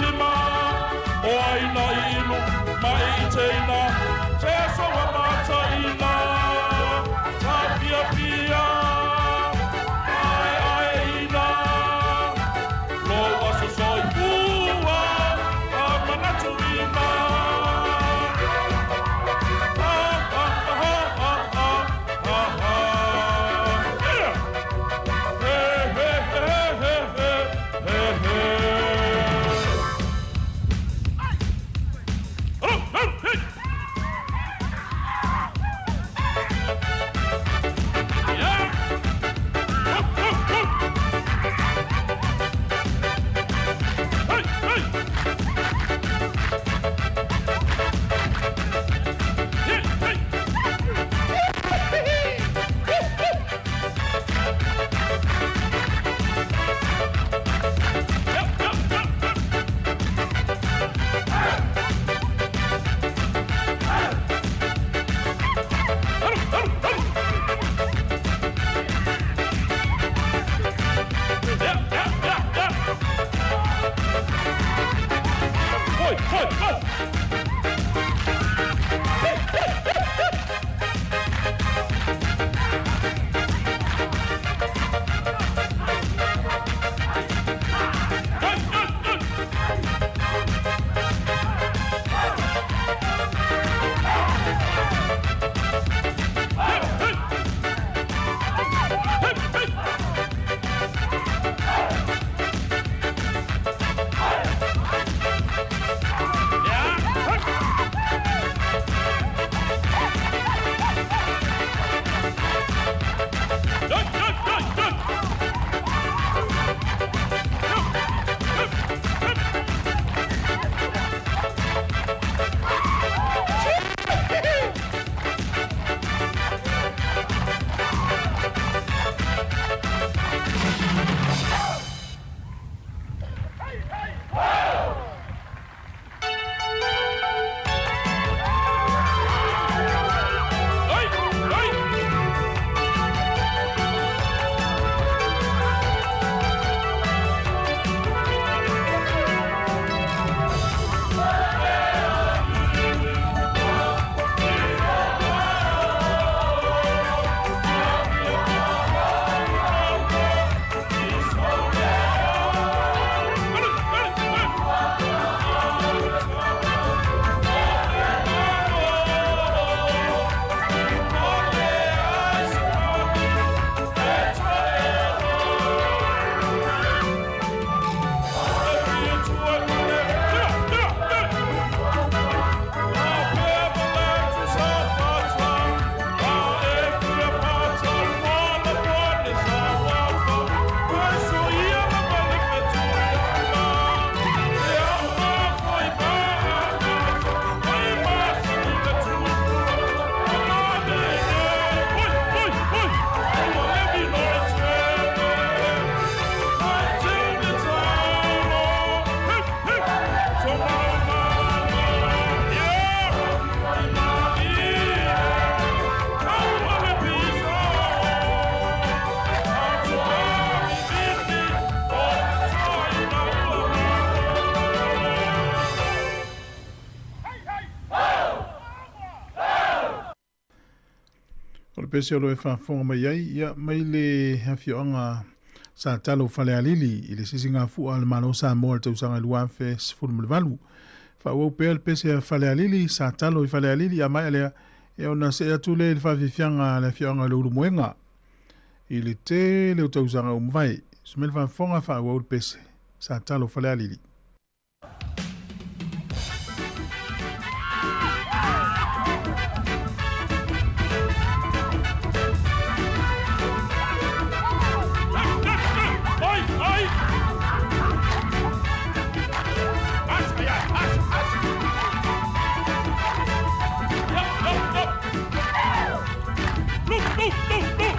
[SPEAKER 17] lima O aina ilu mai i teina Se aso wa mataina Ta fia fia Ai ai ina Lo aso soifua A manatu ina Ha ha ha ha ha ha ha Yeah! Hey, hey, hey, hey, hey, hey, hey. Oh, oh, hey. Yeah. Oh, oh, oh. Hey, hey. Hey, hey. Hoi, hoi, hoi. Hey, hey.
[SPEAKER 1] O le pese o lo e faafofoga mai ai, ia mai le afioaga Satalo Falealili i le sisigafua a le Malo Samoa i le tausaga 2018. Faaauau pea le pese a Falealili, Satalo i Falealili, a maea lea, e ona see atu lea i le faafiafiaga a le afioaga i le Ulumoega i le tele o tausaga ua mavae. Usu mai le faafofoga, faaauau le pese Satalo Falealili.
[SPEAKER 17] Ai, ai. As, ai, as, as. Yep, yep, yep. Look, look, look, look.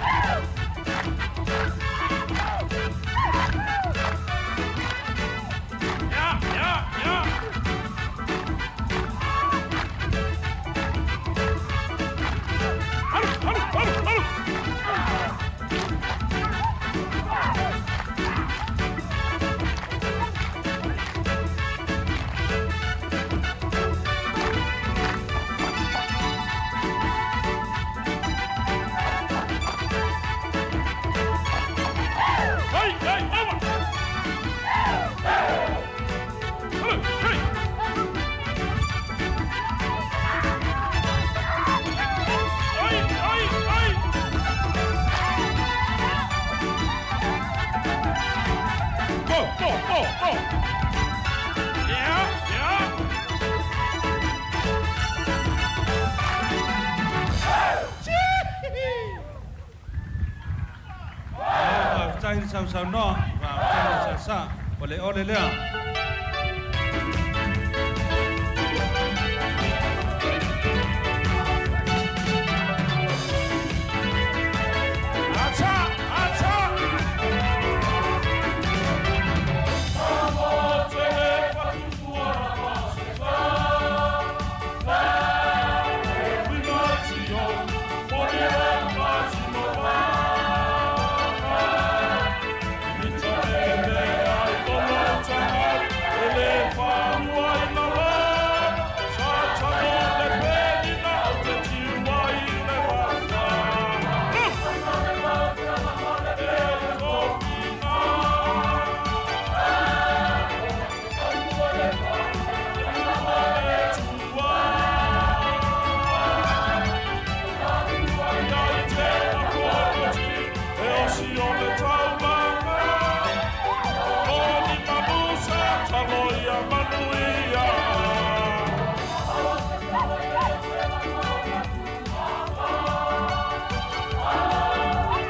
[SPEAKER 17] Ai, ai, ai. Go, go, go, go. Ja, ja.
[SPEAKER 12] Faafetai le sausaunoa, faafetai le sasa, o le ole lea.
[SPEAKER 17] Acha, acha.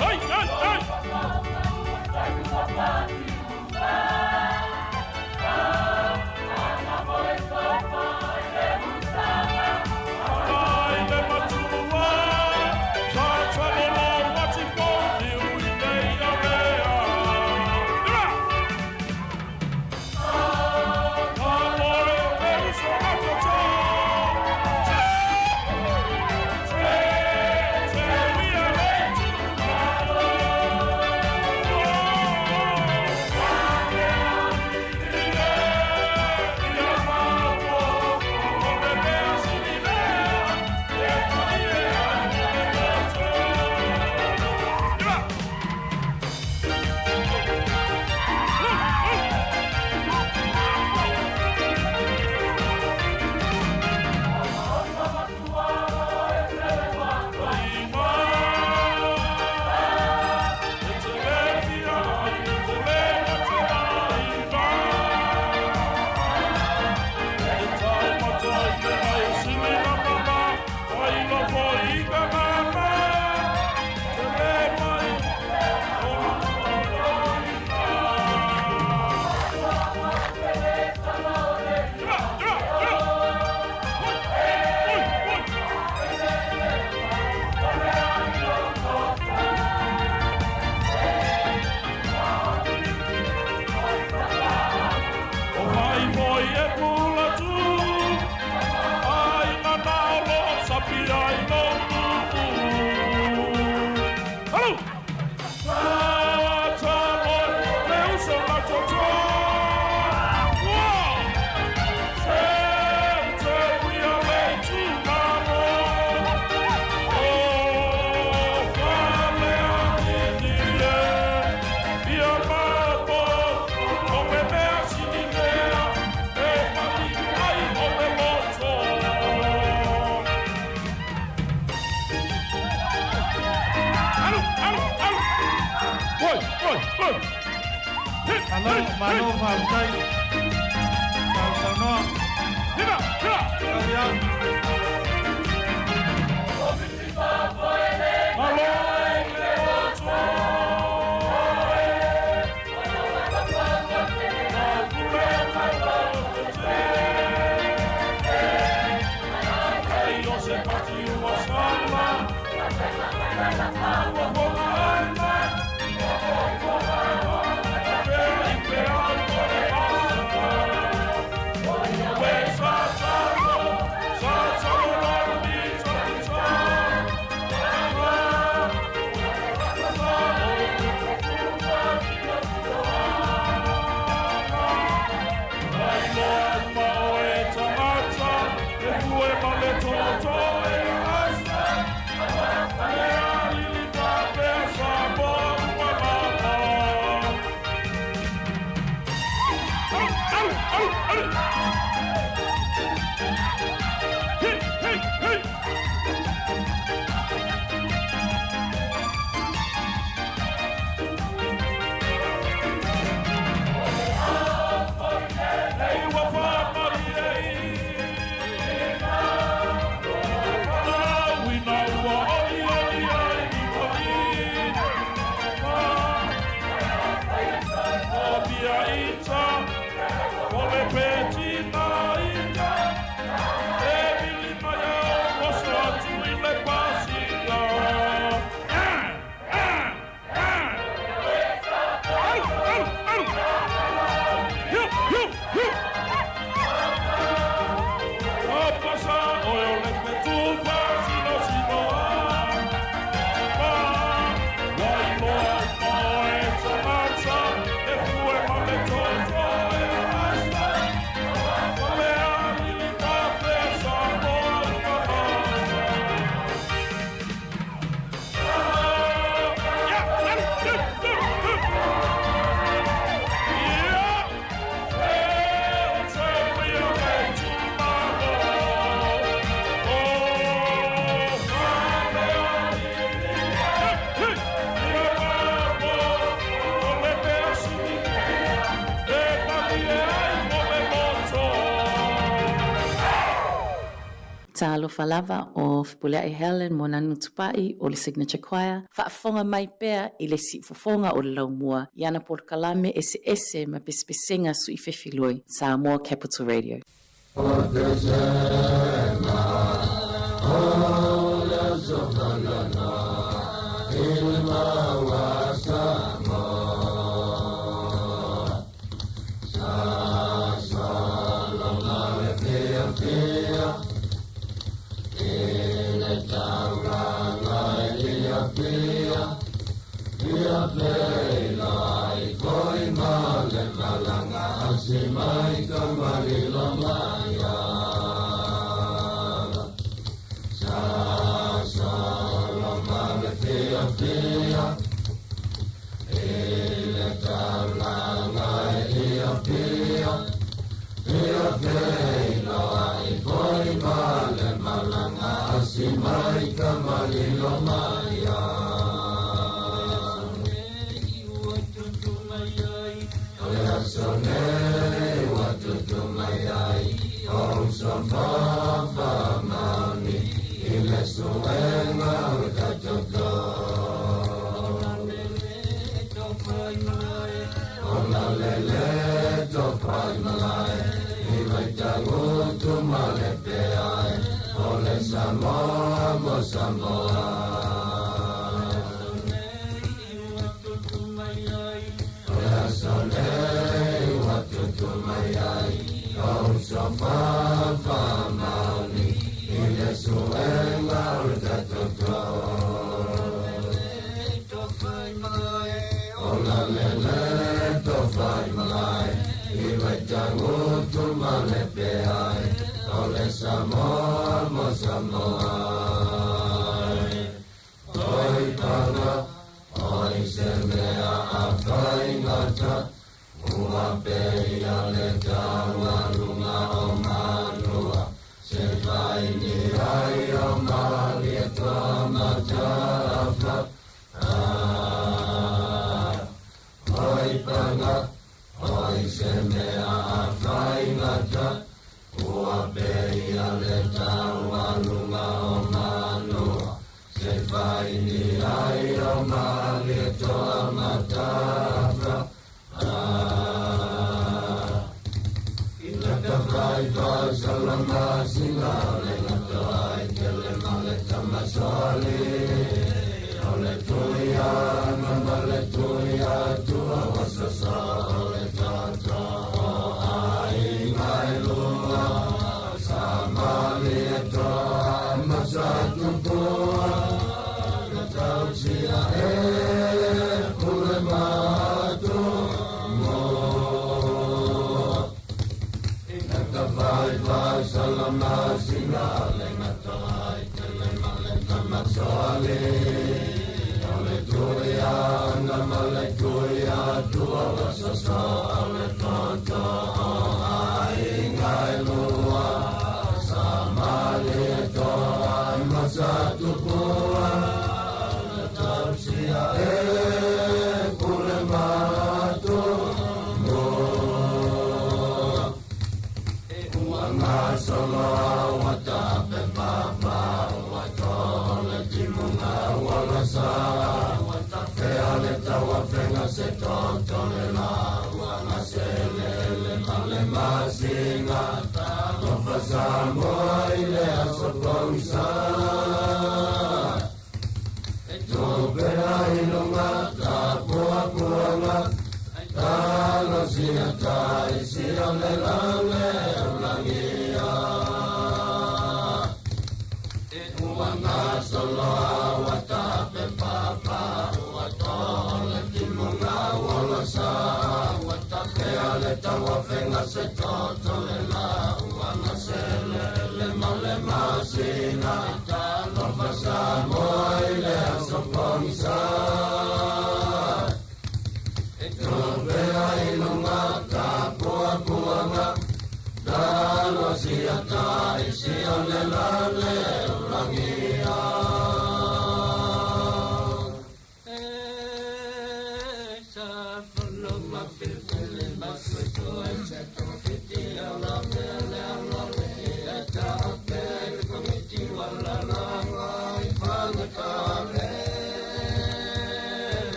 [SPEAKER 17] Hey, hey, hey!
[SPEAKER 12] Malo, malo, faafetai. Sausaunoa. Tau ia.
[SPEAKER 2] Talofa lava o Fepuleai Helen Moananu Tupai o le Signature Choir, faafofoga mai pea i le siufofoga o le laumua i ana polokalame eseese ma pesepesega suifefiloi Samoa Capital Radio.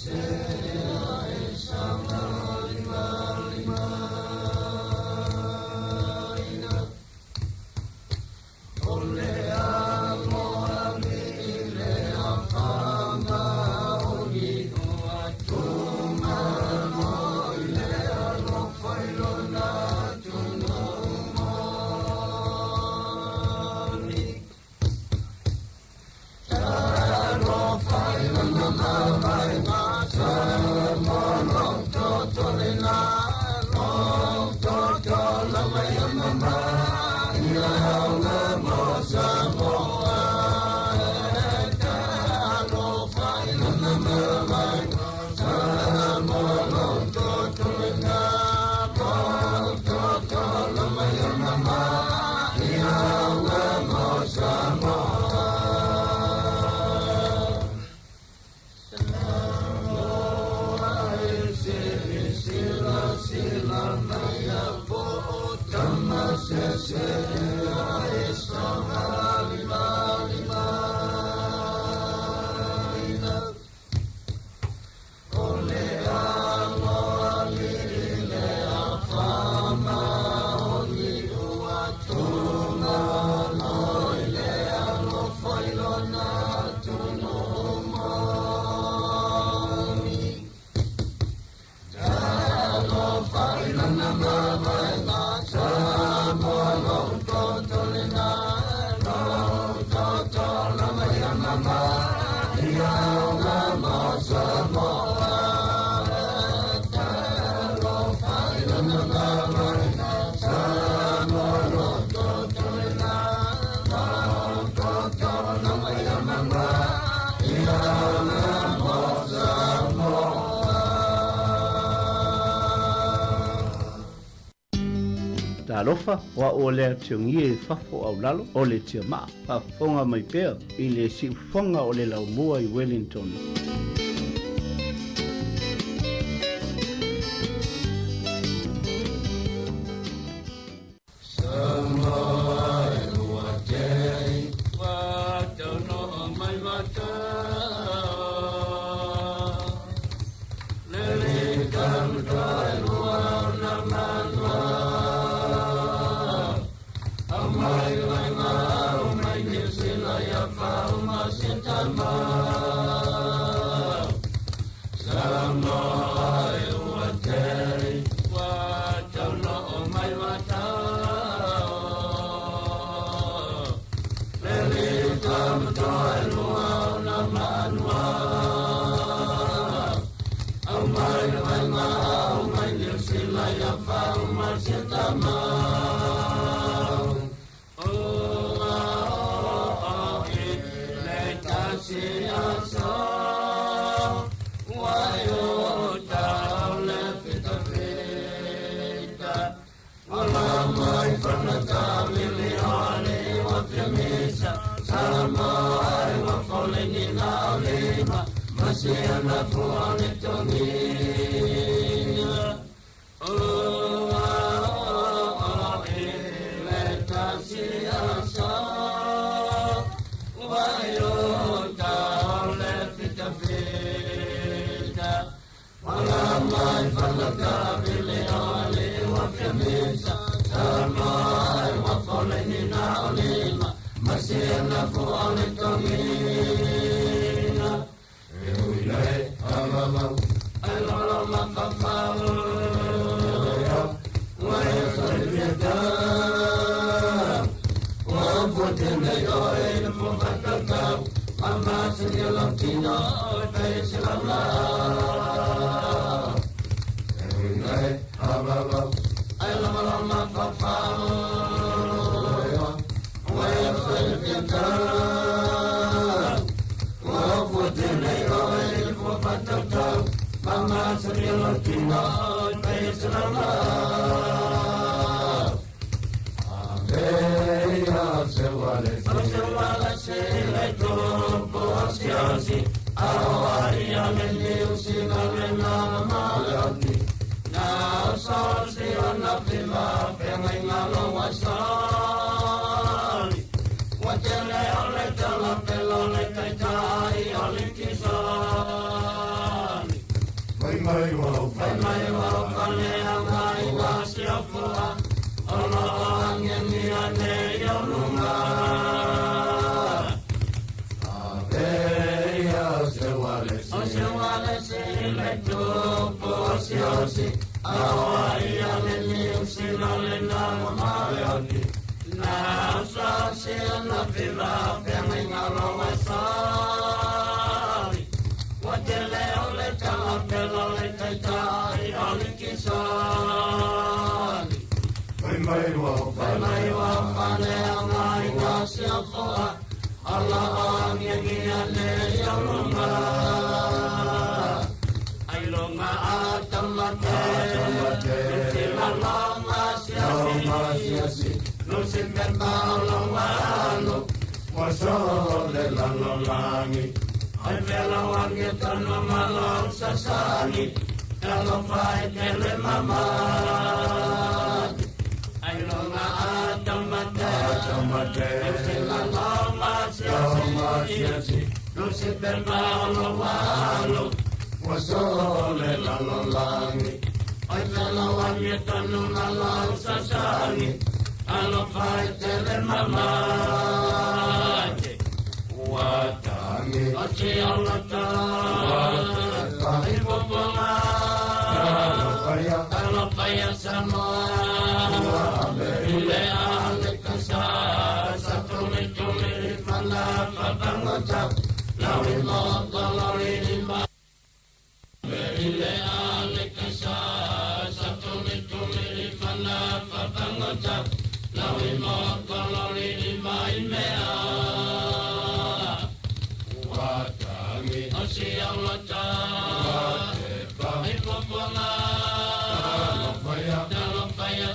[SPEAKER 7] Sila
[SPEAKER 18] Talofa, o a'u o le atiogie i fafo aulalo o le tiamaa. Faafofoga mai pea i le siufofoga o le laumua i Wellington.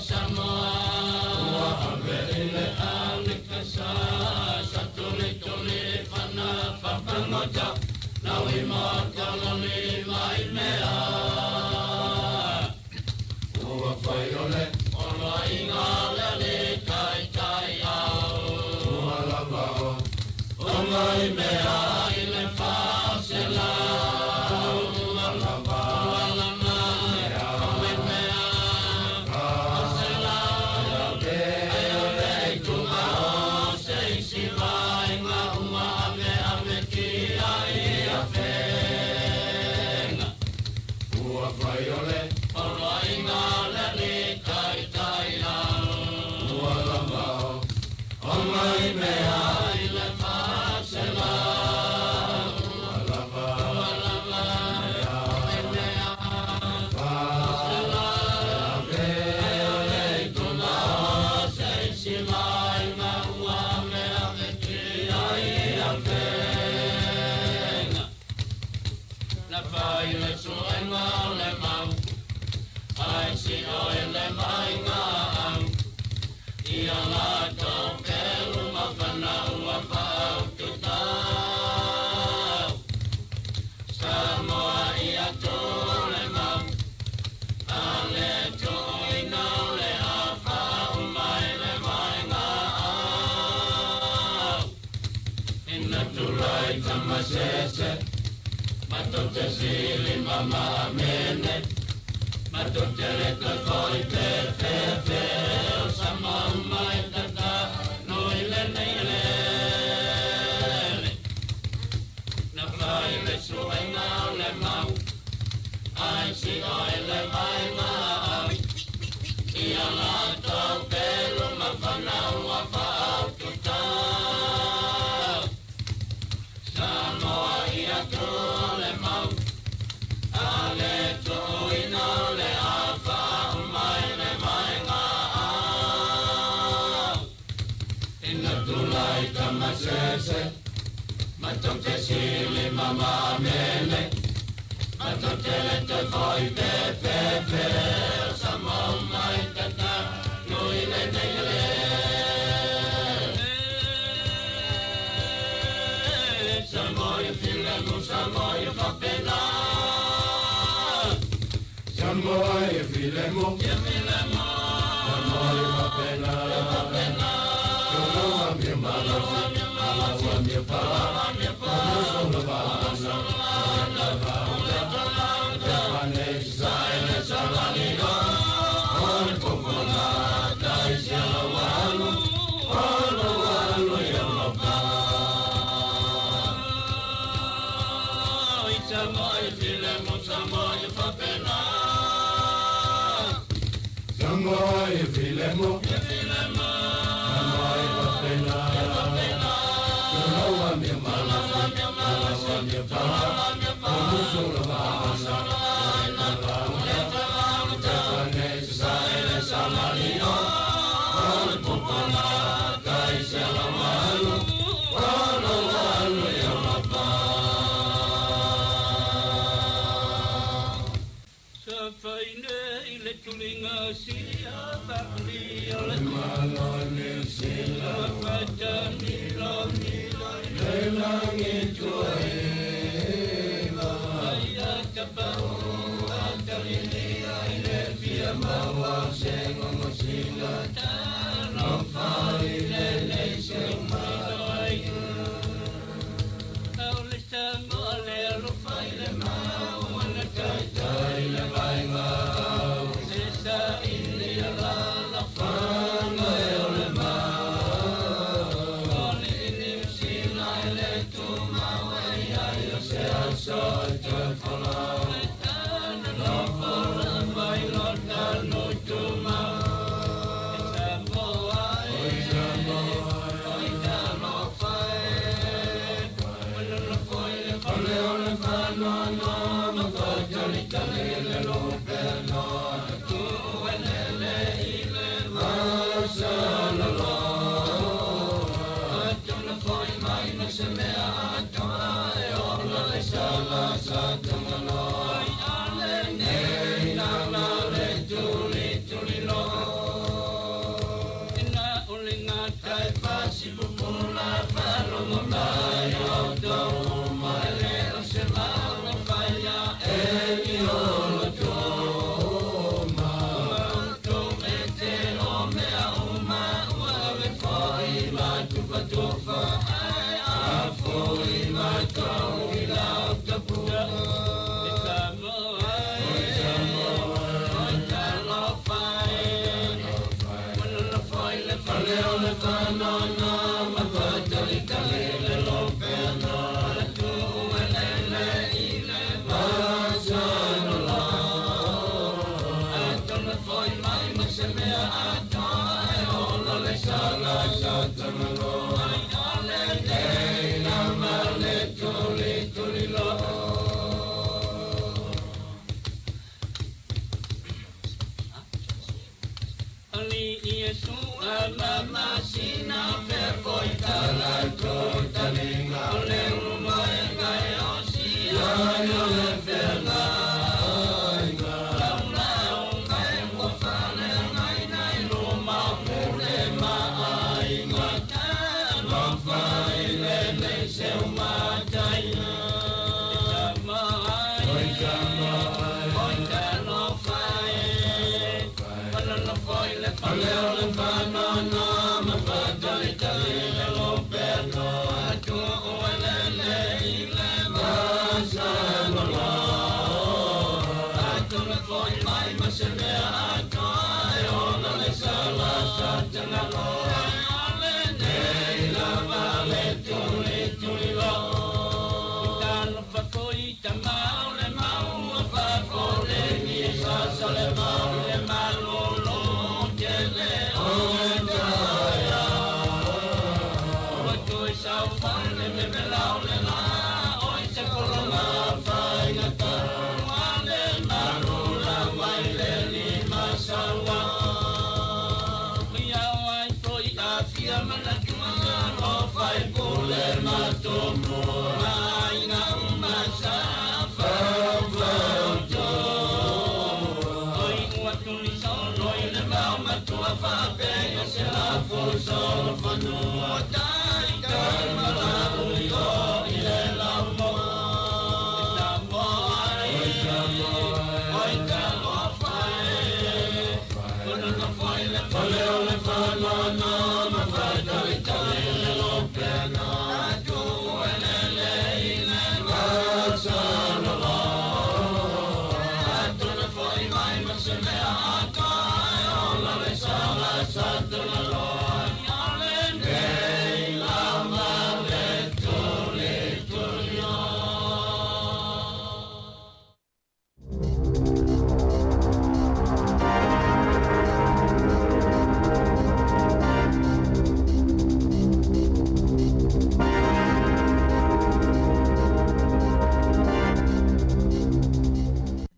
[SPEAKER 19] Samoa.
[SPEAKER 7] Thank you.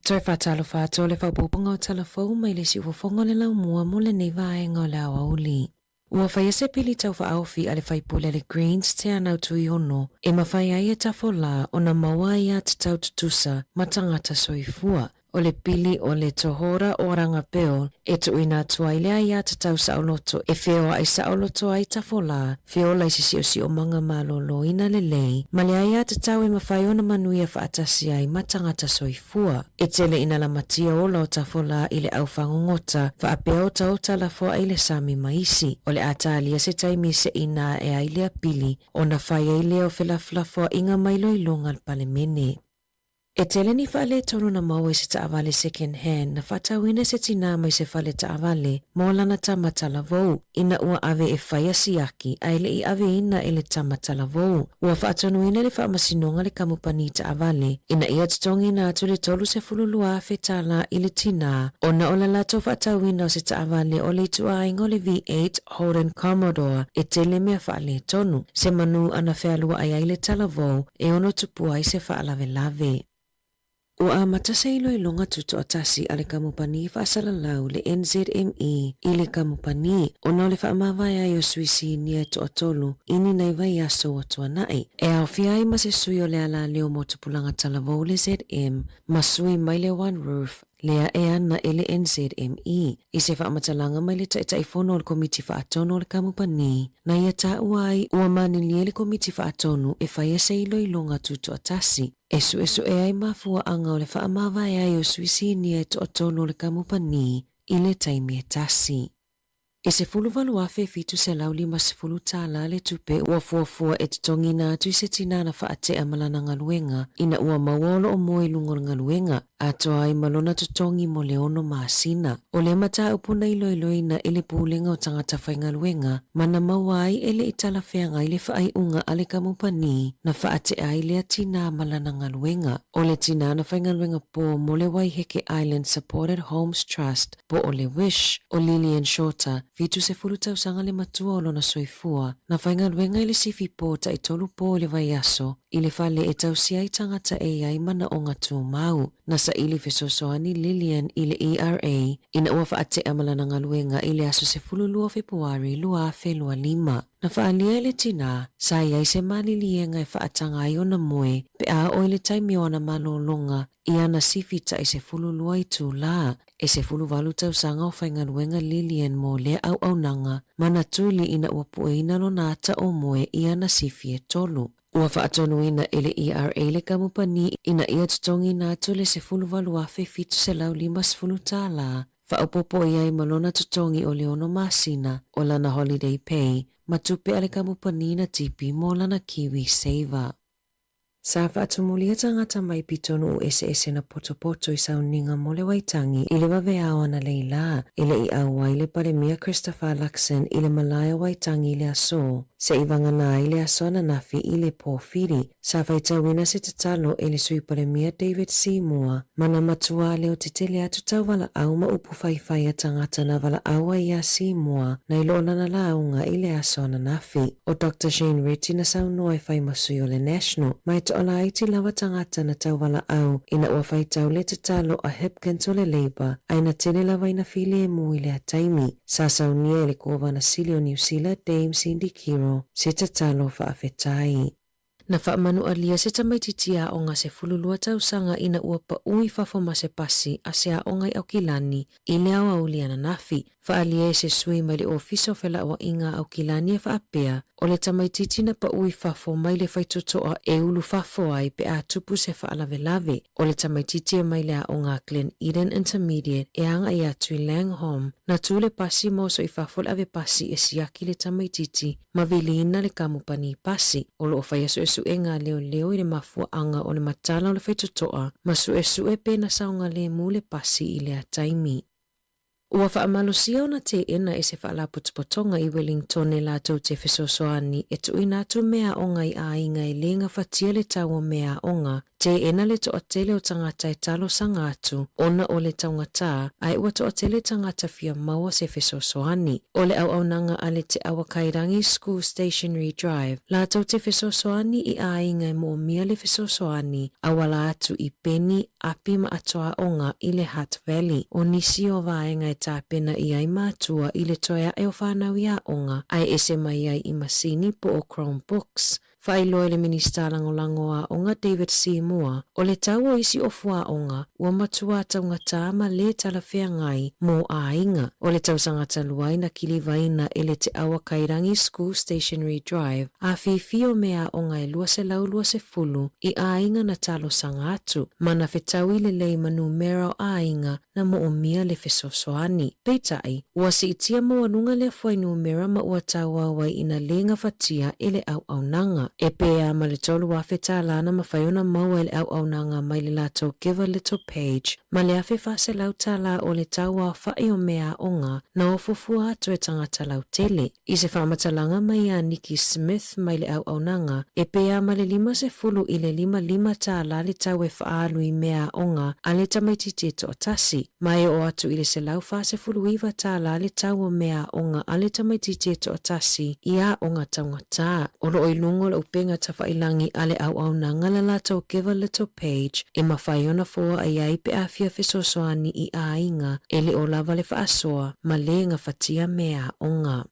[SPEAKER 11] Toe faatalofa atu o le faaopoopoga o tala fou mai le siufofoga o le laumua mo lenei vaega o le aoauli. Ua faia se pili taufaaofi a le faipule a le Greens Teanau Tuiono e mafai ai e Tafolā ona maua aiatatau tutusa ma tagata soifua. O le pili o le Tohora Oranga Bill e tuuina atu ai le aiatatau saoloto e feoai saoloto ai Tafolā feola i se siosiomaga malōlōina lelei ma le aiatatau e mafai ona manuia faatasi ai ma tagata soifua. E tele ina lamatia ola o Tafolā i le au fagogota faapea otaota lafoai i le sami ma isi. O le a talia se taimi seʻi na ae ai lea pili ona fai ai lea o felafolafoaiga ma iloiloga a le Palemene. E tele ni faaletonu na maua i se taavale second hand na faatauina e se tinā mai se fale taavale mo lana tama talavou ina ua ave e fai siaki ae le i aveina e le tama talavou. Ua faatonuina le faamasinoga le kamupani taavale ina ia totogiina atu le $32,000 tālā i le tinā ona o le latou faatauina o se taavale o le ituaiga o le V8 Holden Commodore e tele mea faaletonu, se manu ana fealuai ai le talavou e ono tupu ai se faalavelave. Ua amata se iloiloga tutoatasi a le kamupani faasalalau le NZME i le kamupani ona o le faamavae ai o sui sinia e toatolu i ni nai vaiaso ua tuanai, e aofia ai ma se sui o le alaleo mo tupulaga talavou le ZM ma sui mai le One Roof lea e ana e le NZME. I se faamatalaga mai le Taitaifono o le Komiti Faatonu o le Kamupani, na ia taua ai ua manelie le Komiti Faatonu e faia se iloiloga tutoatasi e suesu'e ai mafuaaga o le faamavae ai o sui sinia e toatolu o le kamupani i le taimi e tasi. E $18,750 tālā le tupe ua fuafua e totogiina atu i se tinā na faatea ma lana galuega ina ua maua o loo moe i luga o le galuega, atoa ai ma lona totogi mo le ono masina. O lea mataupu na iloiloina e le Pulega o Tagata Faigaluega ma na maua ai e le i talafeagai le faaiuga a le kamupani na faatea ai lea tinā ma lana galuega. O le tinā na faigaluega pō mo le Waiheke Island Supported Homes Trust po o le WISH, o Lillian Shorter, 70 tausaga le matua o lona soifua, na faigaluega i le sifi po taitolu po i le vaiaso i le fale e tausia ai tagata e i ai manaoga tumau. Na saili fesoasoani Lillian i le ERA ina ua faatea ma lana galuega i le aso 12 o Fepuari 2025. Na faaalia e le tinā, sa i ai se maliliega e faataga ai ona moe pe a oo i le taimi o ana malologa i ana sifi tai 12 itulā. E 18 tausaga o faigaluega Lillian mo lea auaunaga ma na tuli ina ua pueina lona ata o moe i ana sifi e tolu. Ua faatonuina e le ERA le kamupani ina ia totogiina atu le $18,750 faaopoopo i ai ma lona totogi o le ono masina o lana holiday pay ma tupe a le kamupani na tipi mo lana KiwiSaver. Sa faatumulia tagata mai pitonuu eseese na potopoto i sauniga mo le Waitangi i le vaveao analeila, e le i auai le Palemia Christopher Luxon i le Malae o Waitangi i le aso, se'i vagana ai le aso ananafi i le pō Fili. Sa faitauina se tatalo e le Sui Palemia David Seymour ma na matuā leotetele atu tauvalaau ma upu faifai a tagata na valaau ai iā Seymour nai lo lana lauga i le aso ananafi. ʻO Doctor Shane Reti na saunoa e fai ma sui o le National, ma e toalaiti lava tagata na tauvalaau ina ua faitau le tatalo a Hipkins o le Labour, ae na tele lava ina filemu i lea taimi. Sa saunia e le Kovana Sili o Niu Sila Dame Cindy Kiro se tatalo faafetai. Na faamanualia se tamaitiiti aoga 12 tausaga ina ua paʻu i fafo ma se pasi a se aoga i Aukilani i le aoauli ananafi. Faaalia e se sui mai le Ofisa o Felauaiga a Aukilani e faapea, o le tamaitiiti na paʻu i fafo mai le faitotoa e ulu fafo ai pe a tupu se faalavelave. O le tamaitiiti e mai le aoga Glen Eden Intermediate e agai atu i Langholm, na tu le pasi ma oso i fafo le ave pasi e siaki le tamaitiiti ma viliina le kamupani pasi. O loo faia suesuega a leoleo i le mafuaaga o le matala o le faitotoa ma suesue pe na saogalemu le pasi i lea taimi. Ua faamalosia ona teena e se faalapotopotoga i Wellington e latou te fesoasoani e tuuina atu meaaoga i aiga e lē gafatia le tau o meaaoga. Teena le toatele o tagata e talosaga atu ona o le taugatā, ae ua toatele tagata fia maua se fesoasoani. O le auaunaga a le Te Awakairangi School Stationery Drive latou te fesoasoani i aiga e moomia le fesoasoani auala atu i peni, api ma atoaoga i le Hutt Valley. O nisi o vaega e tapena i ai mātua i le toe aʻe o whānau i aoga, ae ese mai ai i masini po o Chromebooks. Faailoa e le Minista Lagolago o Aoga David Seymour, o le tau o isi ofu aoga ua matuā taugatā ma lē talafeagai mo aiga. O le tausaga talu ai na kilivaina e le Te Awakairangi School Stationery Drive afifio o meaaoga e 220 i aiga na talosaga atu, ma na fetaui lelei ma numera o aiga na moomia le fesoasoani. Peitai, ua siitia maualuga lea fuainumera ma ua tauau ai ina lē gafatia e le auaunaga. E pē a ma le $3,000 na mafai ona maua e le auaunaga mai le latou Give a Little page ma le $1,400 o le tauaofaʻi o meaaoga na ofuafua atu e tagata lautele. I se faamatalaga mai iā Nikki Smith mai le auaunaga, e pē a ma le 50 i le $55 le tau e faaalu i meaaoga a le tamaitiiti e toatasi, ma e oo atu i le $149 le tau o meaaoga a le tamaitiiti e toatasi i aoga taugatā. O loo i luga o le upega tafailagi a le auaunaga la latou Give a Little page e mafai ona foai ai pe a fia fesoasoani i aiga e le o lava le faasoa ma lē gafatia meaaoga.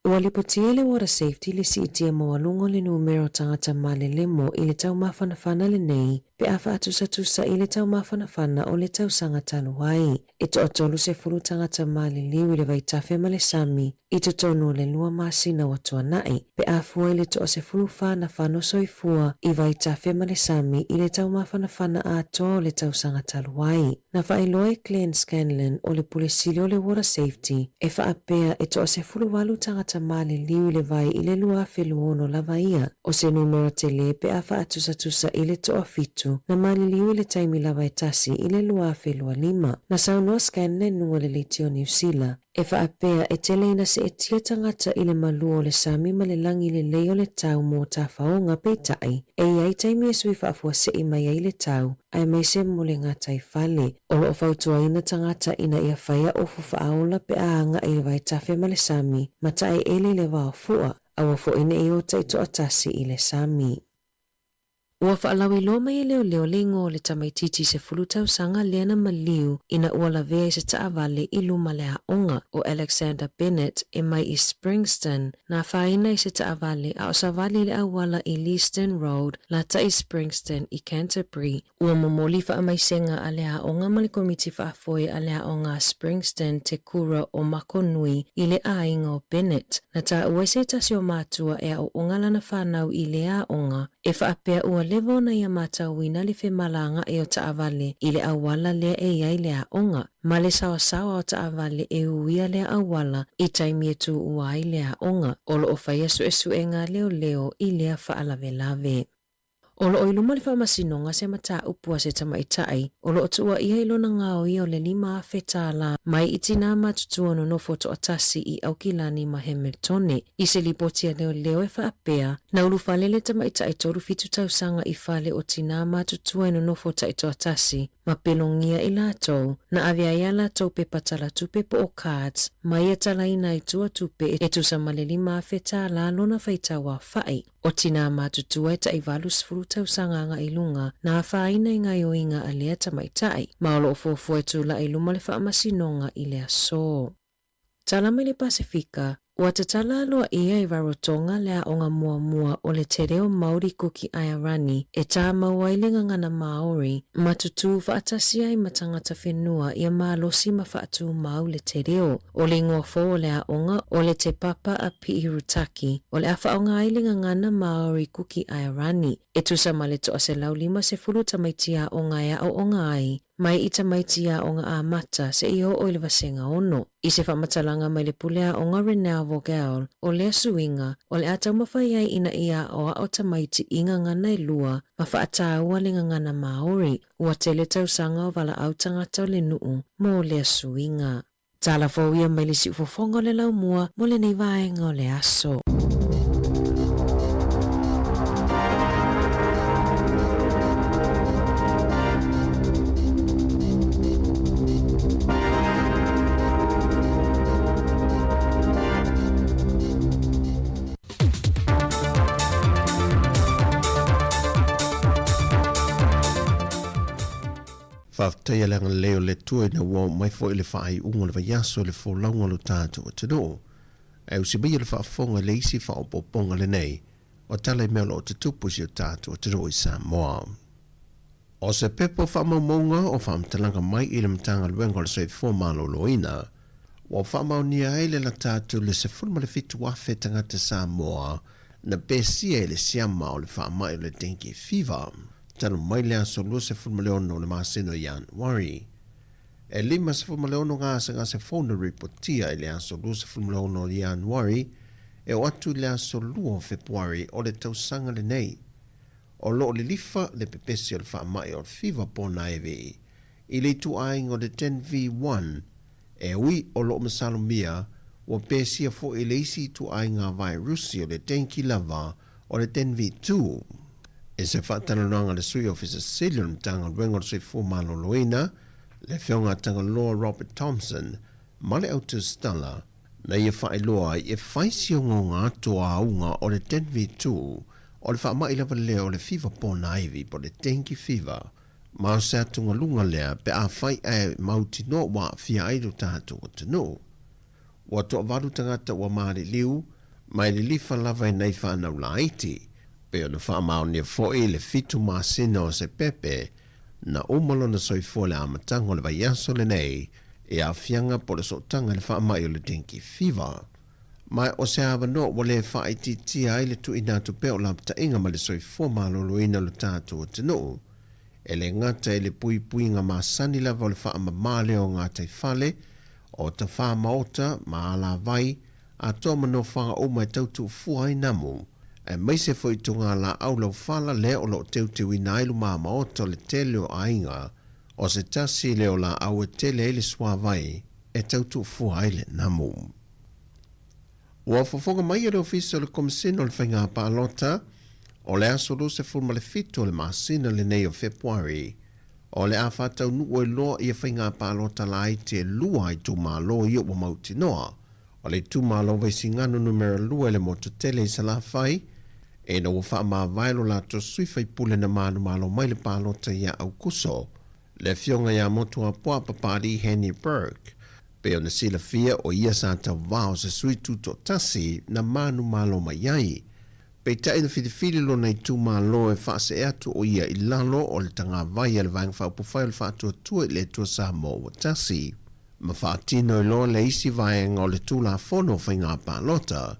[SPEAKER 11] Ua lipotia e le Water Safety le siitia maualuga o le numera o tagata malelemo i le taumafanafana lenei pe a faatusatusa i le taumafanafana o le tausaga talu ai. E 30 tagata maliliu i le vaitafe ma le sami i totonu o le 2 masina ua tuanaʻi, pe a fua i le 14 na fano soifua i vaitafe ma le sami i le taumafanafana atoa o le tausaga talu ai. Na faailoa e Glen Scanlon o le Pule Sili o le Water Safety e faapea e 18 tagata maliliu i le vai i le 2026 lava ia, o se numera telē pe a faatusatusa i le 7. 7, na maliliu i le taimi lava e tasi i le 2025. Na saunoa Scanlan i luga o le leitio Niu Sila, e faapea e tele ina seetia tagata i le malu o le sami ma le lagi lelei o le tau mo tafaoga, peitai, e i ai taimi e sui faafuasei mai ai le tau, aemaise mo le gataifale. O lo o fautuaina tagata ina ia faia ofu faaola pe a agai i le vaitafe ma le sami, ma taeele i le vaofua, aua foi ne i o taitoatasi i le sami. Ua faalauiloa mai e leoleo le igoa o le tamaitiiti 10 tausaga lea na maliu ina ua lavea i se taavale i luma le aoga o Alexander Bennett e mai i Springston, na afaina i se taavale a o savali i le auala i Leeston Road, lata i Springston i Canterbury. Ua momoli faamaisega a le aoga ma le komiti faafoe a le aoga a Springston Te Kura o Makonui i le aiga o Bennett. Na taua e se tasi o matua e aooga lana fanau i lea aoga, e faapea ua leva ona ia matauina le femalagaai o taavale i le auala lea e i ai le aoga, ma le saosaoa o taavale e uia lea auala i taimi e tuua ai le aoga. O lo o faia suesuega a leoleo i lea faalavelave. O lo o i luma le faamasinoga se mataupu a se tamaitai o lo o tuuaia i lona gaoia o le $5,000 tālā mai i tinā matutua nonofo toatasi i Aukilani ma Hamiltone. I se lipoti a leoleo e faapea, na ulufale le tamaitai 37 tausaga i fale o tinā matutua e nonofo taitoatasi ma pelogia i latou, na ave ai a latou pepa talatupe po o cards ma ia talaina ai tua tupe e tusa ma le $5,000 tālā lona faitau aofai. O tinā matutua e tai 80 tausaga agai i luga, na afaina i gaoioiga a lea tamaitai, ma o lo o fuafua e tulai i luma le faamasinoga i le aso. Tala mai le Pasefika, ua tatala aloaia i Rarotonga le aoga muamua o le Te Reo Māori Kuki Airani e tāmau ai le gagana Māori ma tutū faatasi ai ma tangata whenua ia malosi ma faatūmau le te reo. O le igoa fou o le aoga o le Te Papa a Pi'irutaki, o le a faaaoga ai le gagana Māori Kuki Airani, e tusa ma le 150 tamaiti aoga e aooga ai, mai i tamaiti aoga amata seia oo i le vasega ono. I se faamatalaga mai le pule aoga Renell Vogel, o lea suiga, o le a taumafai ai ina ia aoao tamaiti i gagana e lua ma faataua le gagana Māori, ua tele tausaga o valaau tagata o le nuu mo lea suiga. Tala fou ia mai le siufofoga o le laumua mo lenei vaega o le aso.
[SPEAKER 9] Faafetai a le agalelei o le Atua ina ua oo mai foi le faaiuga o le vaiaso i le folauga o lo tatou atunuu. Ae usi maia le faafofoga i le isi faaopoopoga lenei o tala i mea o lo o tutupu i si o tatou atunuu i Samoa. O se pepa faamaumauga o faamatalaga mai i le Matagaluega o le Soifua Maloloina ua faamaonia ai le lata atu i le 17,000 tagata Samoa na pesia i le siama o le faamai o le dengue fever talu mai le aso 26 o le masina o Ianuari. E 56 gasegase fou na ripotia i le aso 26 o Ianuari e oo atu i le aso 2 o Fepuari o le tausaga lenei. O lo o lilifa le pepesi o le faamai o le fiva ponaevi i le ituaiga o le 10V1, e ui o lo o masalomia ua pesia foi i le isi ituaiga vairusi o le dengue lava o le 10V2. I se faatalanoaga a le Sui Ofisa Sili o le Matagaluega o le Soifua Maloloina, le Afioga a Tagaloa Robert Thompson, ma le Autusitala, na ia faailoa ai e fai si ogaoga atu o auga o le 10V2 o le faamai lava lea o le fiva ponaivi po o le dengue fever, ma o se atugaluga lea pe afai ae mautinoa ua aafia ai lo tatou atunuu. Ua toavalu tagata ua maliliu, mai lilifa lava i nai fanau laiti, pei ona faamaonia foi le 7 masina o se pepe na uma lona soifua i le amataga o le vaiaso lenei i aafiaga po o le sootaga i le faamai o le dengue fever. Ma o se avanoa ua le faaitiitia ai le tuuina atu pea o lapataiga ma le soifua maloloina o le tatou atunuu, e le gata i le puipuiga masani lava o le faamama lea o gataifale, o tafā maota ma alavai, atoa ma nofoaga uma e tau tuufua ai namu. aemaise foi i togalaau laufala lea o lo o teuteuina ai lumamaota o le tele o aiga, o se tasi lea o laau e tele ai le suavai e tau tuufua ai le namu. Ua fofoga mai e le Ofisa o le Komesina o le Faiga Palota, o le aso 27 o le masina lenei o Fepuari, o le a faataunuu ai loa ia faiga palota laiti e lua a itumalo ia ua mautinoa. O le itumalo Vaisigano Numera 2 i le motu tele i Salafai, ina ua faamavae lo latou sui faipule na manumalo mai le palota ia Aukuso, le afioga ia Motuapuaa Papalii Henny Burke. Pei ona silafia o ia sa tauvā o se sui tutoatasi na manumalo mai ai. Peitai na filifili lona itumalo e faasee atu o ia i lalo o le tagavai a le Vaega Faaupufai o le Faatuatua i le Atua Samoa ua Tasi, ma faatino ai loa le isi vaega o le Tulafono o Faiga Palota,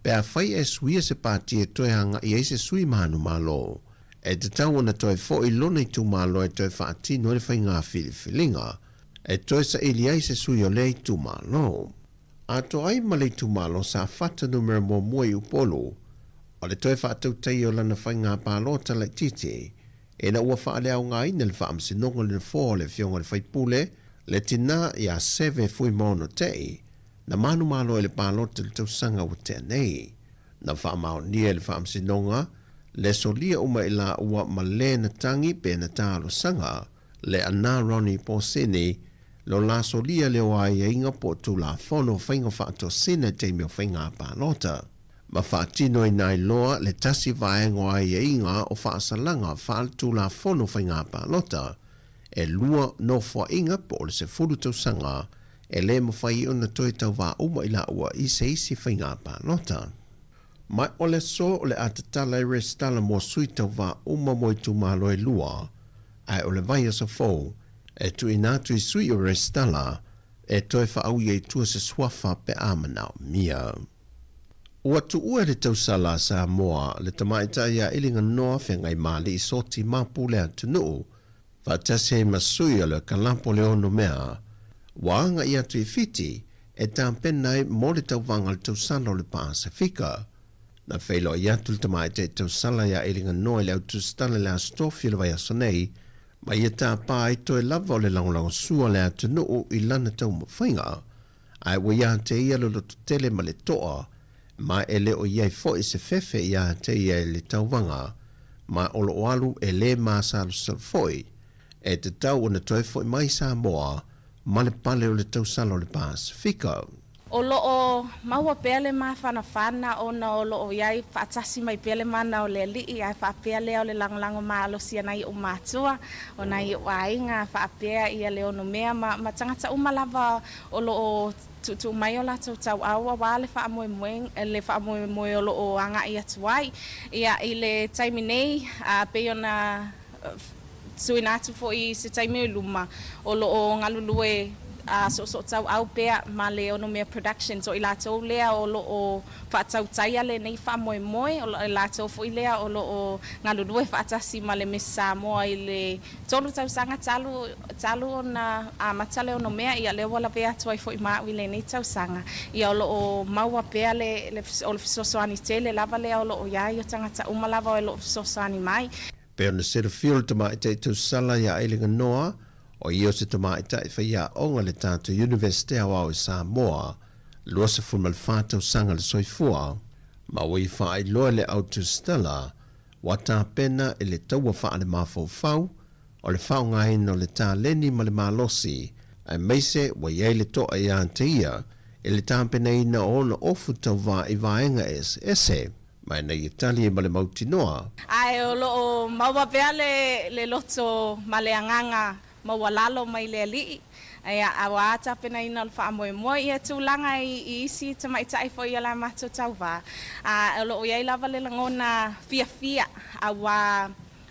[SPEAKER 9] pe afai e suia se pati e toe agai ai se sui manumalo, e tatau ona toe foi lona itumalo e toe faatino ai le faiga filifiliga e toe saili ai se sui o lea itumalo. Atoa ai ma le itumalo Safata numera muamua i Upolu, o le toe faatautaia o lana faiga palota laitiiti, ina ua faaleaogaina le faamasinoga o le nofoa o le afioga i le faipule, le tina ia Seve Fuimaono Tei, na manumalo i le palota i le tausaga ua tea nei. Na faamaonia e le faamasinoga le solia uma i laua ma le na tagi pe na talosaga, le ana Ronnie Posini, lo la solia lea o aiaiga po o Tulafono o Faiga Faatosina i taimi o faiga palota, ma faatinoina ai loa le tasi vaega o aiaiga o faasalaga faale-Tulafono faiga palota, e lua nofoaiga po o le 10 tausaga e le mafai ai ona toe tauvā uma i laua i se isi faiga palota. Ma o le aso o le a tatala ai resitala mo sui tauvā uma mo itumalo e lua, ae o le vaiaso fou e tuuina atu i sui o resitala e toe faaui ai i tua se suafa pe a manaomia. Ua tuua e le tausala a Samoa le tamaitai ia Iliganoa Feagaimali'i Soti Mapu le atunuu, faatasi ai ma sui o le kalapo le onomea ua agai atu i Fiti e tapena ai mo le tauvaga o le tausala o le Pasefika. Na feiloai atu le tamaitai tausala ia Iliganoa i le autusitala i le Aso Tofi o le vaiaso nei, ma ia tapa ai toe lava o le lagolagosua o le atunuu i lana taumafaiga, ae ua ia te ia le lototele ma le toa, ma e le o i ai foi se fefe ia te ia i le tauvaga, ma o lo o alu e le masalosalo foi, e tatau ona toe foi mai Samoa ma le pale o le tausala o le Pasefika.
[SPEAKER 10] O lo o maua pea le mafanafana ona o lo o i ai faatasi mai pea le mana o le Alii, ae faapea lea o le lagolago malosi a nai ou matua, o nai ou aiga, faapea ia le onomea ma ma tagata uma lava o lo o tuutuu mai o latou tauau aua le faamoemoe le faamoemoe o lo o agai atu ai. Ia, i le taimi nei, a pei ona Tuuina atu foi i se taimi o i luma, o lo o galulue soosootauau pea ma le Onomea Productions, o i latou lea o lo o faatautaia lenei faamoemoe, o i latou foi lea o lo o galulue faatasi ma le Miss Samoa i le tolu tausaga talu talu ona amata le Onomea, ia lea ua lavea atu ai foi ma au i lenei tausaga. Ia o lo o maua pea le o le fesoasoani tele lava lea o lo o i ai o tagata uma lava o lo o fesoasoani mai.
[SPEAKER 9] Pei ona silafia o le tamaitai tausala ia Ailiganoa, o ia o se tamaitai faiaoga i le tatou Iunivesite Aoao i Samoa, 24 tausaga le soifua, ma ua ia faailoa e le au tusitala ua tapena i le taua faale-mafaufau o le faaaogaina o le taleni ma le malosi, aemaise ua i ai le toa ia te ia i le tapenaina o ona ofu tauva i vaega eseese. Ma ina ia tali ai ma le mautinoa.
[SPEAKER 10] Ae o lo o maua pea le le loto ma le agaga maualalo mai le Alii, ia, aua tapenaina o le faamoemoe ia tulaga i i isi tamaitai foi o la matou tauva. A o lo o i ai lava le lagona fiafia aua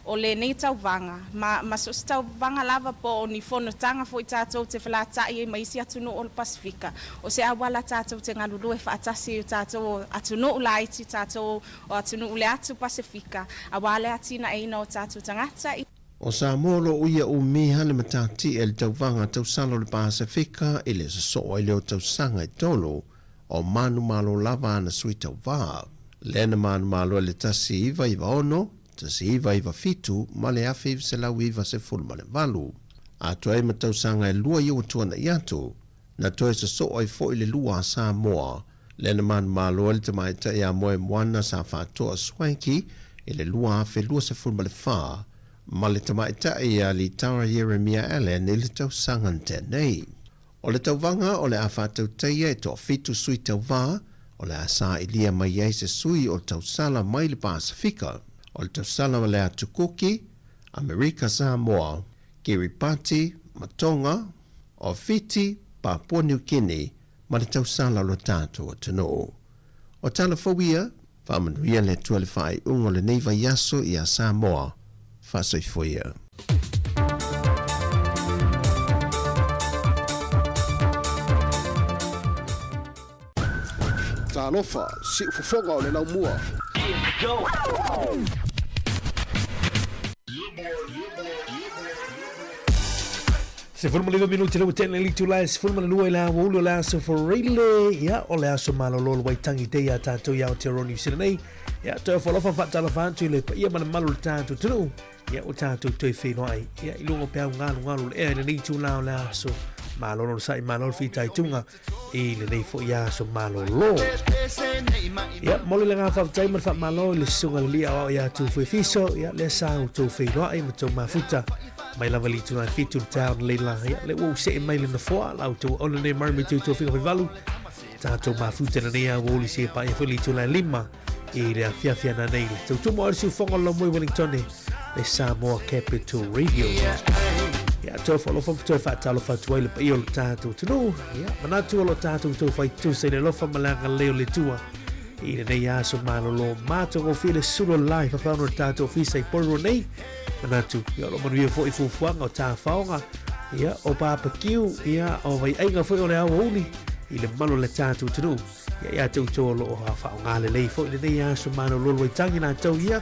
[SPEAKER 10] o lenei tauvaga, ma, ma so o se tauvaga lava po o ni fonotaga foi tatou te felata'i ai ma isi atunuu o le Pasefika, o se auala tatou te galulue faatasi ai o tatou o atunuu laiti, tatou o atunuu le atu Pasefika, auā le atinaeina o tatou tagata i.
[SPEAKER 9] O Samoa o lo o ia umi le matati'a i le tauvaga tausala o le Pasefika i le sosoo ai lea o tausaga e tolu o manumalo lava ana sui tauva. lea na manumalo ai i le 1996, 1997 ma le 1998. Atoa ai ma tausaga e lua ia ua tuanai atu, na toe sosoo ai foi le lua a Samoa, lea na manumalo ai le tamaitai ia Moemoana Sa Faatoa Swankie i le 2024, ma le tamaitai ia Litara Ieremia Allan i le tausaga na tea nei. O le tauvaga o le a faatautaia e toafitu sui tauva, o le a sailia mai ai se sui o tausala mai le Pasefika, o le tausala o le Atu Kuki, Amerika Samoa, Kiribati ma Tonga, o Fiti, Papua New Guinea ma le tausala o lo tatou atunuu. O tala fou ia, faamanuia le Atua i le faaiuga o lenei vaiaso iā Samoa. Faasoifua ia.
[SPEAKER 19] Talofa, siufofoga o le laumua.
[SPEAKER 20] 19 minute le ua tele le itula e 12 i le aoauli o le aso Friday. Ia, o le aso malolo o le Waitangi Day a tātou i Aotearoa New Zealand nei. Ia, toe ofo alofa whaatalofa atu i le paia ma le malu o le tātou atunuu. Ia, o tātou toe whenua ai. Ia, i luga o peau ngalu ngalu le ea i lenei itula o le aso malolo le sa'i malolo fitaituga i lenei foi aso malolo. Ia, moli le ngā whaatai ma le whaamalo i le susuga le lia o ia tū fuefiso. Ia, lea sa o tō wheiloai ma tō mafuta. Mai lava li tūnai fitu le tāo na leila. Ia, le ua usee mai le nafoa. Lau tō ona nei mara me tū tō whika whiwalu. Tātou mafuta na nei a woli se pa ia foi li tūnai lima. I le afiafi ana nei le tautumo o le siufoga o Lomoi Wellington le Samoa Capital Radio. Ia, toe whaalofa ma toe whaatalofa atu ai le paia o le tātou atunuu. Ia, manatu o lo tātou tau whai tusa i le alofa ma le agalelei o le Atua. I lenei aso malolo matagofie le sulu o le la i whawhaono le tātou ofisa i Porirua nei. Manatu, ia o lo manuia foi fuafuaga o tāwhaonga, ia, o pāpakiu, ia, o vaiaiga foi o le aoauli i le malu o le tātou atunuu. Ia, ia te outou o lo o whaonga lelei foi lenei aso malolo Waitangi lātou ia,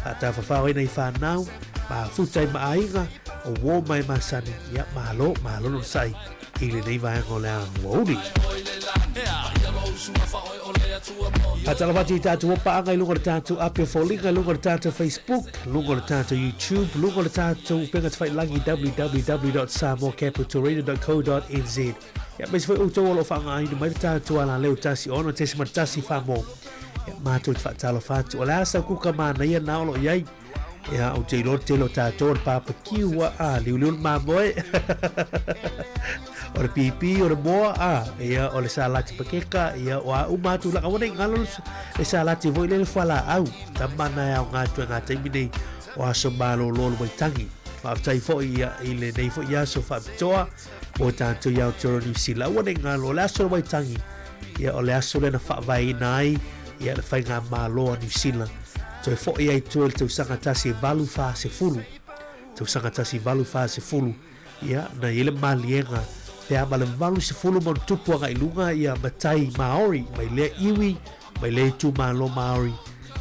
[SPEAKER 20] whaatawhawhao ai nei whānau, mafuta i maaiga, o wō mai masani, ia, malo, malo no sai i lenei vaega o le aoauli. Faatalofa atu i tātou opaaga i luga o le tātou api o foliga, i luga o le tātou Facebook, luga o le tātou YouTube, luga o le tātou upega tafailangi www.samoacapitalradio.co.nz. Ia, aemaise foi outou o lo o faaaogaina mai le tātou alaleo 16.1 Whamo. Ia, mātou te faatalofa atu. O le a sau kuka manaia nā o lo o i ai. Ia, ou te iloa le tele o tātou o le pāpakiu, a, a, liuliu le mamoe. o le pipi, o le moa, a, ia, o le salati pakeka, ia, o a uma atu laka ua nei ngalo le salati foi le le fualaau. Tama na e ao ngā atu e ngā taimi nei o aso malolo o le Waitangi. Faafetai foi ia, i lenei foi aso faapitoa mo tātou i Aotearoa Niu Sila. Aua nei ngalo, o le aso o le Waitangi, ia, o le aso lea na faavaeina ai ia le faigamalo a Niu Sila. Toe foi ai tua i le tausaga 1840, tausaga 1840, ia, na i ai le maliega pe a ma le 80 ma ona tupu agai i luga ia matai Māori mai lea iwi, mai lea itumalo Māori,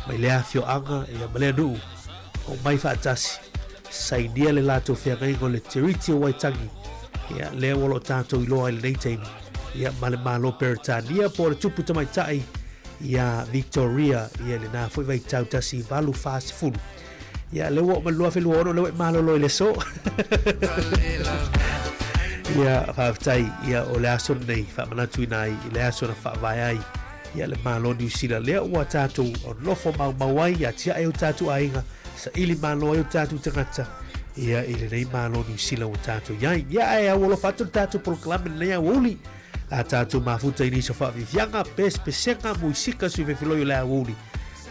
[SPEAKER 20] mai lea afioaga, ia, ma lea nuu, omai faatasi, sainia le latou feagaiga o le Tiriti o Waitangi, ia, lea ua lo tatou iloa i lenei taimi, ia, ma le Malo Peretania po o le tupu tamaitai ia Victoria, ia, i lena foi vaitau 1840. Ia, lea ua oo mai le 2026, lea ua e malolo i le aso. Ia, faafetai, ia, o le aso lenei, faamanatuina ai i le aso na faavae ai ia le Malo Niu Sila lea ua tatou nofo maumau ai, ia tiae o tatou aiga, saili malo ai o tatou tagata, ia i lenei Malo Niu Sila ua tatou i ai. Ia ae au alofa atu le tatou polokalame lenei aoauli, a tatou mafuta i nisi o faafiafiaga, pesepesega, muisika, sui fefiloi o le aoauli.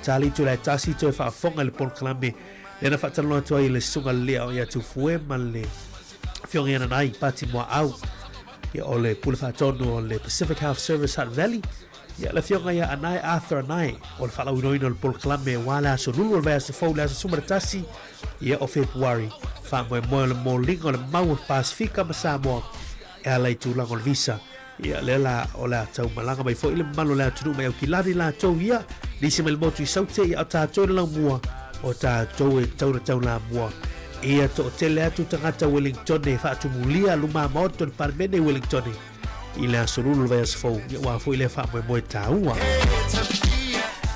[SPEAKER 20] Tali tu le tasi toe faafofoga i le polokalame lea na faatalanoa atu ai le susuga Lea o ia Tufue ma le Afioga ia Nanai Pati Muaau, ia o le pule faatonu o le Pacific Health Service Hutt Valley, ia le afioga ia Anae Arthur Anae o le faalauiloaina o le polokalame aua le aso lulu o le vaiaso fou le aso 11 ia o Fepuari. Faamoemoe o le moliga o le mau o Pasifika ma Samoa e ala i tulaga o le visa. Ia lea la o le a taumalaga mai foi le mamalu o le atunuu mai Aukilani latou ia, nisi mai le motu i Saute, ia o tatou le laumua, o tatou e tatau ona taulamua. Ia toatele atu tagata Wellingtone e faatumulia luma maota o le Palemene i Wellingtone i le aso lulu o le vaiaso fou, ia aua foi lea faamoemoe taua.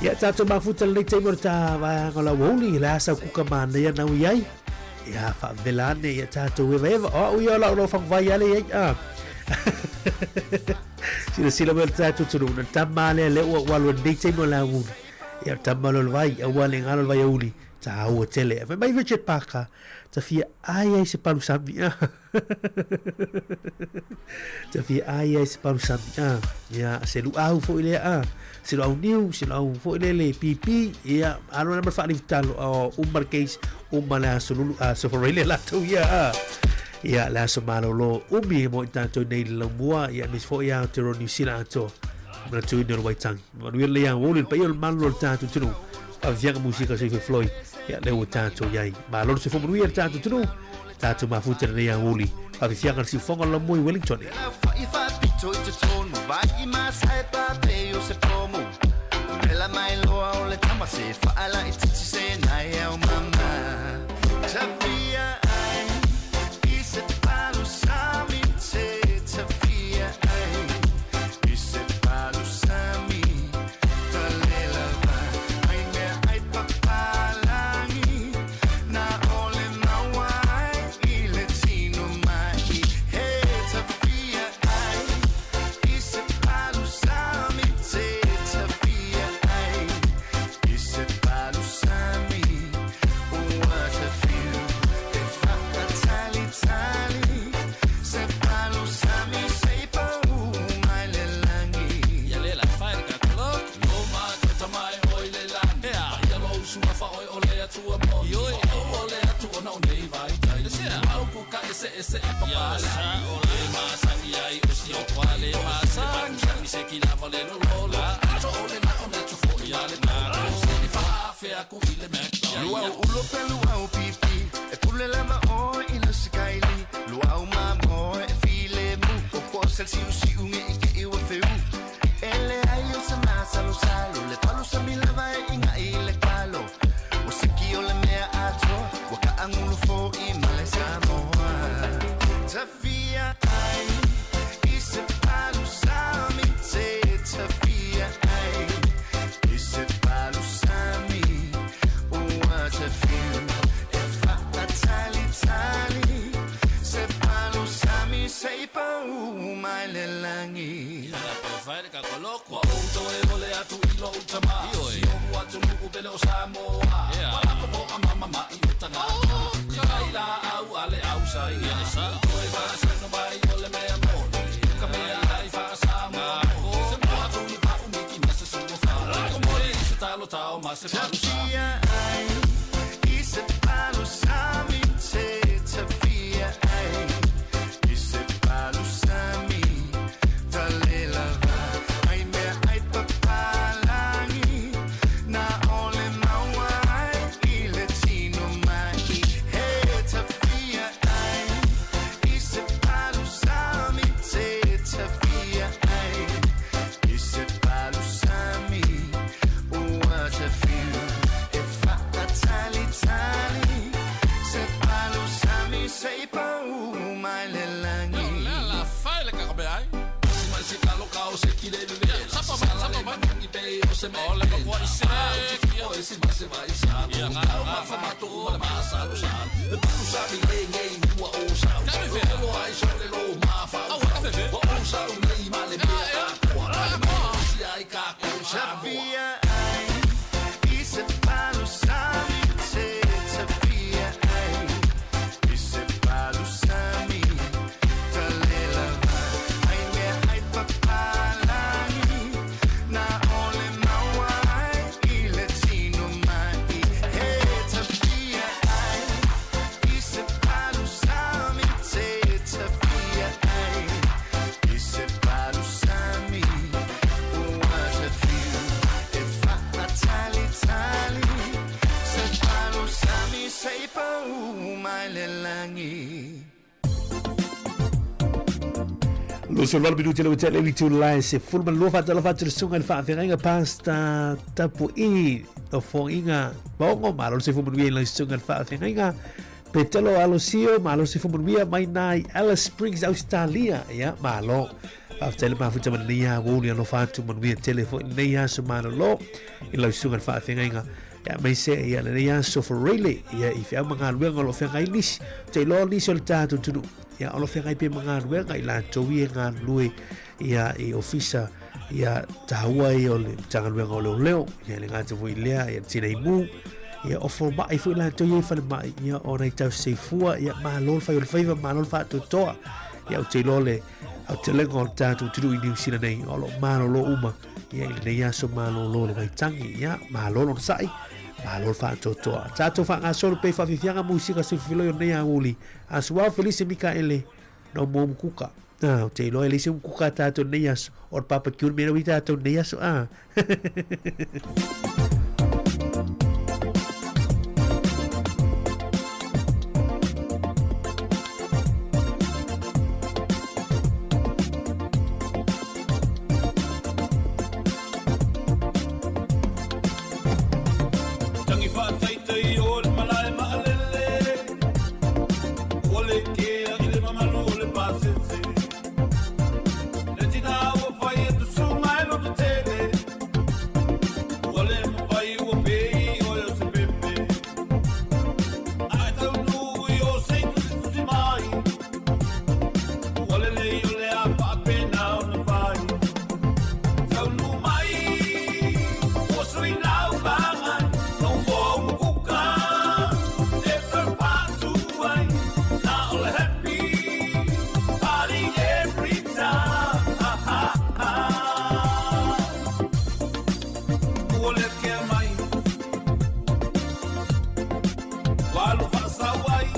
[SPEAKER 20] Ia tatou mafuta lenei taimi o le ta vaeaga o le aoauli, le a sau kuka manaia nau i ai. Ia faavela ane ia tatou evaeva. O au ia o lau lau faguvai ale i ai. Ah. Silasila mai o le tatou atunuu, na tama lea lea ua ua alu ai lenei taimi o le aoauli. Ia o le tama lea o le vai, aua le galo le vai aouli, taua tele. Fai mai Richard Parker, ta fia ai ai se palusami. Ah. Ta fia ai ai se palusami. Ah. Ia, se luau foi lea. Ah. Se luau niu, se luau foi lea le pipi. Ia, alo na ma whaaliwitalo. O, uma le case, uma le aso lulu, aso whareile latou ia. Ah. Ia, le aso malolo umi e mo i tātou nei le laumua. Ia, mis foi Aotearoa New Zealand atoa. Manatuina o le Waitangi. Manuia le ia uli, le paia o le malo o le tātou atunuu. Faaviaga musika soifua Floyd. Ia, lea ua tātou i ai. Malo le soifua manuia le tātou atunuu. Tātou mafuta lenei aoauli. Faafiafiaga le siufoga o le laumua i Wellington.
[SPEAKER 7] Whai whapito i te tonu Vai i masai pape o se pomu Vela mai loa o le tama se Whaala i titi se nai au mama Tawhia ai I se palu sami te Tawhia ai I se palu sami Talela va Ai mea ai papalangi Na ole maua ai i le tino mai He tawhia ai I se palu sami te tawhia ai I se palu sami Ua te whiu E whakatalitali Se palu sami se pau mai le langi
[SPEAKER 21] Ia le la fai le kakolo Lo ma kota mai oi le lani Ia lo usua fa oi o le atua moni O o le atua na o nei vai tai Mau ku ka ese ese e papa la O le ma sa i ai o si o kwa le ma sa Mi se ki lava le lo lo la Ato o le na o na tu fo i ale na Se ni fa fe aku i le Mac
[SPEAKER 7] Luau ulo pe luau pipi E pule lava oe i le sikaili Luau ma moe e file mu O po sel siu siu nge i ke iwa feu Ele ai o se masalo salo Le palu sa mila vai inga i le kalo O siki o le mea atoa Wa ka angulu fo i male Samoa Tawhia ai I se palu sami te Tawhia ai I se palu sami Ua te whiu E whakatalitali Se palu sami se pau mai le langi
[SPEAKER 21] Ia la pe fai le kakolo Kua ou toe o le atu i lo utama Si o ua tunu pele o Samoa Wa lako po a mama ma i o tangata Te kai la au a le au sa ia Toe whaasano mai o le mea moni Ka mea ai whaasamoa Se mua tunu pa umiki ma se sua wha Ko mori i se talo tao ma se palu sami
[SPEAKER 7] Tawhia ai I se palu sami te Tawhia ai I se palu sami Talela va Ai mea ai papalangi Na ole maua ai i le tino mai He tawhia ai I se palu sami te Tawhia ai I se palu sami Ua te whiu E whakatalitali Se palu sami se pau mai le langi
[SPEAKER 21] Le la fai le kakabe ai Si mai se kalo kao se ki le le Sapa mai sapa mai i pe o se me O le kwa i se ki o e si mai se vai sa Ia nga ma fa ma tu ma le ma sa lo sa Le palu sami le ngei ua o sa Lo ai so le lo ma fa o O sa o nei ma le mea a kua Le ma si ai ka ko Samoa
[SPEAKER 7] Tawhia ai I se palu sami te Tawhia ai I se palu sami Talela va Ai mea ai papalangi Na ole maua ai i le tino mai He tawhia ai I se palu sami te Tawhia ai I se palu sami Ua te whiu E whakatalitali Se palu sami se pau mai le langi
[SPEAKER 20] 28 minuti le ua tele itu lai se fulu ma le lua faatalofa atu le susuga i le faafeagaiga Pastor Tapu'i Nofoaiga Maogo malo le soifua manuia i lau susuga i le faafeagaiga Petelo Alosio malo le soifua manuia mai na i Alice Springs Australia ia malo. Faafetai le mafuta ma lenei aoauli alofa atu manuia tele foi lenei aso malolo i lau susuga i le faafeagaiga ia aemaise ia lenei aso Fereile ia i feau ma galuega o lo o feagai nisi. Ou te iloa o nisi o le tatou atunuu ia o lo o feagai pea ma galuega i latou ia e galulue ia i ofisa ia taua ia o le Matagaluega o Leoleo ia le gata foi lea ia le Tinei Mu ia o fomai foi latou ia i falemai ia o nai tausisoifua ia malo le fai o le faiva malo le faatoatoa ia ou te iloa le aotelega o le tatou atunuu i Niu Sila nei o lo o malolo uma ia i lenei aso malolo le Waitangi ia malo le onosai malo le faatoatoa tatou faagasolo pea i faafiafiaga musika sefefiloi o lenei aoauli Asuao Felise Mikaele no mo mukuka. Ah, ou te iloa e leai se mukuka a tātou nei aso. O le barbecue le mea lea ua i tātou nei aso. Ah.
[SPEAKER 21] Tangi whaataitai o le malae maalele Ua le kea i le mamalu o le pasese Le tina ua fai e tusunga e loto tele Ua le mawhai ua pei oe o se pepe Ae taunuu i o sei tusitusi mai Ua lelei o le a faapena ona fai Taunuu mai ua sui lau vaai No more mukuka e tau ai Na o le happy party every time Ua le kea mai Ua alu faasau ai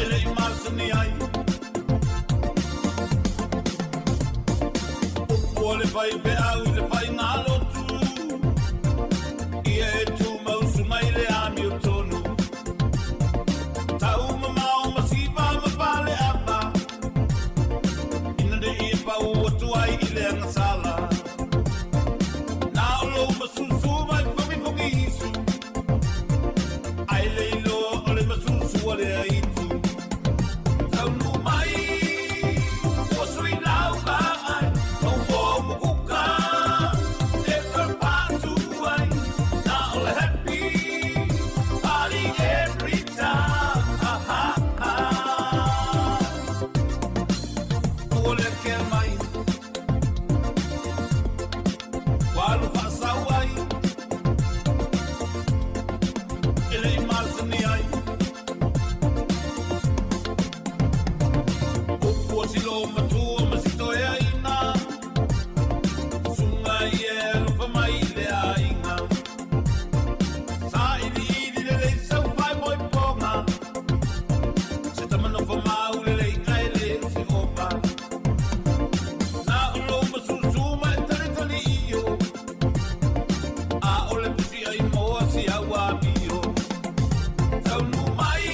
[SPEAKER 21] E le i masani ai Upu o le faifeau i le faigalotu Ia e tumausu mai le amiotonu Tau mamao ma siva ma faleava Ina ne i pau atu ai i le agasala Na o lou masusu mai fogifogi isu Ai le iloa o le masusu a le aitu Taunuu mai ua sui lau vaai No more mukuka e toe patu ai Na o le happy party every time Ua le kea mai Ua alu faasau ai E le i masani ai Upu o si loumatua ma si toeaina Susuga ia e alofa mai i le aiga Sailiili lelei sau faaipoipoga Se tama nofo mau lelei ae le o se opa Na o lou masusu ma e talitali io A o le pusi ai moa si au amio Taunuu mai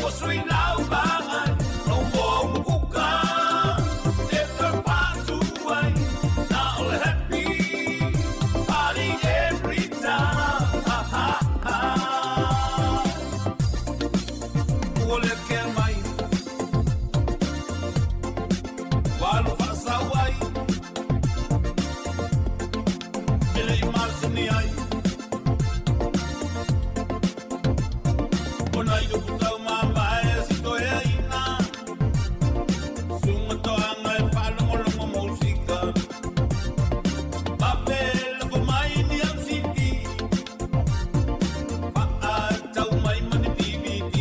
[SPEAKER 21] ua sui lau vaai No more mukuka e toe patu ai Na o le happy party every time Ua le kea mai Ua alu faasau ai E le i masani ai O nai upu taumamae a si toeaina Susuga toaga e faalogologo musika Pape lafo mai ni au CD Faatau mai ma ni DVD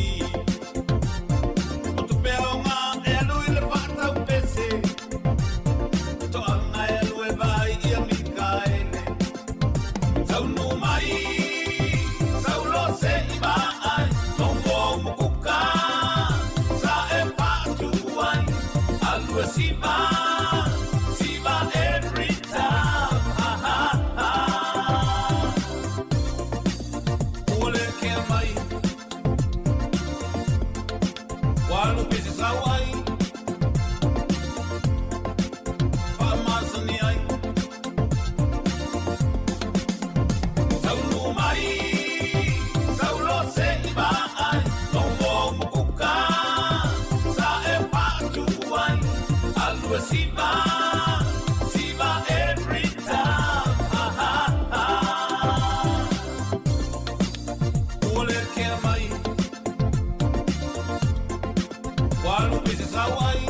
[SPEAKER 21] Walu pese sau ai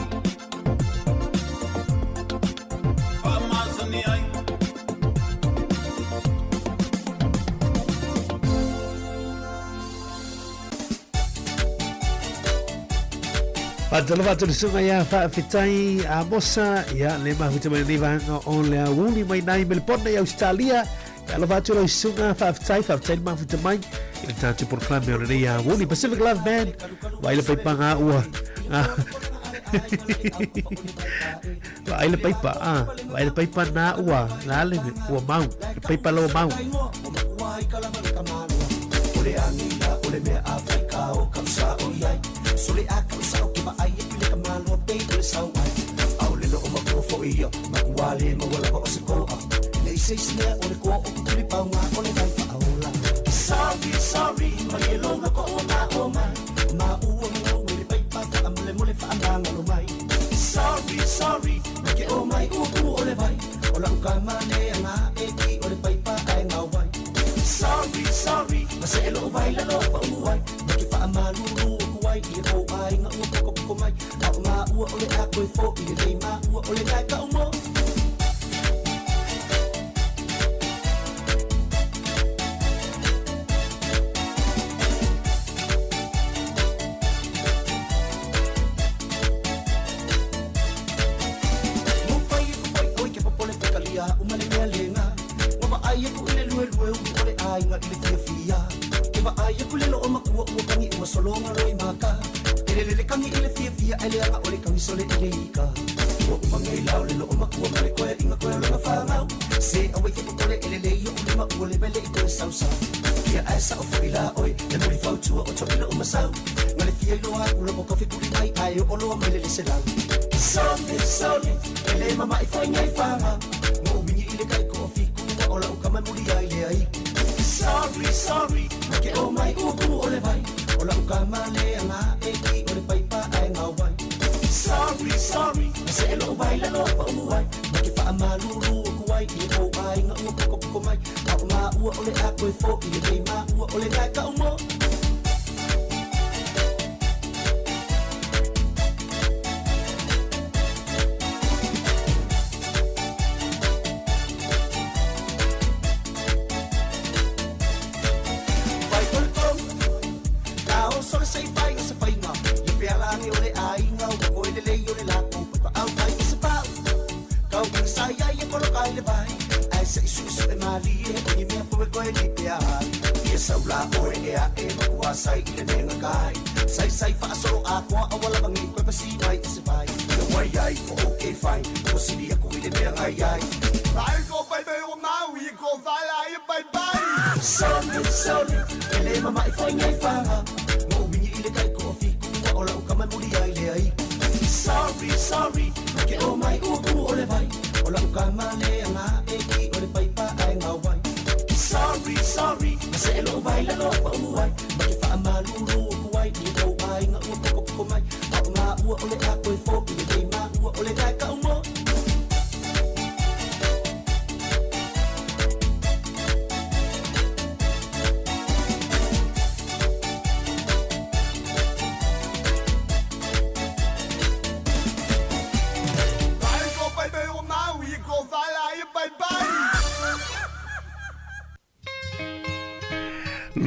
[SPEAKER 21] Whaamasani ai.
[SPEAKER 20] Faatalofa atu le susuga ia Faafetai Amosa, ia le mafuta mai lenei vaega o le aoauli mai nai Melbourne i Ausetalia. Ia alofa atu lau susuga, faafetai, faafetai le mafuta mai i le tatou polokalame o lenei aoauli. Pacific Love Band, vaai le paipa ngā ua. Vaai le paipa, ah, vaai le paipa nā ua, nā le ua mau, le paipa loa mau.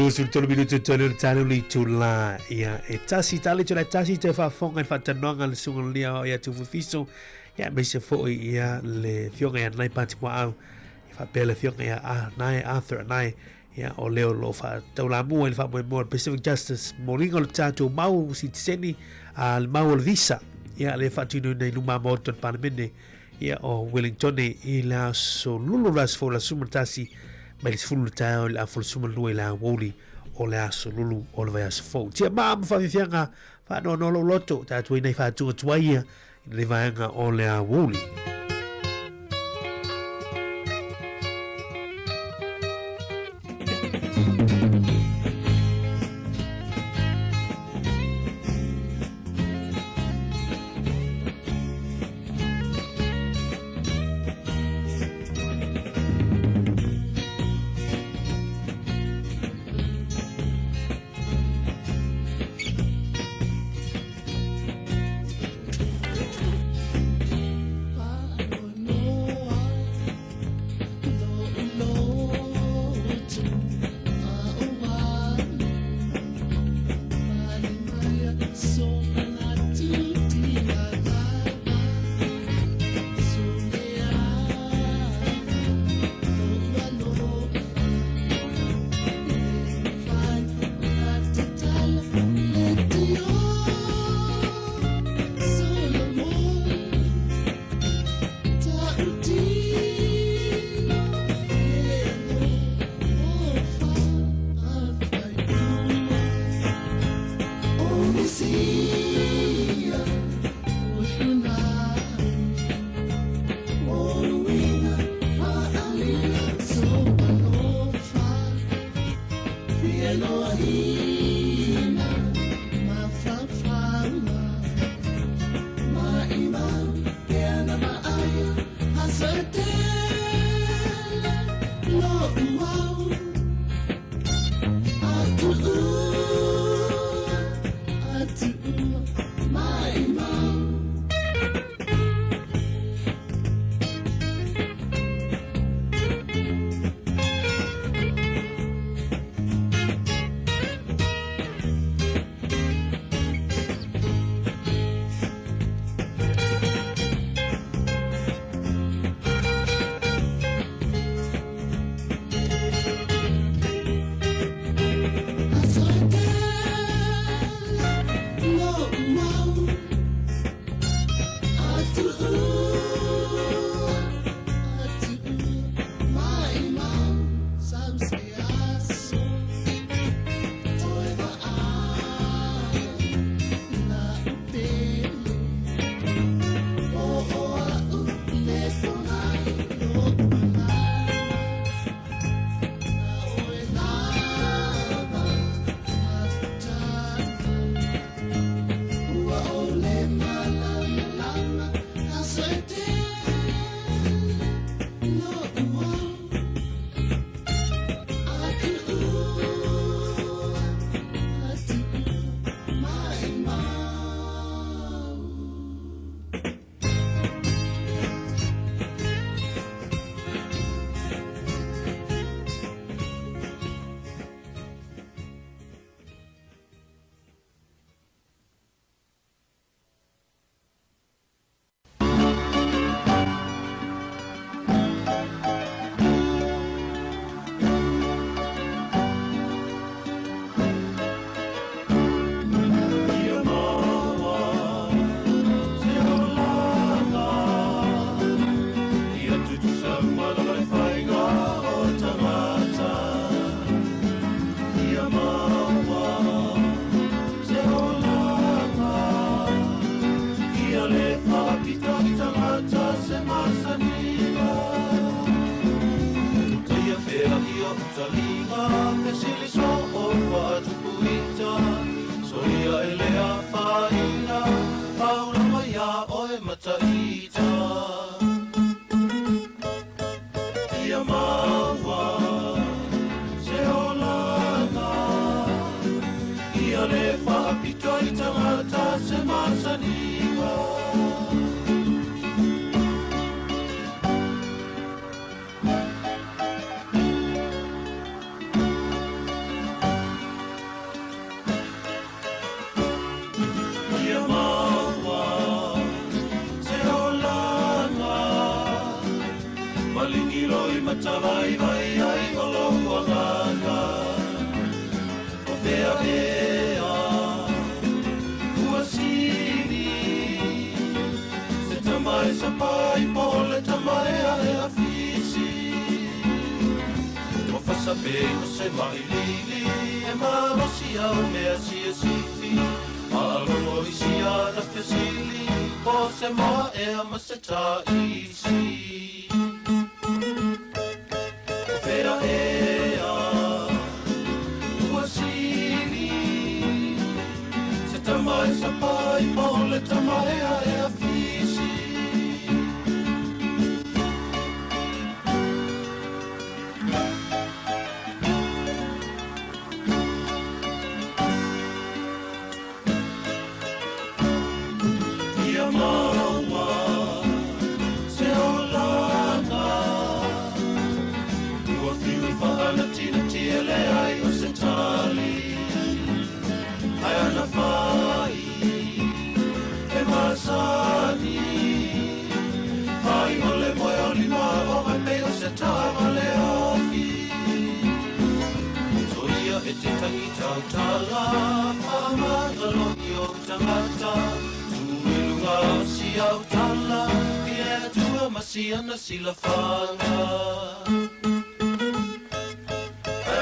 [SPEAKER 20] 23 minutu tolu le talo le itula ia e tasi tale tula tasi te faafofoga i le faatanoaga le susuga lia o ia Tufufiso ia aemaise foi ia le fioga ia Nai Pati Muaau i faapea le fioga ia Nai Arthur Nai ia o leo lo faataulamua i le faamoemoe o le Pacific Justice moliga o le tatou mau sitiseni a le mau o le visa ia le faatinoina i luma maota o le Palemene ia o Wellington i le aso lulu le aso fou le aso 11 mai le 10 le taeao i le afa o le 12 i le aoauli o le aso lulu o le vaiaso fou. Tia maa ma whawhiwhianga whaanoanoa lou loto, tātou i nei whātunga tuai ia i le vaega o le aoauli.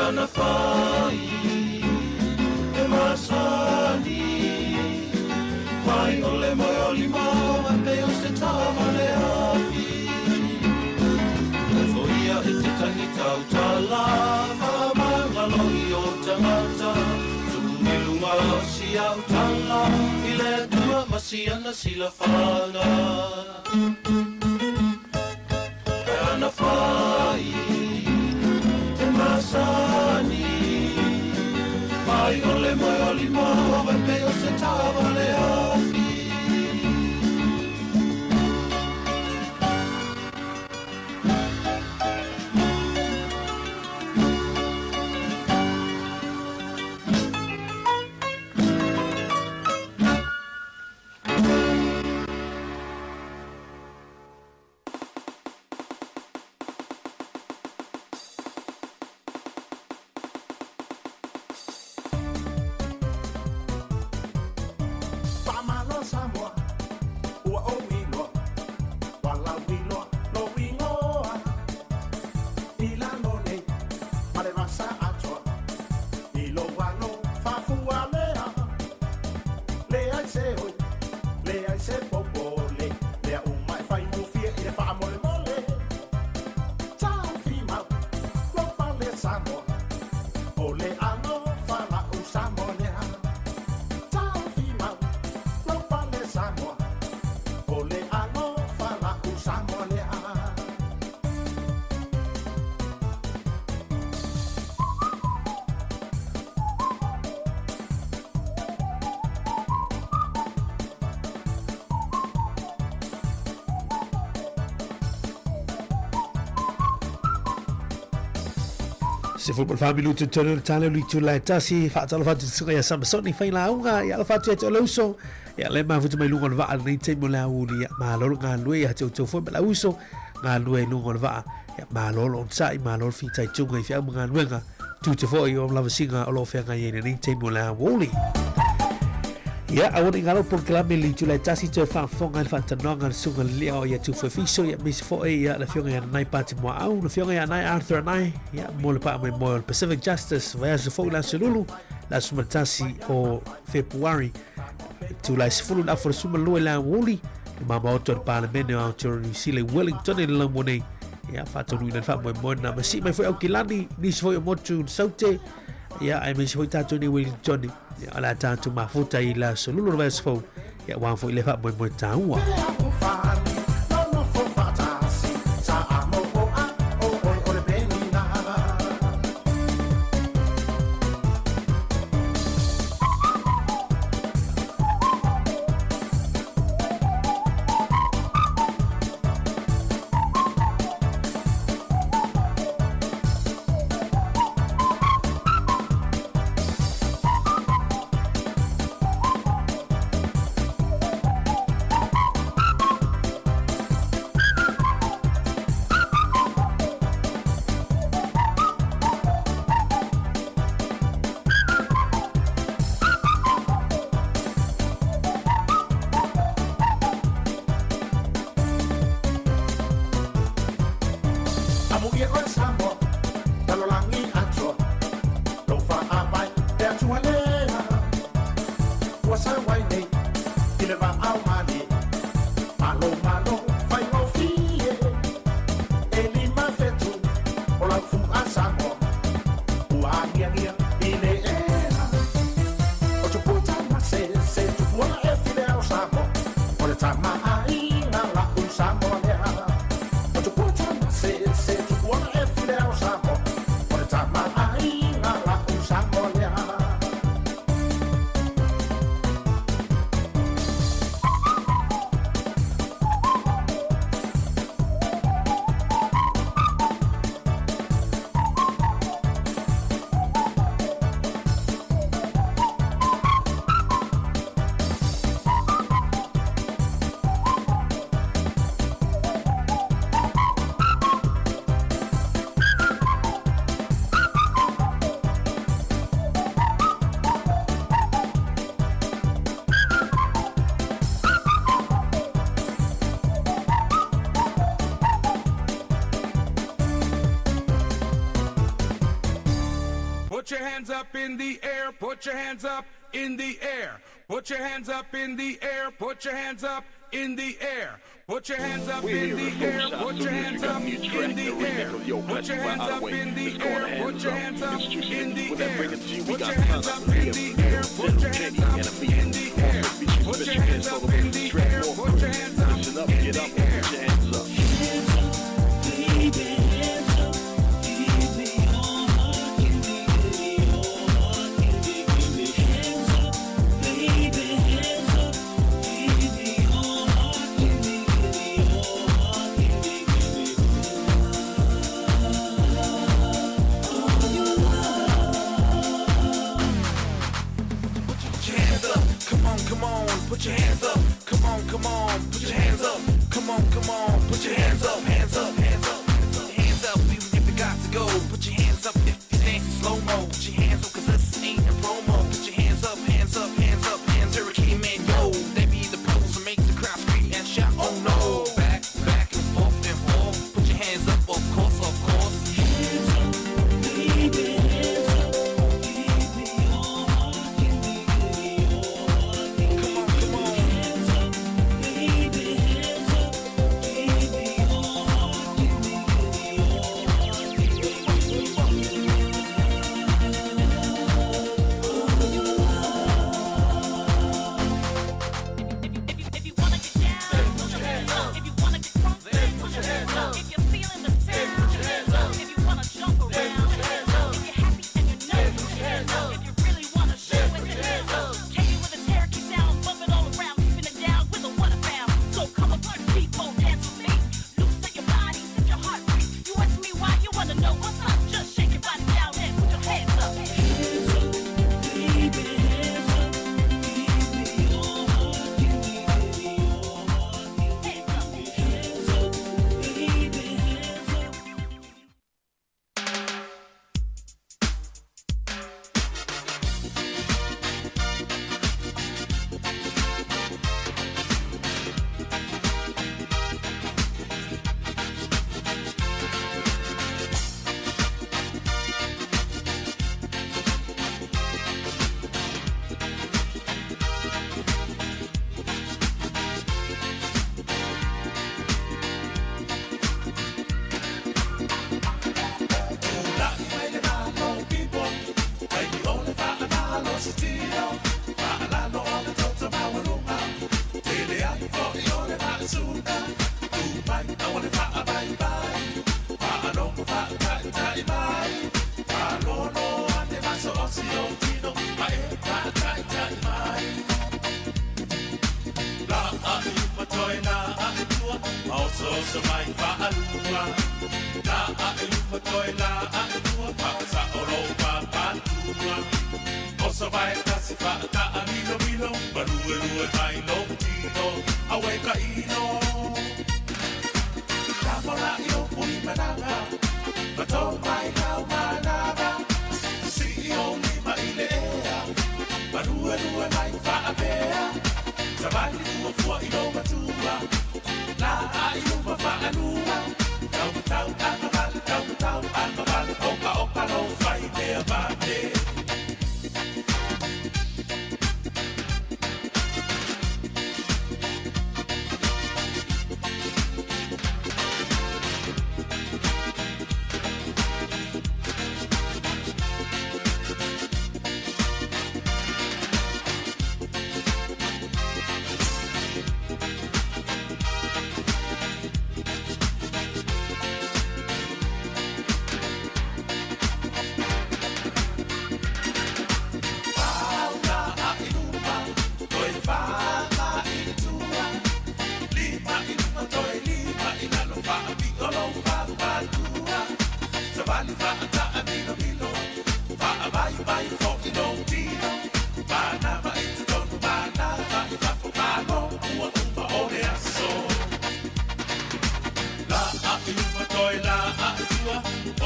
[SPEAKER 7] Ana fai e masani. Mai o le moe o lima e pei o se taavale afi. Nofoia e te tangi tautala, faamagalo i o tagata. Tuu i luga o si au tala, i le Atua ma siana silafaga. Ana fai e masani, mai o le moe o lima e pei o se taavale afi.
[SPEAKER 4] Faamalo Samoa, ua ou iloa, ua lauiloa lou igoa. I lalo nei ma le vasa atoa, i lou alofa fualea. Leai se oi, leai se popole, mea uma e faigofie i le faamolemole. Taofimau lou pale Samoa, o le alofa la'u Samoa lea. Taofimau lou pale Samoa, o le alofa la'u Samoa lea.
[SPEAKER 20] 14 minutu tonu le tale o le itula e tasi, faatalofa atu i le susuga ia Samasoni Failauga, ia alofa atu ia te oe le uso, ia le mafuta mai luga o le vaa lenei taimi o le aoauli, ia malo le galulue ia te outou foi ma le auuso, galulue i luga o le vaa, ia malo le onosai, malo le fitaituga i feau ma galuega, tiute foi o lavasiga o lo o feagai ai i lenei taimi o le aoauli. Ia, aua ne i galo polokalame i le itula e tasi toe faafofoga i le faatalanoaga a le Susuga Lili'a o ia Tufuefiso, ia aemaise foi ia le Afioga ia Nanai Pati Muaau, le Afioga ia Anae Arthur Anae, ia mo le faamoemoe o le Pacific Justice, vaiaso fou i le aso Lulu, le aso 11 o Fepuari, itula e 10 i le afa o le 12 i le aoauli, le mamaoto a le Palemene o Aotearoa Niu Sila i Wellington i le laumua nei, ia faataunuuina le faamoemoe na ma sii mai foi Aukilani, nisi foi o motu Saute, ia aemaise foi tatou nei Wellington. Ia, o le a tatou mafuta i le aso Lulu o le vaiaso fou, ia aua foi le faamoemoe taua.
[SPEAKER 4] Amuia oe Samoa, lalolagi atoa, lou faaavae le Atua lea. Ua sau ai nei i le vaao malie, malo malo faigofie. E 5 fetu o lau fu'a Samoa, ua agiagia i le ea. O tupua tamasese, tupua e file ao Samoa, o le tamaaiga la'u Samoa lea. O tupua tamasese, tupua e file ao Samoa, o le tamaaiga la'u Samoa lea.
[SPEAKER 22] Put your hands up in the air, put your hands up in the air.
[SPEAKER 5] Put your hands up in the air. Put your hands up in the air. Put your hands up
[SPEAKER 22] We're
[SPEAKER 5] in
[SPEAKER 22] here
[SPEAKER 5] the
[SPEAKER 22] at
[SPEAKER 5] air.
[SPEAKER 22] Folkside
[SPEAKER 5] Put your
[SPEAKER 22] Studios.
[SPEAKER 5] hands
[SPEAKER 22] You got
[SPEAKER 5] up
[SPEAKER 22] a new track,
[SPEAKER 5] in
[SPEAKER 22] the
[SPEAKER 5] the
[SPEAKER 22] remix
[SPEAKER 5] air.
[SPEAKER 22] of Yo
[SPEAKER 5] Put
[SPEAKER 22] Classic
[SPEAKER 5] your
[SPEAKER 22] by
[SPEAKER 5] hands up
[SPEAKER 22] Ottaway.
[SPEAKER 5] in the
[SPEAKER 22] It's called
[SPEAKER 5] air. Put
[SPEAKER 22] Hands
[SPEAKER 5] your
[SPEAKER 22] Up.
[SPEAKER 5] hands up
[SPEAKER 22] It's juicy.
[SPEAKER 5] in the
[SPEAKER 22] With that
[SPEAKER 5] air.
[SPEAKER 22] bringing to you, we
[SPEAKER 5] Put
[SPEAKER 22] got
[SPEAKER 5] your hands
[SPEAKER 22] Connor,
[SPEAKER 5] up in
[SPEAKER 22] Liam,
[SPEAKER 5] the air. Put your
[SPEAKER 22] Little
[SPEAKER 5] hands
[SPEAKER 22] Kenny,
[SPEAKER 5] up
[SPEAKER 22] and Amir.
[SPEAKER 5] in the air.
[SPEAKER 22] Also featuring
[SPEAKER 5] Put
[SPEAKER 22] special
[SPEAKER 5] your hands
[SPEAKER 22] guest all
[SPEAKER 5] up
[SPEAKER 22] the way
[SPEAKER 5] in
[SPEAKER 22] from
[SPEAKER 5] the
[SPEAKER 22] Track
[SPEAKER 5] air.
[SPEAKER 22] Walk
[SPEAKER 5] Put your
[SPEAKER 22] Crew.
[SPEAKER 5] hands up
[SPEAKER 22] Listen up,
[SPEAKER 5] in
[SPEAKER 22] get
[SPEAKER 5] the
[SPEAKER 22] up,
[SPEAKER 5] air.
[SPEAKER 22] put your hands up.
[SPEAKER 23] Put your hands up, come on, come on, put your hands up, come on, come on, put your hands up, come on, come on, put your hands up, hands up, hands up, hands up, even if you got to go. Put your hands up if you dancing slow mo. Put your hands up, cause this ain't a promo. Put your hands up, hands up, hands up, hands Hurricane man, yo. That be the pose that makes the crowd scream and shout, oh no. Back, back and forth and forth. Put your hands up, of course, of course. Hands up, baby, hands up.
[SPEAKER 4] So mai whaalua La a e luma toe la a e tua Whakasaoro whapatua O sa vai tasi whaata a milo milo Marue rue mai lo tino Awe ka ino Tamora i o pui manawa Mato mai kau manawa Si i o lima i le ea Marue rue mai whaapea Savali fua fua i lo matua La a i luma whaalua Tau tau a kawali, tau tau a kawali Oka oka lo whai mea mate.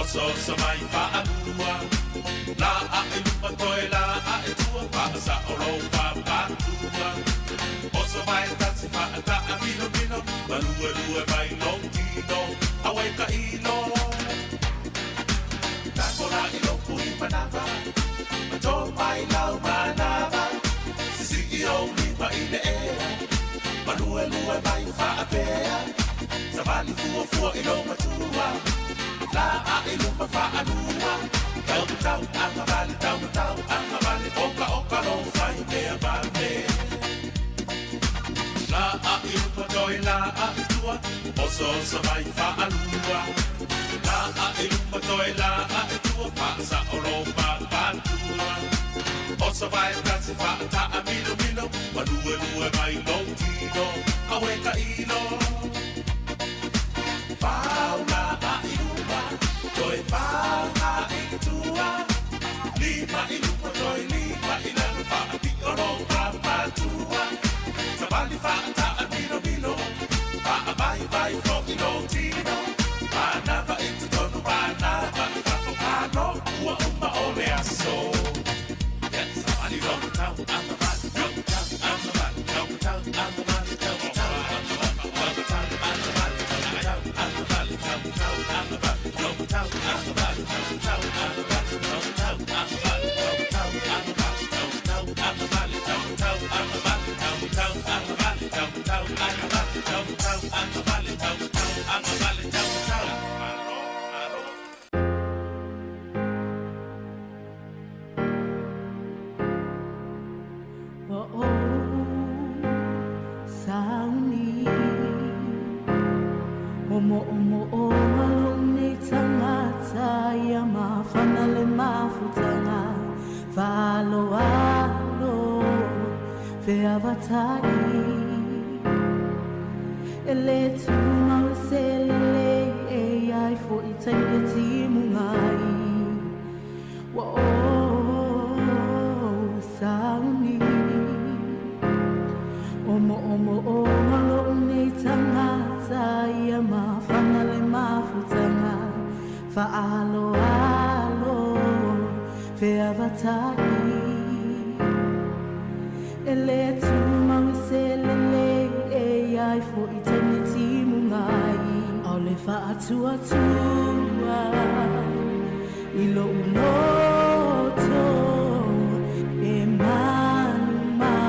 [SPEAKER 4] Oso mai whaalua La a e luma toe la a e tua Whakasaoro whapatua Oso mai tasi whaata a milo milo Malua lua mai lo tino Awe ka ilo Takora i lopu i manawa Mato mai lau manawa Sisi i o fuafua i lou matua. La a i luma whaalua. Tau tau agavale, tau tau agavale, oka oka lo whai mea vave. La a i lupa toi la a i tua, oso oso vai whaalua. La a i lupa toi la a i tua, whaasa o lo papatua. Oso vai tasi whaata a milo milo, malue lue mai lo tino, awe ka ilo. Whau la a i luma, toi whau a i tua. Lima i lupa toi lima i lalo, whaati o lo papatua. Savali whaata a milo milo, whaa vai vai fo i lo tino. Manava i te tonu, manava i whafo, pano, ua uma o le aso. Yes, savali lo tau, angavali, tau, tau, angavali, tau, tau, angavali, tau, tau, angavali, tau, tau, angavali, tau, tau, angavali, tau, tau, angavali, tau, tau, angavali, tau, tau, angavali, tau, tau, angavali, tau, tau, angavali, tau, tau, angavali, tau, tau, angavali, tau, tau, angavali, tau, tau, angavali, tau, tau, angavali, tau, tau, angavali, tau, tau.
[SPEAKER 8] Ua ou sauni O mo o mo o ngalo nei tangata ia mafana le mafutanga Falo alo feavatai E le tumau e selele e ai fo i taimi e timu ngai Ua ou sauni O mo o mo o ngalo nei tangata ia mafana le mafutanga Faalo alo feavatai E le tumau e selele e ai fo i taimi e timu ngai Au le faatuatua i lou loto e manumano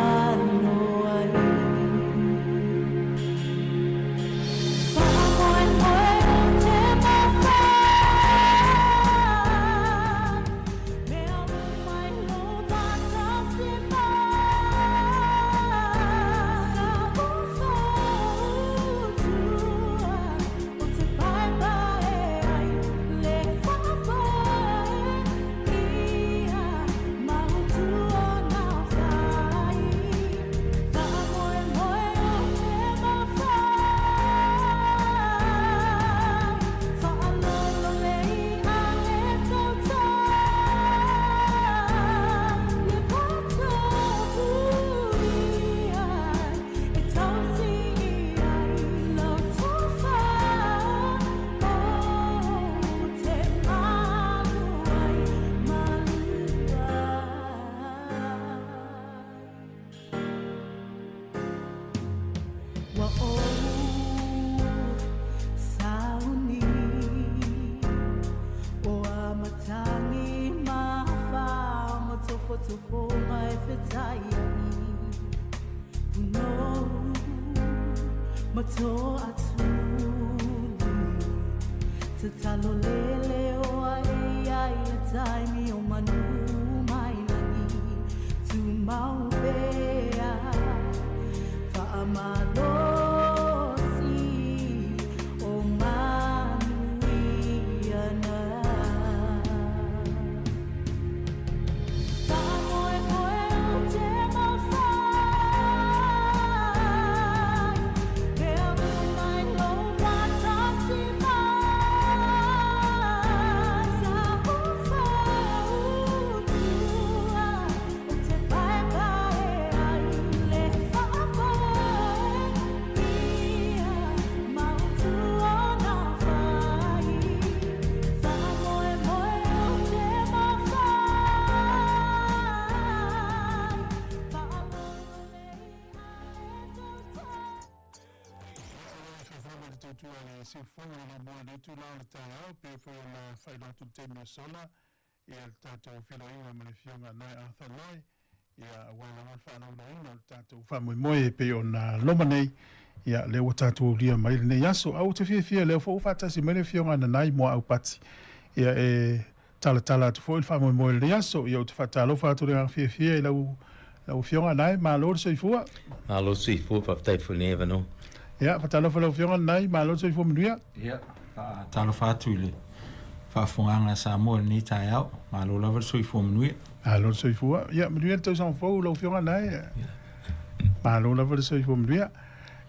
[SPEAKER 8] ai. Faamoemoe o te mawhai, mea mai lo whatasi mai. Sa uwhautua o te paepae ai le whawhai ia mautua nā whai. Faamoemoe o te mawhai, faalolo le ia le tautai. Le whatapuia e tausi ai lau tofa o te malu ai, malu ai. Ua ou sauni o a matangi mafa ma tofotofo mai fetai ai. Punou ma to atuli te talo lele o ai ai le taimi o manu mai lagi. Tu mau pea faamalosi o manuia na. Faamoemoe o te mawhai, mea mai lo whatasi mai. Sa uwhautua o te paepae ai le whawhai ia mautua nā whai. Faamoemoe o te mawhai, faalolo le ia le tautai.
[SPEAKER 1] Fafana le tautua le siufofoga o le laumua i le itula o le taeao, pei foi ona faailoa atu i le taimi ua sola, ia le tatou feiloaiga ma le Afioga Noe Arthur Noe, ia aua lava le faalaulauina o le tatou faamoemoe e pei ona loma nei, Ia, lea ua tatou aulia mai lenei aso. A ou te fiafia lea foi ua faatasi mai le Afioga Nanai Muaau Pati. Ia, e talatala atu foi le faamoemoe o lenei aso. Ia, ou te faatalofa atu i le agaga fiafia i lau, lau Afioga Nanai. Malo le soifua.
[SPEAKER 6] Malo le soifua, faafetai foi i lenei avanoa.
[SPEAKER 1] Ia, faatalofa i lau Afioga Nanai, malo le soifua manuia.
[SPEAKER 12] Ia, faatalofa atu i le faafofogaaga a Samoa i lenei taeao. Malo lava le soifua manuia.
[SPEAKER 1] Malo le soifua. Ia, manuia le tausaga fou lau Afioga Nanai. Malo lava le soifua manuia.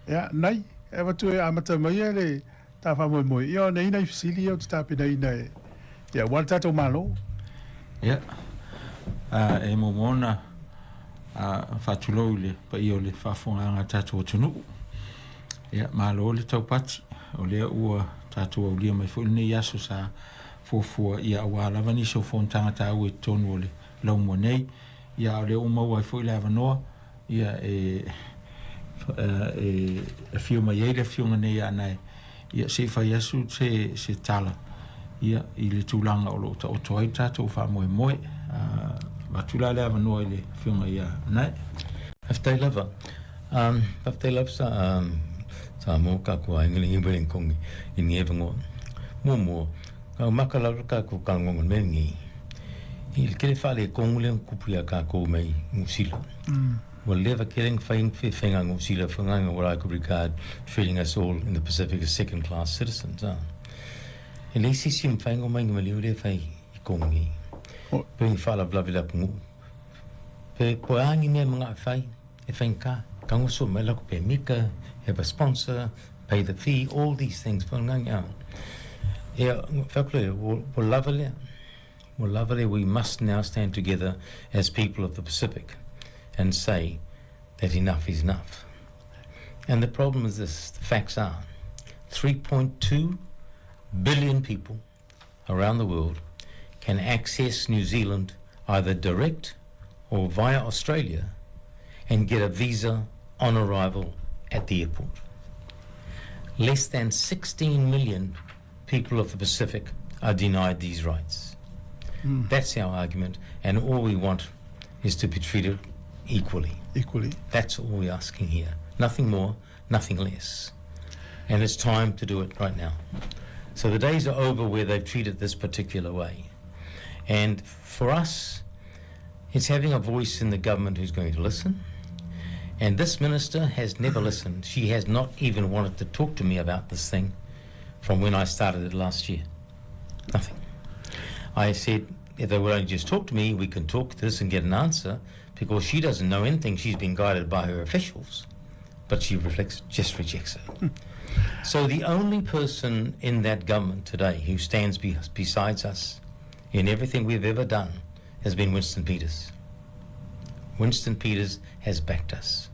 [SPEAKER 1] Ia, Nai, e avatu e amata mai le ta faamoemoe. Ia, o nei nai fesili ia ou te tapenaina e, ia, aua le tatou Malo.
[SPEAKER 12] Ia, e muamua ona faatulou i le paia o le faafofogaaga a le tatou atunuu. Ia, malo le taupati, o lea ua tatou aulia mai foi lenei aso sa fuafua, ia, aua lava nisi o fonotaga taua i totonu o le laumua nei. Ia, a o lea ua maua ai foi le avanoa, ia, e, e afio mai ai le afioga nei ia Anae, ia, se i fai asu se, se tala, ia, i le tulaga o lo o taoto ai le tatou faamoemoe. Avatu la le avanoa i le afioga ia Anae.
[SPEAKER 6] Faafetai lava. Faafetai lava sa, sa mo ka ku ai ngili ngi wele kongi i ngi evango. Muamua, ka maka lava ka ku ka ngongo me ngi. I le kele whale kongu le kupu ia ka kou mei Niu Sila. Ua leva kele na fai fefega a Niu Sila whanganga what I could regard treating us all in the Pacific as second class citizens. Ah. E le sisi mwhaingo mai nga maliu le whai i kongi. Pe ngi whala vlavi la pungu. Pe po angi mea mga whai e whai ka. Ka ngoso mai lako pe mika, have a sponsor, pay the fee, all these things. Pa ngangi a. E whakule, wo lava lea. Well, lovely, we must now stand together as people of the Pacific and say that enough is enough. And the problem is this, the facts are 3.2 billion people around the world can access New Zealand either direct or via Australia and get a visa on arrival at the airport. Less than 16 million people of the Pacific are denied these rights. That's our argument, and all we want is to be treated equally.
[SPEAKER 1] Equally.
[SPEAKER 6] That's all we're asking here. Nothing more, nothing less. And it's time to do it right now. So the days are over where they've treated this particular way. And for us, it's having a voice in the government who's going to listen. And this minister has never listened. She has not even wanted to talk to me about this thing from when I started it last year. Nothing. I said, if they would only just talk to me, we can talk this and get an answer, because she doesn't know anything. She's been guided by her officials, but she reflects, just rejects it. So the only person in that government today who stands besides us in everything we've ever done has been Winston Peters. Winston Peters has backed us.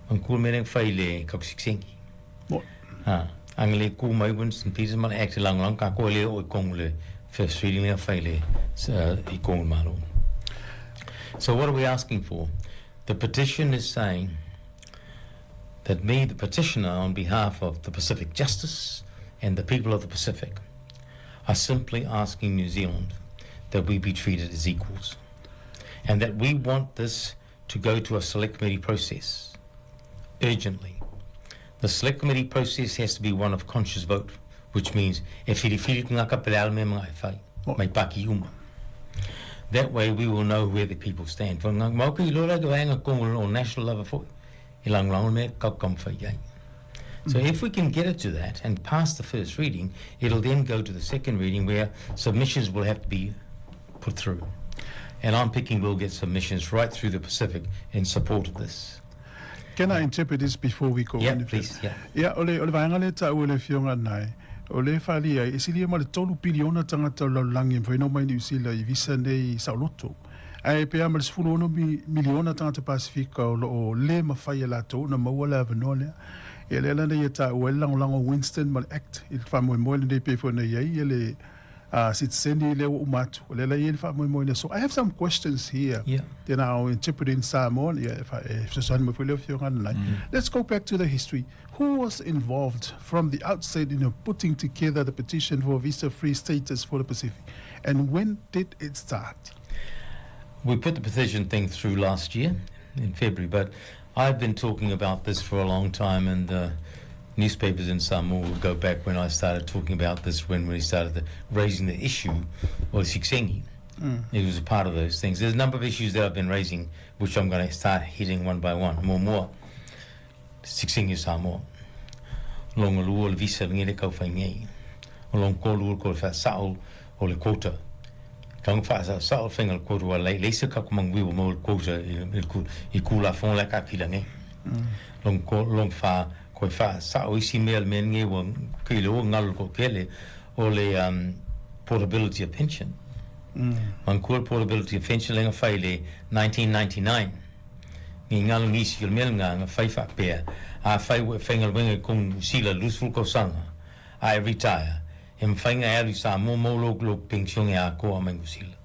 [SPEAKER 6] Ang kul mereng fai le kakusiksengi. Ha, ang le ku mai Winston Peters ma le act lang lang ka ko le o kong le first reading le fai le i kong malo. So what are we asking for? The petition is saying that me, the petitioner, on behalf of the Pacific Justice and the people of the Pacific, are simply asking New Zealand that we be treated as equals, and that we want this to go to a select committee process urgently. The select committee process has to be one of conscious vote, which means e whiriwhiri ngā ka pere me mga e whai, mai paki uma. That way we will know where the people stand. For ngā mauka i lora ka vaenga kongo o national lava foi, i lang lang me ka kam whai ai. So if we can get it to that and pass the first reading, it'll then go to the second reading where submissions will have to be put through. And I'm picking we'll get submissions right through the Pacific in support of this.
[SPEAKER 1] Can I interpret this before we go
[SPEAKER 6] Yeah,
[SPEAKER 1] any further?
[SPEAKER 6] please, yeah.
[SPEAKER 1] Ia, o le, o le vaega lea e taua e le Afioga Nae, o lea e faaalia ai, e silia ma le 3 piliona tagata o le lalolagi e mafai ona omai i Niu Sila i visa nei saoloto. Ae pe a ma le 16 miliona tagata Pasifika o lo o le mafai e latou ona maua le avanoa lea. Ia lea la na ia taua ai le lagolago o Winston ma le Act i le faamoemoe lenei pei foi ona i ai le sitiseni lea ua uma atu. O lea la e i ai le faamoemoe lea. So I have some questions here. Then I'll interpret in Samoan. Yeah, if I, e fesoasoani mai foi le Afioga Nanai. Let's go back to the history. Who was involved from the outset in putting together the petition for visa-free status for the Pacific? And when did it start?
[SPEAKER 6] We put the petition thing through last year in February, but I've been talking about this for a long time, and Newspapers in Samoa would go back when I started talking about this, when we started the, raising the issue of Sikisengi. It was a part of those things. There's a number of issues that I've been raising, which I'm going to start hitting one by one, more and more. Sikisengi o Samoa. Longa lua le visa le ngele kau whai nei. O long kōlu o le kore whaasao o le quota. Ka ngu whaasao sao le whainga le quota wa lei leisa ka kumang wiwa mo le quota i, i, i kula fōng la ka kila nei. Long ko long wha koe whaasao isi mea le mea nge wa ki le o ngalo ko kele o le um, portability of pension. Mm. Kua portability of pension lenga whai le 1999. Ngi ngalo ngisi o le mea nga nga whai whapea. A whai whainga wenga kong sila lusful kosanga. A e retire. E mwhainga e alu sa mō mō lo lo pension e a koa mai Sila.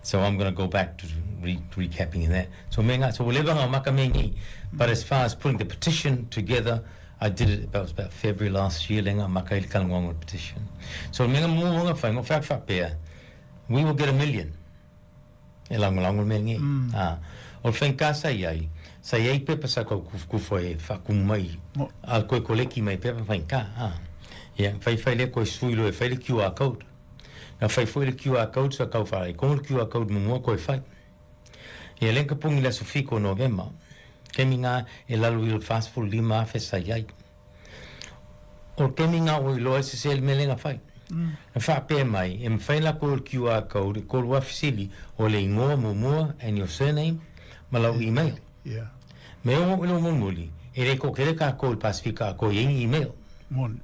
[SPEAKER 6] So I'm going to go back to re recapping in that. So me nga so leva nga maka me ngi. But as far as putting the petition together, I did it about, about February last year lenga maka i le kalangwanga petition. So me nga mo nga whai ngo whai whapea. We will get a million. E lango lango me ngi. Ah. O whenka sa iai. Sa iai pepa sa kau kufu e whakumu mai. A koe koleki mai pepa whenka. Ah. Ia, whai whai le koe sui lo e whai le QR code. Na whai foi le QR code sa kau whai. Kongo le QR code mua koe whai. Ia lenka pungi la sofiko Novema. Kemi ngā e lalu i le fast full lima afe sa iai. O kemi ngā o i loa se se le melenga whai. Na whapea mai, e mwhai la ko le QR code, e kolu afisili o le ingoa mua and your surname, ma lau email.
[SPEAKER 1] Yeah.
[SPEAKER 6] Me o ilo muli, e re ko kere ka ko le Pasifika ko i email.
[SPEAKER 1] Mon.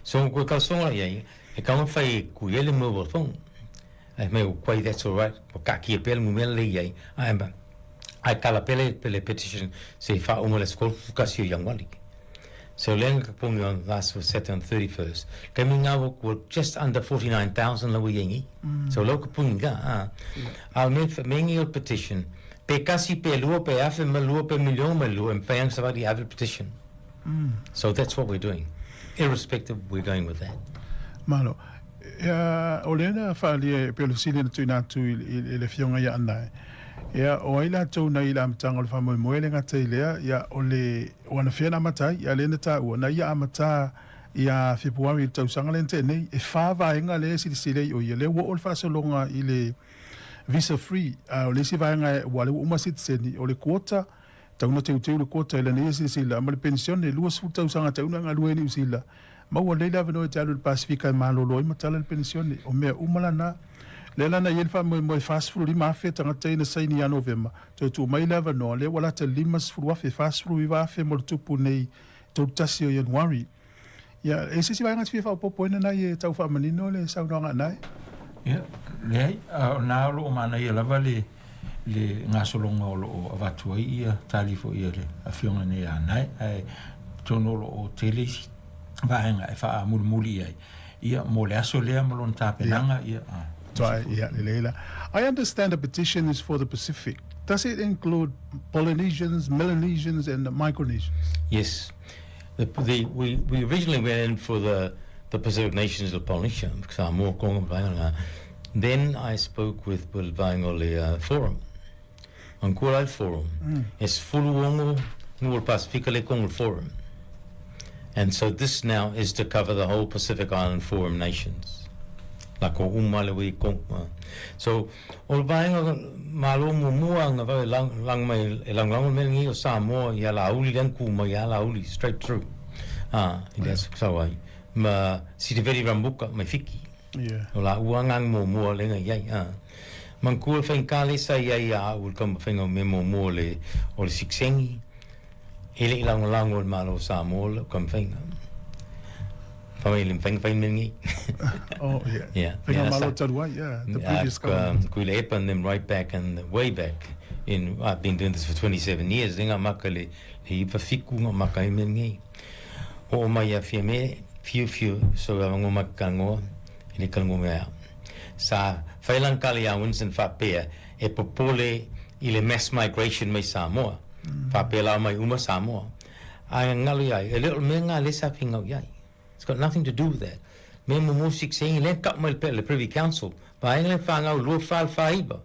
[SPEAKER 6] So ko ka songa ia, e ka whai ku ele mobile phone. Ai me o kwai that's all right. O ka ki e pele mu mele ia. Ai ba. Ai kala pele pele petition se fa o le skol ka si yang wali. So lenga ka pongi on last was set on 31st. Kami ngā were just under 49,000 lawa yengi. So lo ka pongi ga. Ah. Al me mengi o petition. Pe kasi pe lua pe afe ma lua pe million ma lua and whayang savadi have a petition. So that's what we're doing. Irrespective, we're going with that.
[SPEAKER 1] Malo. Ia, o lena whaalia e pelo sili na tui nātu i, le fionga ia anai. Ia, o ai la tau na i la amtanga o le whamoe moe le ngata i lea, ia, o le, o ana whiana amatai, ia lena tā ua, na ia amata ia Februari i le tausaga le nei, e whā vaenga le sili sili o ia, le ua o le whaasolonga i le visa free, o le isi vaenga ua le ua uma citizen, o le quota, tauna teu teu le quota i le nei silasila, ma le pensione, 20 tausaga tauna ngā lua ni usila. Ma ua leila avanoa e te alu i le Pasifika e malolo ai ma tala le penisione. O mea uma lana, le lana i le wha moe 45 afe tagata ina saini ia Novema. Toe tuu mai le avanoa, le ua lata 50 afe, 49 afe mo le tupu nei 31 o Ianuari. Ia, e se isi vaega te fia faaopoopoina nai e tau faamanino le saunoaga nai.
[SPEAKER 12] Ia, leai, a o na o loo manaia lava le le gasologa o loo avatu ai ia tali foi a le afioga nei a nae, ae tonu o loo tele isi vaega e faamulimuli i ai ia mo le aso lea ma lona tapenaga ia a.
[SPEAKER 1] Toi, yeah, Leila. I understand the petition is for the Pacific. Does it include Polynesians, Melanesians, and Micronesians?
[SPEAKER 6] Yes. The, we originally went in for the Pacific Nations of Polynesia, Samoa, Konga, Then I spoke with Vaingole Forum. On Kuala Forum. Es Fuluongo Ngul Pasifika le Kongo Forum. And so this now is to cover the whole Pacific Island Forum nations. La ko umale we kong. So o vaenga malo mua nga va lang lang mai e lang lang me ngi o Samoa ia la uli lang ku ma ia la uli straight through. Ah, i le so ai. Ma si te veri rambuka mai fiki. O la ua ngang mo mua le ngai ai. Ah. Man kua whain ka le sa ia ia ul ka whainga me mo mua le o le siksengi. E le lango lango le malo Samoa le ka whainga. Whainga le whainga whainga ngi.
[SPEAKER 1] Oh, yeah.
[SPEAKER 6] Yeah.
[SPEAKER 1] Whainga malo taruai, yeah, the previous government.
[SPEAKER 6] Kui le epa and them right back and way back. In, I've been doing this for 27 years. Lenga maka le, le ipa fiku ngā maka i me ngi. O mai a fia me, fiu fiu, so a ngō maka ka ngoa, i le kalango mea. Sa whailang kale a Winston whapea, e popole i le mass migration mai Samoa. Whapea lau mai uma Samoa. Ai ngalu iai, e leo me ngā lesa pingau iai. It's got nothing to do with that. Me mo mo sik sengi le kap mai le Privy Council. Pa ai le whangau lua whal whaiba.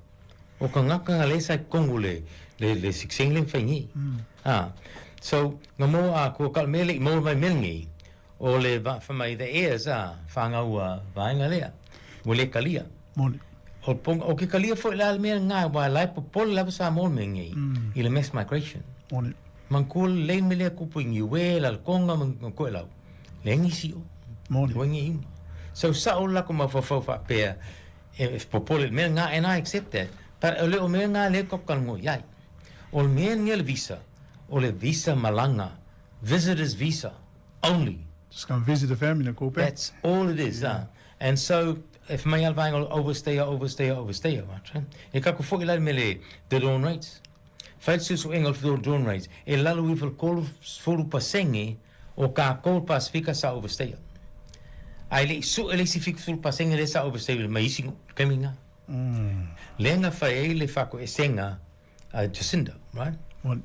[SPEAKER 6] O ka ngaka ngā lesa kongu le le le sik sengi le whaingi. Ah. So, nga mo a ko ka me le mo mai mengi o le va fa mai the heirs a whangau a vaenga lea. Ua le kalia.
[SPEAKER 1] Moni.
[SPEAKER 6] O pong o ke kalia foi la mea ngā wa lai po pol lava sa mo mengi i le mass migration.
[SPEAKER 1] Moni.
[SPEAKER 6] Man ko le me le kupu i niue la konga man ko lau. Le ngi si o.
[SPEAKER 1] Moni.
[SPEAKER 6] Wengi ima. So sa o la ko ma fa fa pea e popole mea ngā and I accept that. But o le o mea ngā le ko kan ngo yai. O le mea ngel visa, o le visa malanga, visitor's visa only.
[SPEAKER 1] Just come visit the family and go back.
[SPEAKER 6] That's all it is. Yeah. And so, if mai alvainga overstay, overstay, overstay, right? E kako fo ila mele the dawn rates. Fai susu engel for the dawn rates. E lalo i fal kolu folu pasenge o ka kol pasifika sa overstay. Ai le su ele si fik fulu pasenge le sa overstay mai isi keminga. Lenga fai e le fako e senga Jacinda, right?
[SPEAKER 1] What?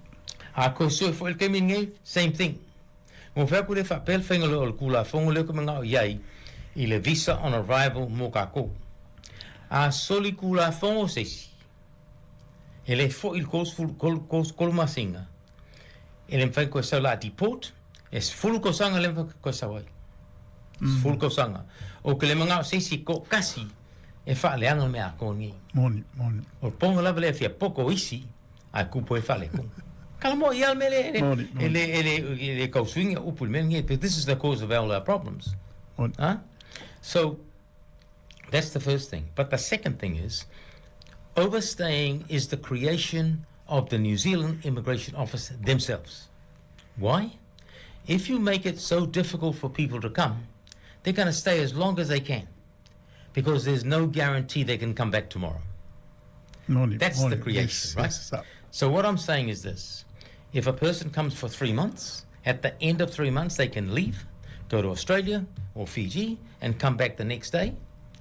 [SPEAKER 6] A ko su fo el keminga, same thing. Mo fai ku le fa pel fenga le o kula fongo le ko menga o iai i le visa on arrival mo ka ko. A soli kula fongo se si. E le fo il kos ful kol kos kol masinga. E le mfai ko sa la deport es fulu ko sanga le mfai ko sa wai. Fulu ko sanga. O ke le menga o se si ko kasi e fa le anga me a ko ni.
[SPEAKER 1] Moni, moni.
[SPEAKER 6] O ponga la le fia poko isi a kupo e fa le ko. Kalamo i al mele
[SPEAKER 1] Moni, moni.
[SPEAKER 6] ele ele ele kausuinga upu le mea but this is the cause of all our problems.
[SPEAKER 1] Moni.
[SPEAKER 6] Huh? So that's the first thing. But the second thing is overstaying is the creation of the New Zealand Immigration Office themselves. Why? If you make it so difficult for people to come, they're going to stay as long as they can because there's no guarantee they can come back tomorrow.
[SPEAKER 1] Moni,
[SPEAKER 6] That's
[SPEAKER 1] moni.
[SPEAKER 6] the creation,
[SPEAKER 1] Yes,
[SPEAKER 6] right?
[SPEAKER 1] yes, sir.
[SPEAKER 6] So what I'm saying is this. If a person comes for 3 months, at the end of 3 months they can leave, go to Australia or Fiji and come back the next day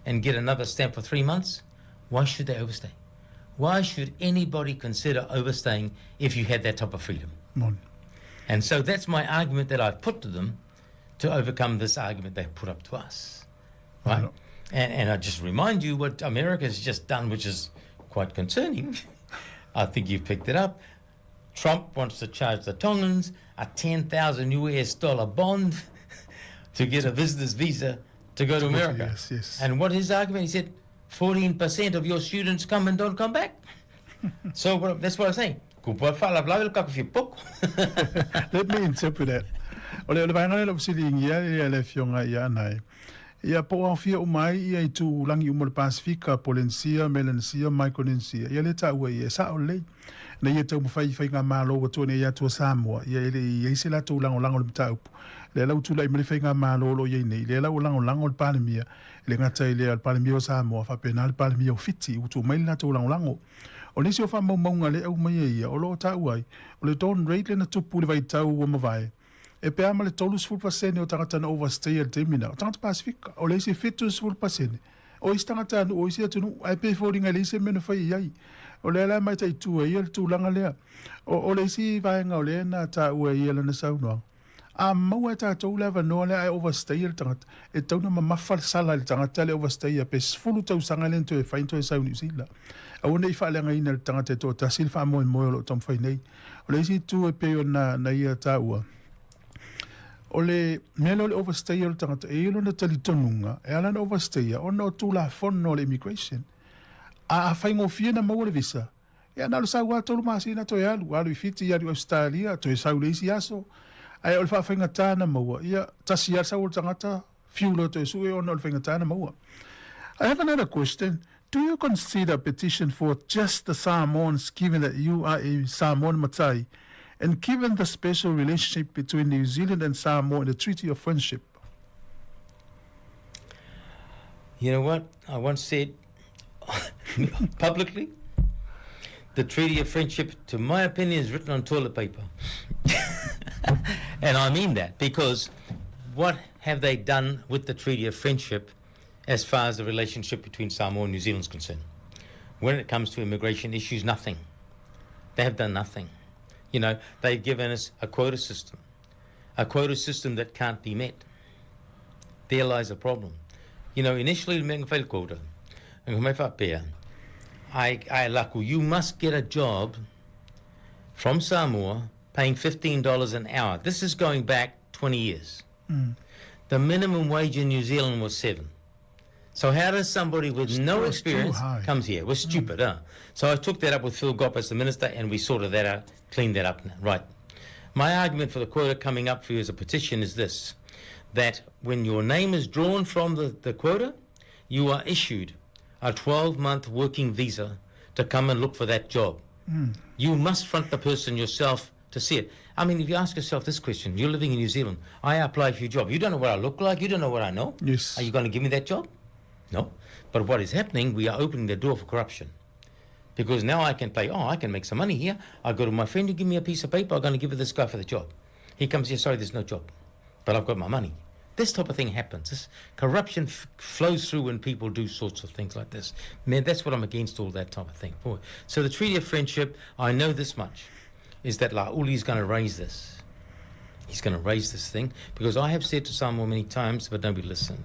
[SPEAKER 6] and get another stamp for 3 months. Why should they overstay? Why should anybody consider overstaying if you had that type of freedom?
[SPEAKER 1] Moni.
[SPEAKER 6] And so that's my argument that I've put to them to overcome this argument they've put up to us. Right? And I just remind you what America's just done, which is quite concerning. I think you've picked it up. Trump wants to charge the Tongans a $10,000 US dollar bond to get a visitor's visa to go to America.
[SPEAKER 1] Yes, yes.
[SPEAKER 6] And what his argument? He said, 14% of your students come and don't come back. So that's what I'm saying.
[SPEAKER 1] Let me interpret that. O le vaenga le fesiligia ia le afioga ia Anae. Ia po o aofia uma ai ia i tūlagi uma o le Pasifika, Polenesia, Melanesia, Micronesia. Ia le taua ia e sa'o lelei. Na ia taumafai i faigamālō ua tuanei atu a Samoa, ia e le i ai se latou lagolago i le mataupu. Lea la ua tula'i mai le faigamālō o lo o iai nei, lea la ua lagolago le Palemia, e le gata i lea o le Palemia o Samoa, faapena le Palemia o Fiti, ua tuu mai le latou lagolago. O nisi o faamaumauga lea e aumai e ia, o lo o taua ai, o le dawn rate lea na tupu i le vaitau ua mavae, e pe a ma le 30% o tagata na overstay i le taimi lena, o tagata Pasifika, o le isi 70% o isi tagata atunuu o isi atunuu, ae pei e foliga e leai se mea na fai i ai. O lea la e mataitu ai ia le tulaga lea. O, o le isi vaega o lea na taua e ia lana saunoaga, a maua e tatou le avanoa lea ae overstay le tagata, e tatau ona mamafa le sala i le tagata lea e overstay pe 10 tausaga lea na toe fai na toe sau i Niu Sila. Aua ne i faaleagaina e le tagata e toatasi le faamoemoe o lo o taumafai nei. O le isi itu e pei ona na ia taua, o le mea lea o le overstay o le tagata, e i ai lona talitonuga e ala ona overstay ona o Tulafono o le immigration. A faigofie na maua le visa, ia na o le sau lava 3 masina toe alu, alu i Fiti, alu i Ausetalia, toe sau i le isi aso. Ae o le faafaigata na maua, ia tasi lava le sau o le tagata, fiu loa toe sue ona o le faigata na maua. I have another question. Do you consider petition for just the Samoans given that you are a Samoan Matai and given the special relationship between New Zealand and Samoa and the Treaty of Friendship?
[SPEAKER 6] You know what? I once said publicly, the Treaty of Friendship, to my opinion, is written on toilet paper. And I mean that because what have they done with the Treaty of Friendship as far as the relationship between Samoa and New Zealand is concerned? When it comes to immigration issues, nothing. They have done nothing. You know, they've given us a quota system, a quota system that can't be met. There lies a problem. You know, initially, quota, I, I laku, you must get a job from Samoa paying $15 an hour. This is going back 20 years. The minimum wage in New Zealand was 7. So how does somebody with no
[SPEAKER 1] It's too
[SPEAKER 6] experience
[SPEAKER 1] high.
[SPEAKER 6] comes here? We're stupid, huh? So I took that up with Phil Gopp as the minister, and we sorted that out, cleaned that up. Right. My argument for the quota coming up for you as a petition is this, that when your name is drawn from the quota, you are issued a 12-month working visa to come and look for that job. You must front the person yourself to see it. I mean, if you ask yourself this question, you're living in New Zealand, I apply for your job. You don't know what I look like, you don't know what I know.
[SPEAKER 1] Yes.
[SPEAKER 6] Are you going to give me that job? No. But what is happening, we are opening the door for corruption. Because now I can pay, oh, I can make some money here. I go to my friend who give me a piece of paper, I'm going to give it this guy for the job. He comes here, sorry, there's no job. But I've got my money. This type of thing happens. This corruption flows through when people do sorts of things like this. Man, that's what I'm against, all that type of thing. Boy. So the Treaty of Friendship, I know this much, is that Laauli is going to raise this. He's going to raise this thing, because I have said to Samoa many times, but nobody listened.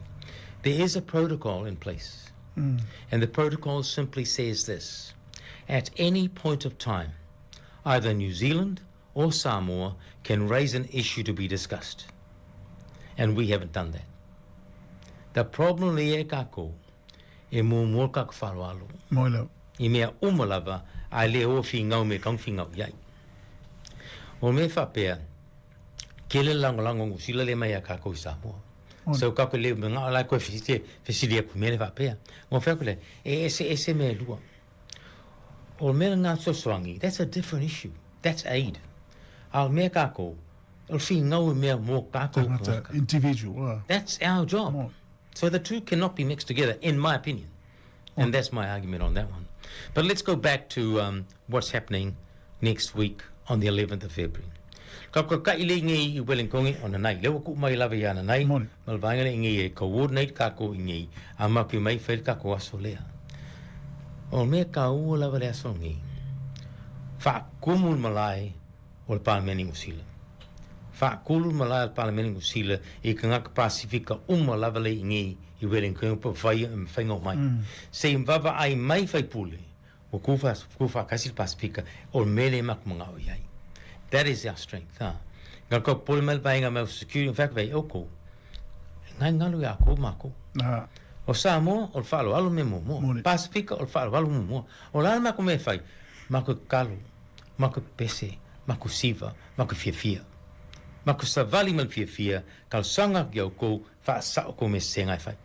[SPEAKER 6] There is a protocol in place. And the protocol simply says this. At any point of time, either New Zealand or Samoa can raise an issue to be discussed. And we haven't done that. The problem le e kako, e mō mō kako wharoalo.
[SPEAKER 1] Moilo.
[SPEAKER 6] I mea umalava, a le o whingau me kang whingau iai. O me whapea, ke le langolango ngu sila le mai a kako i Samoa. So kako le me ngā lai koe whisilia ku mele whapea. Ngō whea le, e ese ese me lua. O mea ngā sosoangi, that's a different issue. That's aid. A mea kako, o whingau e mea mō kako.
[SPEAKER 1] Tangata, individual.
[SPEAKER 6] That's our job. So the two cannot be mixed together, in my opinion. And that's my argument on that one. But let's go back to what's happening next week on the 11th of February. Ka ko ka ile ngi i Wellington o na nei. Lewa ku mai lava ia na nei. Malvainga le ngi e coordinate ka ko ngi. A maku mai fel ka ko aso lea. O me ka ua lava le aso ngi. Fa kumul malai o le Parliament New Zealand. Fa kumul malai o le Parliament New Zealand i ka ngaka Pasifika uma lava le ngi i Wellington pa whai whainga mai. Se mvava ai mai whai pule. O kufa kasi Pasifika o mele maku mga o iai. That is our strength. Huh? Ngā kau pole mai paenga mai security, in fact, vai oko. Ngai ngalu ia ko mako. O Samoa, o le whaalo alo me mo. Pasifika, o le whaalo alo mo. O lana mako me whai, mako kalu, mako pese, mako siva, mako fiafia. Mako savali man fiafia, kal sanga ki au kou, wha sao kou me se ngai whai.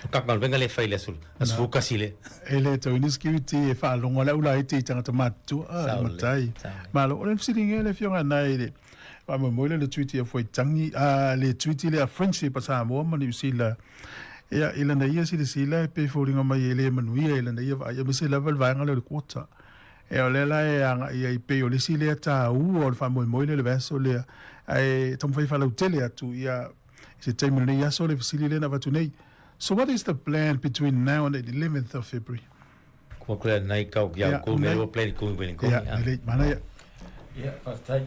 [SPEAKER 6] O kaka venga le whai le asul, asu kasi le.
[SPEAKER 1] E le tau inis ki uti e wha longo la ula e te tangata matua, matai. Malo, o le msiringa le fionga nai le. Wa mo mo le Treaty of Waitangi, le Treaty le Friendship a Samoa ma New Zealand. Ia ila na ia sila e pe fōringa mai e le manuia ila na ia ia me se level vaenga le quota. E o le la e anga ia i pe o le sile ta u o le fa mo mo le vaso le e tom fai fa tele atu ia se time le ia so le sile le na vatu nei. So what is the plan between now and the 11th of February?
[SPEAKER 6] Ko kle nei kau ia ko me o plan ko me ko.
[SPEAKER 1] Ia le mana ia.
[SPEAKER 12] Ia pastai.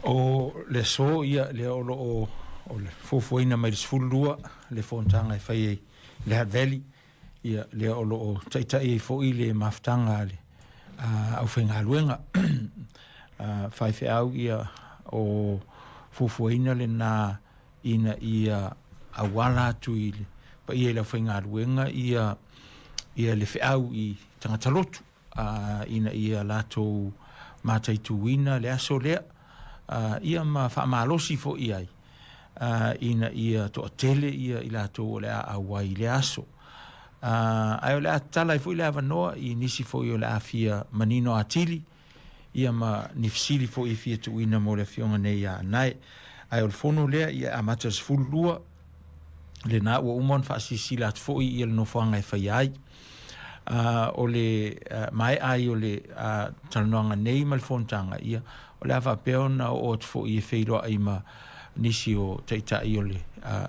[SPEAKER 12] O le so ia le o o le fofoina mai le 12 le fontanga e fai e le Hutt Valley ia le o lo taitai e foi le maftanga le au whaingaluenga whai wheau ia o fofoina le nā ina ia awala atu i le pa ia le whaingaluenga ia ia le wheau i tangatalotu ina ia lātou mātaituina le aso lea ia ma whaamalosi fo iai ina ia toa tele ia i lātou o le a awai le aso. Ai o le a tala i fo i le awanoa i nisi fo i o le a fia manino atili ia ma nifsili fo i fia tuina mo le fionga nei a nai. Ai o le fono lea ia a mata 12 le nā ua umon whaasisila atu fo i ia le nofoanga e whai ai. O le mai ai o le talanoanga nei ma le fontanga ia o le a whapea ona o atu fo i e wheiroa i ma nisi o taitai o le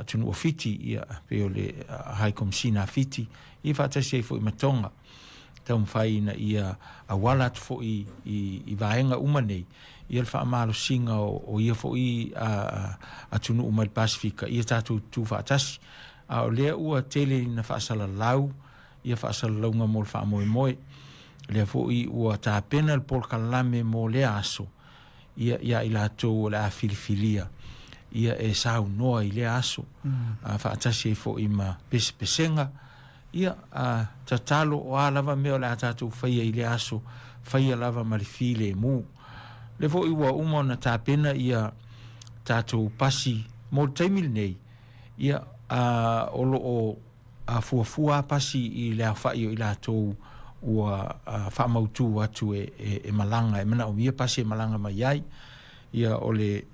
[SPEAKER 12] tunu o Fiti ia pe o le High Commissioner Fiti ia whaatasi ai fo i matonga tau mwhai ina ia awala atu fo i vaenga uma nei ia le whaamalosinga o ia fo i atunu uma le Pasifika ia tātou tū whaatasi a o lea ua tele ina whaasalalau ia whaasalalaunga mo le whaamoemoe lea fo i ua tāpena le polokalame mo lea aso ia iā i latou o le a filifilia ia e saunoa i lea aso, faatasi ai foi ma pesepesega, ia, tatalo o a lava mea o le a tatou faia i lea aso, faia lava ma le filemu. O lea foi ua uma ona tapena ia tatou pasi mo le taimi lenei, ia, o lo o fuafua lava pasi i le aofai o i latou ua faamautu atu e malaga, e manaomia pasi e malaga mai ai. Ia, o le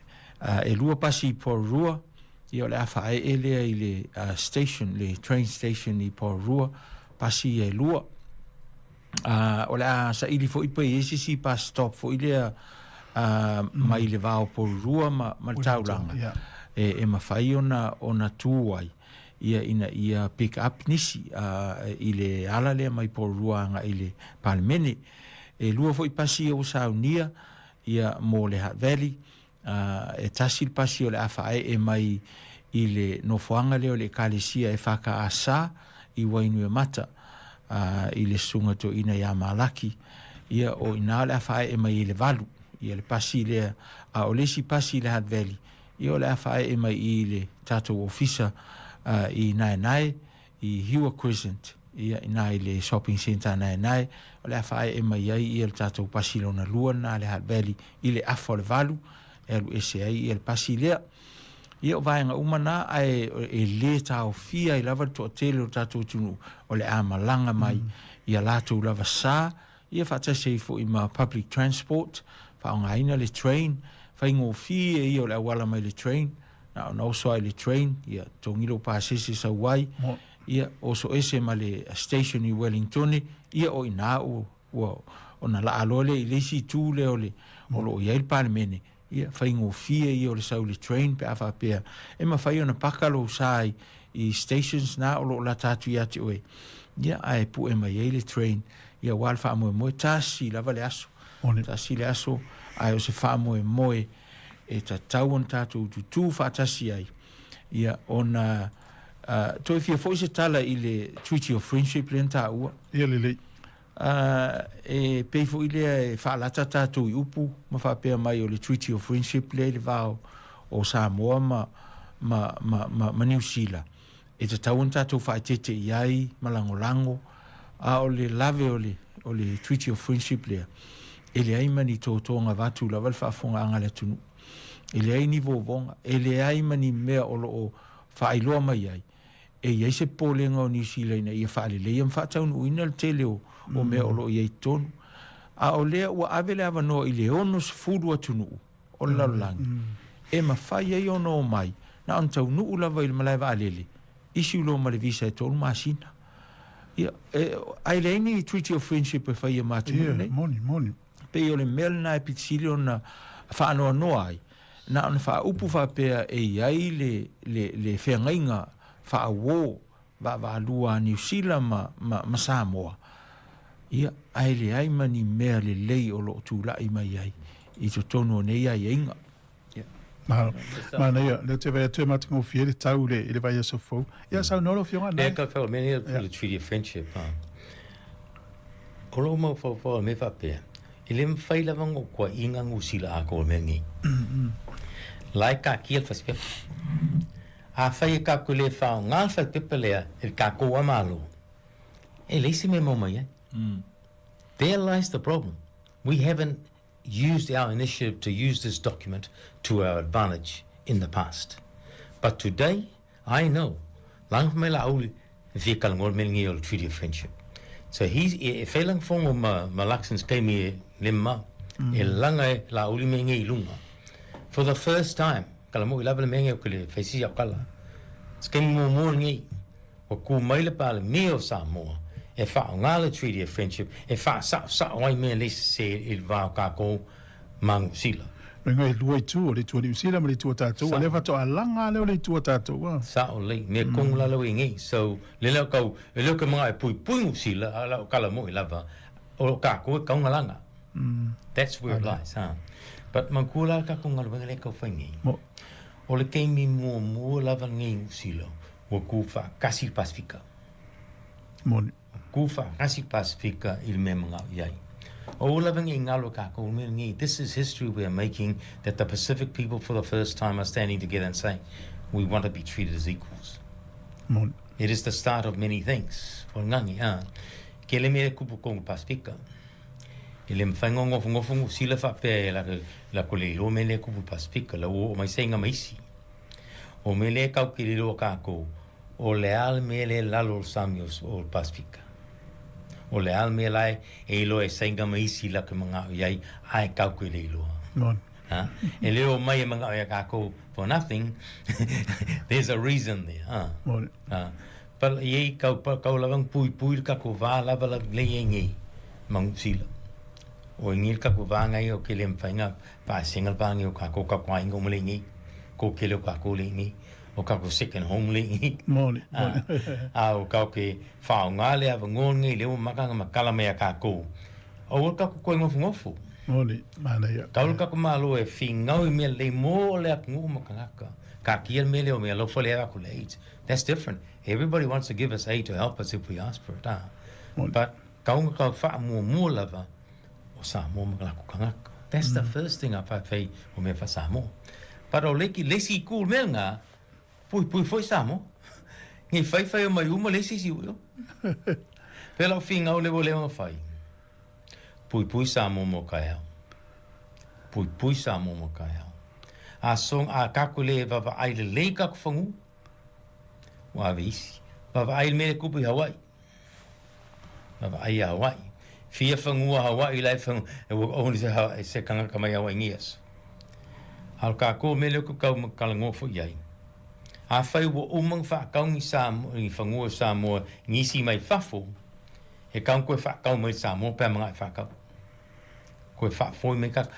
[SPEAKER 12] e lua pasi i Porirua, ia o le a faaee lea i le station, le train station i Porirua, pasi ia e lua. O le a saili foi pe i ai se isi bus stop foi lea mai le va o Porirua ma le taulaga e mafai ona tu ai ia ina ia pick up nisi i le ala lea mai Porirua agai i le Palemene. E lua foi pasi ia ua saunia ia mo le Hutt Valley, e tasi le pasi o le a faaee mai i le nofoaga lea o le Ekalesia EFKS i Wainuiomata i le Susuga Toeaina ia Malaki, ia o i ina o le a faaee mai i le 8 ia le pasi lea, a o le isi pasi i le Hutt Valley, ia o le a faaee mai i le tatou ofisa i Naenae i Hewer Crescent, ia, ina i le shopping centre a Naenae, o le a faaee mai ai ia le tatou pasi lona lua lena a le Hutt Valley i le afa o le 8, e alu ese ai ia le pasi lea. Ia o vaega uma na, ae e lē taofia ai lava le toatele o le tatou atunuu o le a malaga mai ia latou lava sa, ia faatasi ai foi ma public transport, faaaogaina le train, faigofie ia o le auala mai le train, na ona oso lava i le train, ia togi lou pasese sau ai, ia oso ese ma le station i Wellingtone, ia o i ina ua ona laa loa lea i le isi itu lea o le o lo o i ai le Palemene, ia faigofie ia o le sau i le train pe a faapea e mafai ona paka lou sa i stations na o lo o lata atu ia te oe, ia ae pue mai ai le train, ia aua le faamoemoe, tasi lava le aso, tasi le aso, ae o se faamoemoe e tatau ona tatou tutū faatasi ai, ia ona toe fia foi se tala i le Treaty of Friendship lea na taua.
[SPEAKER 1] Ia lelei.
[SPEAKER 12] E pei foi lea e faalata tatou i upu ma faapea mai o le Treaty of Friendship lea i le va o Samoa ma, ma, ma, ma, ma Niu Sila, e tatau ona tatou faaeteete i ai ma lagolago, a o le lave o le, o le Treaty of Friendship lea, e leai ma ni tōtōga avatu lava le faafofogaaga a le atunuu. E leai ni vōvōga, e leai ma ni mea o lo o faailoa mai ai, e i ai se popolega o Niu Sila ina ia faaleleia ma faataunuuina le tele o, o mea o lo o i ai i totonu. A o lea ua ave le avanoa i le 60 atunuu o le lalolagi e mafai ai ona omai na ona taunuu lava i le malae vaalele, issue loa ma le visa e tolu masina. Ia, e, ae leai ni Treaty of Friendship e faia ma atunuu nei.
[SPEAKER 1] Moni, moni.
[SPEAKER 12] Pei o le mea lena e pito sili ona faanoanoa ai, na ona faaupu faapea e i ai le, le, le feagaiga faauō vaavaalua a Niu Sila ma, ma, ma Samoa, ia, ae leai ma ni mea lelei o lo o tulai mai ai i totonu o nei aiaiga. Ia.
[SPEAKER 1] Mahalo. Manaia, lea ou te vaai atu e matagofie le tau i le, i le vaiaso fou. Ia, saunoa lau Afioga
[SPEAKER 6] Lea ka whau, mea nei le Treaty of Friendship, ha. O lou mafaufau o le mea faapea, e le mafai lava ona koaiga Niu Sila atoa o le mea lenei. La e taatia le fasipepa. Afai e tatou te le faaaoga le falepepa lea e le tatou lava Malo, e leai se mea e maua mai ai. There lies the problem. We haven't used our initiative to use this document to our advantage in the past. But today, I know, laga fai mai Laauli, e fia talanoa le mea lenei o le Treaty of Friendship. So he's, e fai lana fono ma, ma Luxon se taimi e le mamao, e laga e Laauli mea nei i luga. For the first time, kala moʻi lava le mea lenei ou te le fai se isi au tala. Se taimi muamua lenei, ua kū mai le Palemia o Samoa e faaaoga le Treaty of Friendship e faasaosao ai mea le sese i le va o kākou ma Niu Sila.
[SPEAKER 1] Loiga e lua itu, o le itu a Niu Sila ma le itu a tatou, o lea faatoa laga lava lea o le itu a tatou.
[SPEAKER 6] Sao lelei, mea tonu la lea ua i nei. So, le lea o kau, e le o ke manao e puipui Niu Sila, a o lau kala moʻi lava, o kākou e kau ona laga. That's where it lies, ha. But manatua la le tatou galuega lea e tau fai nei. O le taimi muamua lava lenei i Niu Sila, ua tu faatasi le Pasefika.
[SPEAKER 1] Moni.
[SPEAKER 6] Ua tu faatasi le Pasefika i le mea e manao i ai. O lava ngi ngalo ka ko me ngi. This is history we are making, that the Pacific people for the first time are standing together and saying, we want to be treated as equals.
[SPEAKER 1] Mon.
[SPEAKER 6] It is the start of many things. O ngangi, ah. Ke le mea kupu kongu Pasifika. E le mwhai ngongo ngofu ngu sila wha pē la, la ko le ilo me le kupu Pasifika, la o mai se inga maisi. O me le kau ki lilo kākou, o le al me le lalo o sami o, o Pasifika. O le al me lai e ilo e sainga maisi la ke manga o iai, ai kau ki le iloa.
[SPEAKER 1] Mon.
[SPEAKER 6] Ha? E leo mai e manga o ia kākou for nothing. There's a reason there. Ha?
[SPEAKER 1] Mon.
[SPEAKER 6] Ha. But iei kau, kau lava pui pui le kako vā lava la le iei ngei mangu sila. O ngi le kako vā ngai o ke le mwhainga pa single pa ngi o kako ka kwa ingo mle ngi ko ke le kako le ngi o kako second home le ngi.
[SPEAKER 1] Moni.
[SPEAKER 6] A, a o kau ke whao ngā le awa ngon ngi le o makanga makala mea kako. O o kako koe ngofu ngofu.
[SPEAKER 1] Moni, mana ia.
[SPEAKER 6] Kau le kako malo e whingau i mea le mō le aku ngu makangaka. Ka kia mea le o mea lofo le aku le AIDS. That's different. Everybody wants to give us aid to help us if we ask for it. Ah. But kaunga kau wha mua mua lava o Samoa ma lako kangaka. That's the first thing a whai o mea wha Samoa. But o leki lesi cool mea ngā, pui pui foi Samoa. Ngi whai whai o mai uma lesi si uio. Pela o whingau le o leo whai. Pui pui Samoa mo kai au. Pui pui Samoa mo kai au. A song a kaku le vava ai le lei kaku whangu. Wa ave isi. Vava ai le mele kupu i Hawaii. Vava ai a Hawaii. Fia whangua Hawaii lai whangu. E waka ohoni se, ha, se kangaka mai Hawaii ngias. Al ka ko mele ku kau makala ngofo iai. A whai wa umang whaakaungi Samoa, i whangua Samoa, ngisi mai fafo, e kaun koe whaakau mai Samoa, pēr mga e whaakau. Koe whaafoi mai ka,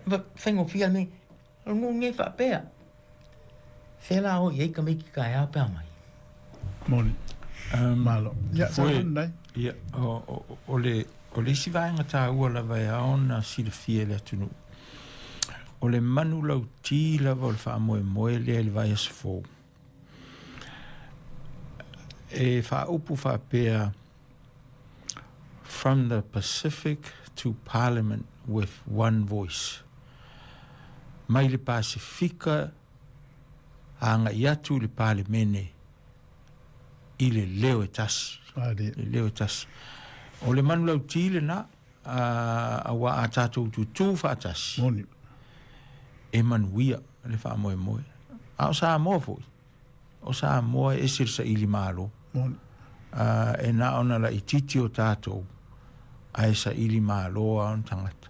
[SPEAKER 6] ba, whaingo fia me, ngu nge whaapea. Whela o iei ka miki ka ea pēr mai.
[SPEAKER 1] Moni. Malo. Ia, sa
[SPEAKER 12] Foi-
[SPEAKER 1] nei.
[SPEAKER 12] Ia, o, o, o le, o le isi vaega tāua lava e ao ona silafia e le atunuu. O le manu lautī lava o le faamoemoe lea i le vaiaso fou. E faaupu faapea, from the Pacific to Parliament with one voice. Mai le Pasifika agaʻi atu i le Palemene i le leo e tasi. Le leo e tasi. O le manu lautī lenā, auā a tātou tutū faatasi.
[SPEAKER 1] Moni.
[SPEAKER 12] E manuia le faamoemoe. A o Samoa foi. O Samoa e ese le saili malo.
[SPEAKER 1] Moni.
[SPEAKER 12] E na ona laitiiti o tātou, ae saili malo a ona tagata.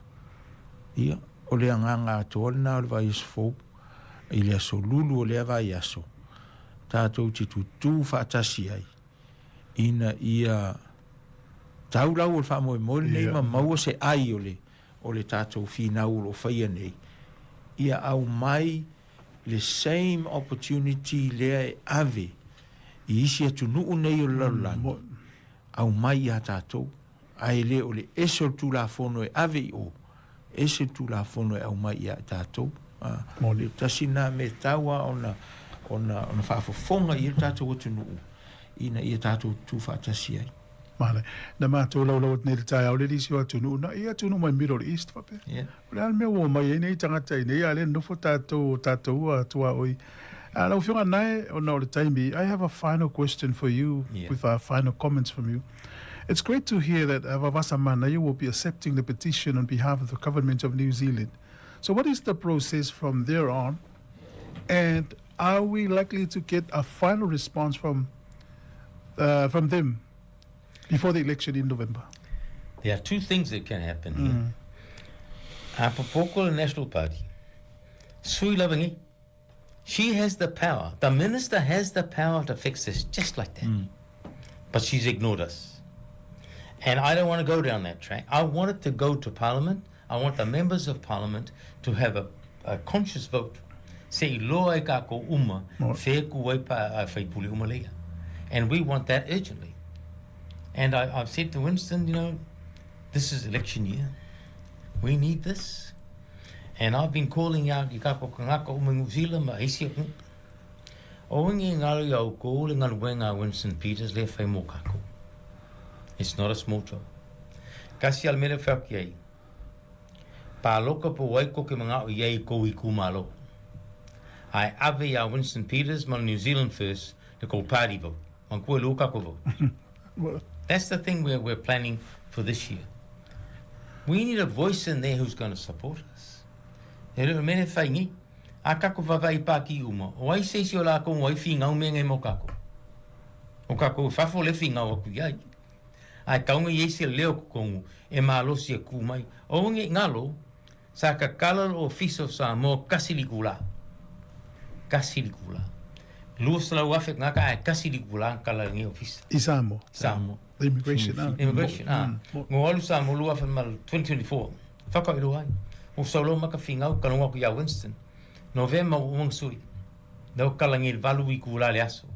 [SPEAKER 12] Ia, o le agaga atoa lenā o le vaiaso fou, i le aso lulu o lea vaiaso, tātou te tutū faatasi ai, ina ia tau lau o le faamoemoe lenei ma maua se ai o le, o le tātou finau o lo o faia nei, ia aumai le same opportunity lea e ave i isi atunuu nei o le lalolagi, aumai iā tātou, ae le o le ese o le Tulafono e ave i o, ese le Tulafono e aumai iā tātou. O le tasi lena mea tatau lava ona, ona, ona faafofoga i ai le tātou atunuu, ina ia tātou tutū faatasi ai.
[SPEAKER 1] Male. Na mātou laulau atu nei le taeao le nisi o atunuu, na i atunuu mai Middle East faapea. O le a le mea ua omai ai nei tagata i nei, a o lea e nofo tātou, o tātou ua tuaoi. Lau Afioga Nae, ona o le taimi, I have a final question for you with our final comments from you. It's great to hear that Vaovasamanaia will be accepting the petition on behalf of the government of New Zealand. So what is the process from there on? And are we likely to get a final response from them before the election in November?
[SPEAKER 6] There are two things that can happen here. Apropos the National Party, Sui Lavangi, she has the power. The minister has the power to fix this just like that. But she's ignored us. And I don't want to go down that track. I want it to go to Parliament. I want the members of Parliament to have a conscious vote. Se i loa e ka ko uma, whē ku ai pa a whaipuli uma lea. And we want that urgently. And I've said to Winston, this is election year. We need this. And I've been calling out i kako kangaka uma New Zealand ma isi aku. O wingi ngalo i au ko le ngalu wenga Winston Peters le whai mō kako. It's not a small job. Kasi al mele whaki ai. Pāloka po o ai kou te manaʻo i ai i kou ikumalo. Ae ave iā Winston Peters ma New Zealand First le kou party vote. Manatua e lua kākou vote. That's the thing we're, we're planning for this year. We need a voice in there who's going to support us. E le o le mea lea e fai nei. A kākou vaavaai i pākī uma, o ai se isi o lākou o ai finau mea nei mo kākou? O kākou i fafo lea finau aku i ai. Ae kau nei i se leo totonu e malosi e kū mai. Aua nei galo, sa kakala le Ofisa o Samoa kasi le itulā. Kasi le itulā. 200,000 tagata ae kasi le itulā na kala lenei ofisa.
[SPEAKER 1] I Samoa.
[SPEAKER 6] Samoa.
[SPEAKER 1] The immigration, ah.
[SPEAKER 6] Immigration, ah. No alu Samoa 2024. Whakailoa ai. O saulau ma ka finau ka longo aku iā Winston. Novema ua uma na sui. Lea ua kala nei i le valu itulā le aso.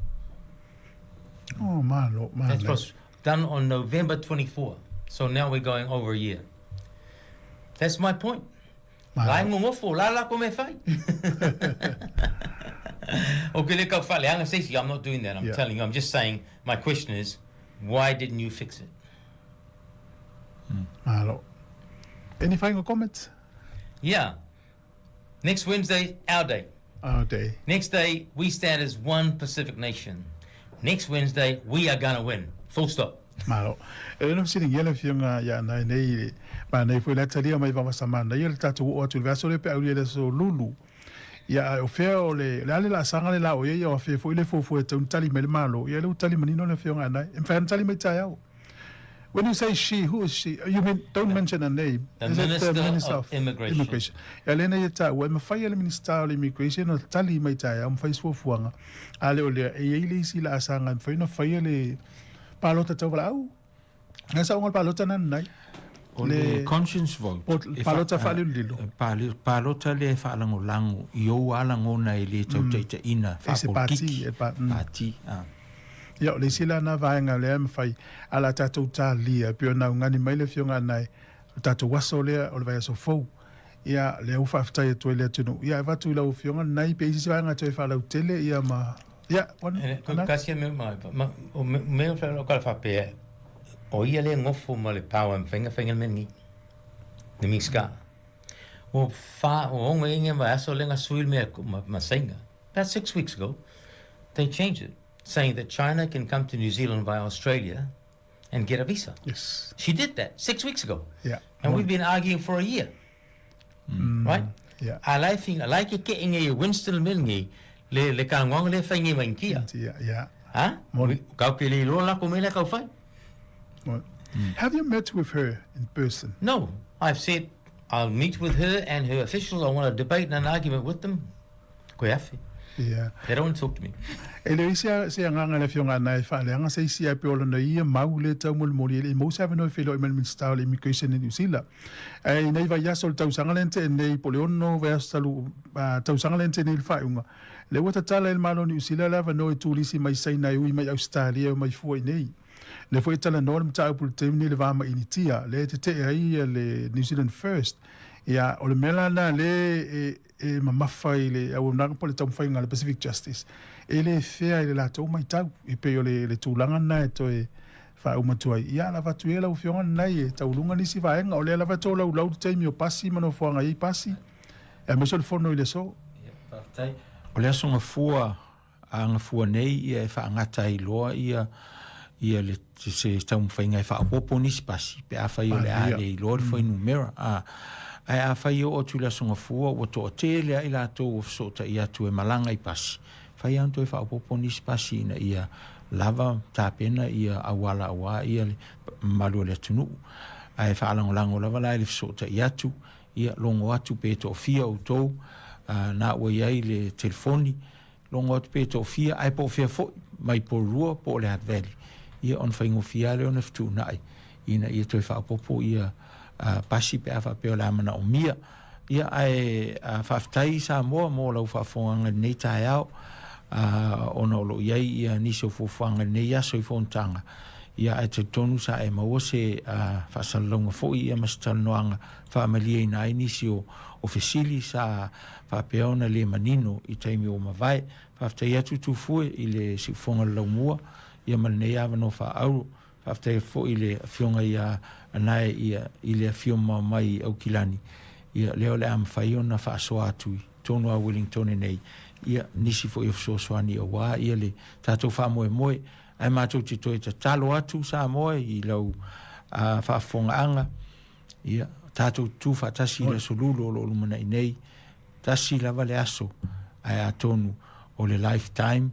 [SPEAKER 1] Oh, malo, malo.
[SPEAKER 6] That was done on November 24. So now we're going over a year. That's my point. La e ngongofo, la la ko me whai. O ke le kau whaleanga se isi, I'm not doing that. I'm yeah. telling you, I'm just saying, my question is, why didn't you fix it?
[SPEAKER 1] Malo. Any final comments?
[SPEAKER 6] Yeah. Next Wednesday, our day.
[SPEAKER 1] Our day.
[SPEAKER 6] Next day, we stand as one Pacific nation. Next Wednesday, we are gonna win. Full stop.
[SPEAKER 1] Malo. E le fesiligia le afioga ia Anae nei i le manai foi le atalia mai Vavasamana ia le tatou oo atu i le vaiaso lea pe aulia i le aso Lulu. Ia ae o fea o le, le a le laasaga le la o ia ia o afea foi le fuafua e tatau ona tali mai le Malo. Ia lea ua tali manino le afioga Anae. E mafai ona tali mai taeao. When you say she, who is she? You mean, don't mention a name.
[SPEAKER 6] The
[SPEAKER 1] Is it
[SPEAKER 6] Minister
[SPEAKER 1] the Minister
[SPEAKER 6] of
[SPEAKER 1] of
[SPEAKER 6] Immigration.
[SPEAKER 1] Immigration. Ia lea na ia taua, e mafai e le Minisita o le Immigration ona tali mai taeao ma fai fuafuaga. A le o lea, e i ai le isi laasaga e mafai ona faia le palota tauvalaau. Ngai saoga o le palota na nanai.
[SPEAKER 12] O le conscience vote.
[SPEAKER 1] O palota faalilolilo.
[SPEAKER 12] Palota lea e faalagolago i ou alagona e le tautaitaina faapolitiki. Pati.
[SPEAKER 1] Ia, o le isi la na vaega lea e mafai a la tatou talia e pei ona augani mai le Afioga Anae, o le tatou aso lea o le vaiaso fou. Ia, lea ua faafetai atu ai le atunuu. Ia, e avatu i lau Afioga lenai pe i ai se isi vaega e toe faalautele, ia ma, ia,
[SPEAKER 6] Anae. Kasi a mea ma, o mea o whae o faapea, o ia lea ngofo ma le power e mawhainga whainga le mea ni, le Minisita. Ua wha, ua ongo inge ma aso lenga sui le mea ma sainga. About 6 weeks ago, they changed it, saying that China can come to New Zealand via Australia and get a visa.
[SPEAKER 1] Yes.
[SPEAKER 6] She did that 6 weeks ago.
[SPEAKER 1] Yeah.
[SPEAKER 6] And we've been arguing for a year. Right?
[SPEAKER 1] Yeah.
[SPEAKER 6] A lai thing, a lai ke ke inge i Winston Milne, le ka ngong le whai ngi mai kia.
[SPEAKER 1] Yeah, yeah.
[SPEAKER 6] Ha? Kau ke le loa lako me le kau whai.
[SPEAKER 1] Have you met with her in person?
[SPEAKER 6] No. I've said I'll meet with her and her officials. I want to debate and an argument with them. Koe afe.
[SPEAKER 1] Yeah.
[SPEAKER 6] They don't want to talk to me.
[SPEAKER 1] E leai se, se agaga i le Afioga Anae e faaleaga se isi ae pei o lona ia mau le taumolimoli e le i maua se avanoa e feiloai mai le Minisita o le Immigration i Niu Sila. Ae i nei vaiaso o le tausaga lea na tea nei, po o le ono vaiaso talu, tausaga lea na tea nei i le faaiuga, lea ua tatala e le Malo o Niu Sila le avanoa i turisi mai Saina e ui mai Ausetalia e omai fua i nei. Lea foi e talanoa le mataupu i le taimi nei i le va ma Initia, lea e tetee ai le New Zealand First. Ia, o le mea la lena lea e, e mamafa i le auaunaga po o le taumafaiga a le Pacific Justice, e le fea i le latou matau, e pei o le, le tulaga lena e toe faauma atu ai. Ia, lava atu ia lau Afioga lenei e tauluga nisi vaega, o lea lava e tolaulau le taimi o pasi ma nofoaga e i ai pasi, aemaise o le fono i le aso.
[SPEAKER 12] Faafetai. O le aso Gafua a Gafua nei ia e faagata ai loa ia ia le se taumafaiga e faaopoopo nisi pasi pe afai o le a le iloa le fuainumera. A, ae afai e oo atu i le Aso Gafua ua toatele lava i latou ua fesootai atu e malaga i pasi, fai lava ona toe faaopoopo nisi pasi ina ia lava tapena ia auala aua ia le mamalu o le atunuu. Ae faalagolago lava la i le fesootai atu, ia logo atu pe toafia outou, a, na ua i ai le telefoni, Logo atu pe toafia ae po o fea foi, mai Porirua po o le Hutt Valley, ia ona faigofie lava lea ona fetuunai ina ia toe faaopoopo ia pasi pe a faapea o le a manaomia. Ia ae faafetai Samoa mo lau faafofogaga i lenei taeao, ona o lo o i ai ia nisi o fuafuaga i lenei aso i fonotaga, ia ae talitonu sa e maua se faasalalauga foi ia ma se talanoaga faamalieina ai nisi o fesili sa faapea ona le manino i taimi ua mavae. Faafetai atu Tufue i le siufofoga o le Laumua ia ma lenei avanoa faaauro. Faafetai atu foi i le Afioga ia Anae ia i le afio mamao mai i Aukilani. Ia, lea o le a mafai ona faasoa atu i totonu lava o Wellingtone nei, ia, nisi foi o fesoasoani aua ia le tatou faamoemoe. Ae matou te toe tatalo atu Samoa i lau faafofogaaga, ia, tatou tutu faatasi i le Aso Lulu o lo o lumanai nei, tasi lava le aso, ae atonu o le lifetime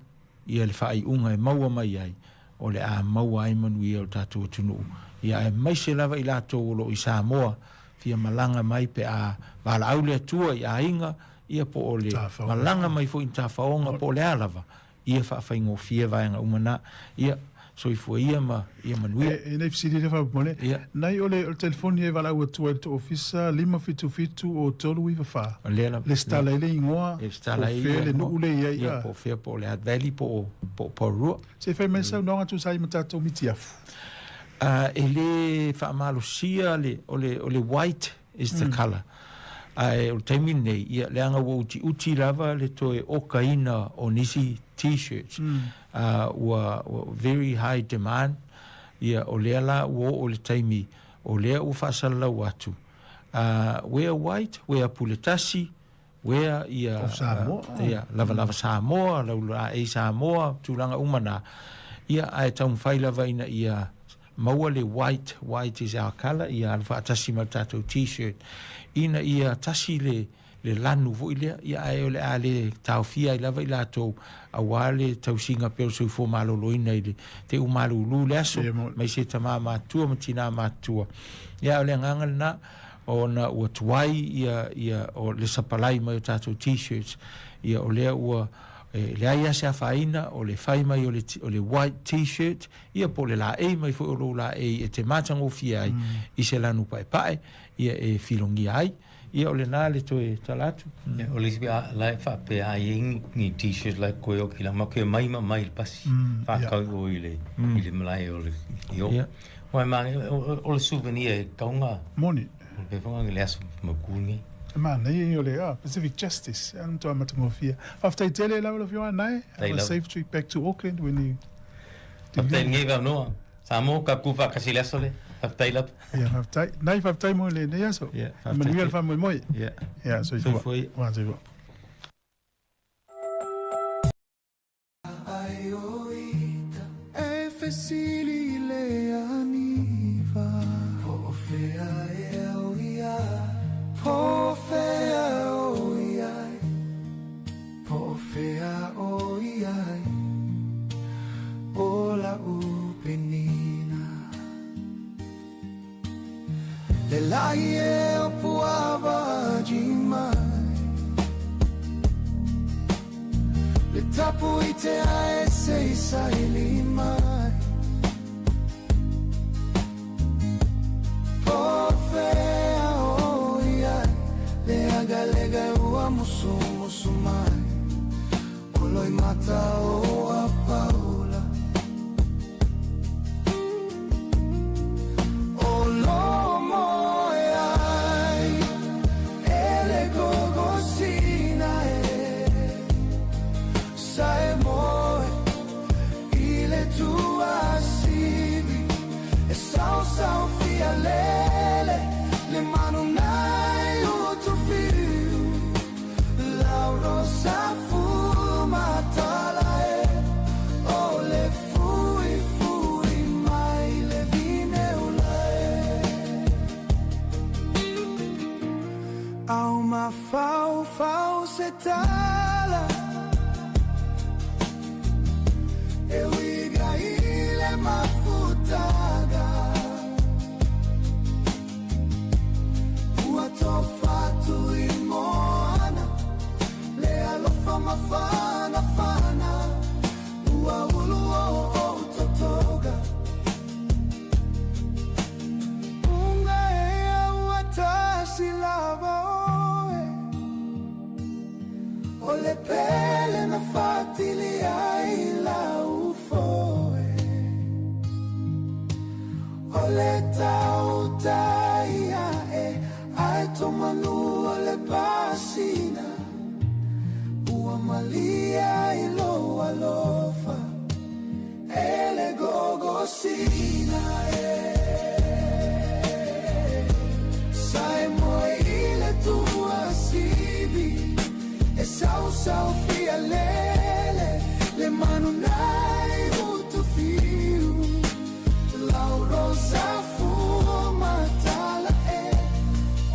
[SPEAKER 12] ia le faaiuga e maua mai ai, o le a maua ai manuia o le tatou atunuu, ia aemaise lava i latou o lo o i Samoa, fia malaga mai pe a valaau le Atua i aiga, ia po o le malaga mai foi i ni tafaoga po o le a lava, ia faafaigofie vaega uma na. Ia, soifua ia ma ia manuia.
[SPEAKER 1] E nei fesili lea faamolemole.
[SPEAKER 12] Ia.
[SPEAKER 1] Nai o le o le telefoni e valaau atu ai i le tou ofisa 577 o 394.
[SPEAKER 12] O lea lava.
[SPEAKER 1] Lesitala ai le igoa,
[SPEAKER 12] E lesitala
[SPEAKER 1] po o
[SPEAKER 12] ai
[SPEAKER 1] fea
[SPEAKER 12] le
[SPEAKER 1] le nuu lea e i ai.
[SPEAKER 12] Ia, po o fea, po o le Hutt Valley po o po o Porirua.
[SPEAKER 1] Se i fai mai saunoaga tusa ai ma tatou mitiafu.
[SPEAKER 12] E le faamalosia le o le o le white is the colour. Ae o le taimi lenei, ia, leaga ua utiuti lava le toe okaina o nisi T-shirts, ua very high demand, ia, o lea la ua oo i le taimi o lea ua faasalalau atu, wear white, wear pule tasi, wear ia,
[SPEAKER 1] Of Samoa.
[SPEAKER 12] ia, lavalava Samoa, laulaei Samoa, tulaga uma na, ia, ae taumafai lava ina ia maua le white, white is our colour, ia alu faatasi ma le tatou T-shirt, ina ia tasi le, le lanu foi lea, ia ae o le a le taofia ai lava i latou aua le tausiga pea o le soifua maloloina i le te u malulu le aso, aemaise tama matutua ma tina matutua. Ia o le agaga lena, ona ua tuai ia, ia, o le sapalai mai o tatou T-shirts, ia o lea ua, e leai lava se afaina o le fai mai o le, o le white T-shirt, ia po o le laei mai foi o lou laei e te matagofie ai i se lanu paepae, ia e filogia ai. Ia o lena le toe tala atu.
[SPEAKER 6] Ia, o le isi mea, la e faapea a i ai ni t-shirt la e koe o kila, ma koe mai ma mai i le pasi, whakau o i le, i le malae o le, i o. Wai ma, o le souvenir e taunga.
[SPEAKER 1] Moni.
[SPEAKER 6] O le pefonga le aso maku nei.
[SPEAKER 1] E mānaia ia o le Pacific Justice, a matua matagofie. Faafetai tele lau lau Afioga Nae. Have a safe trip back to Auckland when you.
[SPEAKER 6] Faafetai lenei vanoa. Samoa ka ku whakasi le aso le. Faafetai lava.
[SPEAKER 1] Ia, faafetai. Nai, faafetai mo lenei aso.
[SPEAKER 12] Ia, faafetai.
[SPEAKER 1] Manuia le faamoemoe.
[SPEAKER 12] Ia.
[SPEAKER 1] Ia, soifua.
[SPEAKER 12] Soifua ia.
[SPEAKER 1] Ua, soifua.
[SPEAKER 7] Ai o ita e fesili i le aniva. Po o fea e au i ai, po o fea o i ai, po o fea o i ai, o la'u penina. Le la'i e o puava mai, le tapu i te ae se i saili mai. Po fea o i ai, le agalega e ua musu musu mai, o loi mata o a paula. O lomo e ai, e le gogosina e, sa e moe, i le tua sivi, e sao sao fia lele, le manu nai utu fiu, lauro sa fuma tala e, o le fui fui mai le vine ula e. Au ma fau fau se tala, e uiga ile mafutaga, ua tofatu i moana, le alofa mafana fana, ua ulu o o totoga. Unga e au atasi lava oe, o le pele na fatili ai la ufoe, o le tautai ae, ae to manu o le pasina, ua malia i lo alofa, e le gogosina e. Sa e moe i le tua saofia lele le manu nai utufiu lau rosa fua matala e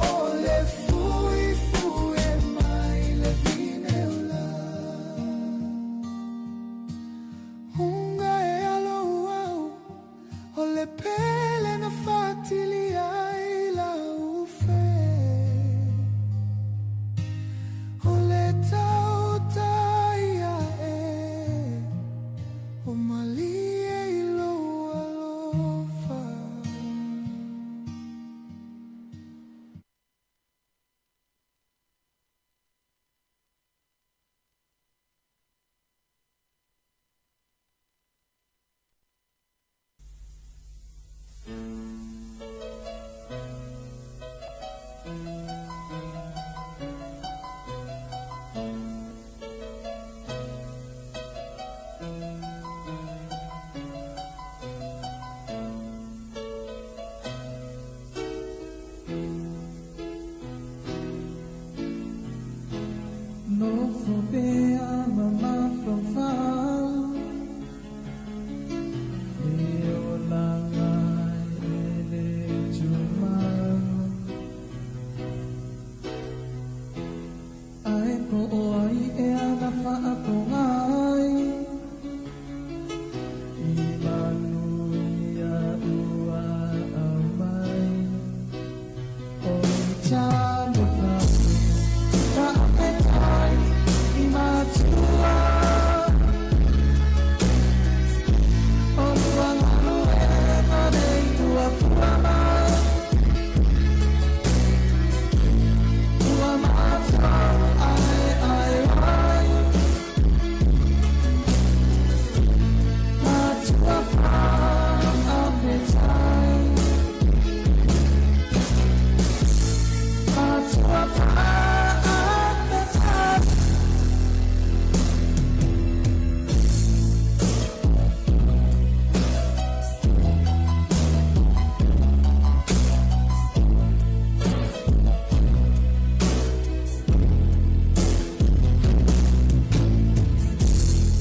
[SPEAKER 7] o le fui fui e mai le vine ula unga e alo au o le pele na fatili ai la ufe o le tautai e o malie i lou alofa.
[SPEAKER 13] Nofo pea ma mafaufau E olaga e le tumau Ae po o ai e ana faapogai I manuia ua aumai O i talofa faafetai i matua O lua galuega nei ua fua mau Ua matou aeae ai Matua faafetai Matua faafetai.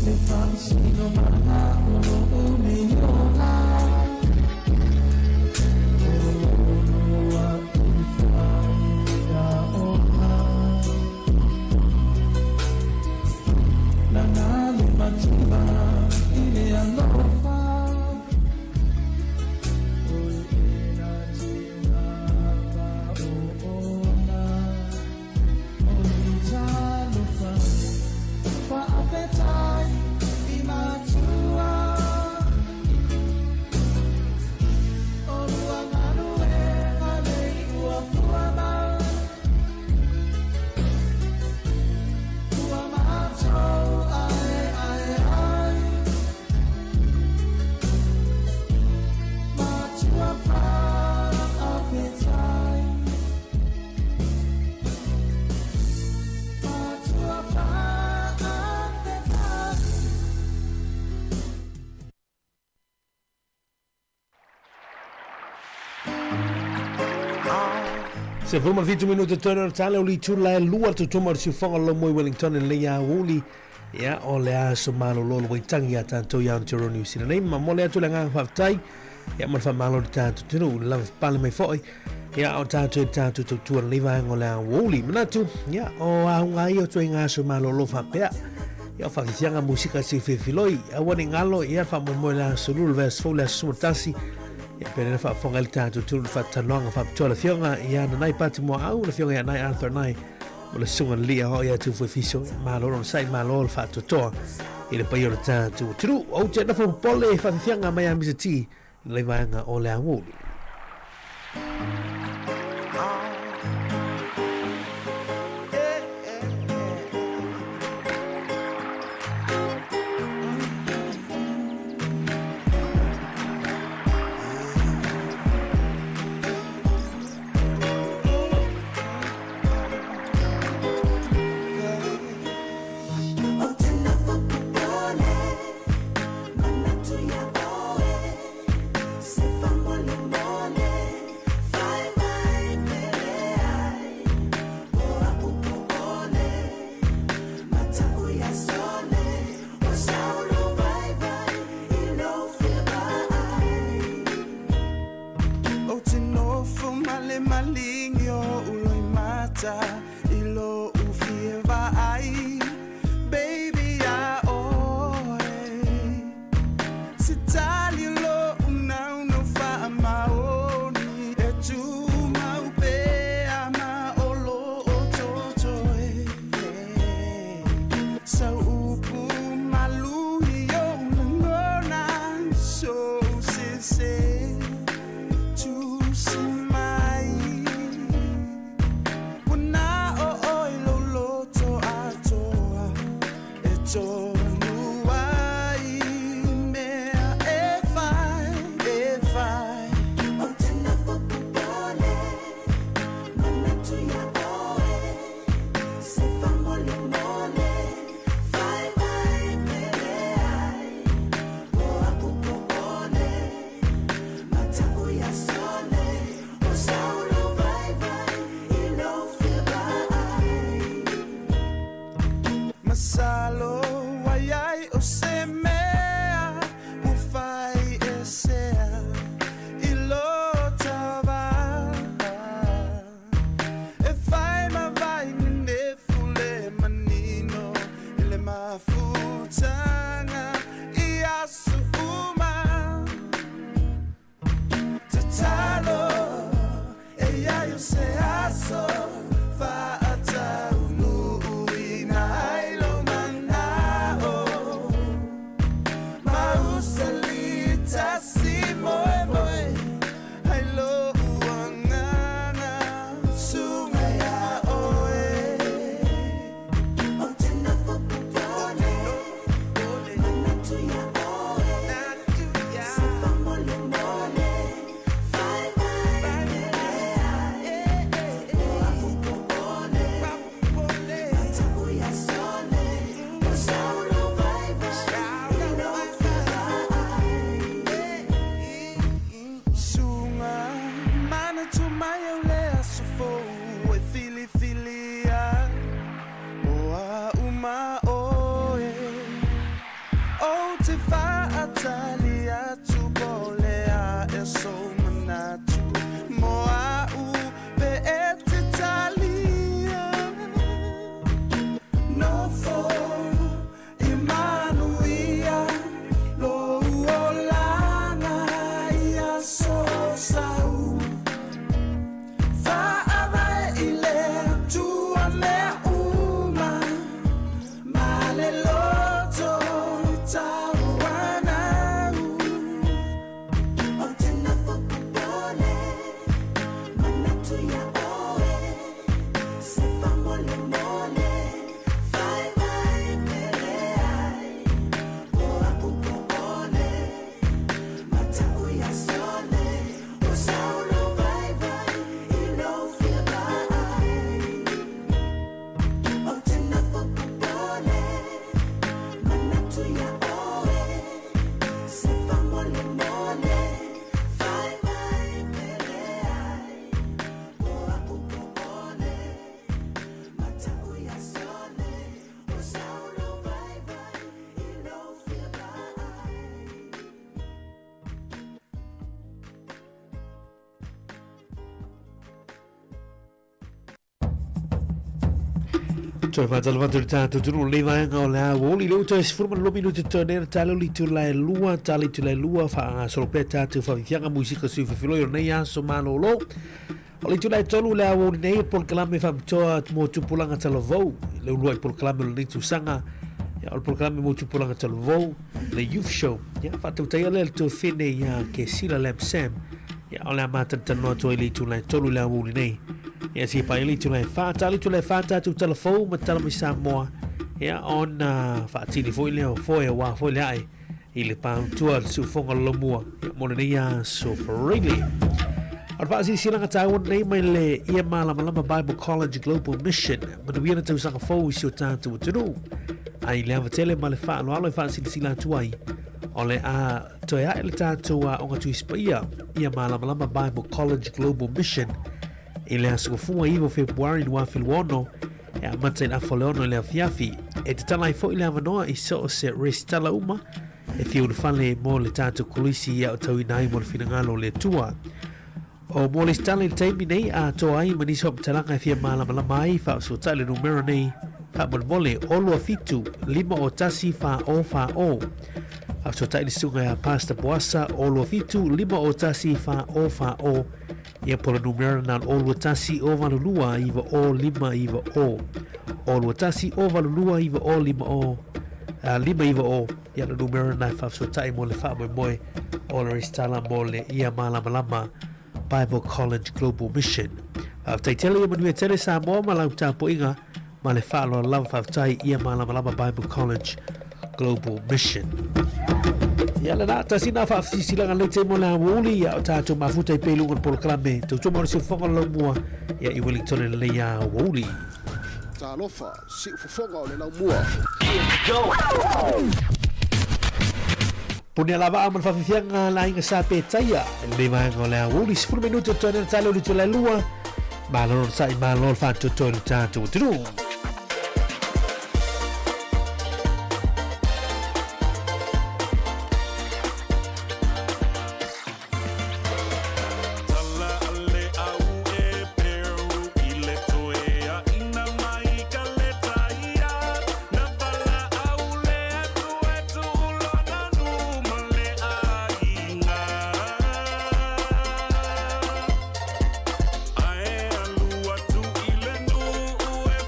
[SPEAKER 13] Le faamasino mana o loo nei ola O loa i faiga ola Laga le matua i le alofa O ena tina vaoona O i talofa faafetai i matua O lua galuega nei ua fua mau Ua matou aeae ai Matua faafetai Matua faafetai.
[SPEAKER 20] 17 minute tonu o le tale o le itula e lua le tautoma o le siufoga o le Laumua i Wellington i lenei aoauli. Ia, o le aso malolo o le Waitangi iā tatou i Aotearoa Niu Sila nei. Momoli atu le agaga faafetai, ia, ma le faamalo i le tatou atunuu i le lavapapale mai foi, ia, o tatou i le tatou tautua i lenei vaega o le aoauli. Manatu, ia, o auga ia o ituaiga aso malolo faapea. Ia, o faafiafiaga musika se filifiloi, aua ne i galo, ia, le faamoemoe i le aso Lua, le vaiaso fou, le aso 11, Ia pei ona faafofoga ai le tatou tulu i le faatalanoaga faapitoa le Afioga ia Nanai Pati Muaau, le Afioga ia Nai Arthur Nai, ma le Susuga Lili Aoao ia Tufu Efiso. Malo le onosai, malo le faatoatoa i le paia o le tatou atunuu. Ou te nofo popole i faafiafiaga mai a Mr. T i lenei vaega o le aoauli.
[SPEAKER 7] Ou te nofo popole, manatu ia oe, se faamolemole. tonu ai mea e fai, e fai. Ou te nofo popole, manatu ia oe, se faamolemole, fai mai pe leai, o aku popole, matau ia sole, o saulo vaivai i lou fia vaai. Masalo ai ai o se mea ua fai e sea i lo tava e fai ma vai nenefu le manino i le mafutaga i aso uma. Tatalo e ia i o se aso faataunuuina ai lou manao ma usali tasi moemoe ai lou agaga suga iā oe. Ou te nofo popole, manatu iā oe, se faamolemole, fai mai pe leai, o aku popole, matau ia sole, o saulo vaivai i lou fia vaai. Suga manatu mai au le aso fou e filifilia o a'u ma oe. Ou te faatali atu po o le a ea sou manatu mo a'u pe e te talia. Nofo ia manuia lou olaga i aso o sau. Faavae i le Atua mea uma ma le loto tauanau. Ou te nofo popole, manatu ia oe, se faamolemole, fai mai pe leai, o aku popole, matau ia sole, o saulo vaivai i lou fia vaai. Ou te nofo popole, manatu ia oe, se faamolemole, fai mai pe leai, o aku popole, matau ia sole, o saulo vaivai i lou fia vaai.
[SPEAKER 20] Toe faatalofa atu i le tatou atunuu lenei vaega o le aoauli lea ua toe 12 minute totoe nei le tala o le itula e lua tala itula e lua faagasolo pea tatou faafiafiaga musika sui fefiloi o lenei aso malolo. O le itula e tolu le aoauli nei o polokalame faapitoa mo tupulaga talavou le uluai polokalame o lenei tausaga ia, o le polokalame mo tupulaga talavou le Youth Show ia, faatautaia lea le tuafine ia Kesila Lam Sam ia, o le a matalanoa atu ai le itula e tolu le aoauli nei ia, se paia le itula e whā tala itula e whā tātou tala fou ma tala mai Samoa ia, ona faatini foi lea o foe wā foi le ae i le pāutua le siufoga o le Laumua ia, mo lenei aso Freely. O le faasilasila taua nei mai le Ia Malamalama Bible College Global Mission manuia le tausaga fou i si o tātou atunuu. Ai le ava tele ma le faaaloalo e faasilasila atu ai o le a toe ae le tātou aoga Tusi Paia Ia Malamalama Bible College Global Mission i le aso gafua 9 o Fepuari 2026 e amata i le afa o le 6 i le afiafi. E tatala ai foi le avanoa i so o se resitala uma e fia ulufale mo le tātou kolisi i aotauina ai mo le finagalo o le Atua. O mo resitala i le taimi nei a toa ai ma nisi faamatalaga e fia malamalama ai, faafesootai le numera nei faamolemole o 27 501 40 40. Faafesootai le susuga ia Pastor Boasa o 27 501 40 40. Ia po o le numera na o 21 o 82 9 o 5 9 o. O 21 o 82 9 o 5 o 5 9 o. Ia le numera na e faafesootai mo le faamoemoe o le resitala mo le Ia Malamalama Bible College Global Mission. Faafetai tele ia manuia tele Samoa ma lau tapuaiga. Ma le faaaloalo lava faafetai ia Malamalama Bible College Global Mission. Ia lena, tasi na faafesisilaga lenei taimi o le aoauli, ia o tatou mafuta i pea i luga o le polokalame tautua mo le siufofoga o le laumua ia i Wellington i lenei aoauli.
[SPEAKER 19] Talofa, siufofoga o le laumua.
[SPEAKER 20] Puni alavaa ma le faafiafiaga le aiga Sa Petaia i lenei vaega o le aoauli, 10 minute o totoe nei le tali o le itula e lua. Malo le onosai, malo le faatoatoa i lo tatou atunuu.
[SPEAKER 5] Tala a le au e peru i le toe aina mai ka leta ia. Na valaau le Atua e tuu lona nuu ma le aiga. Ae alu atu i le nuu e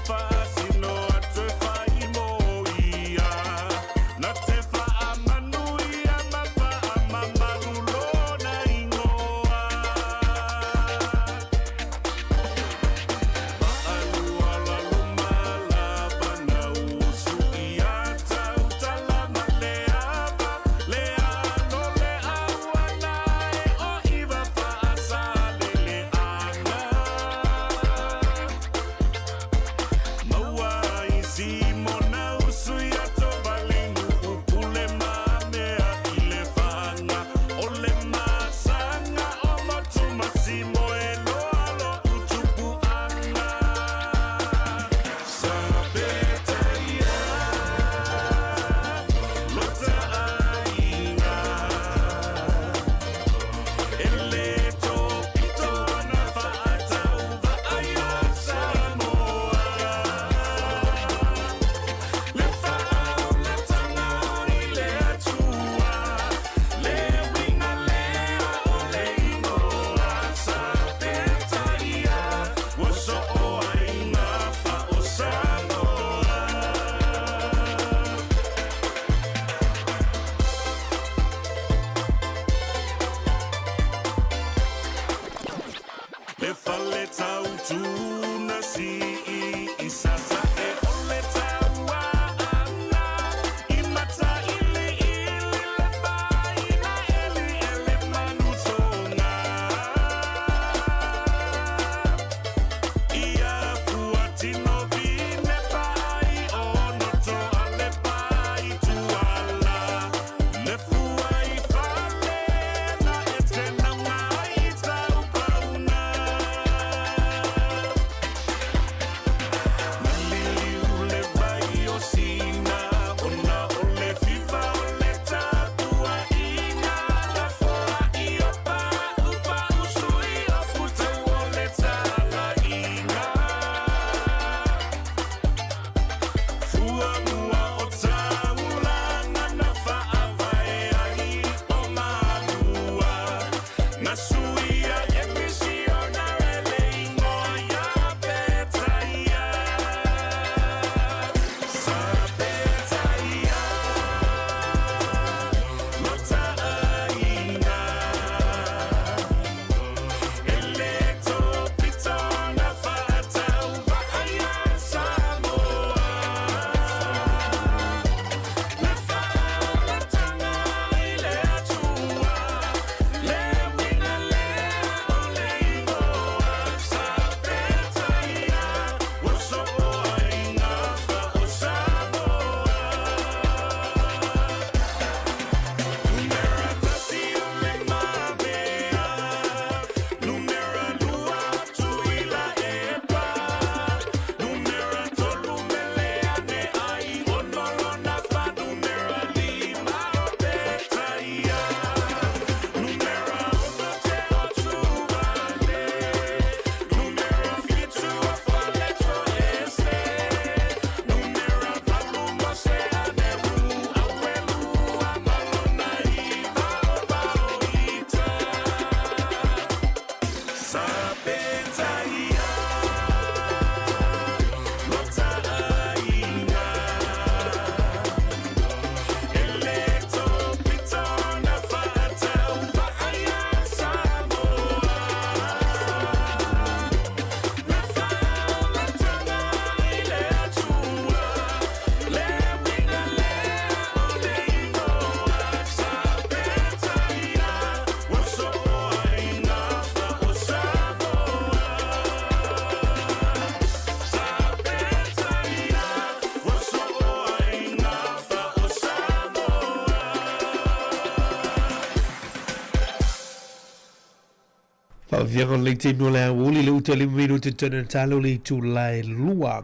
[SPEAKER 20] Faafiaga o lenei taimi o le aoauli le uta lima minute tonu na talo le itula e lua.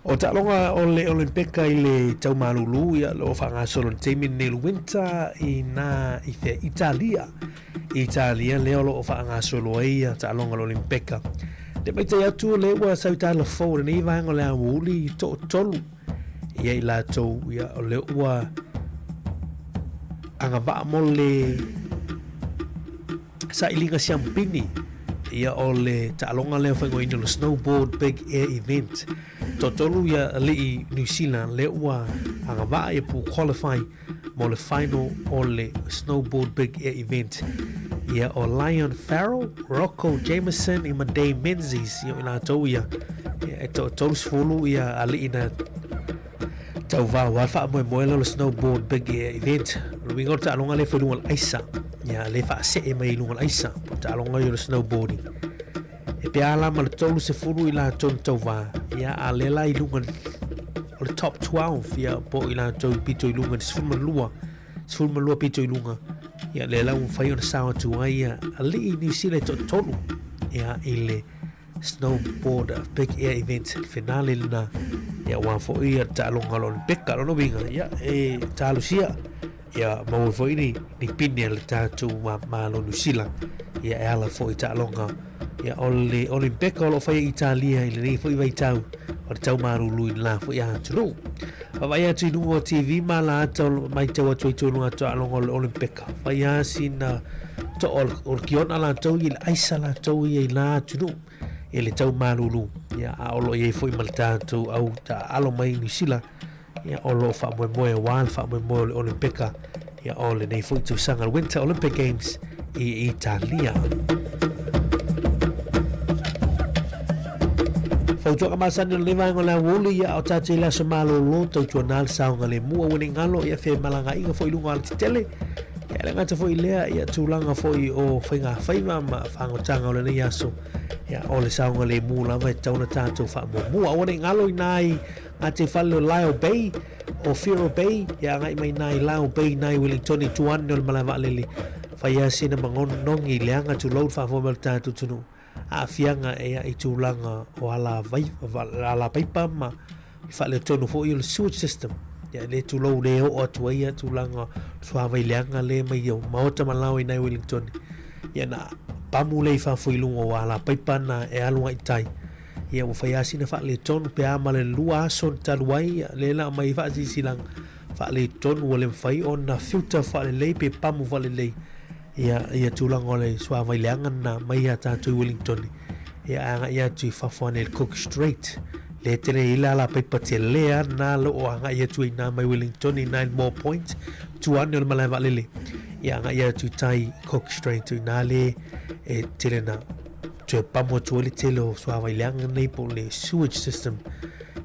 [SPEAKER 20] O taaloga o le Olympeka i le tau malulu ia lo faagasolo le taimi lenei le winter i na i fea Italia. Italia lea o lo o faagasolo ai ia taaloga o le Olympeka. Le maitai atu o le ua sau tala fou lenei vaega o le aoauli i toatolu ia i latou ia o le ua agavaa mo le sailiga siampini ia o le taaloga lea faaigoaina o le Snowboard Big Air Event. Toatolu ia alii New Zealand lea ua agavaa ia po qualify mo le final o le Snowboard Big Air Event. Ia o Lyon Farrell, Rocco Jameson i ma Dave Menzies ia o i latou ia e toatolu ia alii na tauvā aua le faamoemoe lea o le Snowboard Big Air Event. O le uiga o le taaloga lea e fai i luga o le aisa. Ia, lea e faasee mai i luga o le aisa. Po o le taaloga ia o le snowboarding. E pe a la ma le 30 i latou na tauvā. Ia, a lea la i luga o le top 12, ia, po o i latou i pito i luga i le 12, 12 pito i luga. Ia, lea la ua mafai ona sao atu ai ia alii Niu Sila e toatolu, ia, i le Snowboard Big Air Event finale lena ia aua foi ia taaloga o le Olympeka. Lona uiga ia e talosia ia maua foi ni, ni pine a le tatou Malo Niu Sila ia e ala foi taaloga ia o le Olympeka o lo o faia i Italia i lenei foi vaitau o le tau malulu i lena foi atunuu. Vaavaai atu i luga o TV ma la ata o matau atu ai tonu atu taaloga o le Olympeka. Fai lava sina to'a o le kiona latou ia i le aisa latou ia i la atunuu i le tau malulu. Ia, a o lo o i ai foi ma le tatou au taaalo mai Niu Sila, ia, o lo o faamoemoe aua le faamoemoe o le Olympeka, ia, o lenei foi tausaga le Winter Olympic Games i Italia. Fautuaga masani o lenei vaega o le aoauli, ia, a o tatou i le aso malolo, tautuana le saogalemu, aua ne i galo, ia, femalagaaiga foi i luga o alatetele. Ia, e le gata foi i lea, ia, tulaga foi o faigafaiva ma fagotaga o lenei aso, ia, o le saogalemu lava e tatau ona tatou faamuamua. Aua ne i galo inā i Ngāti Whale o Lyall Bay, o Whiro Bay, ia agai mai inā i Lyall Bay inā i Wellington i tua ane o le malae vaalele. Fai lava sina magonogi leaga tulou le faafoe mai o le tatou atunuu. Aafiaga ia i tulaga o ala vai, ala paipa ma le faaletonu foi o le sewage system. Ia le tulou le oo atu ai ia tulaga o suavai leaga le mai o maota ma lao i nai Wellington. Ia na pamu le i fafo i luga o ala paipa na e alu ai tai. Ia ua fai lava sina faaletonu pe a ma le lua aso na talu ai ia le la mai faasilasilaga faaletonu ua le mafai ona filter faalelei pe pamu faalelei ia ia tulaga o le suavai leaga lena mai ia tatou i Wellington ia ae agai atu i fafo ane i le Cook Strait le tele i le alapaipa tele a na lo o agai atu i na mai Wellington i Nine More Point tua ane o le malae vaalele ia agai atu i tai Cook Strait i na le e tele na toe pamu atu ai le tele o suavai leaga nei po o le sewage system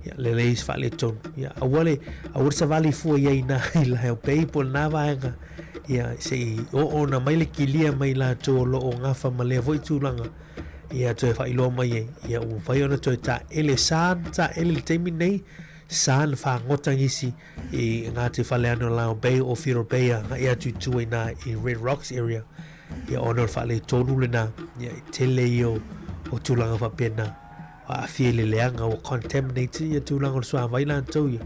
[SPEAKER 20] ia le lei faaletonu ia aua le aua le savali fua i ai na i Lyall Bay po o lena vaega ia se i oona mai le kilia mai latou o lo o gafa ma lea foi tulaga ia toe faailoa mai ai ia ua mafai ona toe taele sa na taele i le taimi nei sa na fagota nisi i Ngāti Whale ane o Lyall Bay o Whiro Bay agai atu i tua i nā i Red Rocks area ia ona o le faaletonu lena ia e tele ia o tulaga faapena aafia i le leaga ua contaminate ia tulaga o le suavai latou ia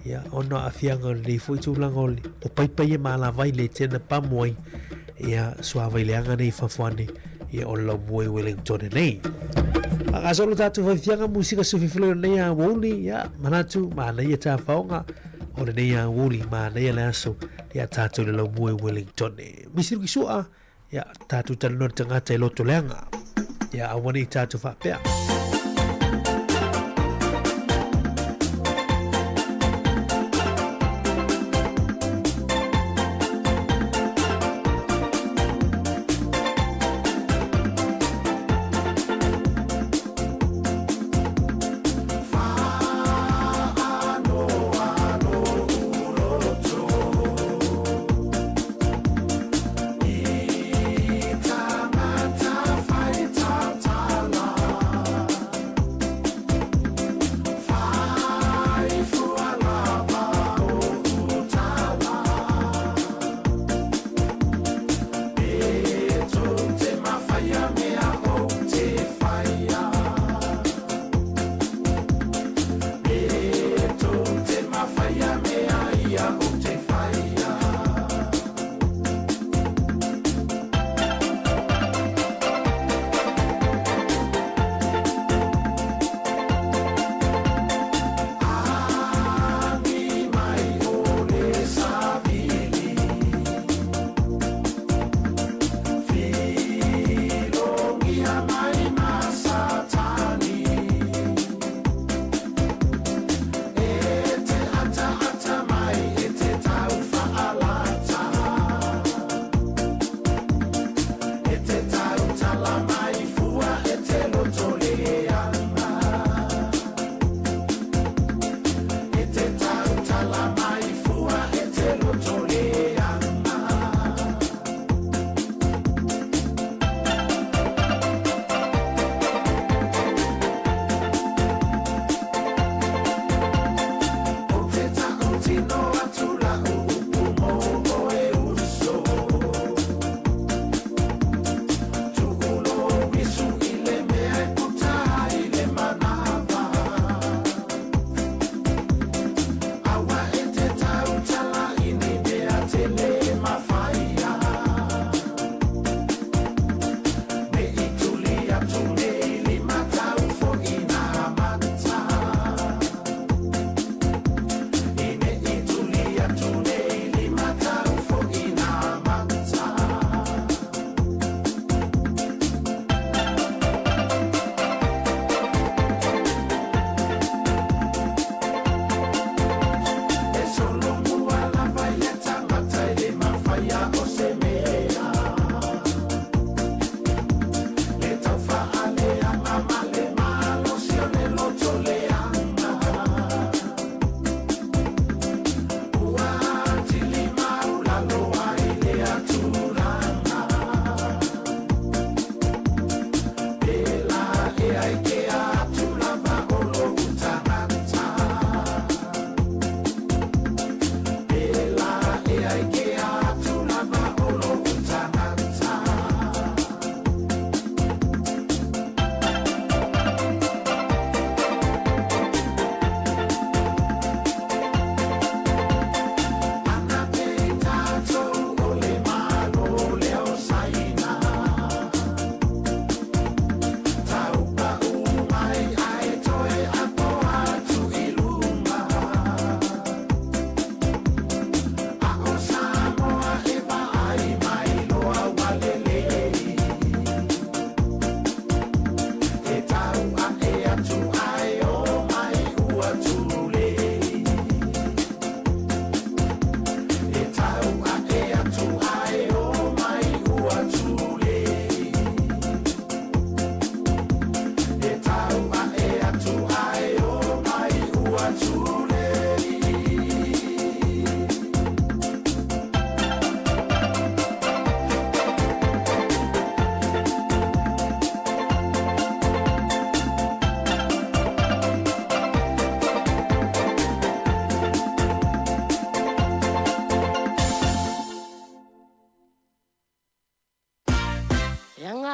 [SPEAKER 20] Ia, ona o aafiaga o lenei foi tulaga o le o paipa ia ma alavai le tena pamu ai ia suavai leaga nei i fafo ane ia o le laumua i Wellington nei. Faagasolo tatou faifiaga musika sufifiloi o lenei aoauli, ia, manatu manaia tafaoga o lenei aoauli, manaia le aso ia tatou i le laumua i Wellington. Misi luki sua, Ia, tatou talanoa i le tagata e loto leaga. Ia, aua ne i tatou faapea.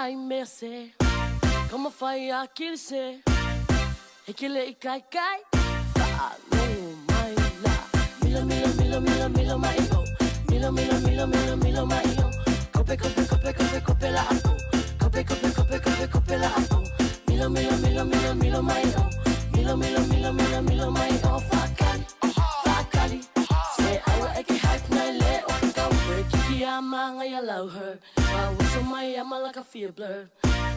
[SPEAKER 14] nai mea se Ka mawhai a kiri se He kele i kai kai Whaalogo mai la Milo milo milo milo milo mai o Milo milo milo milo milo mai o Kope kope kope kope kope la apo Kope kope kope kope kope la apo Milo milo milo milo milo mai o Milo milo milo milo milo mai o Whakali, whakali Se aua e ke hype nai le o whakau Kiki a manga ia lau her Waso mai a malaka fia blur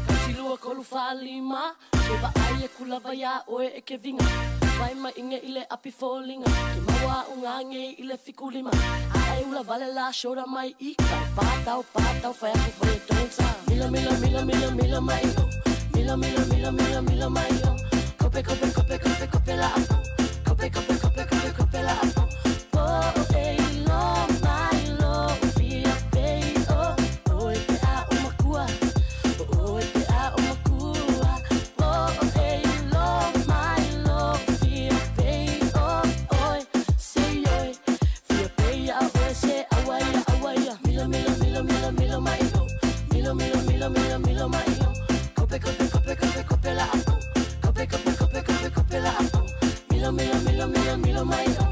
[SPEAKER 14] Kasi lua kolu whalima Ke wa ai e kula vai a oe e ke vinga Vai mai inge i le api fōlinga Ke maua unga ngei i le fikulima A e ula vale la shora mai i kai Pātau, pātau, whai aku whai e tōnsa Milo, milo, milo, milo, milo mai o Milo, milo, milo, milo, milo mai o Kope, kope, kope, kope, kope la apo Kope, kope, kope, kope, kope la apo Po e lo mai lo fia pei o O e te a o makua O e te a o makua Po e lo mai lo fia pei o Oi se oi fia pei a o se awaia awaia Milo milo milo milo milo mai o Milo milo milo milo milo mai o Kope kope kope kope kope la apo Kope kope kope kope kope la apo Milo milo milo milo milo mai o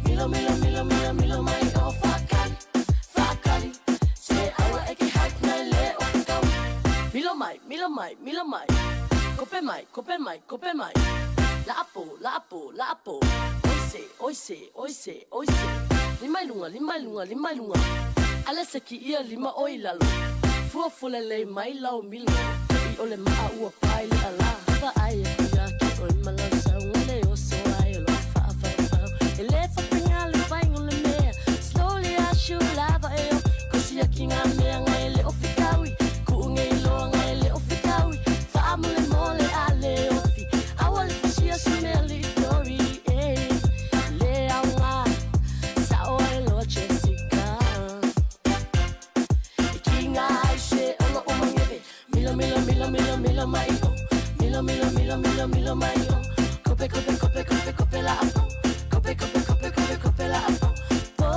[SPEAKER 14] Milo milo milo milo milo mai o Whakali, whakali Se aua e ke hype nai le o whakau Milo mai, milo mai, milo mai Kope mai, kope mai, kope mai La apo, la apo, la apo Oi se, oi se, oi se, oi se Lima i lunga, lima i lunga, lima i lunga Ale se ki ia lima o i lalo Fua fule lei mai lau milo Ke i ole maa ua pai le ala Wa ai e kuia ke oi malau saunga le oso ai o lo wha wha wha E le whapinga le whaingo le mea Slowly I shoot lava e o Kosi a ki ngā mea ngai le o whikaui Kuu ngei loa ngai le o whikaui Whaamule mole a le ofi Awa le whasia se mea li tori eh. Le au ngā Sao ai loa Jessica I ki ngā ai se olo o mangere Milo milo milo milo milo mai o Milo milo milo milo milo mai o Kope kope kope kope kope la apo Kope kope kope kope kope la apo Po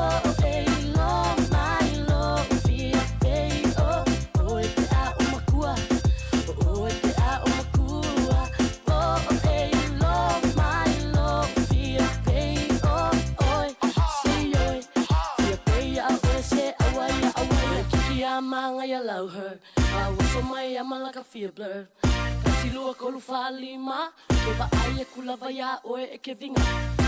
[SPEAKER 14] e lo mai lo fia pei o O e te a o makua O e te a o makua Po e lo mai lo fia pei o Oi se oi fia pei a o se awaia awaia Kiki a manga ia lau her A waso mai a malaka fia blur Kasi lua kolu whalima Ke wa ai e kula vai a oe e ke vinga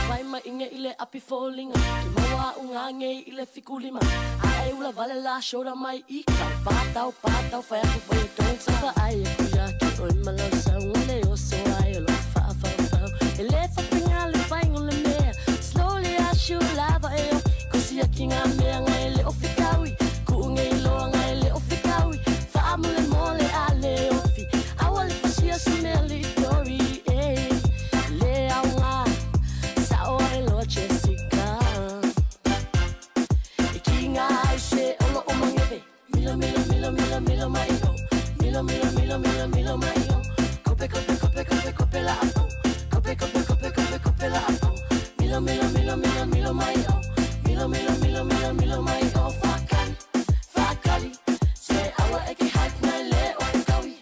[SPEAKER 14] Vai mai inge i le api fōlinga Ke maua unga ngei i le fikulima A e ula vale la shora mai i kai Pātau, pātau, whai aku whai e tōnsa Wa ai e kuia ke oi malau saunga le oso ai o lo wha wha wha E le whapinga le whaingo le mea Slowly I shoot lava e o Kosi a ki ngā mea ngai le o whikaui Kuu ngei loa ngai le o whikaui Whaamule mole a le ofi Awa le whasia se mea li tori eh. Le au ngā Sao ai loa Jessica I ki ngā ai se olo o mangere Milo milo milo milo milo mai o Milo milo milo milo milo mai o Kope kope kope kope kope la apo Kope kope kope kope kope la apo Milo milo milo milo milo mai o Milo milo milo milo milo mai o Whakali, whakali Se aua e ke hype nai le o whakaui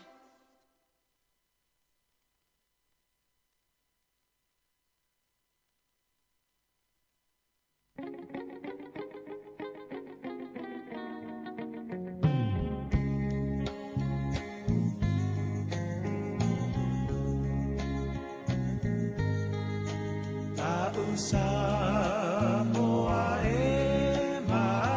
[SPEAKER 5] Ta'u Samoa e malu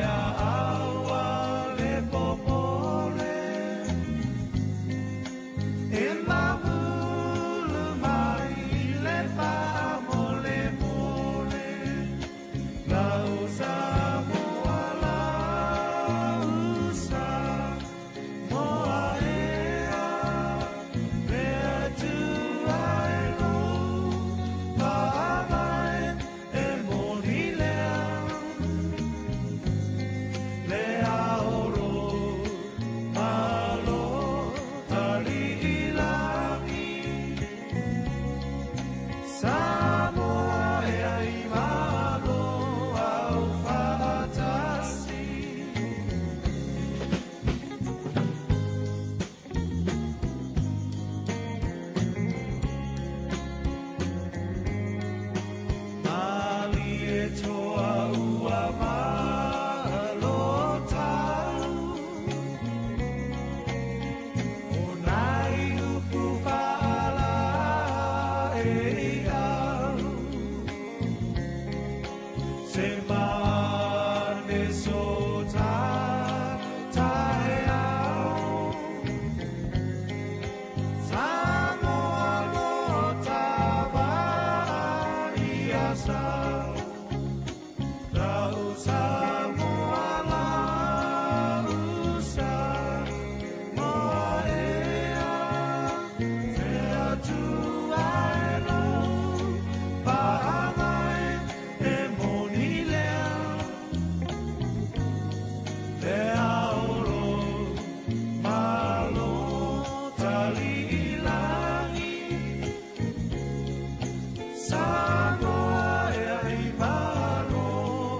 [SPEAKER 7] Aua le popole E mamulu mai le faamolemole Lau Samoa lau Samoa ea Le Atua e lou paavae e moni lea Le aolo malo taliilagi Samoa e ai malo au faatasi. Malie toa ua malo tau O nai upu faala e au Se mane so ta tae au Samoa lo tavai ia sau Lau Samoa lau Samoa ea Te Atua e lou paavae e moni lea Le aolo malo taliilagi Samoa e ai malo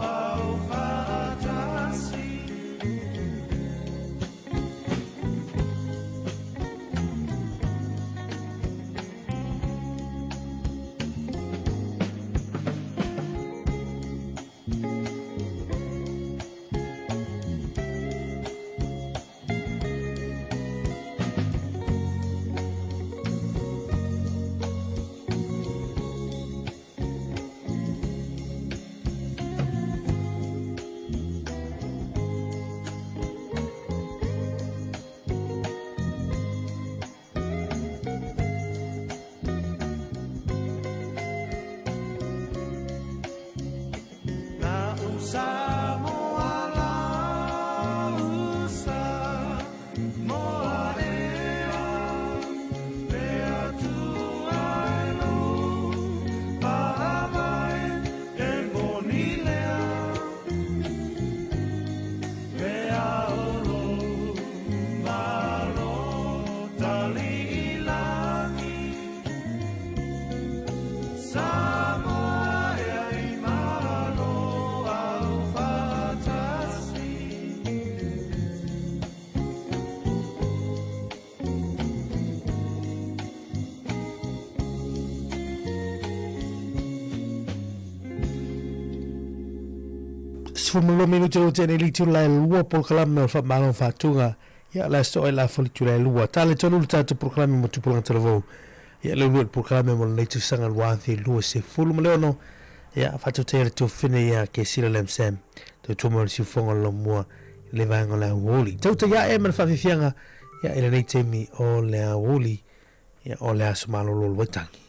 [SPEAKER 7] au faatasi. Lau Samoa lau Samoa ea Le Atua e lou paavae e moni lea Le aolo malo taliilagi Samoa e ai malo au faatasi.
[SPEAKER 20] 12 minute o tene li tula e lua polokalame o faamalo faatuga ia la so e la foli tula e lua tale tolu le tatou polokalame mo tupulaga talavou ia le lua le polokalame mo lenei tausaga 2026 ia faatautaia le tofine ia ke sila lem sam tautua mo le siufoga o le laumua i le vaega o le auoli tautai ae ma le faafiafiaga ia i lenei taimi o le aouli ia o le aso malolo o le Waitangi.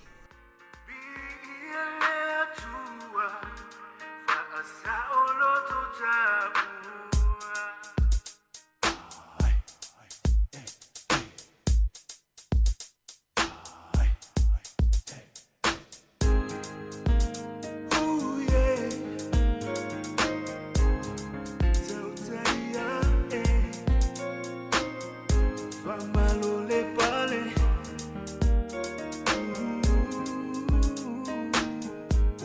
[SPEAKER 7] Ooh, yeah. Tautai ae. Faamalole pale. Ooh.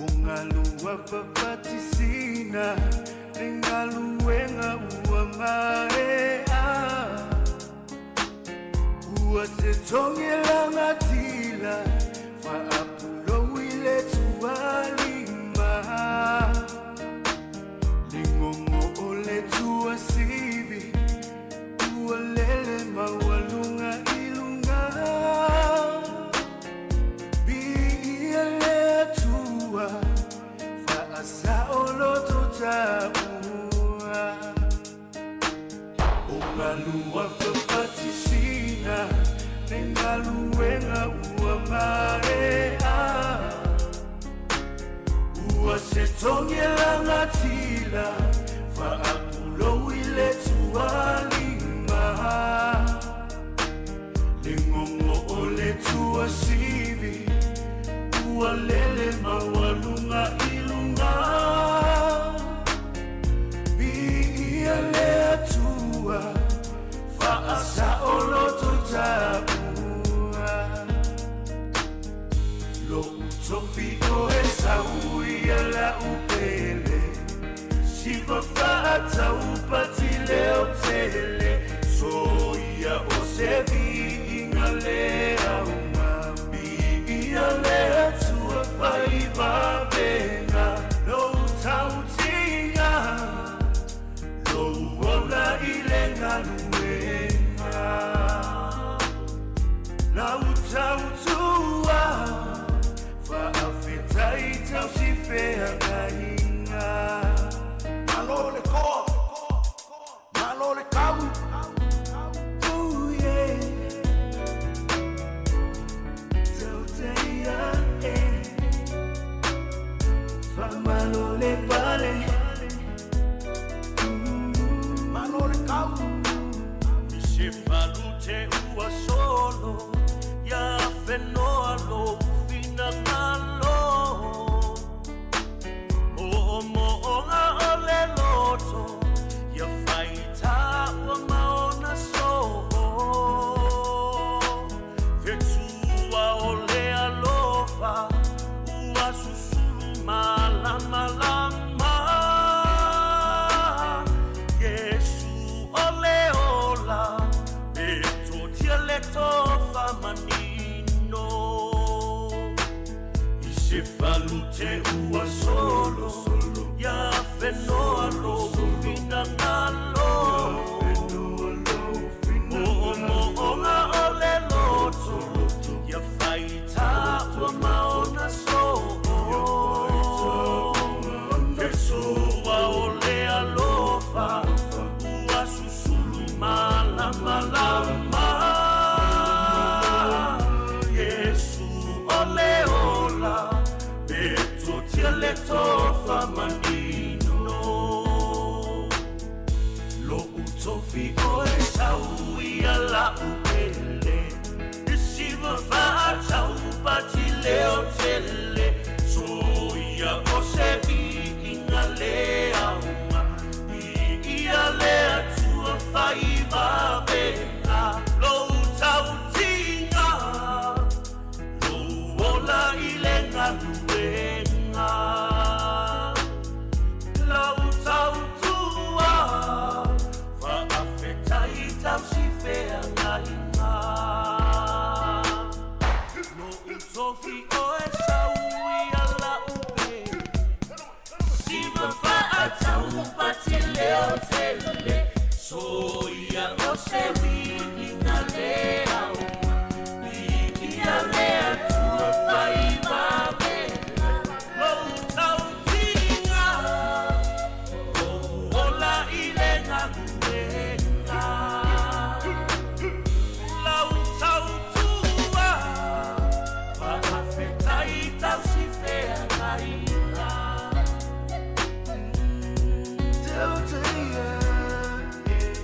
[SPEAKER 7] O galua fafatisina le galuega ua maea. Ua se togi lagatila faapulou i le tualima. Ligogo o le tuasivi ua lele maualuga i luga. Viia le Atua faasaoloto taua.
[SPEAKER 5] Malua fafatisina le galuega ua maea. Ua se togi e lagatila faapulou i le tualima. Le gogo o le tuasivi ua lele maualuga i luga. Viia le Atua faasaoloto i taua. Lo'u tofi o Esau ia la'u pele siva faataupati leo tele. Soia o se viiga le auga viia le Atua faivavega. Lou tautiga lou ola i le galuega. Lau tautua faafetai tausifeagaiga. Malo le koa, malo le kau. Ooh, yeah. Tauteia, eh. Faamalo le pale. Malo le kau. I se falute ua solo ia fenoa lou finagalo. Mo'omo'oga o le loto ia faitā ua maona soo. Fetua o le alofa ua susulu malamalama. Iesu o le ola e totia le tofa manino. I se falute ua solo ia fenoa lou finagalo. Mo'omo'oga o le loto ia faitā ua maona soo. Fesoa o le alofa ua susulu malamalama. Iesu o le ola e totia le tofa manino. Lo'u tofi o Esau ia la'u pele siva faataupati leo tele. Soia o se viiga le auga viia le Atua faivavega. Lou tautiga lou ola i le galuega. Lau tautua faafetai tausifeagaiga. Lo'u tofi o Esau ia la'u pele siva faataupati leo tele. Soia o se viiga le auga viia le Atua faivavega. Lou tautiga lou ola i le galuega. Lau tautua faafetai tausifeagaiga. Tauteia, eh.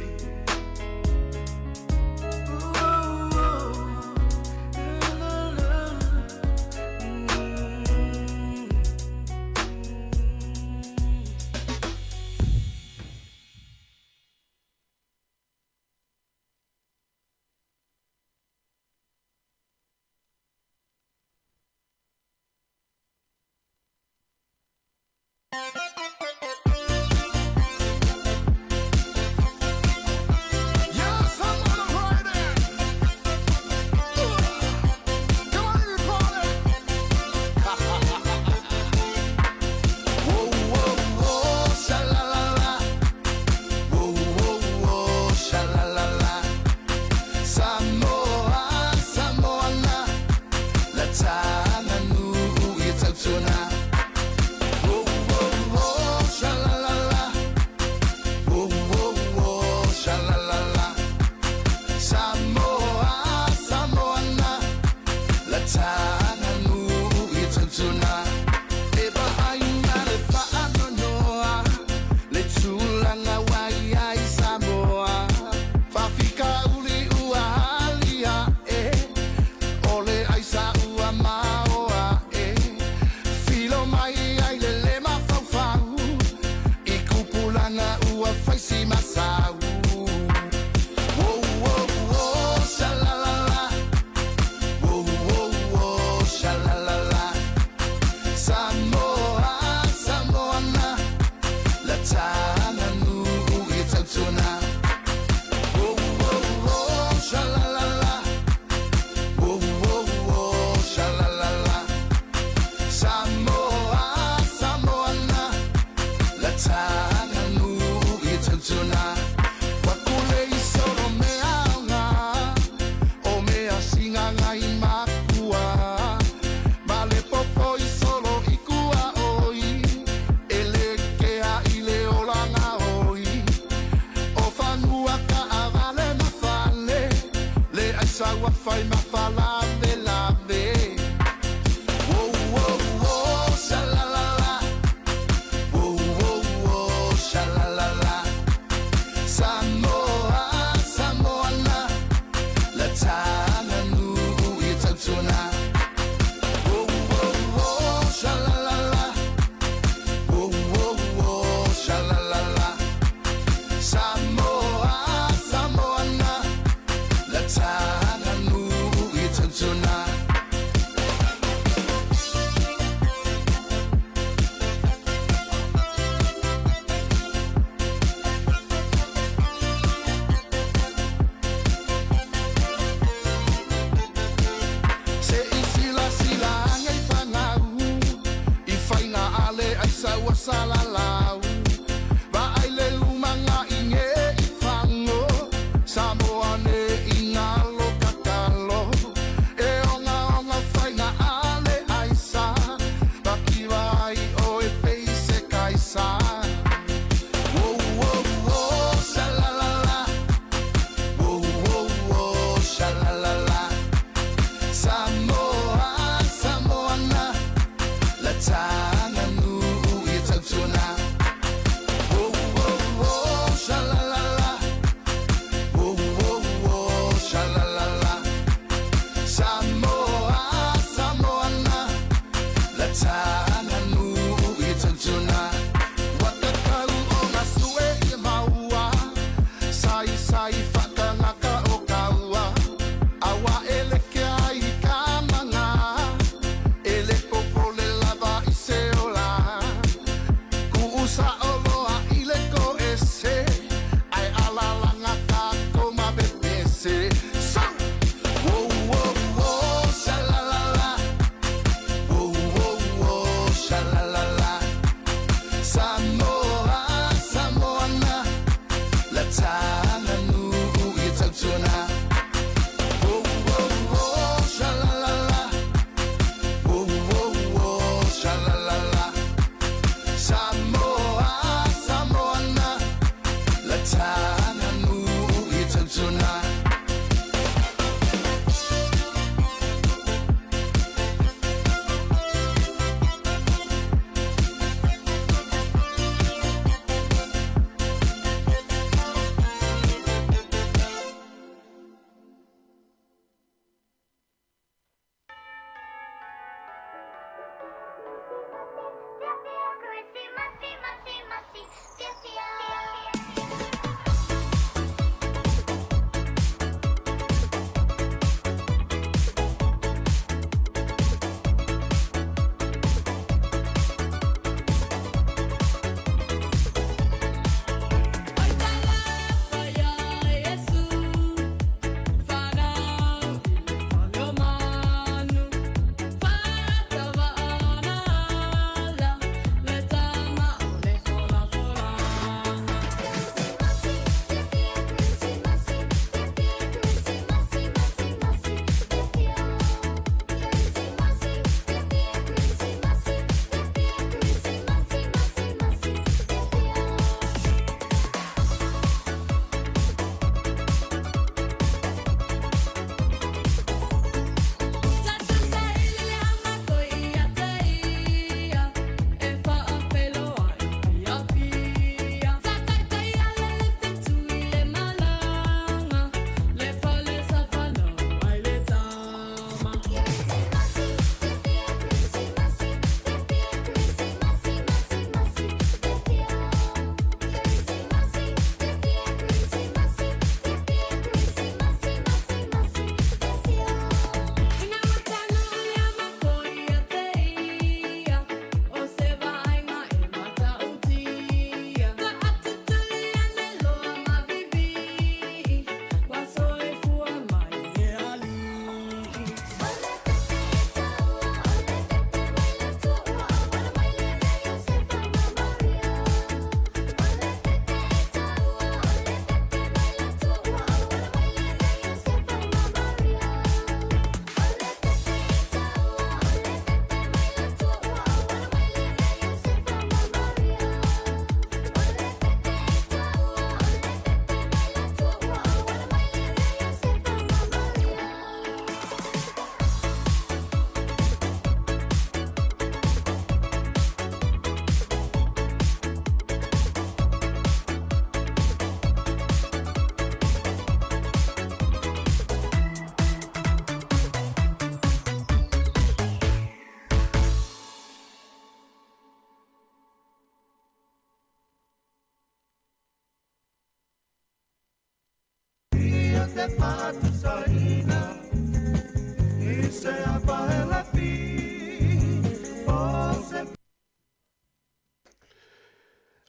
[SPEAKER 7] tāna nuu ia tautuna. Oh, oh, oh, sha-la-la-la. Oh, oh, oh, sha-la-la-la. Samoa, Samoana, la tāna nuu ia tautuna.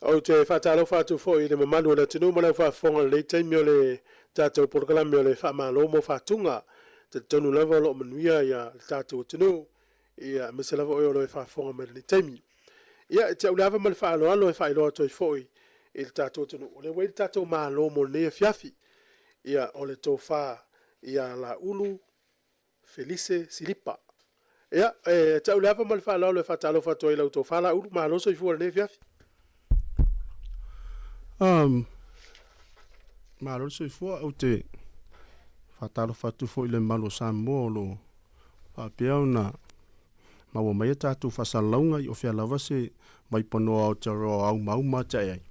[SPEAKER 1] Ou te faatalofa atu foi i le mamalu o le atunuu ma lau faafofoga i lenei taimi o le tatou polokalame o le Faamalo mo Faatuga. Talitonu lava o lo o manuia ia le tatou atunuu, ia aemaise lava oe o lo o e faafofoga mai i lenei taimi. Ia, e te au le ava ma le faaaloalo e faailoa atu ai foi i le tatou atunuu, o lea ua i ai le tatou Malo mo lenei afiafi. Ia, o le tofa ia Laulu Felise Silipa. Ia, e te au le ava ma le faaaloalo e faatalofa atu ai i lau tofa Laulu, malo soifua i lenei afiafi.
[SPEAKER 3] Um, malo le soifua, ou te faatalofa atu foi i le mamalu o Samoa o lo o faapea ona maua mai a tatou faasalalauga i o fea lava se vaipanoa Aotearoa aumauma ate ai.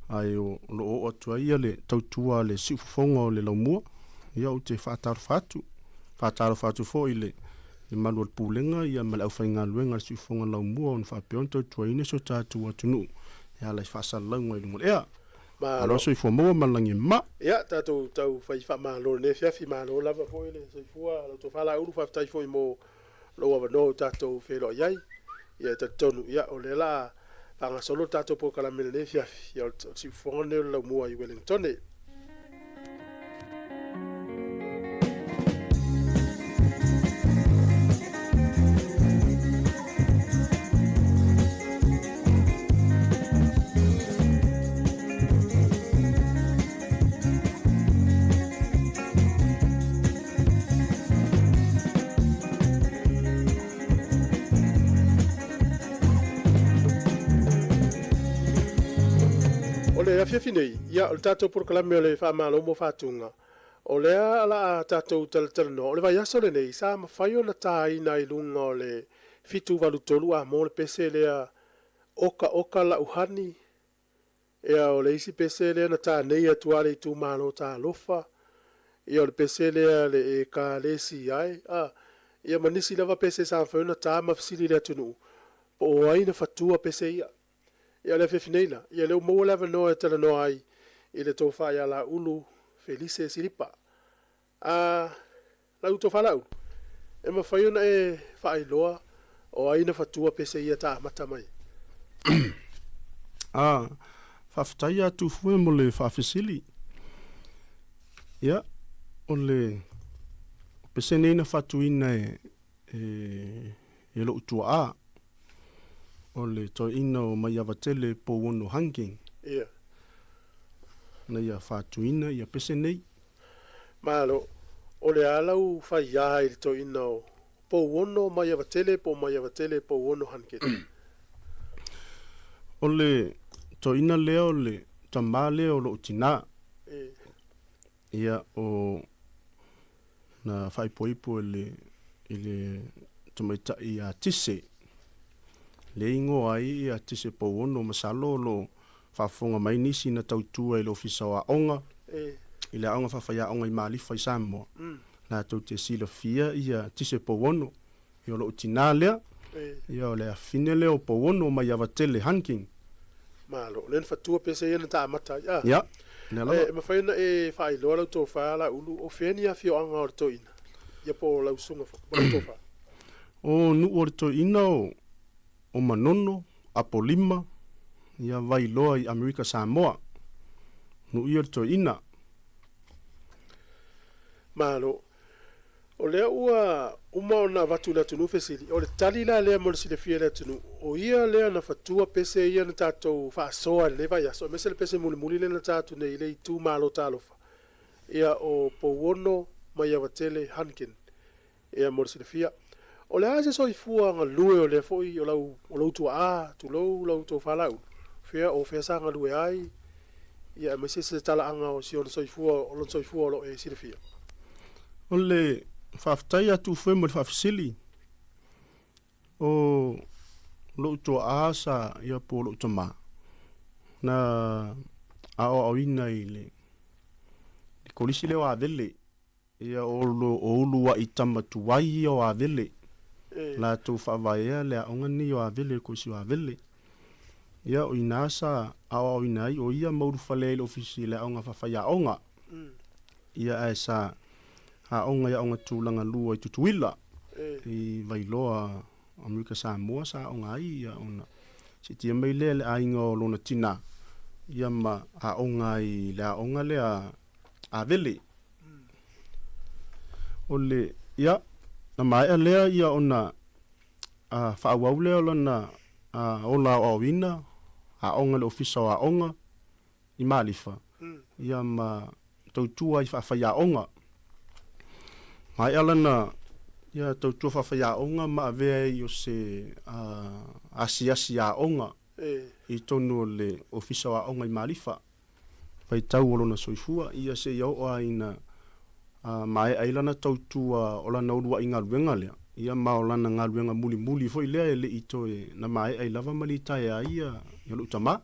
[SPEAKER 3] Ae o lo o oo atu ai ia le tautua a le siufofoga o le laumua, ia ou te faatalofa atu. Faatalofa atu foi i le mamalu o le Pulega ia ma le aufaigaluega a le siufofoga laumua ona faapea ona tautuaina si o tatou atunuu e ala i faasalalauga i luga o le ea. Malo soifua maua ma le lagi e mama.
[SPEAKER 1] Ia, tatou tau fai faamalo i lenei afiafi, malo lava foi le soifua lau tofa Laulu, faafetai foi mo lou avanoa ua tatou feiloai ai. Ia e talitonu, ia, o lea la a faagasolo le tatou polokalame i lenei afiafi, ia o le siufofoga lenei o le laumua i Wellingtone. le afiafi nei, ia, o le tatou polokalame o le Faamalo mo Faatuga, o lea o le a tatou talatalanoa, o le vaiaso lenei sa mafai ona taina i luga o le 783 a mo le pese lea Oka Oka La'u Honey, ia o le isi pese lea na ta nei atu lava le itumalo Talofa, ia o le pese lea le Ekalesia e, a, ia ma nisi lava pese sa mafai ona ta ma fesili i le atunuu, po o ai na fatua pese ia. Ia o le afiafi nei la, ia lea ua maua le avanoa e talanoa ai i le tofa ia Laulu Felise Silipa. A, lau tofa Laulu, e mafai ona e faailoa o ai na fatua pese ia ta amata mai?
[SPEAKER 3] A, faafetai ia Tufue mo le faafesili. Ia, o le pese nei na fatuina e, e, e lo'u tua'a, o le toeaina o Maiavatele Pouono Hunking.
[SPEAKER 1] Ia.
[SPEAKER 3] Na ia fatuina ia pese nei.
[SPEAKER 1] Malo, o le a lau faiā i le toeaina o Pouono Maiavatele po o Maiavatele Pouono Hunking?
[SPEAKER 3] O le toeaina lea o le tamā lea o lo'u tinā.
[SPEAKER 1] E.
[SPEAKER 3] Ia, o na faaipoipo e le, i le tamaitai ia Tise, lea e igoa ai ia Tise Pouono, masalo o lo o faafofoga mai nisi na tautua i le Ofisa o Aoga, i le Aoga Faafaiaoga i Malifa i Samoa, latou te silafia ia Tise Pouono, ia o lou tinā lea, ia o le afine lea o Pouono Maiavatele Hunking.
[SPEAKER 1] Malo, lea na fatua pese ia na ta amata ai, a?
[SPEAKER 3] Ia, lea lava.
[SPEAKER 1] E mafai ona e faailoa lau tofa Laulu, o fea ni afioaga o le toeaina, ia po o lau susuga foi, po o lau tofa?
[SPEAKER 3] O nuu o le toeaina o, o Manono, Apolima, ia Vailoa i Amerika Samoa. Nuu ia o le toeaina.
[SPEAKER 1] Malo. O lea ua uma ona avatu i le atunuu fesili, o le tali la lea mo le silafia e le atunuu, o ia lea na fatua pese ia na tatou faasoa i lenei vaiaso, aemaise le pese mulimuli lea na ta atu nei i le itumalo Talofa, ia o Pouono Maiavatele Hunkin. Ia mo le silafia. O le a se soifua galue o lea foi o lau, o lou tuaa, tulou lau tofa Laulu, fea, o fea sa galue ai, ia aemaise se talaaga o si ona soifua, o lona soifua o lo o e silafia.
[SPEAKER 3] O le faafetai ia Tufoe mo le faafesili. O lou tuaa sa ia po o lou tama na aoaoina i le kolisi lea o Avele. Ia o uluai tama tuai ia o Avele. Latou faavaea le aoga nei o Avele, le kolisi o Avele. Ia o ina sa aoaoina ai o ia ma ulufale ai i le ofisi i le aoga faafaiaoga. Ia ae sa aoga i aoga tulaga lua i Tutuila, i Vailoa, Amerika Samoa sa aoga ai ia ona siitia mai lea i le aiga o lona tina, ia ma aoga ai i le aoga lea a Avele. O le, ia, na maea lea ia ona faaauau lea o lana ola aoaoina, aoga i le Ofisa o Aoga i Malifa, ia ma tautua ai faafaiaoga. Maea lana ia tautua faafaiaoga ma avea ai o se asiasi aoga i totonu o le Ofisa o Aoga i Malifa. Vaitau o lona soifua, ia seia oo lava ina maea ai lana tautua o lana uluai galuega lea, ia ma o lana galuega mulimuli foi lea e le i toe na maea ai lava ma litaea ai ia lou tama.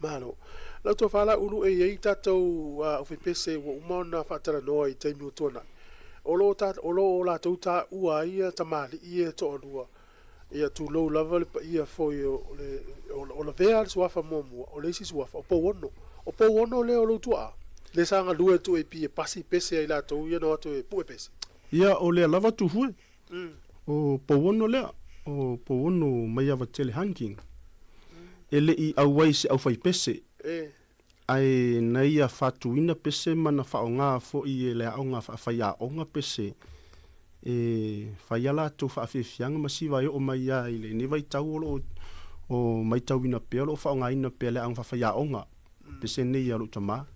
[SPEAKER 1] Malo. Lau tofa la Ulu e i ai tatou aufaipeese ua uma ona faatalanoa i taimi ua tuanai, o lo o lo o latou taua ai ia tamalii ia e toalua, ia tulou lava le paia foi o le o Lavea le suafa muamua, o le isi suafa o Pouono. O Pouono lea o lou tuaa, lea sa galue atu e AP e pasi pese ai latou ia na o atu e pue pese.
[SPEAKER 3] Ia o lea lava Tufue, O Pouono lea, o Pouono Maiavatele Hunking. E le i auai se aufaipese, ae na ia faatuina pese ma na faaaoga foi e le aoga faafaiaoga pese e fai a latou faafiafiaga ma siva e oo mai lava i lenei vaitau o lo o maitauina pea o lo o faaaogaina pea e le aoga faafaiaoga. Pese nei a lou tama.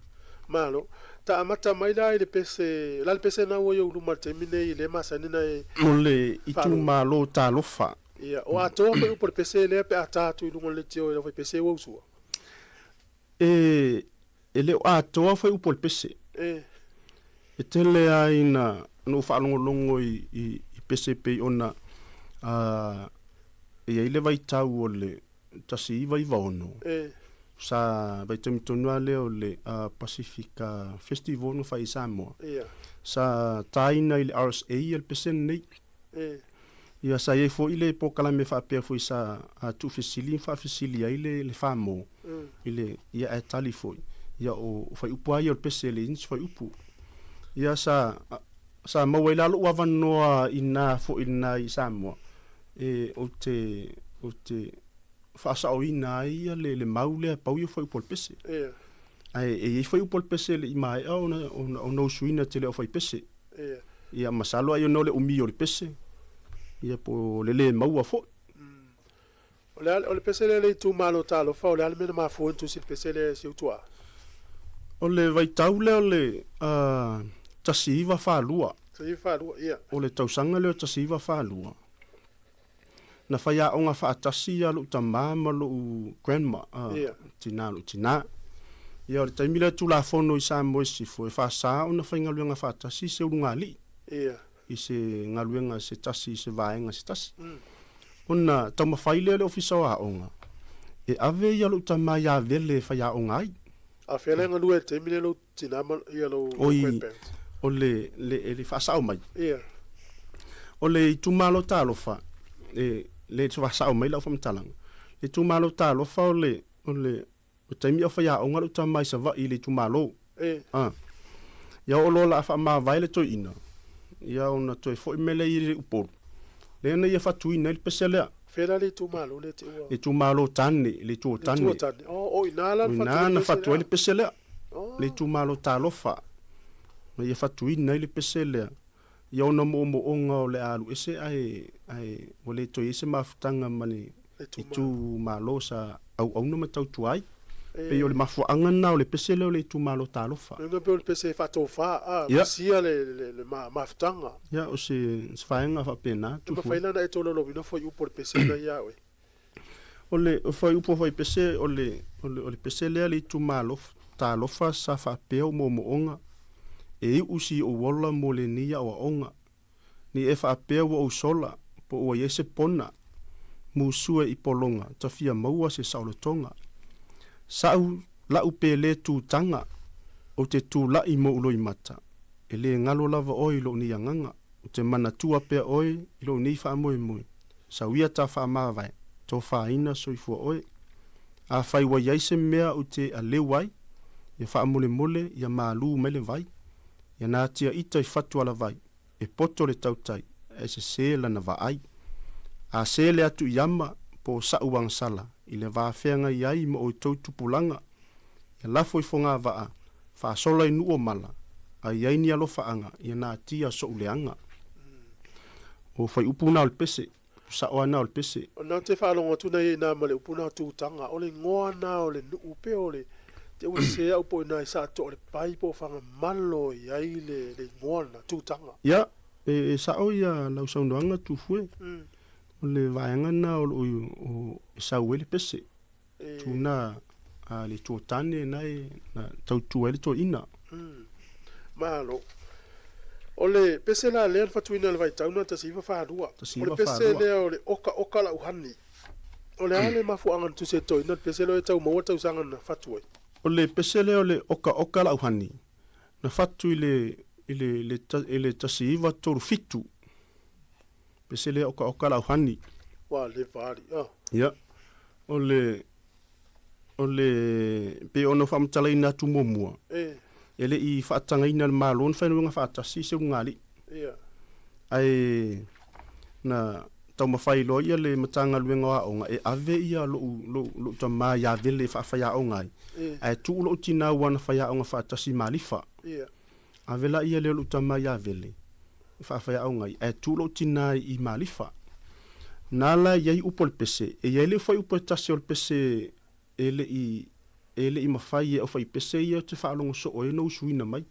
[SPEAKER 1] Malo. Ta amata mai la i le pese, la le pese na ua i ou luma i le taimi nei lea e masani na e
[SPEAKER 3] O le itumalo talofa.
[SPEAKER 1] Ia, o atoa foi upu o le pese lea pe a ta atu i luga o le leitio i lau faipese ua usua.
[SPEAKER 3] E e le o atoa fuaiupu o le pese.
[SPEAKER 19] E.
[SPEAKER 3] E tele lava ina na ou faalogologo i i i pese pei ona a e i ai le vaitau o le 1996.
[SPEAKER 19] E.
[SPEAKER 3] Sa vaitaimi tonu lava lea o le Pasifika Festival na fai i Samoa.
[SPEAKER 19] Ia.
[SPEAKER 3] Sa taina i le RSA le pese lenei.
[SPEAKER 19] E.
[SPEAKER 3] Ia sa i ai foi le polokalame faapea foi sa tuufesili ma faafesili ai le FAMO i le, ia ae tali foi, ia o fuaiupu lava ia o le pese e leai nisi fuaiupu. Ia sa sa maua ai la lou avanoa i na foi lena i Samoa e ou te ou te faasaoina ai ia le mau lea pau ia o fuaiupu o le pese.
[SPEAKER 19] Ia.
[SPEAKER 3] Ae e i ai fuaiupu o le pese e le i maea ona ona usuina tele o faipese.
[SPEAKER 19] Ia.
[SPEAKER 3] Ia masalo ai ona o le umi o le pese, ia po o le le maua foi.
[SPEAKER 19] O le a, o le pese lea le itumalo talofa, o le a le mea na mafua ai ona tusi le pese lea e si ou tuaa?
[SPEAKER 3] O le vaitau lea o le 1942.
[SPEAKER 19] 1942, ia.
[SPEAKER 3] O le tausaga lea o 1942, na fai aoga faatasi ia lou tama ma lou grandma, tina o lou tina. Ia o le taimi lea Tulafono i Samoa i Sisifo e faasa ona faigaluega faatasi se ulugalii i se galuega se tasi i se vaega se tasi. Ona taumafai lea le Ofisa o Aoga e ave ia lou tama ia Vele e faiaoga ai.
[SPEAKER 19] A fea la e galue ai i le taimi lea lou tina ma ia lou
[SPEAKER 3] Oi,
[SPEAKER 19] grandparents?
[SPEAKER 3] o le, le, e le faasao mai.
[SPEAKER 19] Ia.
[SPEAKER 3] O le itumalo talofa, e le faasao mai lau faamatalaga. Le itumalo talofa o le, o le, o taimi a o faiaoga lou tama i Savaii i le itumalo.
[SPEAKER 19] E.
[SPEAKER 3] A. Ia oo loa o le a faamavae le toeaina, ia ona toe foi mai lea i le Upolu, lea na ia faatuina ai le pese lea.
[SPEAKER 19] Fea la le itumalo lea te ua.
[SPEAKER 3] Le itumalo tane, le itu o Tane.
[SPEAKER 19] Le itu o Tane. Oh, o ina la na
[SPEAKER 3] fatu ai le pese lea. O ina na fatu ai le pese lea.
[SPEAKER 19] Oh.
[SPEAKER 3] Le itumalo talofa, na ia fatuina ai le pese lea. Ia ona moomooga o le a alu ese ae, ae ua le toe i ai se mafutaga ma le itumalo sa auauna ma tautua ai. E pei o le mafuaaga lena o le pese lea o le itumalo talofa.
[SPEAKER 19] Lona pei o le pese e faatofa, a, masia le, le, le mafutaga.
[SPEAKER 3] Ia, o se, se vaega faapena.
[SPEAKER 19] E mafai la ona e tolaulauina fuaiupu o le pese lena ia oe?
[SPEAKER 3] O le fuaiupu o fuaipese, o le, o le, o le pese lea le itumalo talofa sa faapea o moomooga, e iu si ou ola mo lenei aoaoga. Ni e faapea ua ou sola, po ua i ai se pona, musue i pologa, ta fia maua se saolotoga. Sa'u la'u pele tutaga, ou te tula'i mo Uloimata, e le galo lava oe i lo'u nei agaga, ou te manatua pea oe i lo'u nei faamoemoe, sau ia ta faamavae, tofaina soifua oe. Afai ua i ai se mea ou te aleu ai, ia faamolemole ia malu mai le vai, Ia natia ita i fatu alavai, e poto le tautai, ae sese lana vaai. A sele atu i ama, po o sa'u agasala, i le va feagai ai ma outou tupulaga, ia lafo i fogavaa, faasola i nuu o mala, a i ai ni alofaaga, ia natia so'u leaga. O fuaiupu na o le pese, o sa'o a na o le pese.
[SPEAKER 19] O lena ou te faalogo atu nei ina ma le upu na o Tutaga, o le igoa na o le nuu pe o le te ua sese au po o ina i Saatoa o le pai po o Fagamalo e i ai le le igoa lena, Tutaga.
[SPEAKER 3] Ia, e sa'o ia lau saunoaga Tufue, o le vaega lena o lo o e sau ai le pese, tuna a le tuatane na e na tautua ai le toeaina.
[SPEAKER 19] Malo. O le pese la lea na fatuina i le vaitau na 1942. O le pese lea o le okaoka lau honey. O le a le mafuaaga na tusi ai toeaina le pese lea e tau maua tausaga na fatu ai?
[SPEAKER 3] O le pese lea o le okaoka lau honey na fatu i le i le i le 1937. Pese lea okaoka lau honey.
[SPEAKER 19] Ua leva ali. Ah.
[SPEAKER 3] Ia. O le O le, pei ona faamatalaina atu muamua, e le i faatagaina e le Malo ni faigaluega faatasi i se ulugalii. Ae na taumafai loa ia le Matagaluega o Aoga e ave ia lou, lou, lou tama ia Vele e faafaiaoga ai, ae tuu lou tina aua na faiaoga faatasi ma Alifa. Ave laia lea o lou tama ia Vele e faafaiaoga ai, ae tuu lou tina i Malifa. Na la i ai upu o le pese, e i ai le fuaiupu e tasi o le pese e le i, e le i mafai e aufaipese ia te faalogo soo ai ona usuina mai.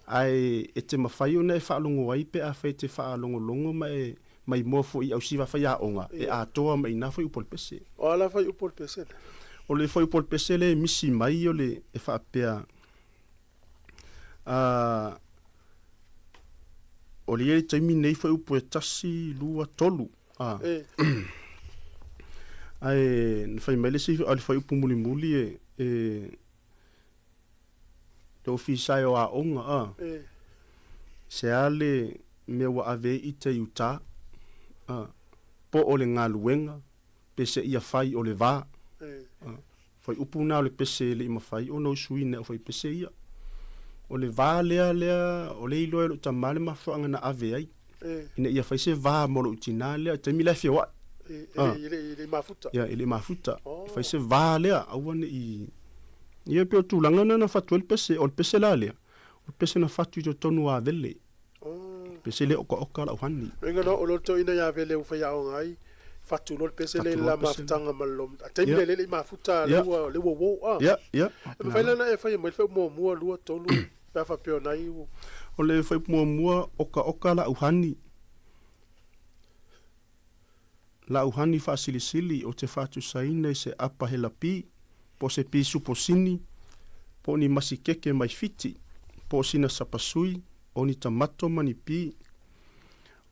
[SPEAKER 3] Ae e te mafai ona e faalogo ai pe afai e te faalogologo ma e maimoa foi i ausiva faiaoga e atoa mai i na fuaiupu o le pese.
[SPEAKER 19] O a la fuaiupu o le pese lea?
[SPEAKER 3] O le fuaiupu o le pese lea e misi mai o le e faapea, a, o le i ai le taimi nei fuaiupu e tasi, lua, tolu, a. Ae na fai mai le isi o le fuaiupu mulimuli e, e, le Ofisa e o Aoga, a. Se a le mea ua ave ai ita i uta, a, po o le galuega, pe seia fai o le va. Fuaiupu na o le pese e le i mafai ona usuina e aufaipese ia. O le va lea lea o lea e iloa e lou tama le mafuaaga na ave ai ina ia fai se va mo lou tina lea i le taimi la e feoai.
[SPEAKER 19] E le i mafuta.
[SPEAKER 3] Ia, e le i mafuta. E fai se va lea aua ne i. Ia pei o tulaga na na fatu ai le pese. O le pese la lea, o le pese na fatu i totonu o Avele. Pese le okaoka lau hani.
[SPEAKER 19] Loiga no o lo toina ia vele u faiaoga ai fatu lo le pese le la mafutaga ma lo a taimi le le mafuta le ua le ua wo a.
[SPEAKER 3] Ia, ia.
[SPEAKER 19] E mafai la ona e fai mai le fai muamua lua tolu pe a faapea o nai u.
[SPEAKER 3] O le fai muamua okaoka lau hani. Lau hani faasilisili o te faatusaina i se apa helapi, po o se pisupo sini, po o ni masikeke mai Fiti, po o sina sapasui, o ni tamato ma ni pi.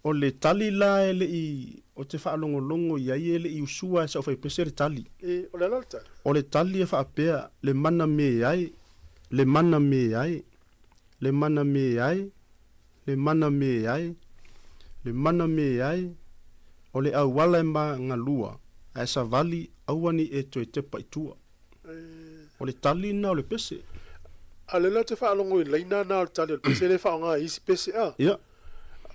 [SPEAKER 3] O le tali la e le i, o te faalogologo i ai e le i usua e Saufaipese le tali.
[SPEAKER 19] E, o le a la le tali?
[SPEAKER 3] O le tali e faapea, le mana me ai, le mana me ai, le mana me ai, le mana me ai, le mana me ai, o le auala e magalua, ae savali aua ne i e toe tepa i tua. O le tali lena o le pese.
[SPEAKER 19] A lea la ou te faalogo i laina na o le tali o le pese lea e faaaoga e isi pese a.
[SPEAKER 3] Ia.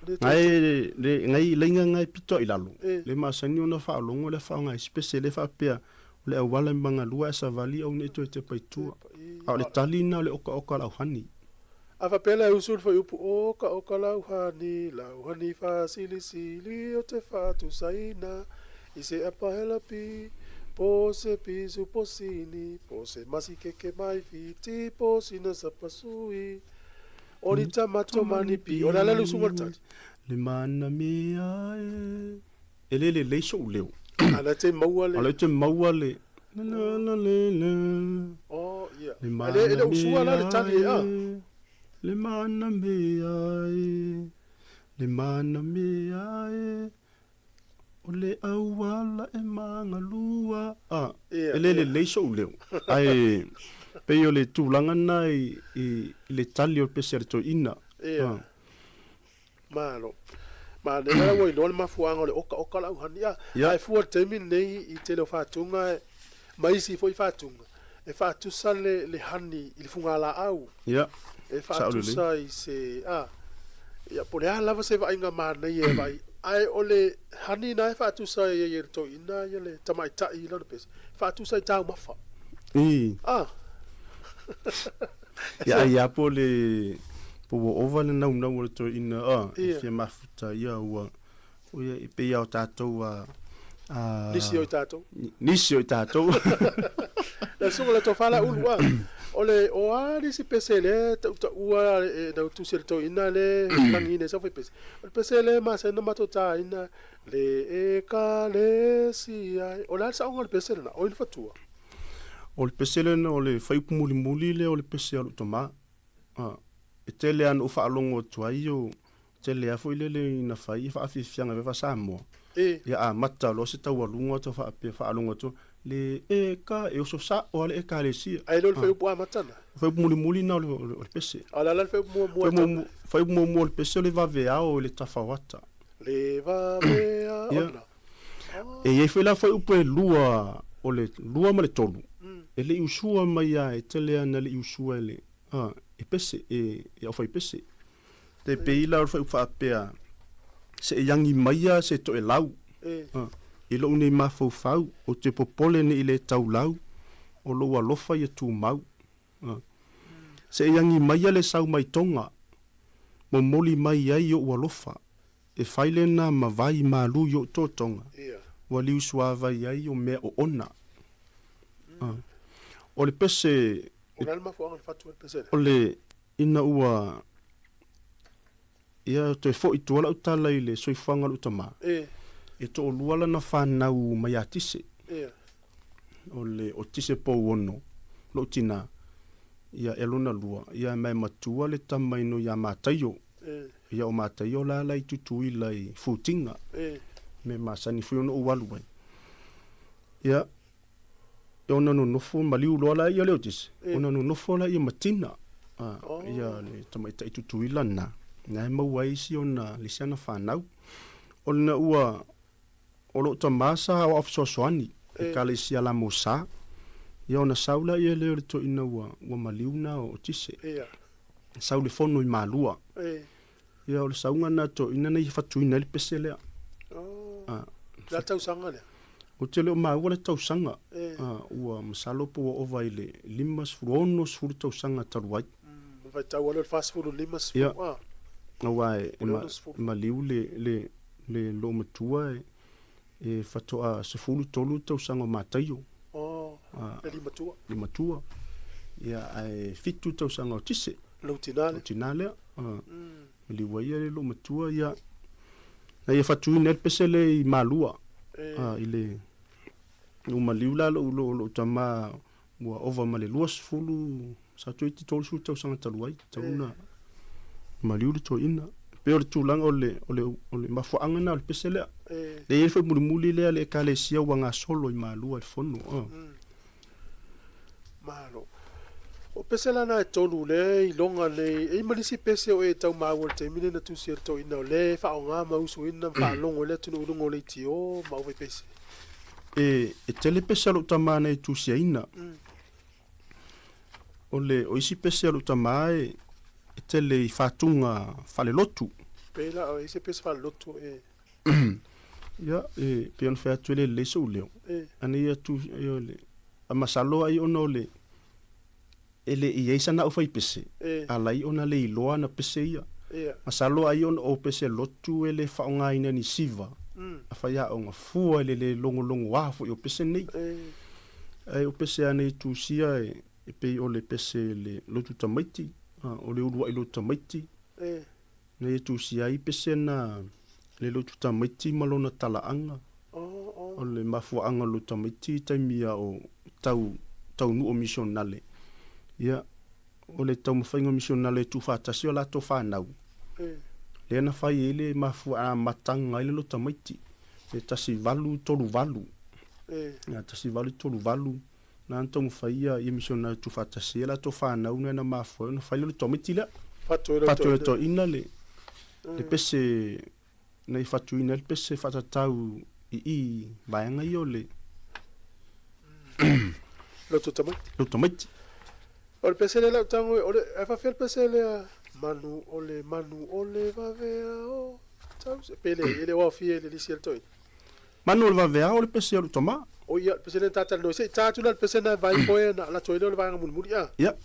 [SPEAKER 3] Ngai le ngai laina na e pito i lalo. Le masani ona faalogo lea faaaoga e isi pese lea faapea o le auala e magalua ae savali aua ne i toe tepa i tua. A o le tali lena o le okaoka o le auhani.
[SPEAKER 19] A faapea la e usu le fuaiupu, Okaoka lau hani, lau hani faasilisili o te faatusaina i se apa helapi, po se pisu po sini, po se masikeke mai Fiti, po sina sapasui, o ni tamato mani pi. O le a la le usuga o le tali?
[SPEAKER 3] Le mana mea e. E le lelei so'u leo.
[SPEAKER 19] A la te maua le.
[SPEAKER 3] A la te maua le. La la la le la.
[SPEAKER 19] Oh, ia. Le mana mea e. Le usua la le tali e a.
[SPEAKER 3] Le mana mea e. Le mana mea e. O le auala e magalua. A, e le lelei so'u leo. Ae pei o le tulaga lena i le tali o le pese a le toeaina.
[SPEAKER 19] Ia. Malo. Ma lea la ua iloa le mafuaaga o le okaoka o le auhani. A, ae fua i le taimi lenei i tele o faatuga ma isi foi faatuga, e faatusa le, le hani i le fugalaau.
[SPEAKER 3] Ia.
[SPEAKER 19] E faatusa i se, a, ia, po o le a lava se vaaiga manaia e vaai, ae o le hani na e faatusa ai e le toeaina ia le tamaitai i lana pese, e faatusa i taumafa.
[SPEAKER 3] I.
[SPEAKER 19] A.
[SPEAKER 3] Ia ai a po le po ua ova le naunau o le toeaina a e fia mafuta ia ua o ia e pei a o tatou a
[SPEAKER 19] a Nisi o i tatou.
[SPEAKER 3] Nisi o i tatou.
[SPEAKER 19] Le susuga le tofa la ulu a o le o a nisi pese le tautaua e nau tusi le toeaina le lagi nei sau fai pese. O le pese le masani ona matou taina le ekalesia o le a le saoga o le pese lena o ai le fatua?
[SPEAKER 3] O le pese lena o le faiupu mulimuli lea o le pese a lou tama. A, e tele lava na ou faalogo atu ai, o tele lava foi lele ina fai ia faafiafiaga e faa-Samoa. Ia amata loa se taualuga tau faapea faalogo atu, le eka, e oso sa'o lava le Ekalesia.
[SPEAKER 19] Ai lea o le faiupu amata na?
[SPEAKER 3] O faiupu mulimuli na o le pese.
[SPEAKER 19] A o le a la le faiupu muamua e tau?
[SPEAKER 3] Faiupu muamua o le pese o le vaveao i le tafaoata.
[SPEAKER 19] Le vaveao na.
[SPEAKER 3] E i ai foi la fuaiupu e lua, o le lua ma le tolu, e le i usua mai lava, e tele lava ina le i usua e le, a, e pese, e, e aufaipese. Te pei la o le fuaiupu faapea, se i agi maia se toelau, a, i lou nei mafaufau, ou te popole ne i le taulau, o lou alofa ia tumau. A, se i agi maia le sau mai Toga, momoli mai ai ou alofa, E fai lena ma vai malu i ou totoga, ua liu suavai ai o mea oona. A. O le pese.
[SPEAKER 19] O le a le mafuaaga o le fatu o le pese lea?
[SPEAKER 3] O le, ina ua, ia toe foi tua lau tala i le soifuaga o lou tama, e toalua lana fanau mai Atise. O le otise pouono, lou tinā, ia e lona lua, ia ma e matua le tama ino iā Mataio. Ia o Mataio la la i Tutuila i Futiga, me masani foi ona ou alu ai. Ia, e ona nonofo maliu loa la ia le otise, ona nonofo la ia ma tina, a, ia le tamaitai Tutuila na, na e maua ai isi ona, le isi ana fanau. Ona ua O lou tama sa aoao fesoasoani i Ekalesia la Mosa, ia ona sau laia lea o le toeaina ua ua maliu na o Tise. Sau le fono i Malua. Ia o le sauga na toeaina na ia fatuina ai le pese lea.
[SPEAKER 19] A, Le a tausaga lea?
[SPEAKER 3] Ou te le o maua le tausaga. A, ua masalo po ua ova i le 50, 60 tausaga talu ai.
[SPEAKER 19] Vaitau lea o le 40, 50, Ia,
[SPEAKER 3] a. Aua e, e ma, maliu le, le, le loomatua e, e faatoa 13 tausaga o Mataio.
[SPEAKER 19] Oh, a, le limatua.
[SPEAKER 3] Limatua. Ia, ae 7 tausaga o Tise.
[SPEAKER 19] Lou tinā lea.
[SPEAKER 3] Lou tinā lea. A, Maliu ai le loomatua, ia, na ia fatuina ai le pese lea i Malua. E. A, i le, ua maliu la lou, lou, lou tama ua ova ma le 20, sa toeitiiti 30 tausaga talu ai, talu na maliu le toeaina. E pei o le tulaga o le, o le, o le mafuaaga lena o le pese lea. Lea e i ai foi mulimuli lea a le Ekalesia ua gasolo i Malua i le fono.
[SPEAKER 19] Malo. O pese la na e tolu lea e iloga nei, e i ai ma nisi pese o e tau maua i le taimi lea na tusi ai le toeaina o lea e faaaoga ma usuina ma faalogo i le atunuu i luga o leitio ma au faipese.
[SPEAKER 3] E, e tele pese a lou tama na e tusiaina. O le, o isi pese a lou tama e, e tele i fatuga faalelotu.
[SPEAKER 19] Pei la, o isi pese faalelotu e.
[SPEAKER 3] Ia, e pei ona fai atu e le lelei sou leo. E. Ana ia tu, ia o le, a masalo ai ona o le, e le i ai sana au faipese, e. Alai ona le iloa ana pese ia. Ia. Masalo ai ona o pese lotu e le faaaogaina ni siva, a faiaoga fua i le le logologoa foi o pese nei. E. Ae o pese ana i tusia e, e pei o le pese le lotu tamaiti, a, o le uluai lotu tamaiti. E. Na ia tusia ai pese na le lotu tamaiti ma lona talaaga. O le mafuaaga o le lotu tamaiti i taimi a o tau taunuu misionale. Ia, o le taumafaiga o misionale e tuufaatasi o latou fanau, lea na fai ai le mafuaaga amataga ai le lotu tamaiti, le 1838. Ia, 1838, na na taumafai ia, ia misionale e tuufaatasi ai latou fanau na na mafua ai ona fai le lotu tamaiti lea. Fatu ai le toeaina le, le pese na i fatuina ai le pese faatatau i i vaega ia o le
[SPEAKER 19] Lotu tamaiti.
[SPEAKER 3] Lotu tamaiti.
[SPEAKER 19] O le pese lea lau tago o le ae faafefea le pese lea manu o le manu o le vaveao tau pe le e le o aofia i le lisi a le toeaina.
[SPEAKER 3] Manu o le vaveao o le pese o lou tama.
[SPEAKER 19] O ia, le pese lea na tatalanoa se i ta atu la le pese na e vai foe na alu atu ai lea o le vaega mulimuli a.
[SPEAKER 3] Ia.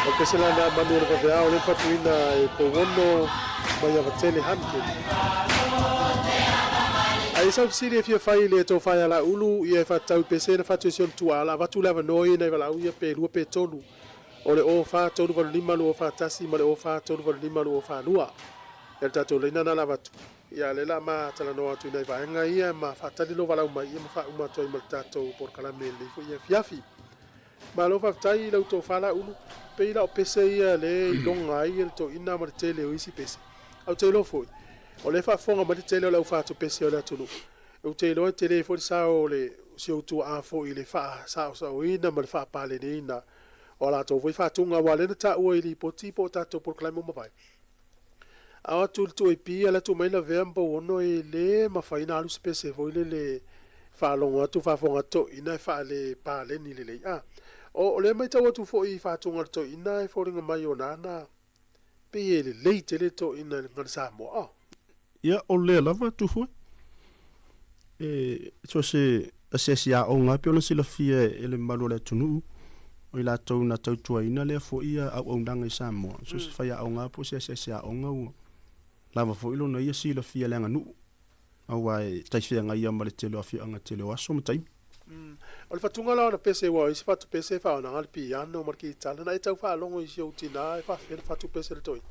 [SPEAKER 19] O pese la na manu o le vaveao lea na fatuina e Pouono mai Avatele Hankin. Ae sau fesili e fia fai i le tofa ia Laulu, ia e faatatau i pese na fatu e si ona tuaa, la avatu le avanoa ia i nai valaau ia pe lua pe tolu. O le 04 385 241 ma le 04 385 242. Ia le tatou laina na la avatu. Ia lea la ma talanoa atu i nai vaega ia ma faatali lou valaau mai ia ma faauma atu ai ma le tatou polokalame i lenei foi afiafi. Malo faafetai i lau tofa Laulu, pei la o pese ia lea e iloga ai le toeaina ma le tele o isi pese. Ae ou te iloa foi, o lea e faafofoga mai le tele o le aufatu pese o le atunuu. Ou te iloa e tele foi le sao o le si ou tuaa foi i le faasaosaoina ma le faapaleniina o a latou foi faatuga aua lea na taua i lipoti po o tatou polokalame ua mavae. A o atu i le 2AP alu atu mai Lavea ma Pouono e le mafai ona alu se pese foi lele faalogo atu faafofoga toeaina e faale paleni lelei. A o lea e matau atu foi i faatuga a le toeaina e foliga mai o na pei e lelei tele le toeaina i le gagana Samoa. A.
[SPEAKER 3] Ia, o lea lava atu foi. E so se asiasi aoga pei ona silafia e le mamalu o le atunuu, o i latou na tautuaina lea foi auaunaga i Samoa. So se faiaoga po o se asiasi aoga ua lava foi lona ia silafia i le aganuu, aua e tai feagai lava ma le tele o afioaga tele o aso ma taimi.
[SPEAKER 19] O le fatuga la ona pese aua o isi fatu pese e faaonaga le piano ma le kitala na e tau faalogo i si ou tina e faafefea ona fatu pese le toeaina.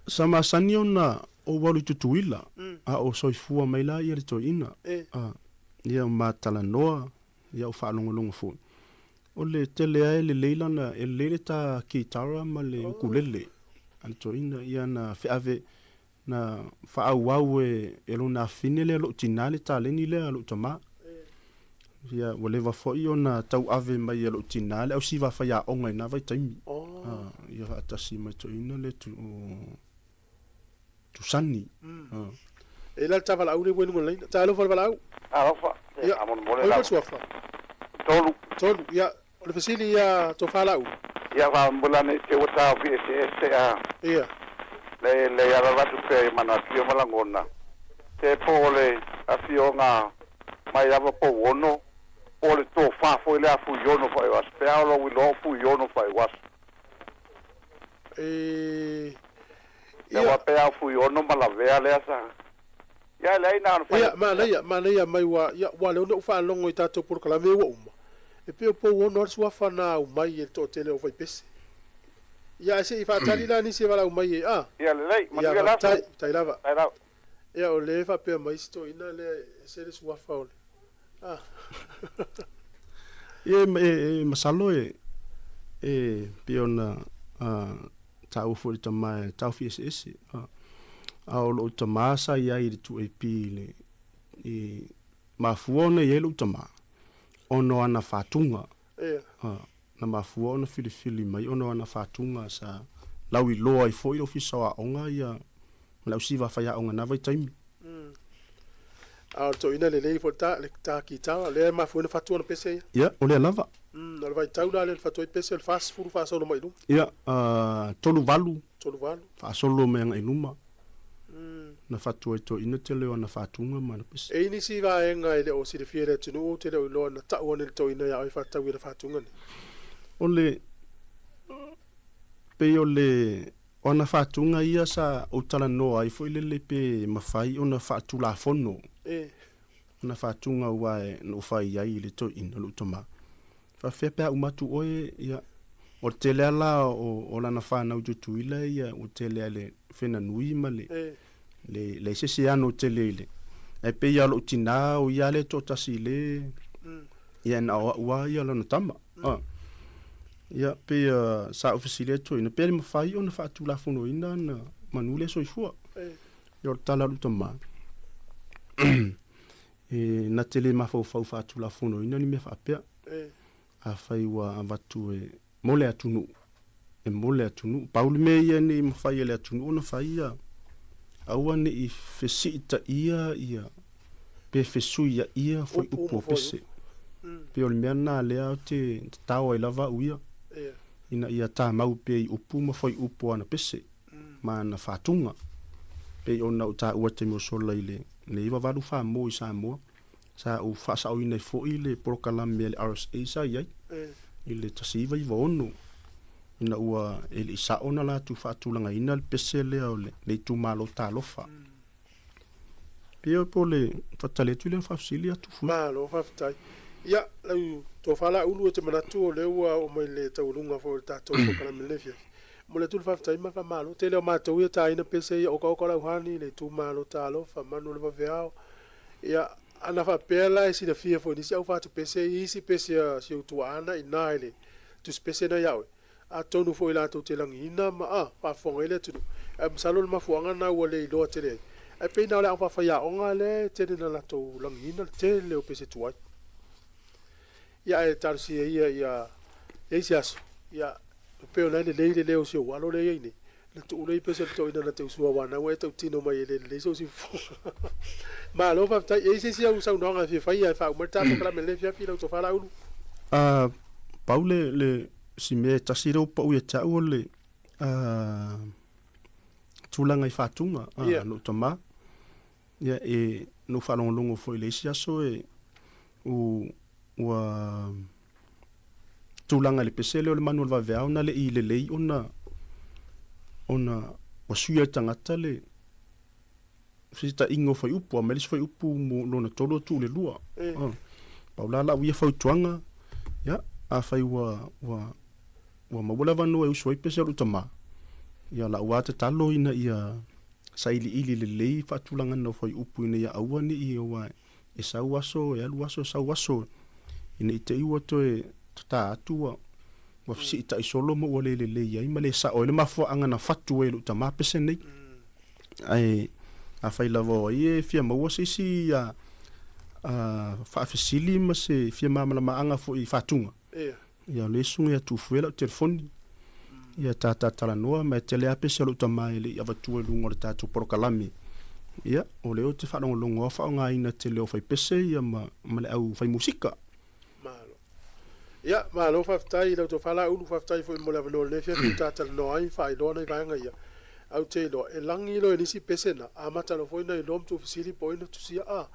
[SPEAKER 3] Sa masani ona ou alu i Tutuila a o soifua mai la ia le toeaina. Ia ma talanoa, ia ou faalogologo foi. O le tele lava e lelei lana, e lelei le ta kitara ma le ukulele a le toeaina. Ia na feave, na faaauau e lona afine lea lou tina le taleni lea a lou tama. Ia ua leva foi ona tauave mai e lou tina le ausiva faiaoga i na vaitaimi. Ia faatasi ma le toeaina lea Tusani.
[SPEAKER 19] E la le ta valaau lea ua i luga o le laina. Talofa le valaau.
[SPEAKER 15] Talofa.
[SPEAKER 19] Ia.
[SPEAKER 15] Faamolemole
[SPEAKER 19] Oi
[SPEAKER 15] lava.
[SPEAKER 19] le suafa.
[SPEAKER 15] Tolu.
[SPEAKER 19] Tolu. Ia, o le fesili ia Tofa Laulu.
[SPEAKER 15] Ia faamolemole ane i te ua taofi eseese a.
[SPEAKER 19] Ia.
[SPEAKER 15] Le le alala atu pea i manatu ma lagona. Te po o le afioga mai lava Pouono po o le tofa foi lea a Fuiono Faaiuaso pe a o lou iloa o Fuiono Faaiuaso.
[SPEAKER 19] E
[SPEAKER 15] Ia aua pe a o Fuiono ma Lavea lea sa Ia e leai na ona fai
[SPEAKER 19] Ia, manaia, manaia mai ua, ia, ua lea ona ou faalogo i tatou polokalame ua uma, e pei o Pouono lava le suafa na aumai e le toatele o aufaipese. Ia, ae se i faatali la nisi e valaau mai e, a?
[SPEAKER 15] Ia lelei,
[SPEAKER 19] Ia,
[SPEAKER 15] manuia le aso.
[SPEAKER 19] faafetai, faafetai lava.
[SPEAKER 15] Faafetai lava.
[SPEAKER 19] Ia, o lea e faapea mai si toeaina lea e ese le suafa o le, a.
[SPEAKER 3] Ia, e, e masalo e, e pei ona taua foi i le tama e taofi eseese. A o lou tama sa i ai i le 2AP i le, i mafua ona i ai lou tama, ona o ana faatuga. Na mafua ona filifili mai ona o ana faatuga sa lauiloa ai foi le Ofisa o Aoga ia ma le ausiva faiaoga i na vaitaimi.
[SPEAKER 19] A o le toeaina lelei foi le ta, le ta kitara, lea e mafua ai ona fatu ana pese ia.
[SPEAKER 3] Ia, o lea lava.
[SPEAKER 19] O le vaitau la lea na fatu ai pese o le 40 faasolo mai i luma.
[SPEAKER 3] Ia, 38.
[SPEAKER 19] 38.
[SPEAKER 3] Faasolo mai agai i luma. Na fatu ai toeaina tele o ana fatuga ma ana pese.
[SPEAKER 19] E i ai nisi vaega e le o silafia e le atunuu ou te le o iloa na tau ane le toeaina ia oe faatatau i ana fatuga nei.
[SPEAKER 3] O le, pei o le, o ana fatuga ia sa ou talanoa ai foi lele pe mafai ona faatulafono.
[SPEAKER 19] E.
[SPEAKER 3] Ana fatuga aua na ou fai ai i le toeaina, lou tama. Faafefea pe a uma atu oe, ia, o le tele lava la o lana fanau i Tutuila ia ua tele lava i le fena nui ma le, le leai se isi e ano tele i le, ae pei lava o lou tina o ia lava lea e toatasi i le, ia na o au lava ia lana tama. Ia, pei sa ou fesili atu ai, pe le mafai ona faatulafonoina ana manu lea soifua. Ia o le tala a lou tama, E na te le mafaufau faatulafonoina ni mea faapea. Afai ua avatu e mo le atunuu, e mo le atunuu. Pau le mea ia ne i mafai e le atunuu ona fai ia, aua ne i fesiitaia ia pe fesuiaia fuaiupu o pese. Pei o le mea lena lea ou te tatao ai lava au ia, ina ia tamau pea i upu ma fuaiupu o ana pese ma ana faatuga. Pei ona ou taua i le taimi o sola i le 98 mo i Samoa, sa ou faasaoina ai foi le polokalame a le RSA sa i ai i le 1996 ina ua e le i sao ona latou faatulagaina le pese lea o le itumalo talofa. Pei po o le faatali atu lea ma faafesili atu foi.
[SPEAKER 19] Malo faafetai. Ia, lau tofa Laulu, ou te manatu o lea ua oo mai le taualuga foi o le tatou polokalame i lenei afiafi. Momoli atu le faafetai ma le faamalo. Tele o matou ia taina pese ia okaoka lau hani, le itumalo talofa, manu o le vaveao. Ia, ana faapea la e silafia foi e nisi au fatupese i isi pese a si ou tuaana ina i le tusipese na ia oe, Atonu foi latou te lagiina ma a faafofoga ai le atunuu. Ae masalo o le mafuaaga lena ua le iloa tele ai. Ae pei na o le aoga faafaiaoga lea e tele na latou lagiina le tele o pese tuai. Ia ae talosia ia ia i ai se aso, ia e pei ona e lelei le leo o si ou alo lea e i ai nei, na tuu lea i pese o le toeaina na te usua aua na ua e tautino mai e le lelei sou siufofoga. Malo faafetai. E i ai se isi au saunoaga e fia faia e faauma ai le ta polokalame i lenei afiafi lau tofa Laulu?
[SPEAKER 3] A, pau le, le si mea e tasi lea ua pau ia te au o le tulaga i faatuga a lou tama. Ia e na ou faalogologo foi i le isi aso e u ua tulaga i le pese lea o le manu o le vaveao na le i lelei ona ona ua suia e le tagata le fesetaiga o fuaiupu, aumai le isi fuaiupu mo lona tolu atu i le lua. Pau la lau ia fautuaga, ia, afai ua, ua, ua maua le avanoa e usu ai pese o lou tama, ia lau lava tatalo ina ia sailiili lelei faatulagaina o fuaiupu ina ia aua ne i aua e sau aso, e alu aso, sau aso, ina i te i ua toe tata atu ua, ua fesiitai solo ma ua le lelei ai ma le sao ai le mafuaaga na fatu ai e lou tama pese nei. Ae afai lava o ai e fia maua se isi faafesili ma se fia malamalamaaga foi i faatuga, ia o lea e susuga ia Tufuia lau telefoni, ia tata talanoa ma e tele lava pese a lou tama e le i avatua i luga o le tatou polokalame. Ia o lea ou te faalogologo lava faaaogaina tele o faipese ia ma le au fai musika.
[SPEAKER 19] Malo. Ia, malo faafetai i lau tofa Laulu, faafetai foi mo le avanoa o lenei afiafi ua ta talanoa ai, faailoa nai vaega ia. Ae ou te iloa, e lagi loa e nisi pese na, amata loa foi ona iloa ma tuufesili po o ai na tusia, a.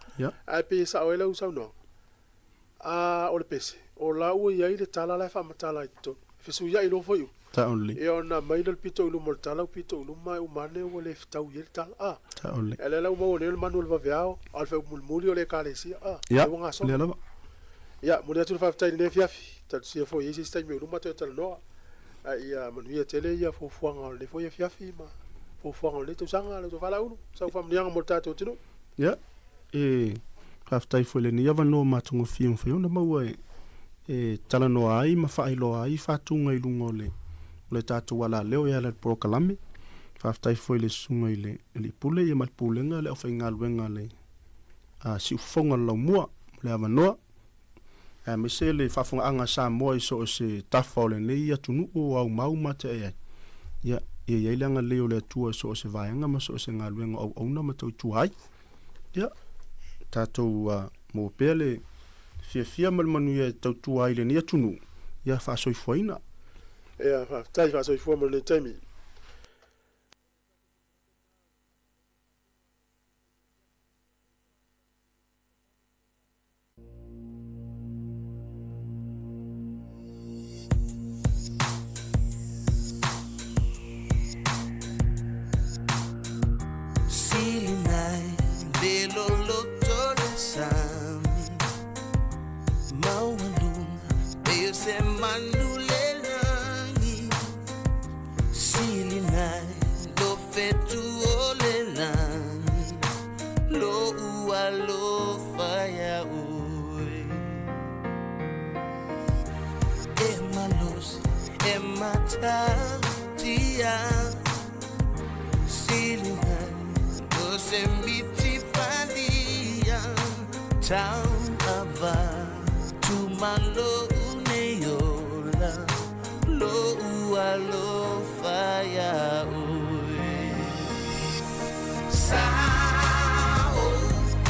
[SPEAKER 19] Ae pei e sao ai lau saunoaga, a, o le pese, o la ua i ai le tala la e faamatala ai i totonu. E fesuiai loa foi upu, ia ona aumai lea o le pito i luma o le tala, pito i luma ae uma ane ua le fetau i ai le tala, a. Ae o lea la ua maua nei o le manu o le vaveao, a o le faaiupu mulimuli o le Ekalesia, a. Lea ua gasolo. Ia, momoli atu le faafetai i lenei afiafi. Talosia foi e i ai se isi taimi o luma toe talanoa. Ae ia manuia tele ia fuafuaga o lenei foi afiafi ma fuafuaga o lenei tausaga lau Tofa Laulu. Sau faamanuiaga mo le tatou atunuu.
[SPEAKER 3] Ia, e faafetai foi i lenei avanoa matagofie ua mafai ona maua e talanoa ai ma faailoa ai faatuga i luga o le o le tatou alaleo e ala i le polokalame. Faafetai foi i le Susuga i le Alii Pule ia ma le Pulega le aufaigaluega a le Siufofoga o le Laumua mo le avanoa, aemaise le faafofogaaga a Samoa i so o se tafa o lenei atunuu o aumau ma atiae ai. Ia, ia i ai le agalelei o le Atua i so o se vaega ma so o se galuega o auauna ma tautua ai. Ia, tatou maua pea le fiafia ma le manuia e tautua ai i lenei atunuu, ia faasoifuaina.
[SPEAKER 19] Ia, faafetai, faasoifua mo lenei taimi.